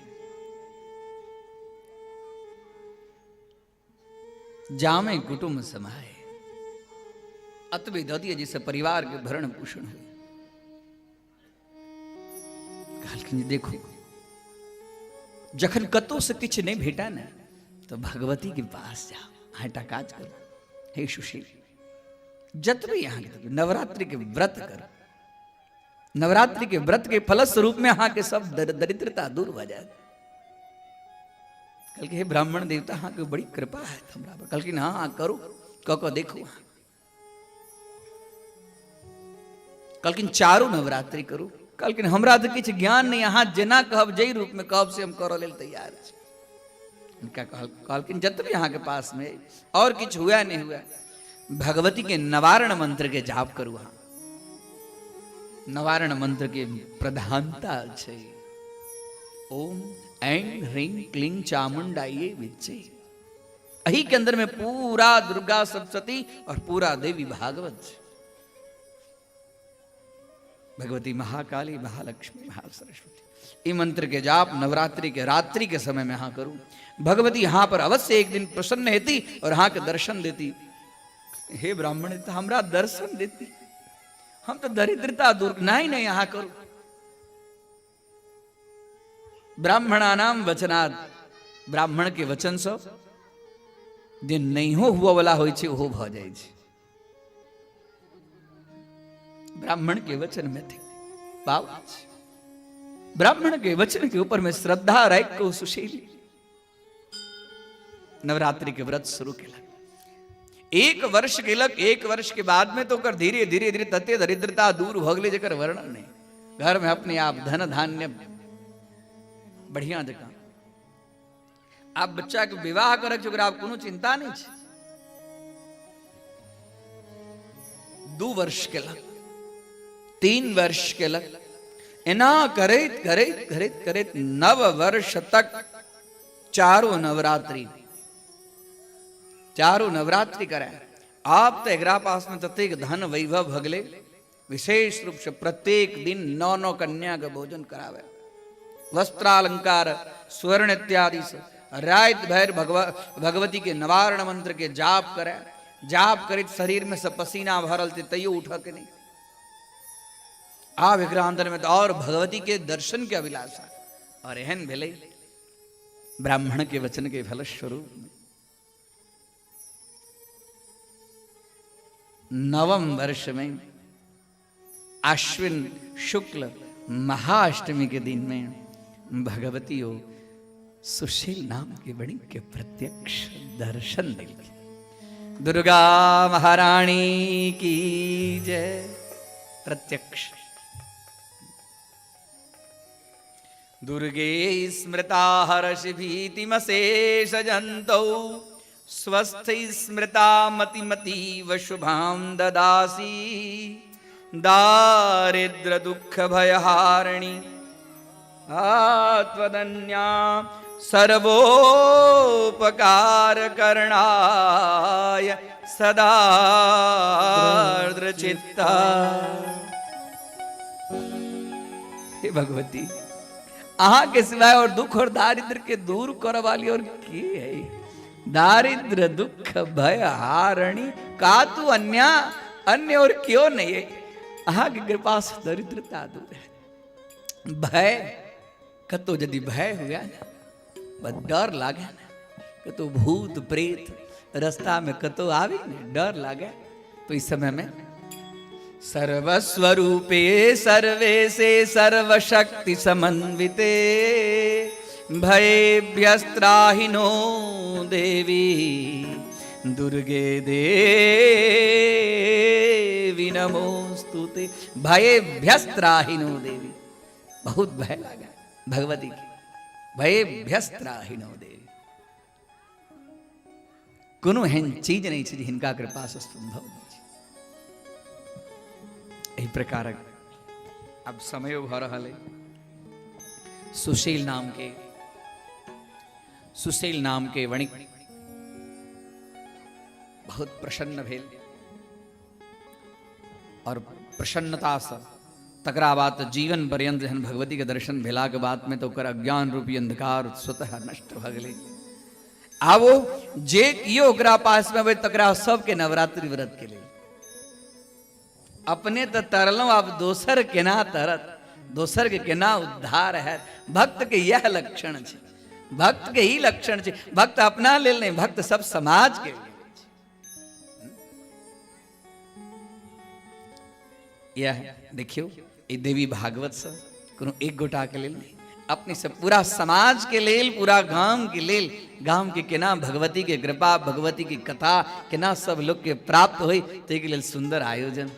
जामे कुटुंब समाए अतबे दऽ दिअ जैसे परिवार के भरण पोषण हो। कहलखिन जे देखो जखन कतौ से किछु नहीं भेटा ने तो भगवती के पास जाओ, अहाँ एकटा काज करू, हे सुशील जतबे अहाँके देबै, नवरात्रि के व्रत करू, नवरात्रि के व्रत के फलस्वरूप में अहाँके सब दरिद्रता दूर भऽ जायत। कहलकै हे ब्राह्मण देवता अहाँके बड़ी कृपा है हमरा पर। कहलखिन हाँ हाँ करू, कऽ कऽ देखू अहाँ। कहलखिन चारू नवरात्रि करू। कहलखिन हमरा तऽ किछु ज्ञान नहि, अहाँ जेना कहब जाहि रूप में कहब से हम करऽ लेल तैयार छी। हुनका कहलखिन जतबे अहाँके पास में और किछु हुए नहीं हुए, भगवती के नवारण मंत्र के जाप करू। अहाँ नवारण मंत्र के प्रधानता छै ओम ऐं ह्रीं क्लीं चामुंडायै विच्चे। एही के अंदर में पूरा दुर्गा सप्तशती और पूरा देवी भागवत छै। भगवती महाकाली, महालक्ष्मी, महासरस्वती, ई मंत्र के जाप नवरात्रि के रात्रि के समय में अहाँ करू। भगवती यहाँ पर अवश्य एक दिन प्रसन्न हेती और अहाँ के दर्शन देती। हे ब्राह्मण, तो हमरा दर्शन देती, हम तो दरिद्रता दूर नहीं नहीं अहाँ करू। ब्राह्मणानाम वचनात्, ब्राह्मण के वचन सब जे नहियो हुआ वाला होइ छै ओहो भऽ जाइ छै। ब्राह्मण के वचन में थे पावर छै। ब्राह्मण के वचन के ऊपर में श्रद्धा राखि कऽ सुशील नवरात्रि के व्रत शुरू केलक। एक वर्ष केलक, एक वर्ष के बाद में तो ओकर धीरे धीरे धीरे तते दरिद्रता दूर भऽ गेलै जकर वर्णन नहीं। घर में अपने आप धन धान्य बढ़िया जकाँ। आब बच्चा के विवाह करक छै, ओकरा आब कोनो चिंता नहीं छै। 2 वर्ष केलक, 3 वर्ष केलक, एना करैत करैत करैत करैत 9 वर्ष तक चारो नवरात्रि, चारो नवरात्रि करे। आब तो एकरा पास में ततेक धन वैभव भऽ गेलै, विशेष रूप से प्रत्येक दिन 9-9 कन्या के भोजन करावे, वस्त्रालंकार स्वर्ण इत्यादि से रात भर भगवती के नवारण मंत्र के जाप करे। जाप करैत शरीर में सब पसीना भरल थे तैयो उठ के नहीं। आब एकरा अंदर में तो और भगवती के दर्शन के अभिलाषा। और एहन भेलै ब्राह्मण के वचन के फलस्वरूप में 9म वर्ष में आश्विन शुक्ल महाअष्टमी के दिन में भगवती हो सुशील नाम के बड़ी के प्रत्यक्ष दर्शन दिल। दुर्गा महारानी की जय। प्रत्यक्ष दुर्गे स्मृता हर्षि भीतिमशेष जन्तौ स्वस्थ स्मृता मतिमतीव शुभां ददासि दारिद्र दुःख भयहारिणी त्वदन्या सर्वोपकार करणाय सदार्द्रचित्ता। हे भगवती, अहाँ के सिवाय और दुख और दारिद्र के दूर करऽ वाली और की है? दारिद्र दुख भय हारणी का तू अन्य अन्य और क्यों नहीं है? अहाँ के कृपा से दरिद्रता दूर है। भय कतो यदि भय हुआ ना, बस डर लागे ना, कतो भूत प्रेत रास्ता में कतो आवे ने डर लागे, तो इस समय में सर्वस्वरूपे सर्वेशे सर्वशक्ति समन्विते भयेभ्यस्त्राहिनो देवी दुर्गे देवी नमोस्तुते। भयेभ्यस्त्राहिनो देवी, बहुत भय लगा भगवती की। भयेभ्यस्त्राहिनो देवी, कोनो एहन चीज नहीं छै जे हिनका कृपा से संभव नहीं छै। एहि प्रकारक अब समयो भऽ रहल है। सुशील नाम के वणिक बहुत प्रसन्न भेल और प्रसन्नता से तकरा बाद जीवन पर्यंत जहन भगवती के दर्शन भेला के बाद में तो ओकर अज्ञान रूपी अंधकार स्वतः नष्ट भऽ गेलै। आब ओ जे कियो ओकरा पास में अबै तकरा सबके नवरात्रि व्रत के लेल अपने तो तरलहुँ, आब दोसर केना तरत, दोसर के केना उद्धार है। भक्त के यह लक्षण छै, भक्त के ही लक्षण छै। भक्त अपना लेल नहीं, भक्त सब समाज के लेल। यह देखियो, ई देवी भागवत से कोनो एक गोटा के लेल नहीं, अपने से पूरा समाज के लेल, पूरा गाम के लेल। गाम के केना भगवती के कृपा, भगवती की कथा केना सब लोग के प्राप्त होई, ताहि के लेल सुंदर आयोजन।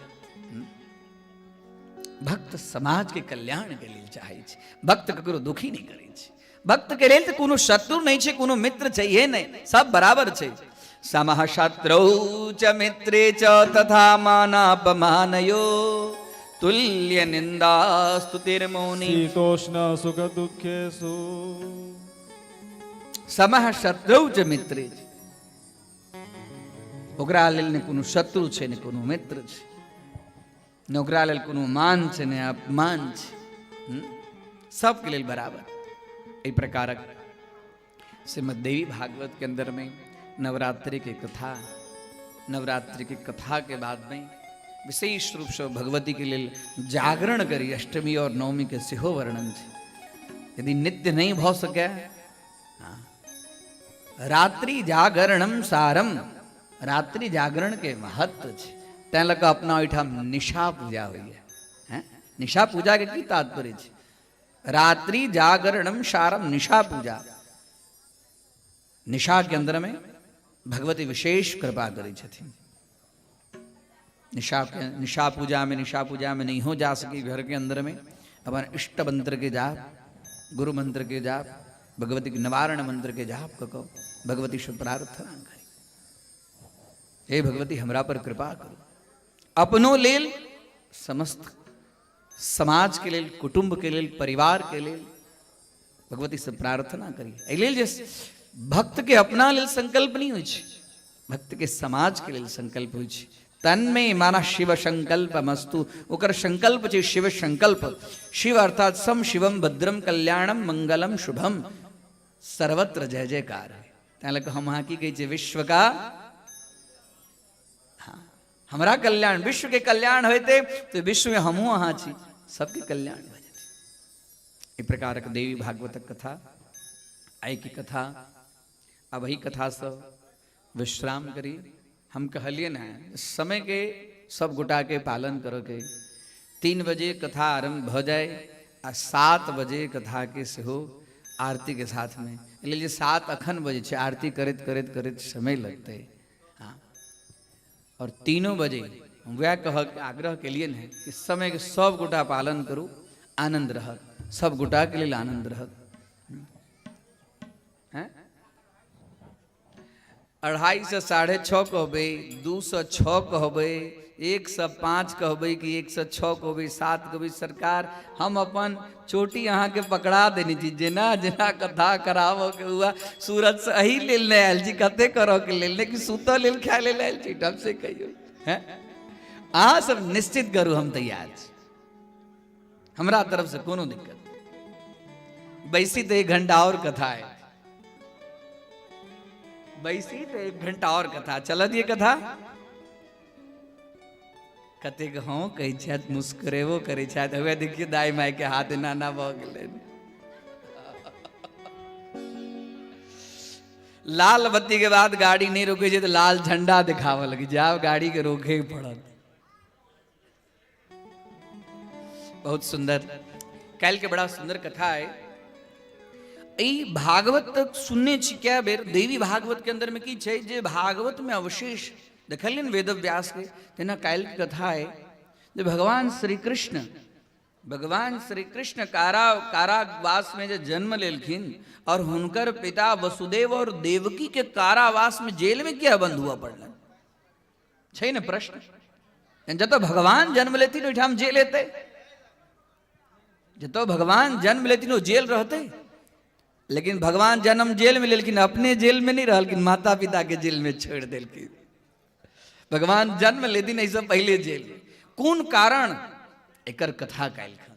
भक्त समाज के कल्याण के लेल चाहै छै, भक्त ककरो दुखी नहीं करै छै। भक्त के लेल तऽ कोनो शत्रु नहीं छै, कोनो मित्र चाहिए नहीं, सब बराबर छै। समः शत्रौ च मित्रे च तथा मानापमानयो तुल्य निंदा स्तुतिर्मौनी शीतोष्ण सुख दुखेषु। समः शत्रौ च मित्रे च। ओकरा लेल ने कोनो शत्रु छै ने कोनो मित्र छै, ने ओकरा लेल कोनो मान छै ने अपमान छै, सबके लेल बराबर। एहि प्रकारक श्रीमद् देवी भागवत के अंदर में नवरात्रि के कथा, नवरात्रि के कथा के बाद में विशेष रूप से भगवती के लेल जागरण करी अष्टमी और नवमी के सेहो वर्णन छै। यदि नित्य नहीं भ सके, हाँ, रात्रि जागरणम सारम, रात्रि जागरण के महत्व छै, तैं लऽ कऽ अपना ओहिठाम निशा पूजा होइए। हैं, निशा पूजा के की तात्पर्य छै? रात्रि जागरणम सारम, निशा पूजा, निशा के अंदर में भगवती विशेष कृपा करै छथिन। निशा पूजा में, निशा पूजा में नहीं हो जा सकी घर के अंदर में अपन इष्ट मंत्र के जाप, गुरु मंत्र के जाप, भगवती के निवारण मंत्र के जाप कऽ भगवती से प्रार्थना करी, हे भगवती हमरा पर कृपा करू, अपनो लेल, समस्त समाज के लेल, कुटुंब के लेल, परिवार के लेल भगवती से प्रार्थना करी। एहि लेल जे भक्त के अपना लेल संकल्प नहीं होइ छै, भक्त के समाज के लेल संकल्प होइ छै। तन्मे माना शिव संकल्प मस्तु, ओकर संकल्प छै शिव संकल्प। शिव अर्थात सम शिवम भद्रम कल्याणम मंगलम शुभम, सर्वत्र जय जयकार है। तैं लऽ कऽ हम अहाँ की कहै छियै, विश्व का, हाँ, हमरा कल्याण, विश्व के कल्याण होइते तऽ विश्व में हमहूँ अहाँ छी, सबके कल्याण भऽ जेतै। एहि प्रकारक देवी भागवतक कथा, आइ के कथा, अब एहि कथासँ विश्राम करी। हम कहलिए ने समय के सब गोटा के पालन करऽ के, 3 बजे कथा आरम्भ भऽ जाय आ 7 बजे कथा के सेहो आरती के साथ में, एहि लेल जे 7 अखन बजे छै, आरती करैत करैत करैत समय लगतै। हाँ, और 3 बजे हम वएह कहक आग्रह केलिए ने कि समय के सब गोटा पालन करू, आनंद रहत, सब गोटा के लेल आनंद रहत। हैं, 2:30 से 6:30 कहबै, 2 से 6 कहबै, 1 से 5 कहबै कि 1 से 6 कहबै, 7 कहबै। सरकार हम अपन चोटी अहाँके पकड़ा देने छी, जेना जेना कथा कराबऽ के हुआ। सूरत से एहि लेल नहि आयल छी कते करऽ के लेल, नहि कि सुतऽ लेल खाय लेल आयल छी, ढंग से कहियौ। हैं, अहाँ सब निश्चित करू, हम तैयार छी, हमरा तरफ से कोनो दिक्कत नहीं। बैसी तो 1 घंटा और कथा है, बैसी तो 1 घंटा और कथा चल दिए। कथा कतेक हँ कहै छथि, मुस्कुरेबो करै छथि। हवे देखियौ दाइ माय के हाथ एना एना भऽ गेलै। लाल बत्ती के बाद गाड़ी नहीं रोके छै तऽ लाल झंडा देखाबऽ लगे, जाब गाड़ी के रोके पड़त। बहुत सुंदर काल्हि के बड़ा सुंदर कथा है। ई भागवत तक सुनने छी कए बेर। देवी भागवत के अंदर में की छै जे भागवत में अवशेष देखलियै ने वेद व्यास के, तेना काल्हि के कथा है जे भगवान श्री कृष्ण, भगवान श्री कृष्ण कारावास में जे जन्म लेलखिन और हुनकर पिता वसुदेव और देवकी के कारावास में जेल में किया बंद हुआ पड़लन छै ने प्रश्न। जतऽ भगवान जन्म लेथिन ओहिठाम जेल हेतै, जतऽ भगवान जन्म लेथिन ओ जेल रहतै। लेकिन भगवान जन्म जेल में लेलखिन, अपने जेल में नहीं रहलखिन, माता पिता के जेल में छोड़ देलखिन। भगवान जन्म लेथिन एहिसँ पहिले जेल में, कोन कारण? एकर कथा काल्हिखन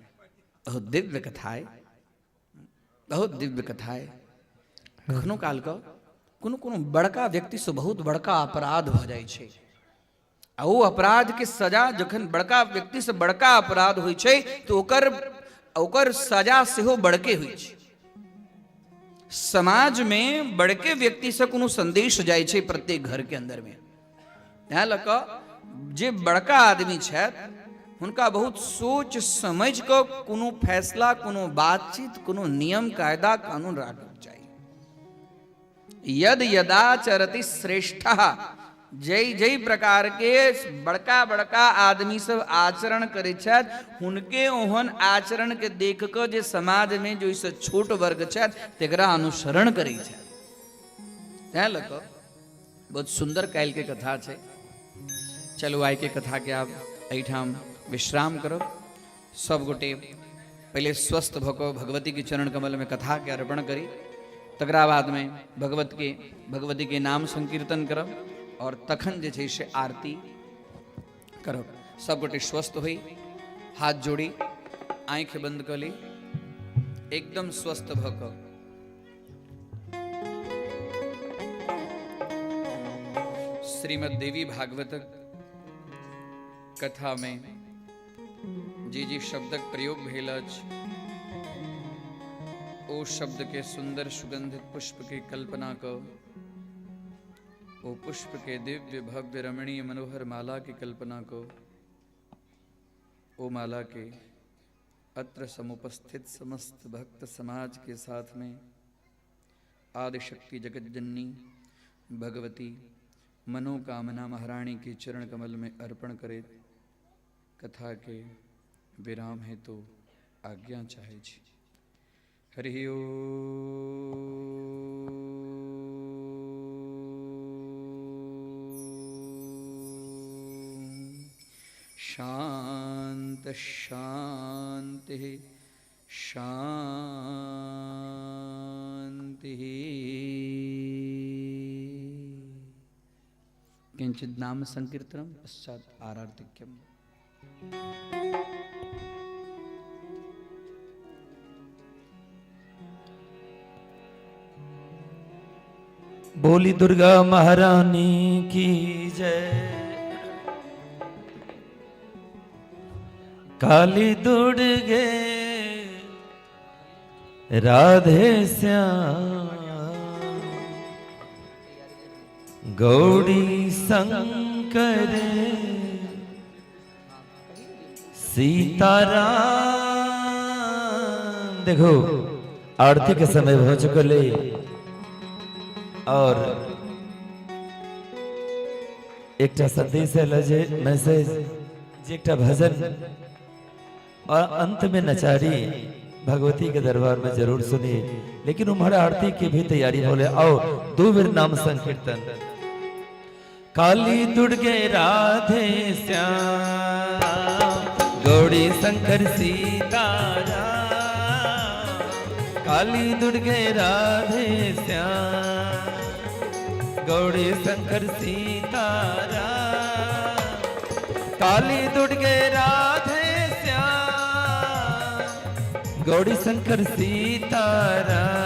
बहुत दिव्य कथा है, बहुत दिव्य कथा है। कखनो काल के कोनो कोनो बड़का व्यक्तिसँ बहुत बड़का अपराध भऽ जाइ छै, आ ओ अपराध के सजा जखन बड़का व्यक्तिसँ बड़का अपराध होइ छै तऽ ओकर सजा सेहो बड़के होइ छै। समाज में बड़के व्यक्तिसँ कोनो संदेश जाइ छै प्रत्येक घर के अंदर में। तैं लऽ कऽ जे बड़का आदमी छथि हुनका बहुत सोच समझ कऽ कोनो फैसला, कोनो बातचीत, कोनो नियम कायदा कानून राखक चाही। यद यदाचरति श्रेष्ठः, जै जै प्रकार के बड़का बड़का आदमी सब आचरण करै छथि हुनके ओहन आचरण के देख कऽ जे समाज में जो इससे छोट वर्ग छथि तकरा अनुसरण करै छथि। तैं लऽ कऽ बहुत सुंदर काल्हि के कथा छै। चलू आइ के कथा के आब एहिठाम विश्राम करब। सब गोटे पहिले स्वस्थ भऽ कऽ भगवती के चरण कमल में कथा के अर्पण करी, तकरा बाद में भगवती के नाम संकीर्तन करब। आओर तखन जे छै से आरती करब। सब गोटे स्वस्थ होई, हाथ जोड़ी, आँखि बंद कऽ ली, एकदम स्वस्थ भऽ कऽ श्रीमद् देवी भागवतक कथा में जे जे शब्दक प्रयोग भेल अछि ओ शब्द के सुंदर सुगंधित पुष्प के कल्पना क, ओ पुष्प के दिव्य भव्य रमणीय मनोहर माला के कल्पना क, ओ माला के अत्र समुपस्थित समस्त भक्त समाज के साथ में आदिशक्ति जगज्जननी भगवती मनोकामना महारानी के चरण कमल में अर्पण करे कथा के विराम हेतु आज्ञा चाहे छी। हरि ओम। शांत शांति शांति। किंचित नाम संकीर्तनम पश्चात आराधिक्यम। बोली दुर्गा महारानी की जय। काली दुर्गे राधे श्याम, गौरी शंकर सीताराम। देखो आरती के समय हो चुकल है और एकटा संदेश आयल जे मैसेज जे एकटा भजन और अंत में नचारी भगवती के दरबार में जरूर सुनिए, लेकिन उम्हर आरती की भी तैयारी होले। आओ दो बेर नाम संकीर्तन। काली दुर्गे राधे श्याम, गौरी शंकर सीताराम। काली दुर्गे राधे श्याम, गौरी शंकर सीताराम। काली दुर्गे राधे श्याम, गौरी शंकर सीताराम।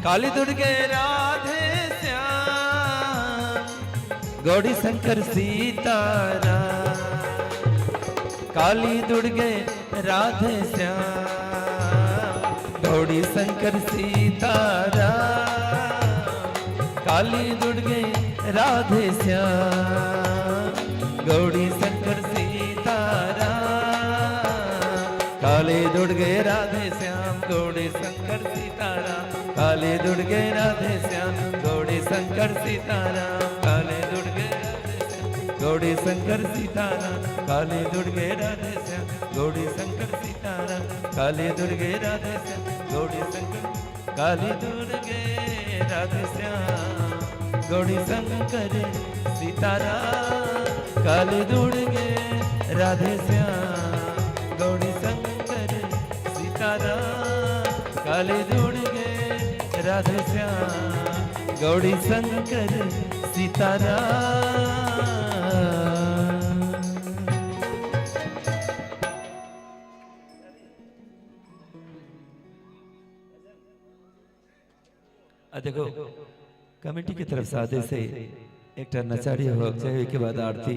काली दुर्गे राधे श्याम, गौरी शंकर सीताराम। काली दुर्गे राधे श्याम, गौरी शंकर सीताराम। काली दुर्गे राधे श्याम, गौरी शंकर सीताराम। काली दुर्गे राधे श्याम, गौरी शंकर सीताराम। काली दुर्गे राधे श्याम, गौरी शंकर सीताराम। काली दुर्गे राधे श्याम, गौरी शंकर सीताराम। काली दुर्गे राधे श्याम, गौरी शंकर सीताराम। काली दुर्गे राधे श्याम, गौरी शंकर। काली दुर्गे राधे श्याम, गौरी शंकर सीताराम। काली दुर्गे राधे श्याम, गौरी शंकर सीताराम। काली दुर्गे राधे श्याम, गौरी शंकर सीताराम। आ देखो कमेटी की तरफ से आदेश है एकटा नचारी हो चाहे के बाद आरती।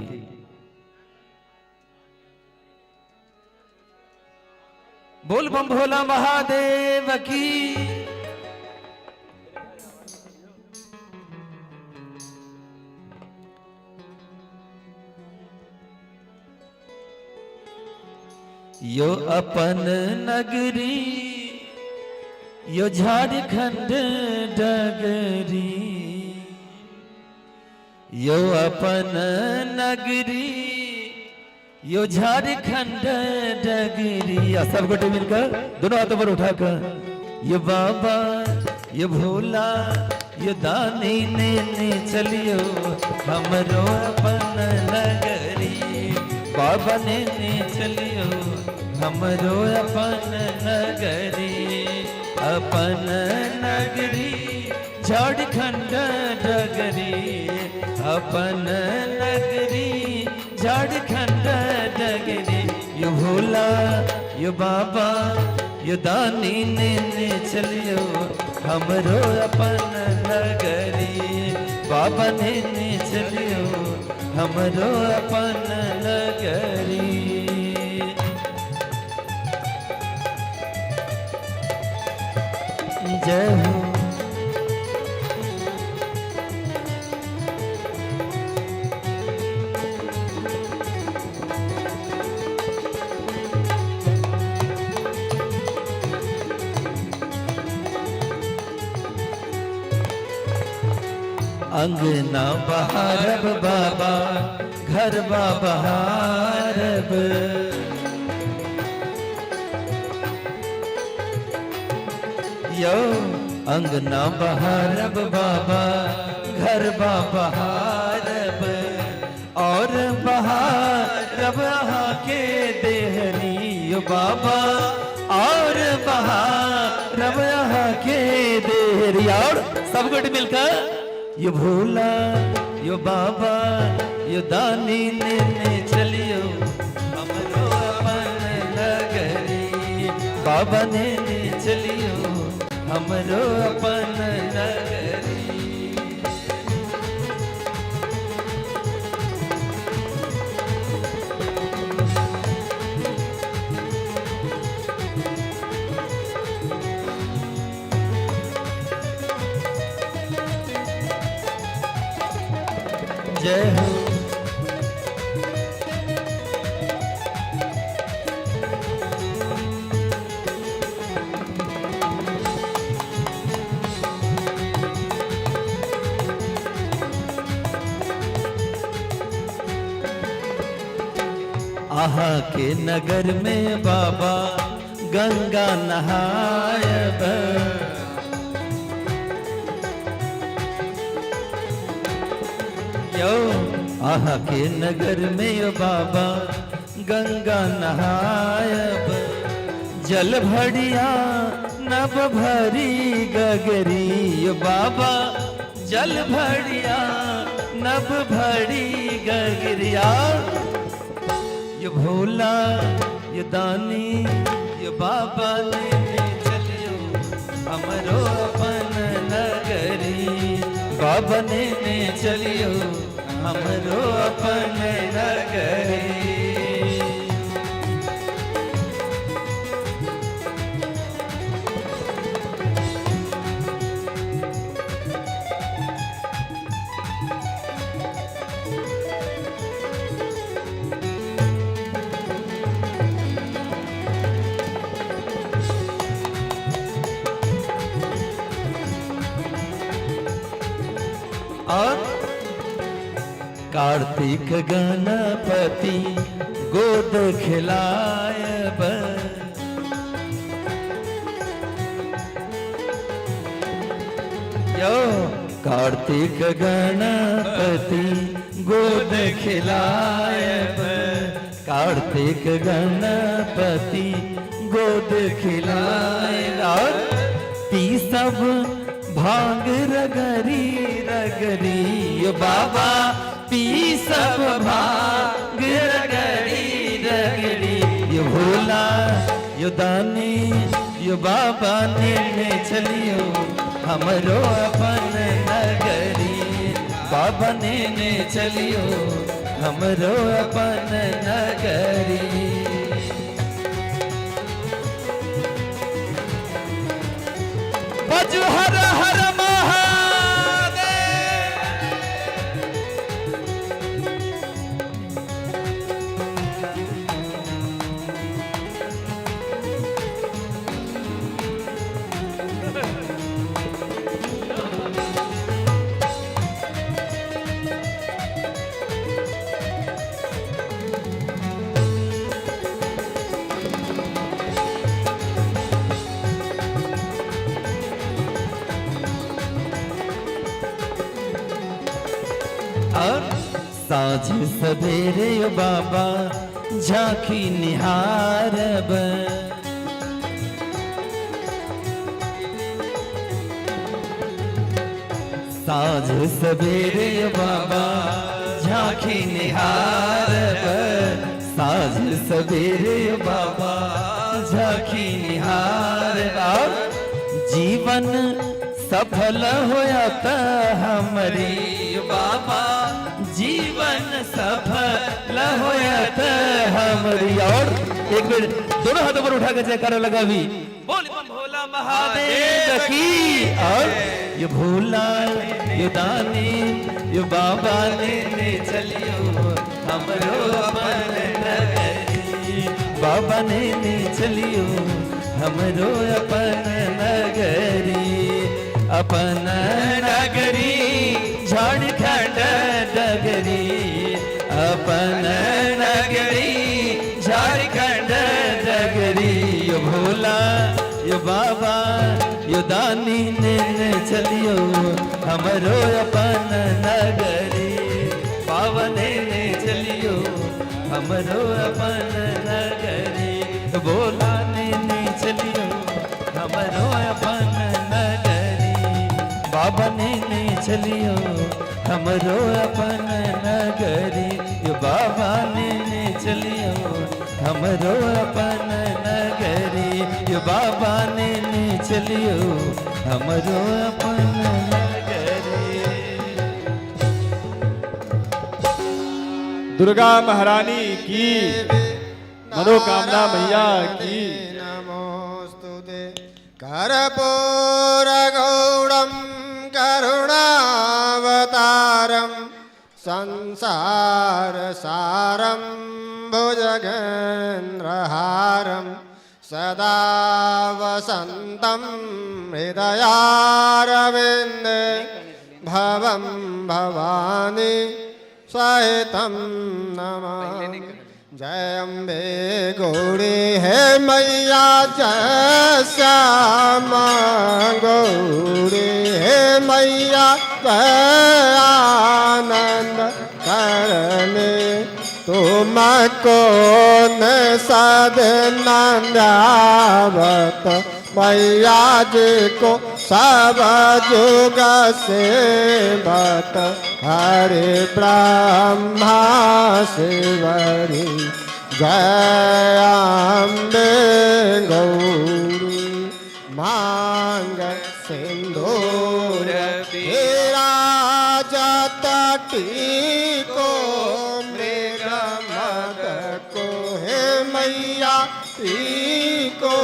बोल बम भोला महादेव की। यो अपन नगरी यो झारखंड डगरी, यो अपन नगरी यो झारखंड डगरी। सब गोटे मिलकर दोनों हाथों पर उठाकर ये बाबा ये भोला ये दानी ने ने चलियो हमरो अपन नगरी। बाबा ने ने चलियो हमरो अपन नगरी। अपन नगरी झारखंड डगरी, अपन नगरी झारखंड डगरी। यो भोला यो बाबा यो दानी ने चलियो हमरो अपन नगरी, बाबा ने चलियो हमरो अपन नगरी। जय हो। अंगना बहारब बाबा घर बहारब, यो अंगना बहारब बाबा घर बहारब, और बहारब अहाँ के देहरी यो बाबा, और बहारब अहाँ के देहरी। और सब गोटे मिलकर यो भोला यो बाबा यो दानी ने चलियो हमरो अपन नगरी, बाबा ने चलियो हमरो अपन नगरी। जय हो। आहा के नगर में बाबा गंगा नहायब, यो आहा के नगर में यो बाबा गंगा नहायब, जल भरिया नब भरी गगरी यो बाबा, जल भरिया नब भरी गगरिया। यो भोला यो दानी यो बाबा ने चलियो हमरो अपन नगरी, बाबा ने चलियो हमरो अपन नगरी। और कार्तिक गणपति गोद खिलायब, यो कार्तिक गणपति गोद खिलायब, कार्तिक गणपति गोद खिलायब। और पी सब भांग रगरी रगरी यो बाबा, पी सब भांग रगरी रगरी। यो भोला यो दानी यो बाबा ने चलियो हमरो अपन नगरी, बाबा ने चलियो हमरो अपन नगरी। बजु हर हर महादेव। और साँझ सवेरे ओ बाबा झांकी निहारब, साँझ सवेरे बाबा झांकी निहारब, साँझ सवेरे बाबा झांकी निहार। और जीवन सफल होया त हमरी बाबा, जीवन सफल होया त हमरी। और एक बेर दोनों हाथों पर उठा के जयकारा लगा भी बोल भोला महादेव की। और ये भोला ये दानी ये बाबा ने चलियो हमरो अपन नगरी, बाबा ने चलियो हमरो अपन नगरी, अपन नगरी झारखंड डगरी, अपन नगरी झारखंड डगरी। यो भोला यो बाबा यो दानी ने चलियो हमरो अपन नगरी, बाबा ने चलियो हमरो अपन नगरी, भोला ने चलियो हमरो अपन नगरी, बाबा ने चलियो हमरो अपन नगरी, यो बाबा ने चलियो हमरो अपन नगरी, यो बाबा ने चलियो हमरो अपन नगरी। दुर्गा महारानी की, मनोकामना मैया की। नमोस्तुते। कर्पूरगौरं करुणावतारं संसारसारं भुजगेन्द्रहारं सदा वसन्तं हृदयारविन्दे भवं भवानी सहितं नमामि। जय अम्बे गौरी हे मैया, जय श्यामा गौरी हे मैया, जय आनंद करने तुम कौन सदना आवत, मैया जी को सब जुग से बत, हरे ब्रह्मा शिवरी जय अम्बे गौरी। मांग सिंदूर विराजत टीको मृग मद को हे मैया, टीको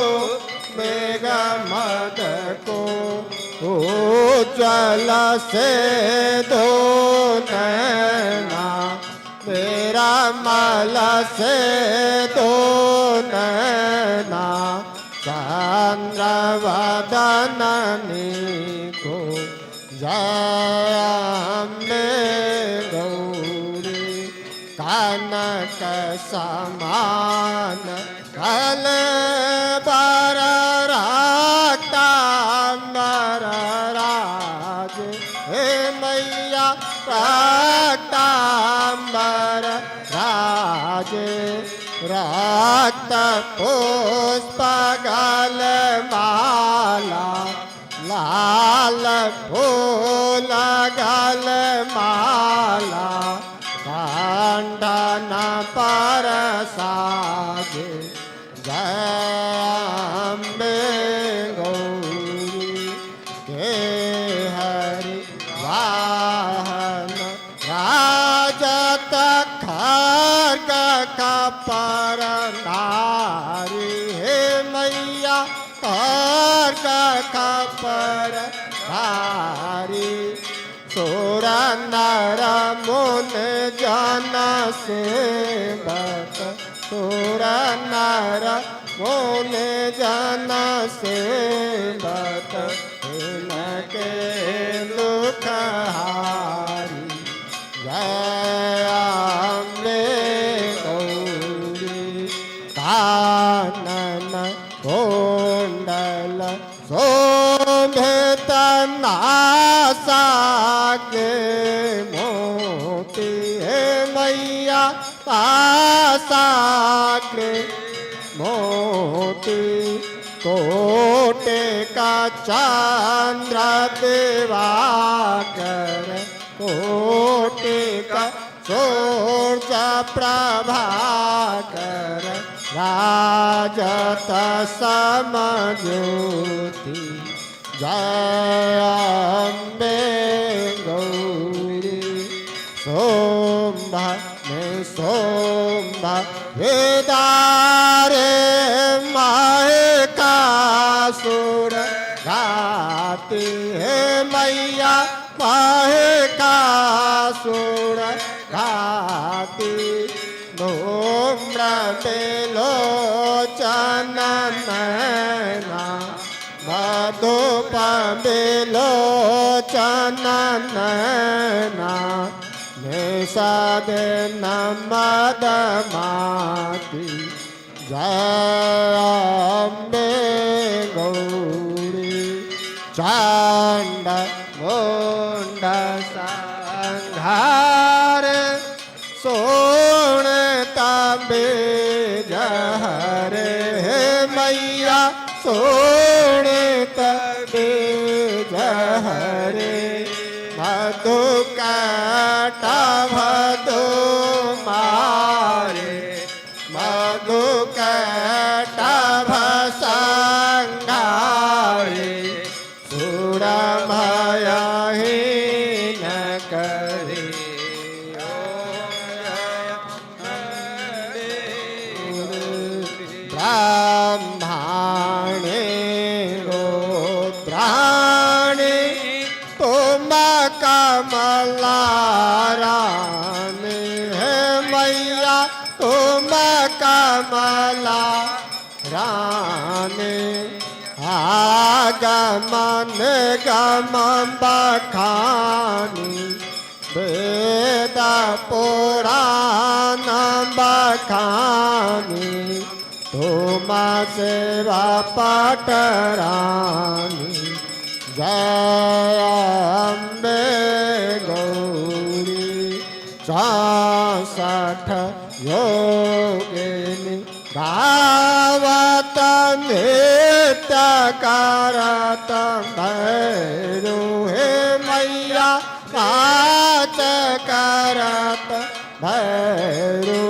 मृग मद को उज्ज्वल से दो नैना, मेरा मल से दो नैना, चंद्रवदन को जय अम्बे गौरी। कनक समान कल बर रक्तांबर राज हे मैया, रक्तांबर राज, रक्त पुष्प गल माला, लाल फूल गल माला, कांडन पर साजे जय अम्बे गौरी। के हरि वाहन राजत खर्ग कपर नारी हे मैया, खर्ग कपर नारी, सुर नर मुन जन सेवक, सुर नर मुन जन सेवक, इनके दुख हारी जय अम्बे गौरी। कानन कुंडल शोभित नासागे मोती हे मैया, नासाग्रे मोती, कोटे का चंद्र दिवाकर कोटिक सूर्य प्रभाकर राजत समज्योति जय अम्बे गौरी। सोम्भ निशुम्भ विदारे माहिकासुर घाती हे मैया माहिकासुर घाती। धूम्र बिलोचन नैना मधुप बिलोचन नैना निषद मद माती जय अम्बे गौरी। चंड मुंड संघार सोण तबे जहरे हे मैया सोण तबे जहरे। मधु कैटभ दो मारे मधु कैटभ संघारे सुर भयहीन करे। ब्रह्माणे रुद्राणे तुम कमला रानी है मैया तुम कमला रानी। आगमन गम बखानी वेद पुराण बखानी तुम सेवा पटरानी जय अम्बे गौरी। 64 योगिनी गावत नित्य करत भैरू हे मैया नाच करत भैरू।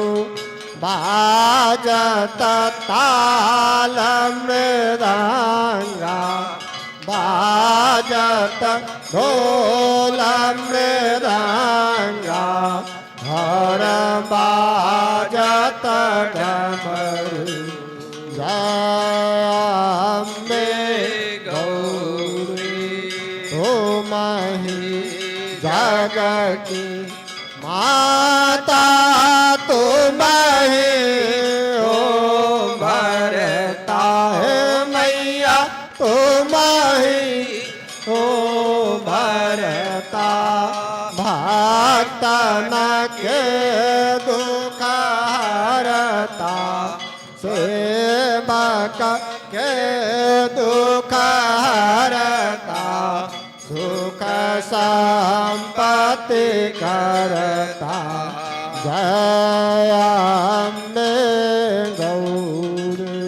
बाजत ताल मृदंगा बाजत ढोल मृदंगा हर बाजत डमरू जय अम्बे गौरी। तुम ही जग की माता तुम ही हो भरता है मैया तुम ही हो भरता। भक्तन के दुख हरता सेवक के दुख हरता सुख संपत्ति करता जय अम्बे गौरी।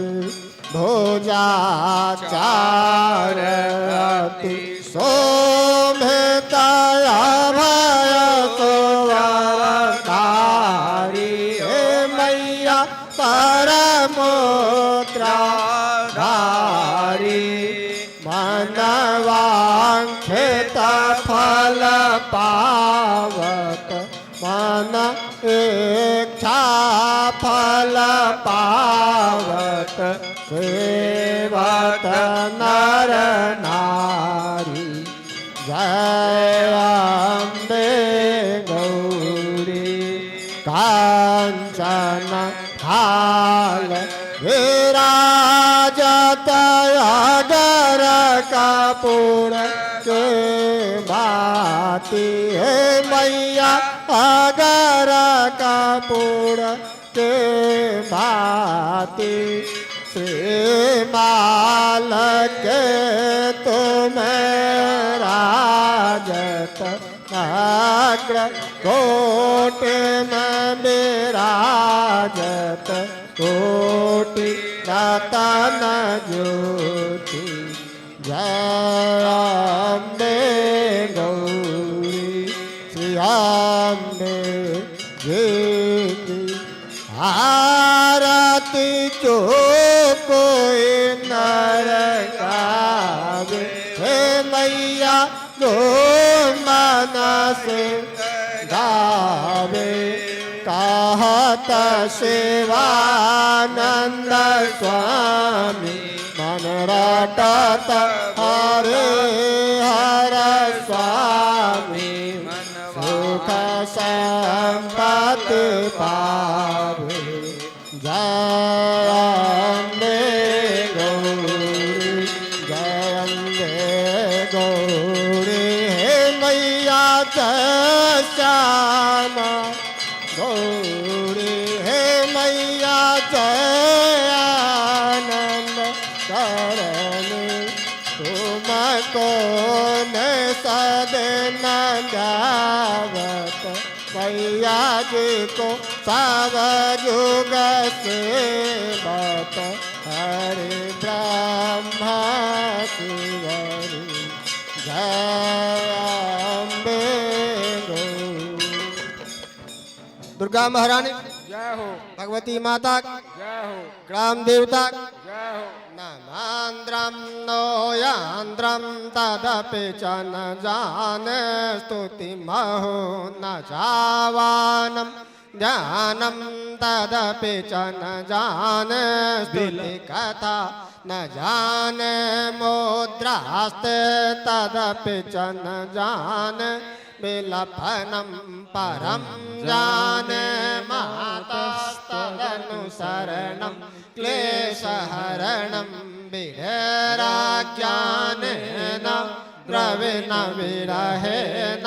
भुजा चार अति शोभित अभय सुवरकारी हे मैया परमोत्राधारी। मनवांछित फल पावत मन इच्छा फल पावत सेवत नर नारी जय अम्बे गौरी। कांचन थाल विराजत अगर कपूर के भांति हे मैया अगर कपूर के भांति। श्रीमाल के तुम्हें राजत अग्र कोट में विराजत कोटि रतन ज्योति जय अम्बे गौरी। अम्बे जी की आरती जो कोई नर गावे, हे मैया जो मन से गावे। कहत शिवानंद स्वामी मन रटत हरे हर स्वामी, सुख संपत्ति पावे। जय अम्बे गौरी, जय अम्बे गौरी, हे मैया जय श्यामा गौरी, हे मैया जय आनंद शरण। तुम कौन सदन गावत, मैया जी को सब जुग सेवत। हरे ब्रह्मा शिवरी, जय अम्बे गौरी। दुर्गा महारानी जय हो, भगवती माता, जय हो, ग्राम देवता, जय हो। नमान्द्रं नोयान्द्रं तदपि च न जाने स्तुतिमहो न चावानं ध्यानं तदपि च न जाने स्तुतिकथा न जाने मुद्रास्ते तदपि च न जाने विलफनं परं जाने मातस्तदनुसरणं क्लेशहरणं विधेराज्ञानेन द्रविण विरहेण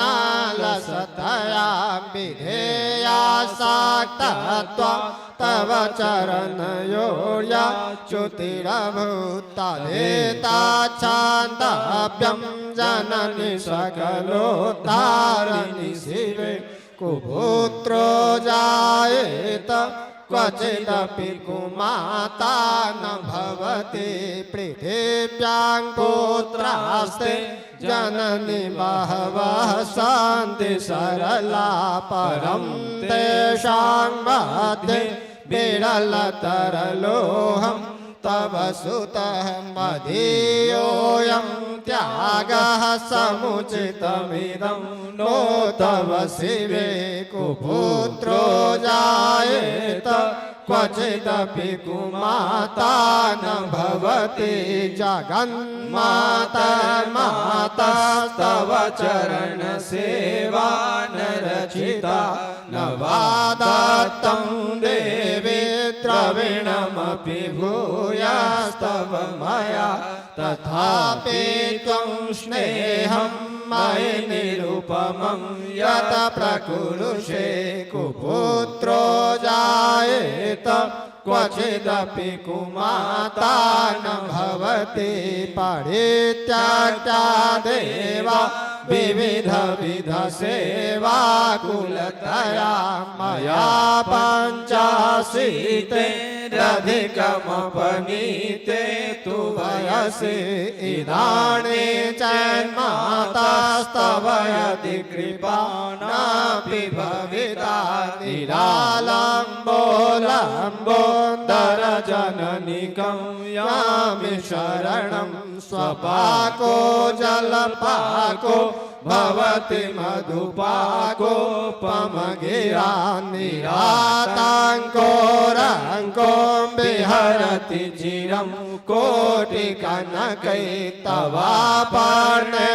लसतया विधेया साक्तत्वा तव चरणयोर्या च्युतिरभूत्तदेता छान्दव्यं जननि सकलोद्धारिणि शिवे। कुपुत्रो जायेत क्वचिदपि कुमाता न भवति पृथिव्यां पुत्रास्ते जननि बहवः सन्ति सरला, परं तेषां मध्ये विरलतरलोऽहं तव सुतः मदीयोऽयं त्यागः समुचितमिदं नो तव शिवे। कुपुत्रो जायेत क्वचिदपि कुमाता न भवति जगन्माता मातस्तव चरण सेवा न रचिता न वा दत्तं देवी द्रविणमपि भूयास्तव मया, तथापि त्वं स्नेहं मयि निरुपमं यत प्रकुरुषे। कुपुत्रो जायेत क्वचिदपि कुमाता न भवति परित्यक्ता देवा विविध विध सेवा कुलतया मया पंचाशीते रधिकमपनीते तु वयसि इदानी चन्मातास्तव यदि कृपा नापि भविता निरालम्बो लम्बोदर जननिकं यामि शरणं स्वपाको जलपाको भवति मधुपाको पमगिरा निराताङ्को रङ्को विहरति चिरं कोटिकनकैतवापर्णे।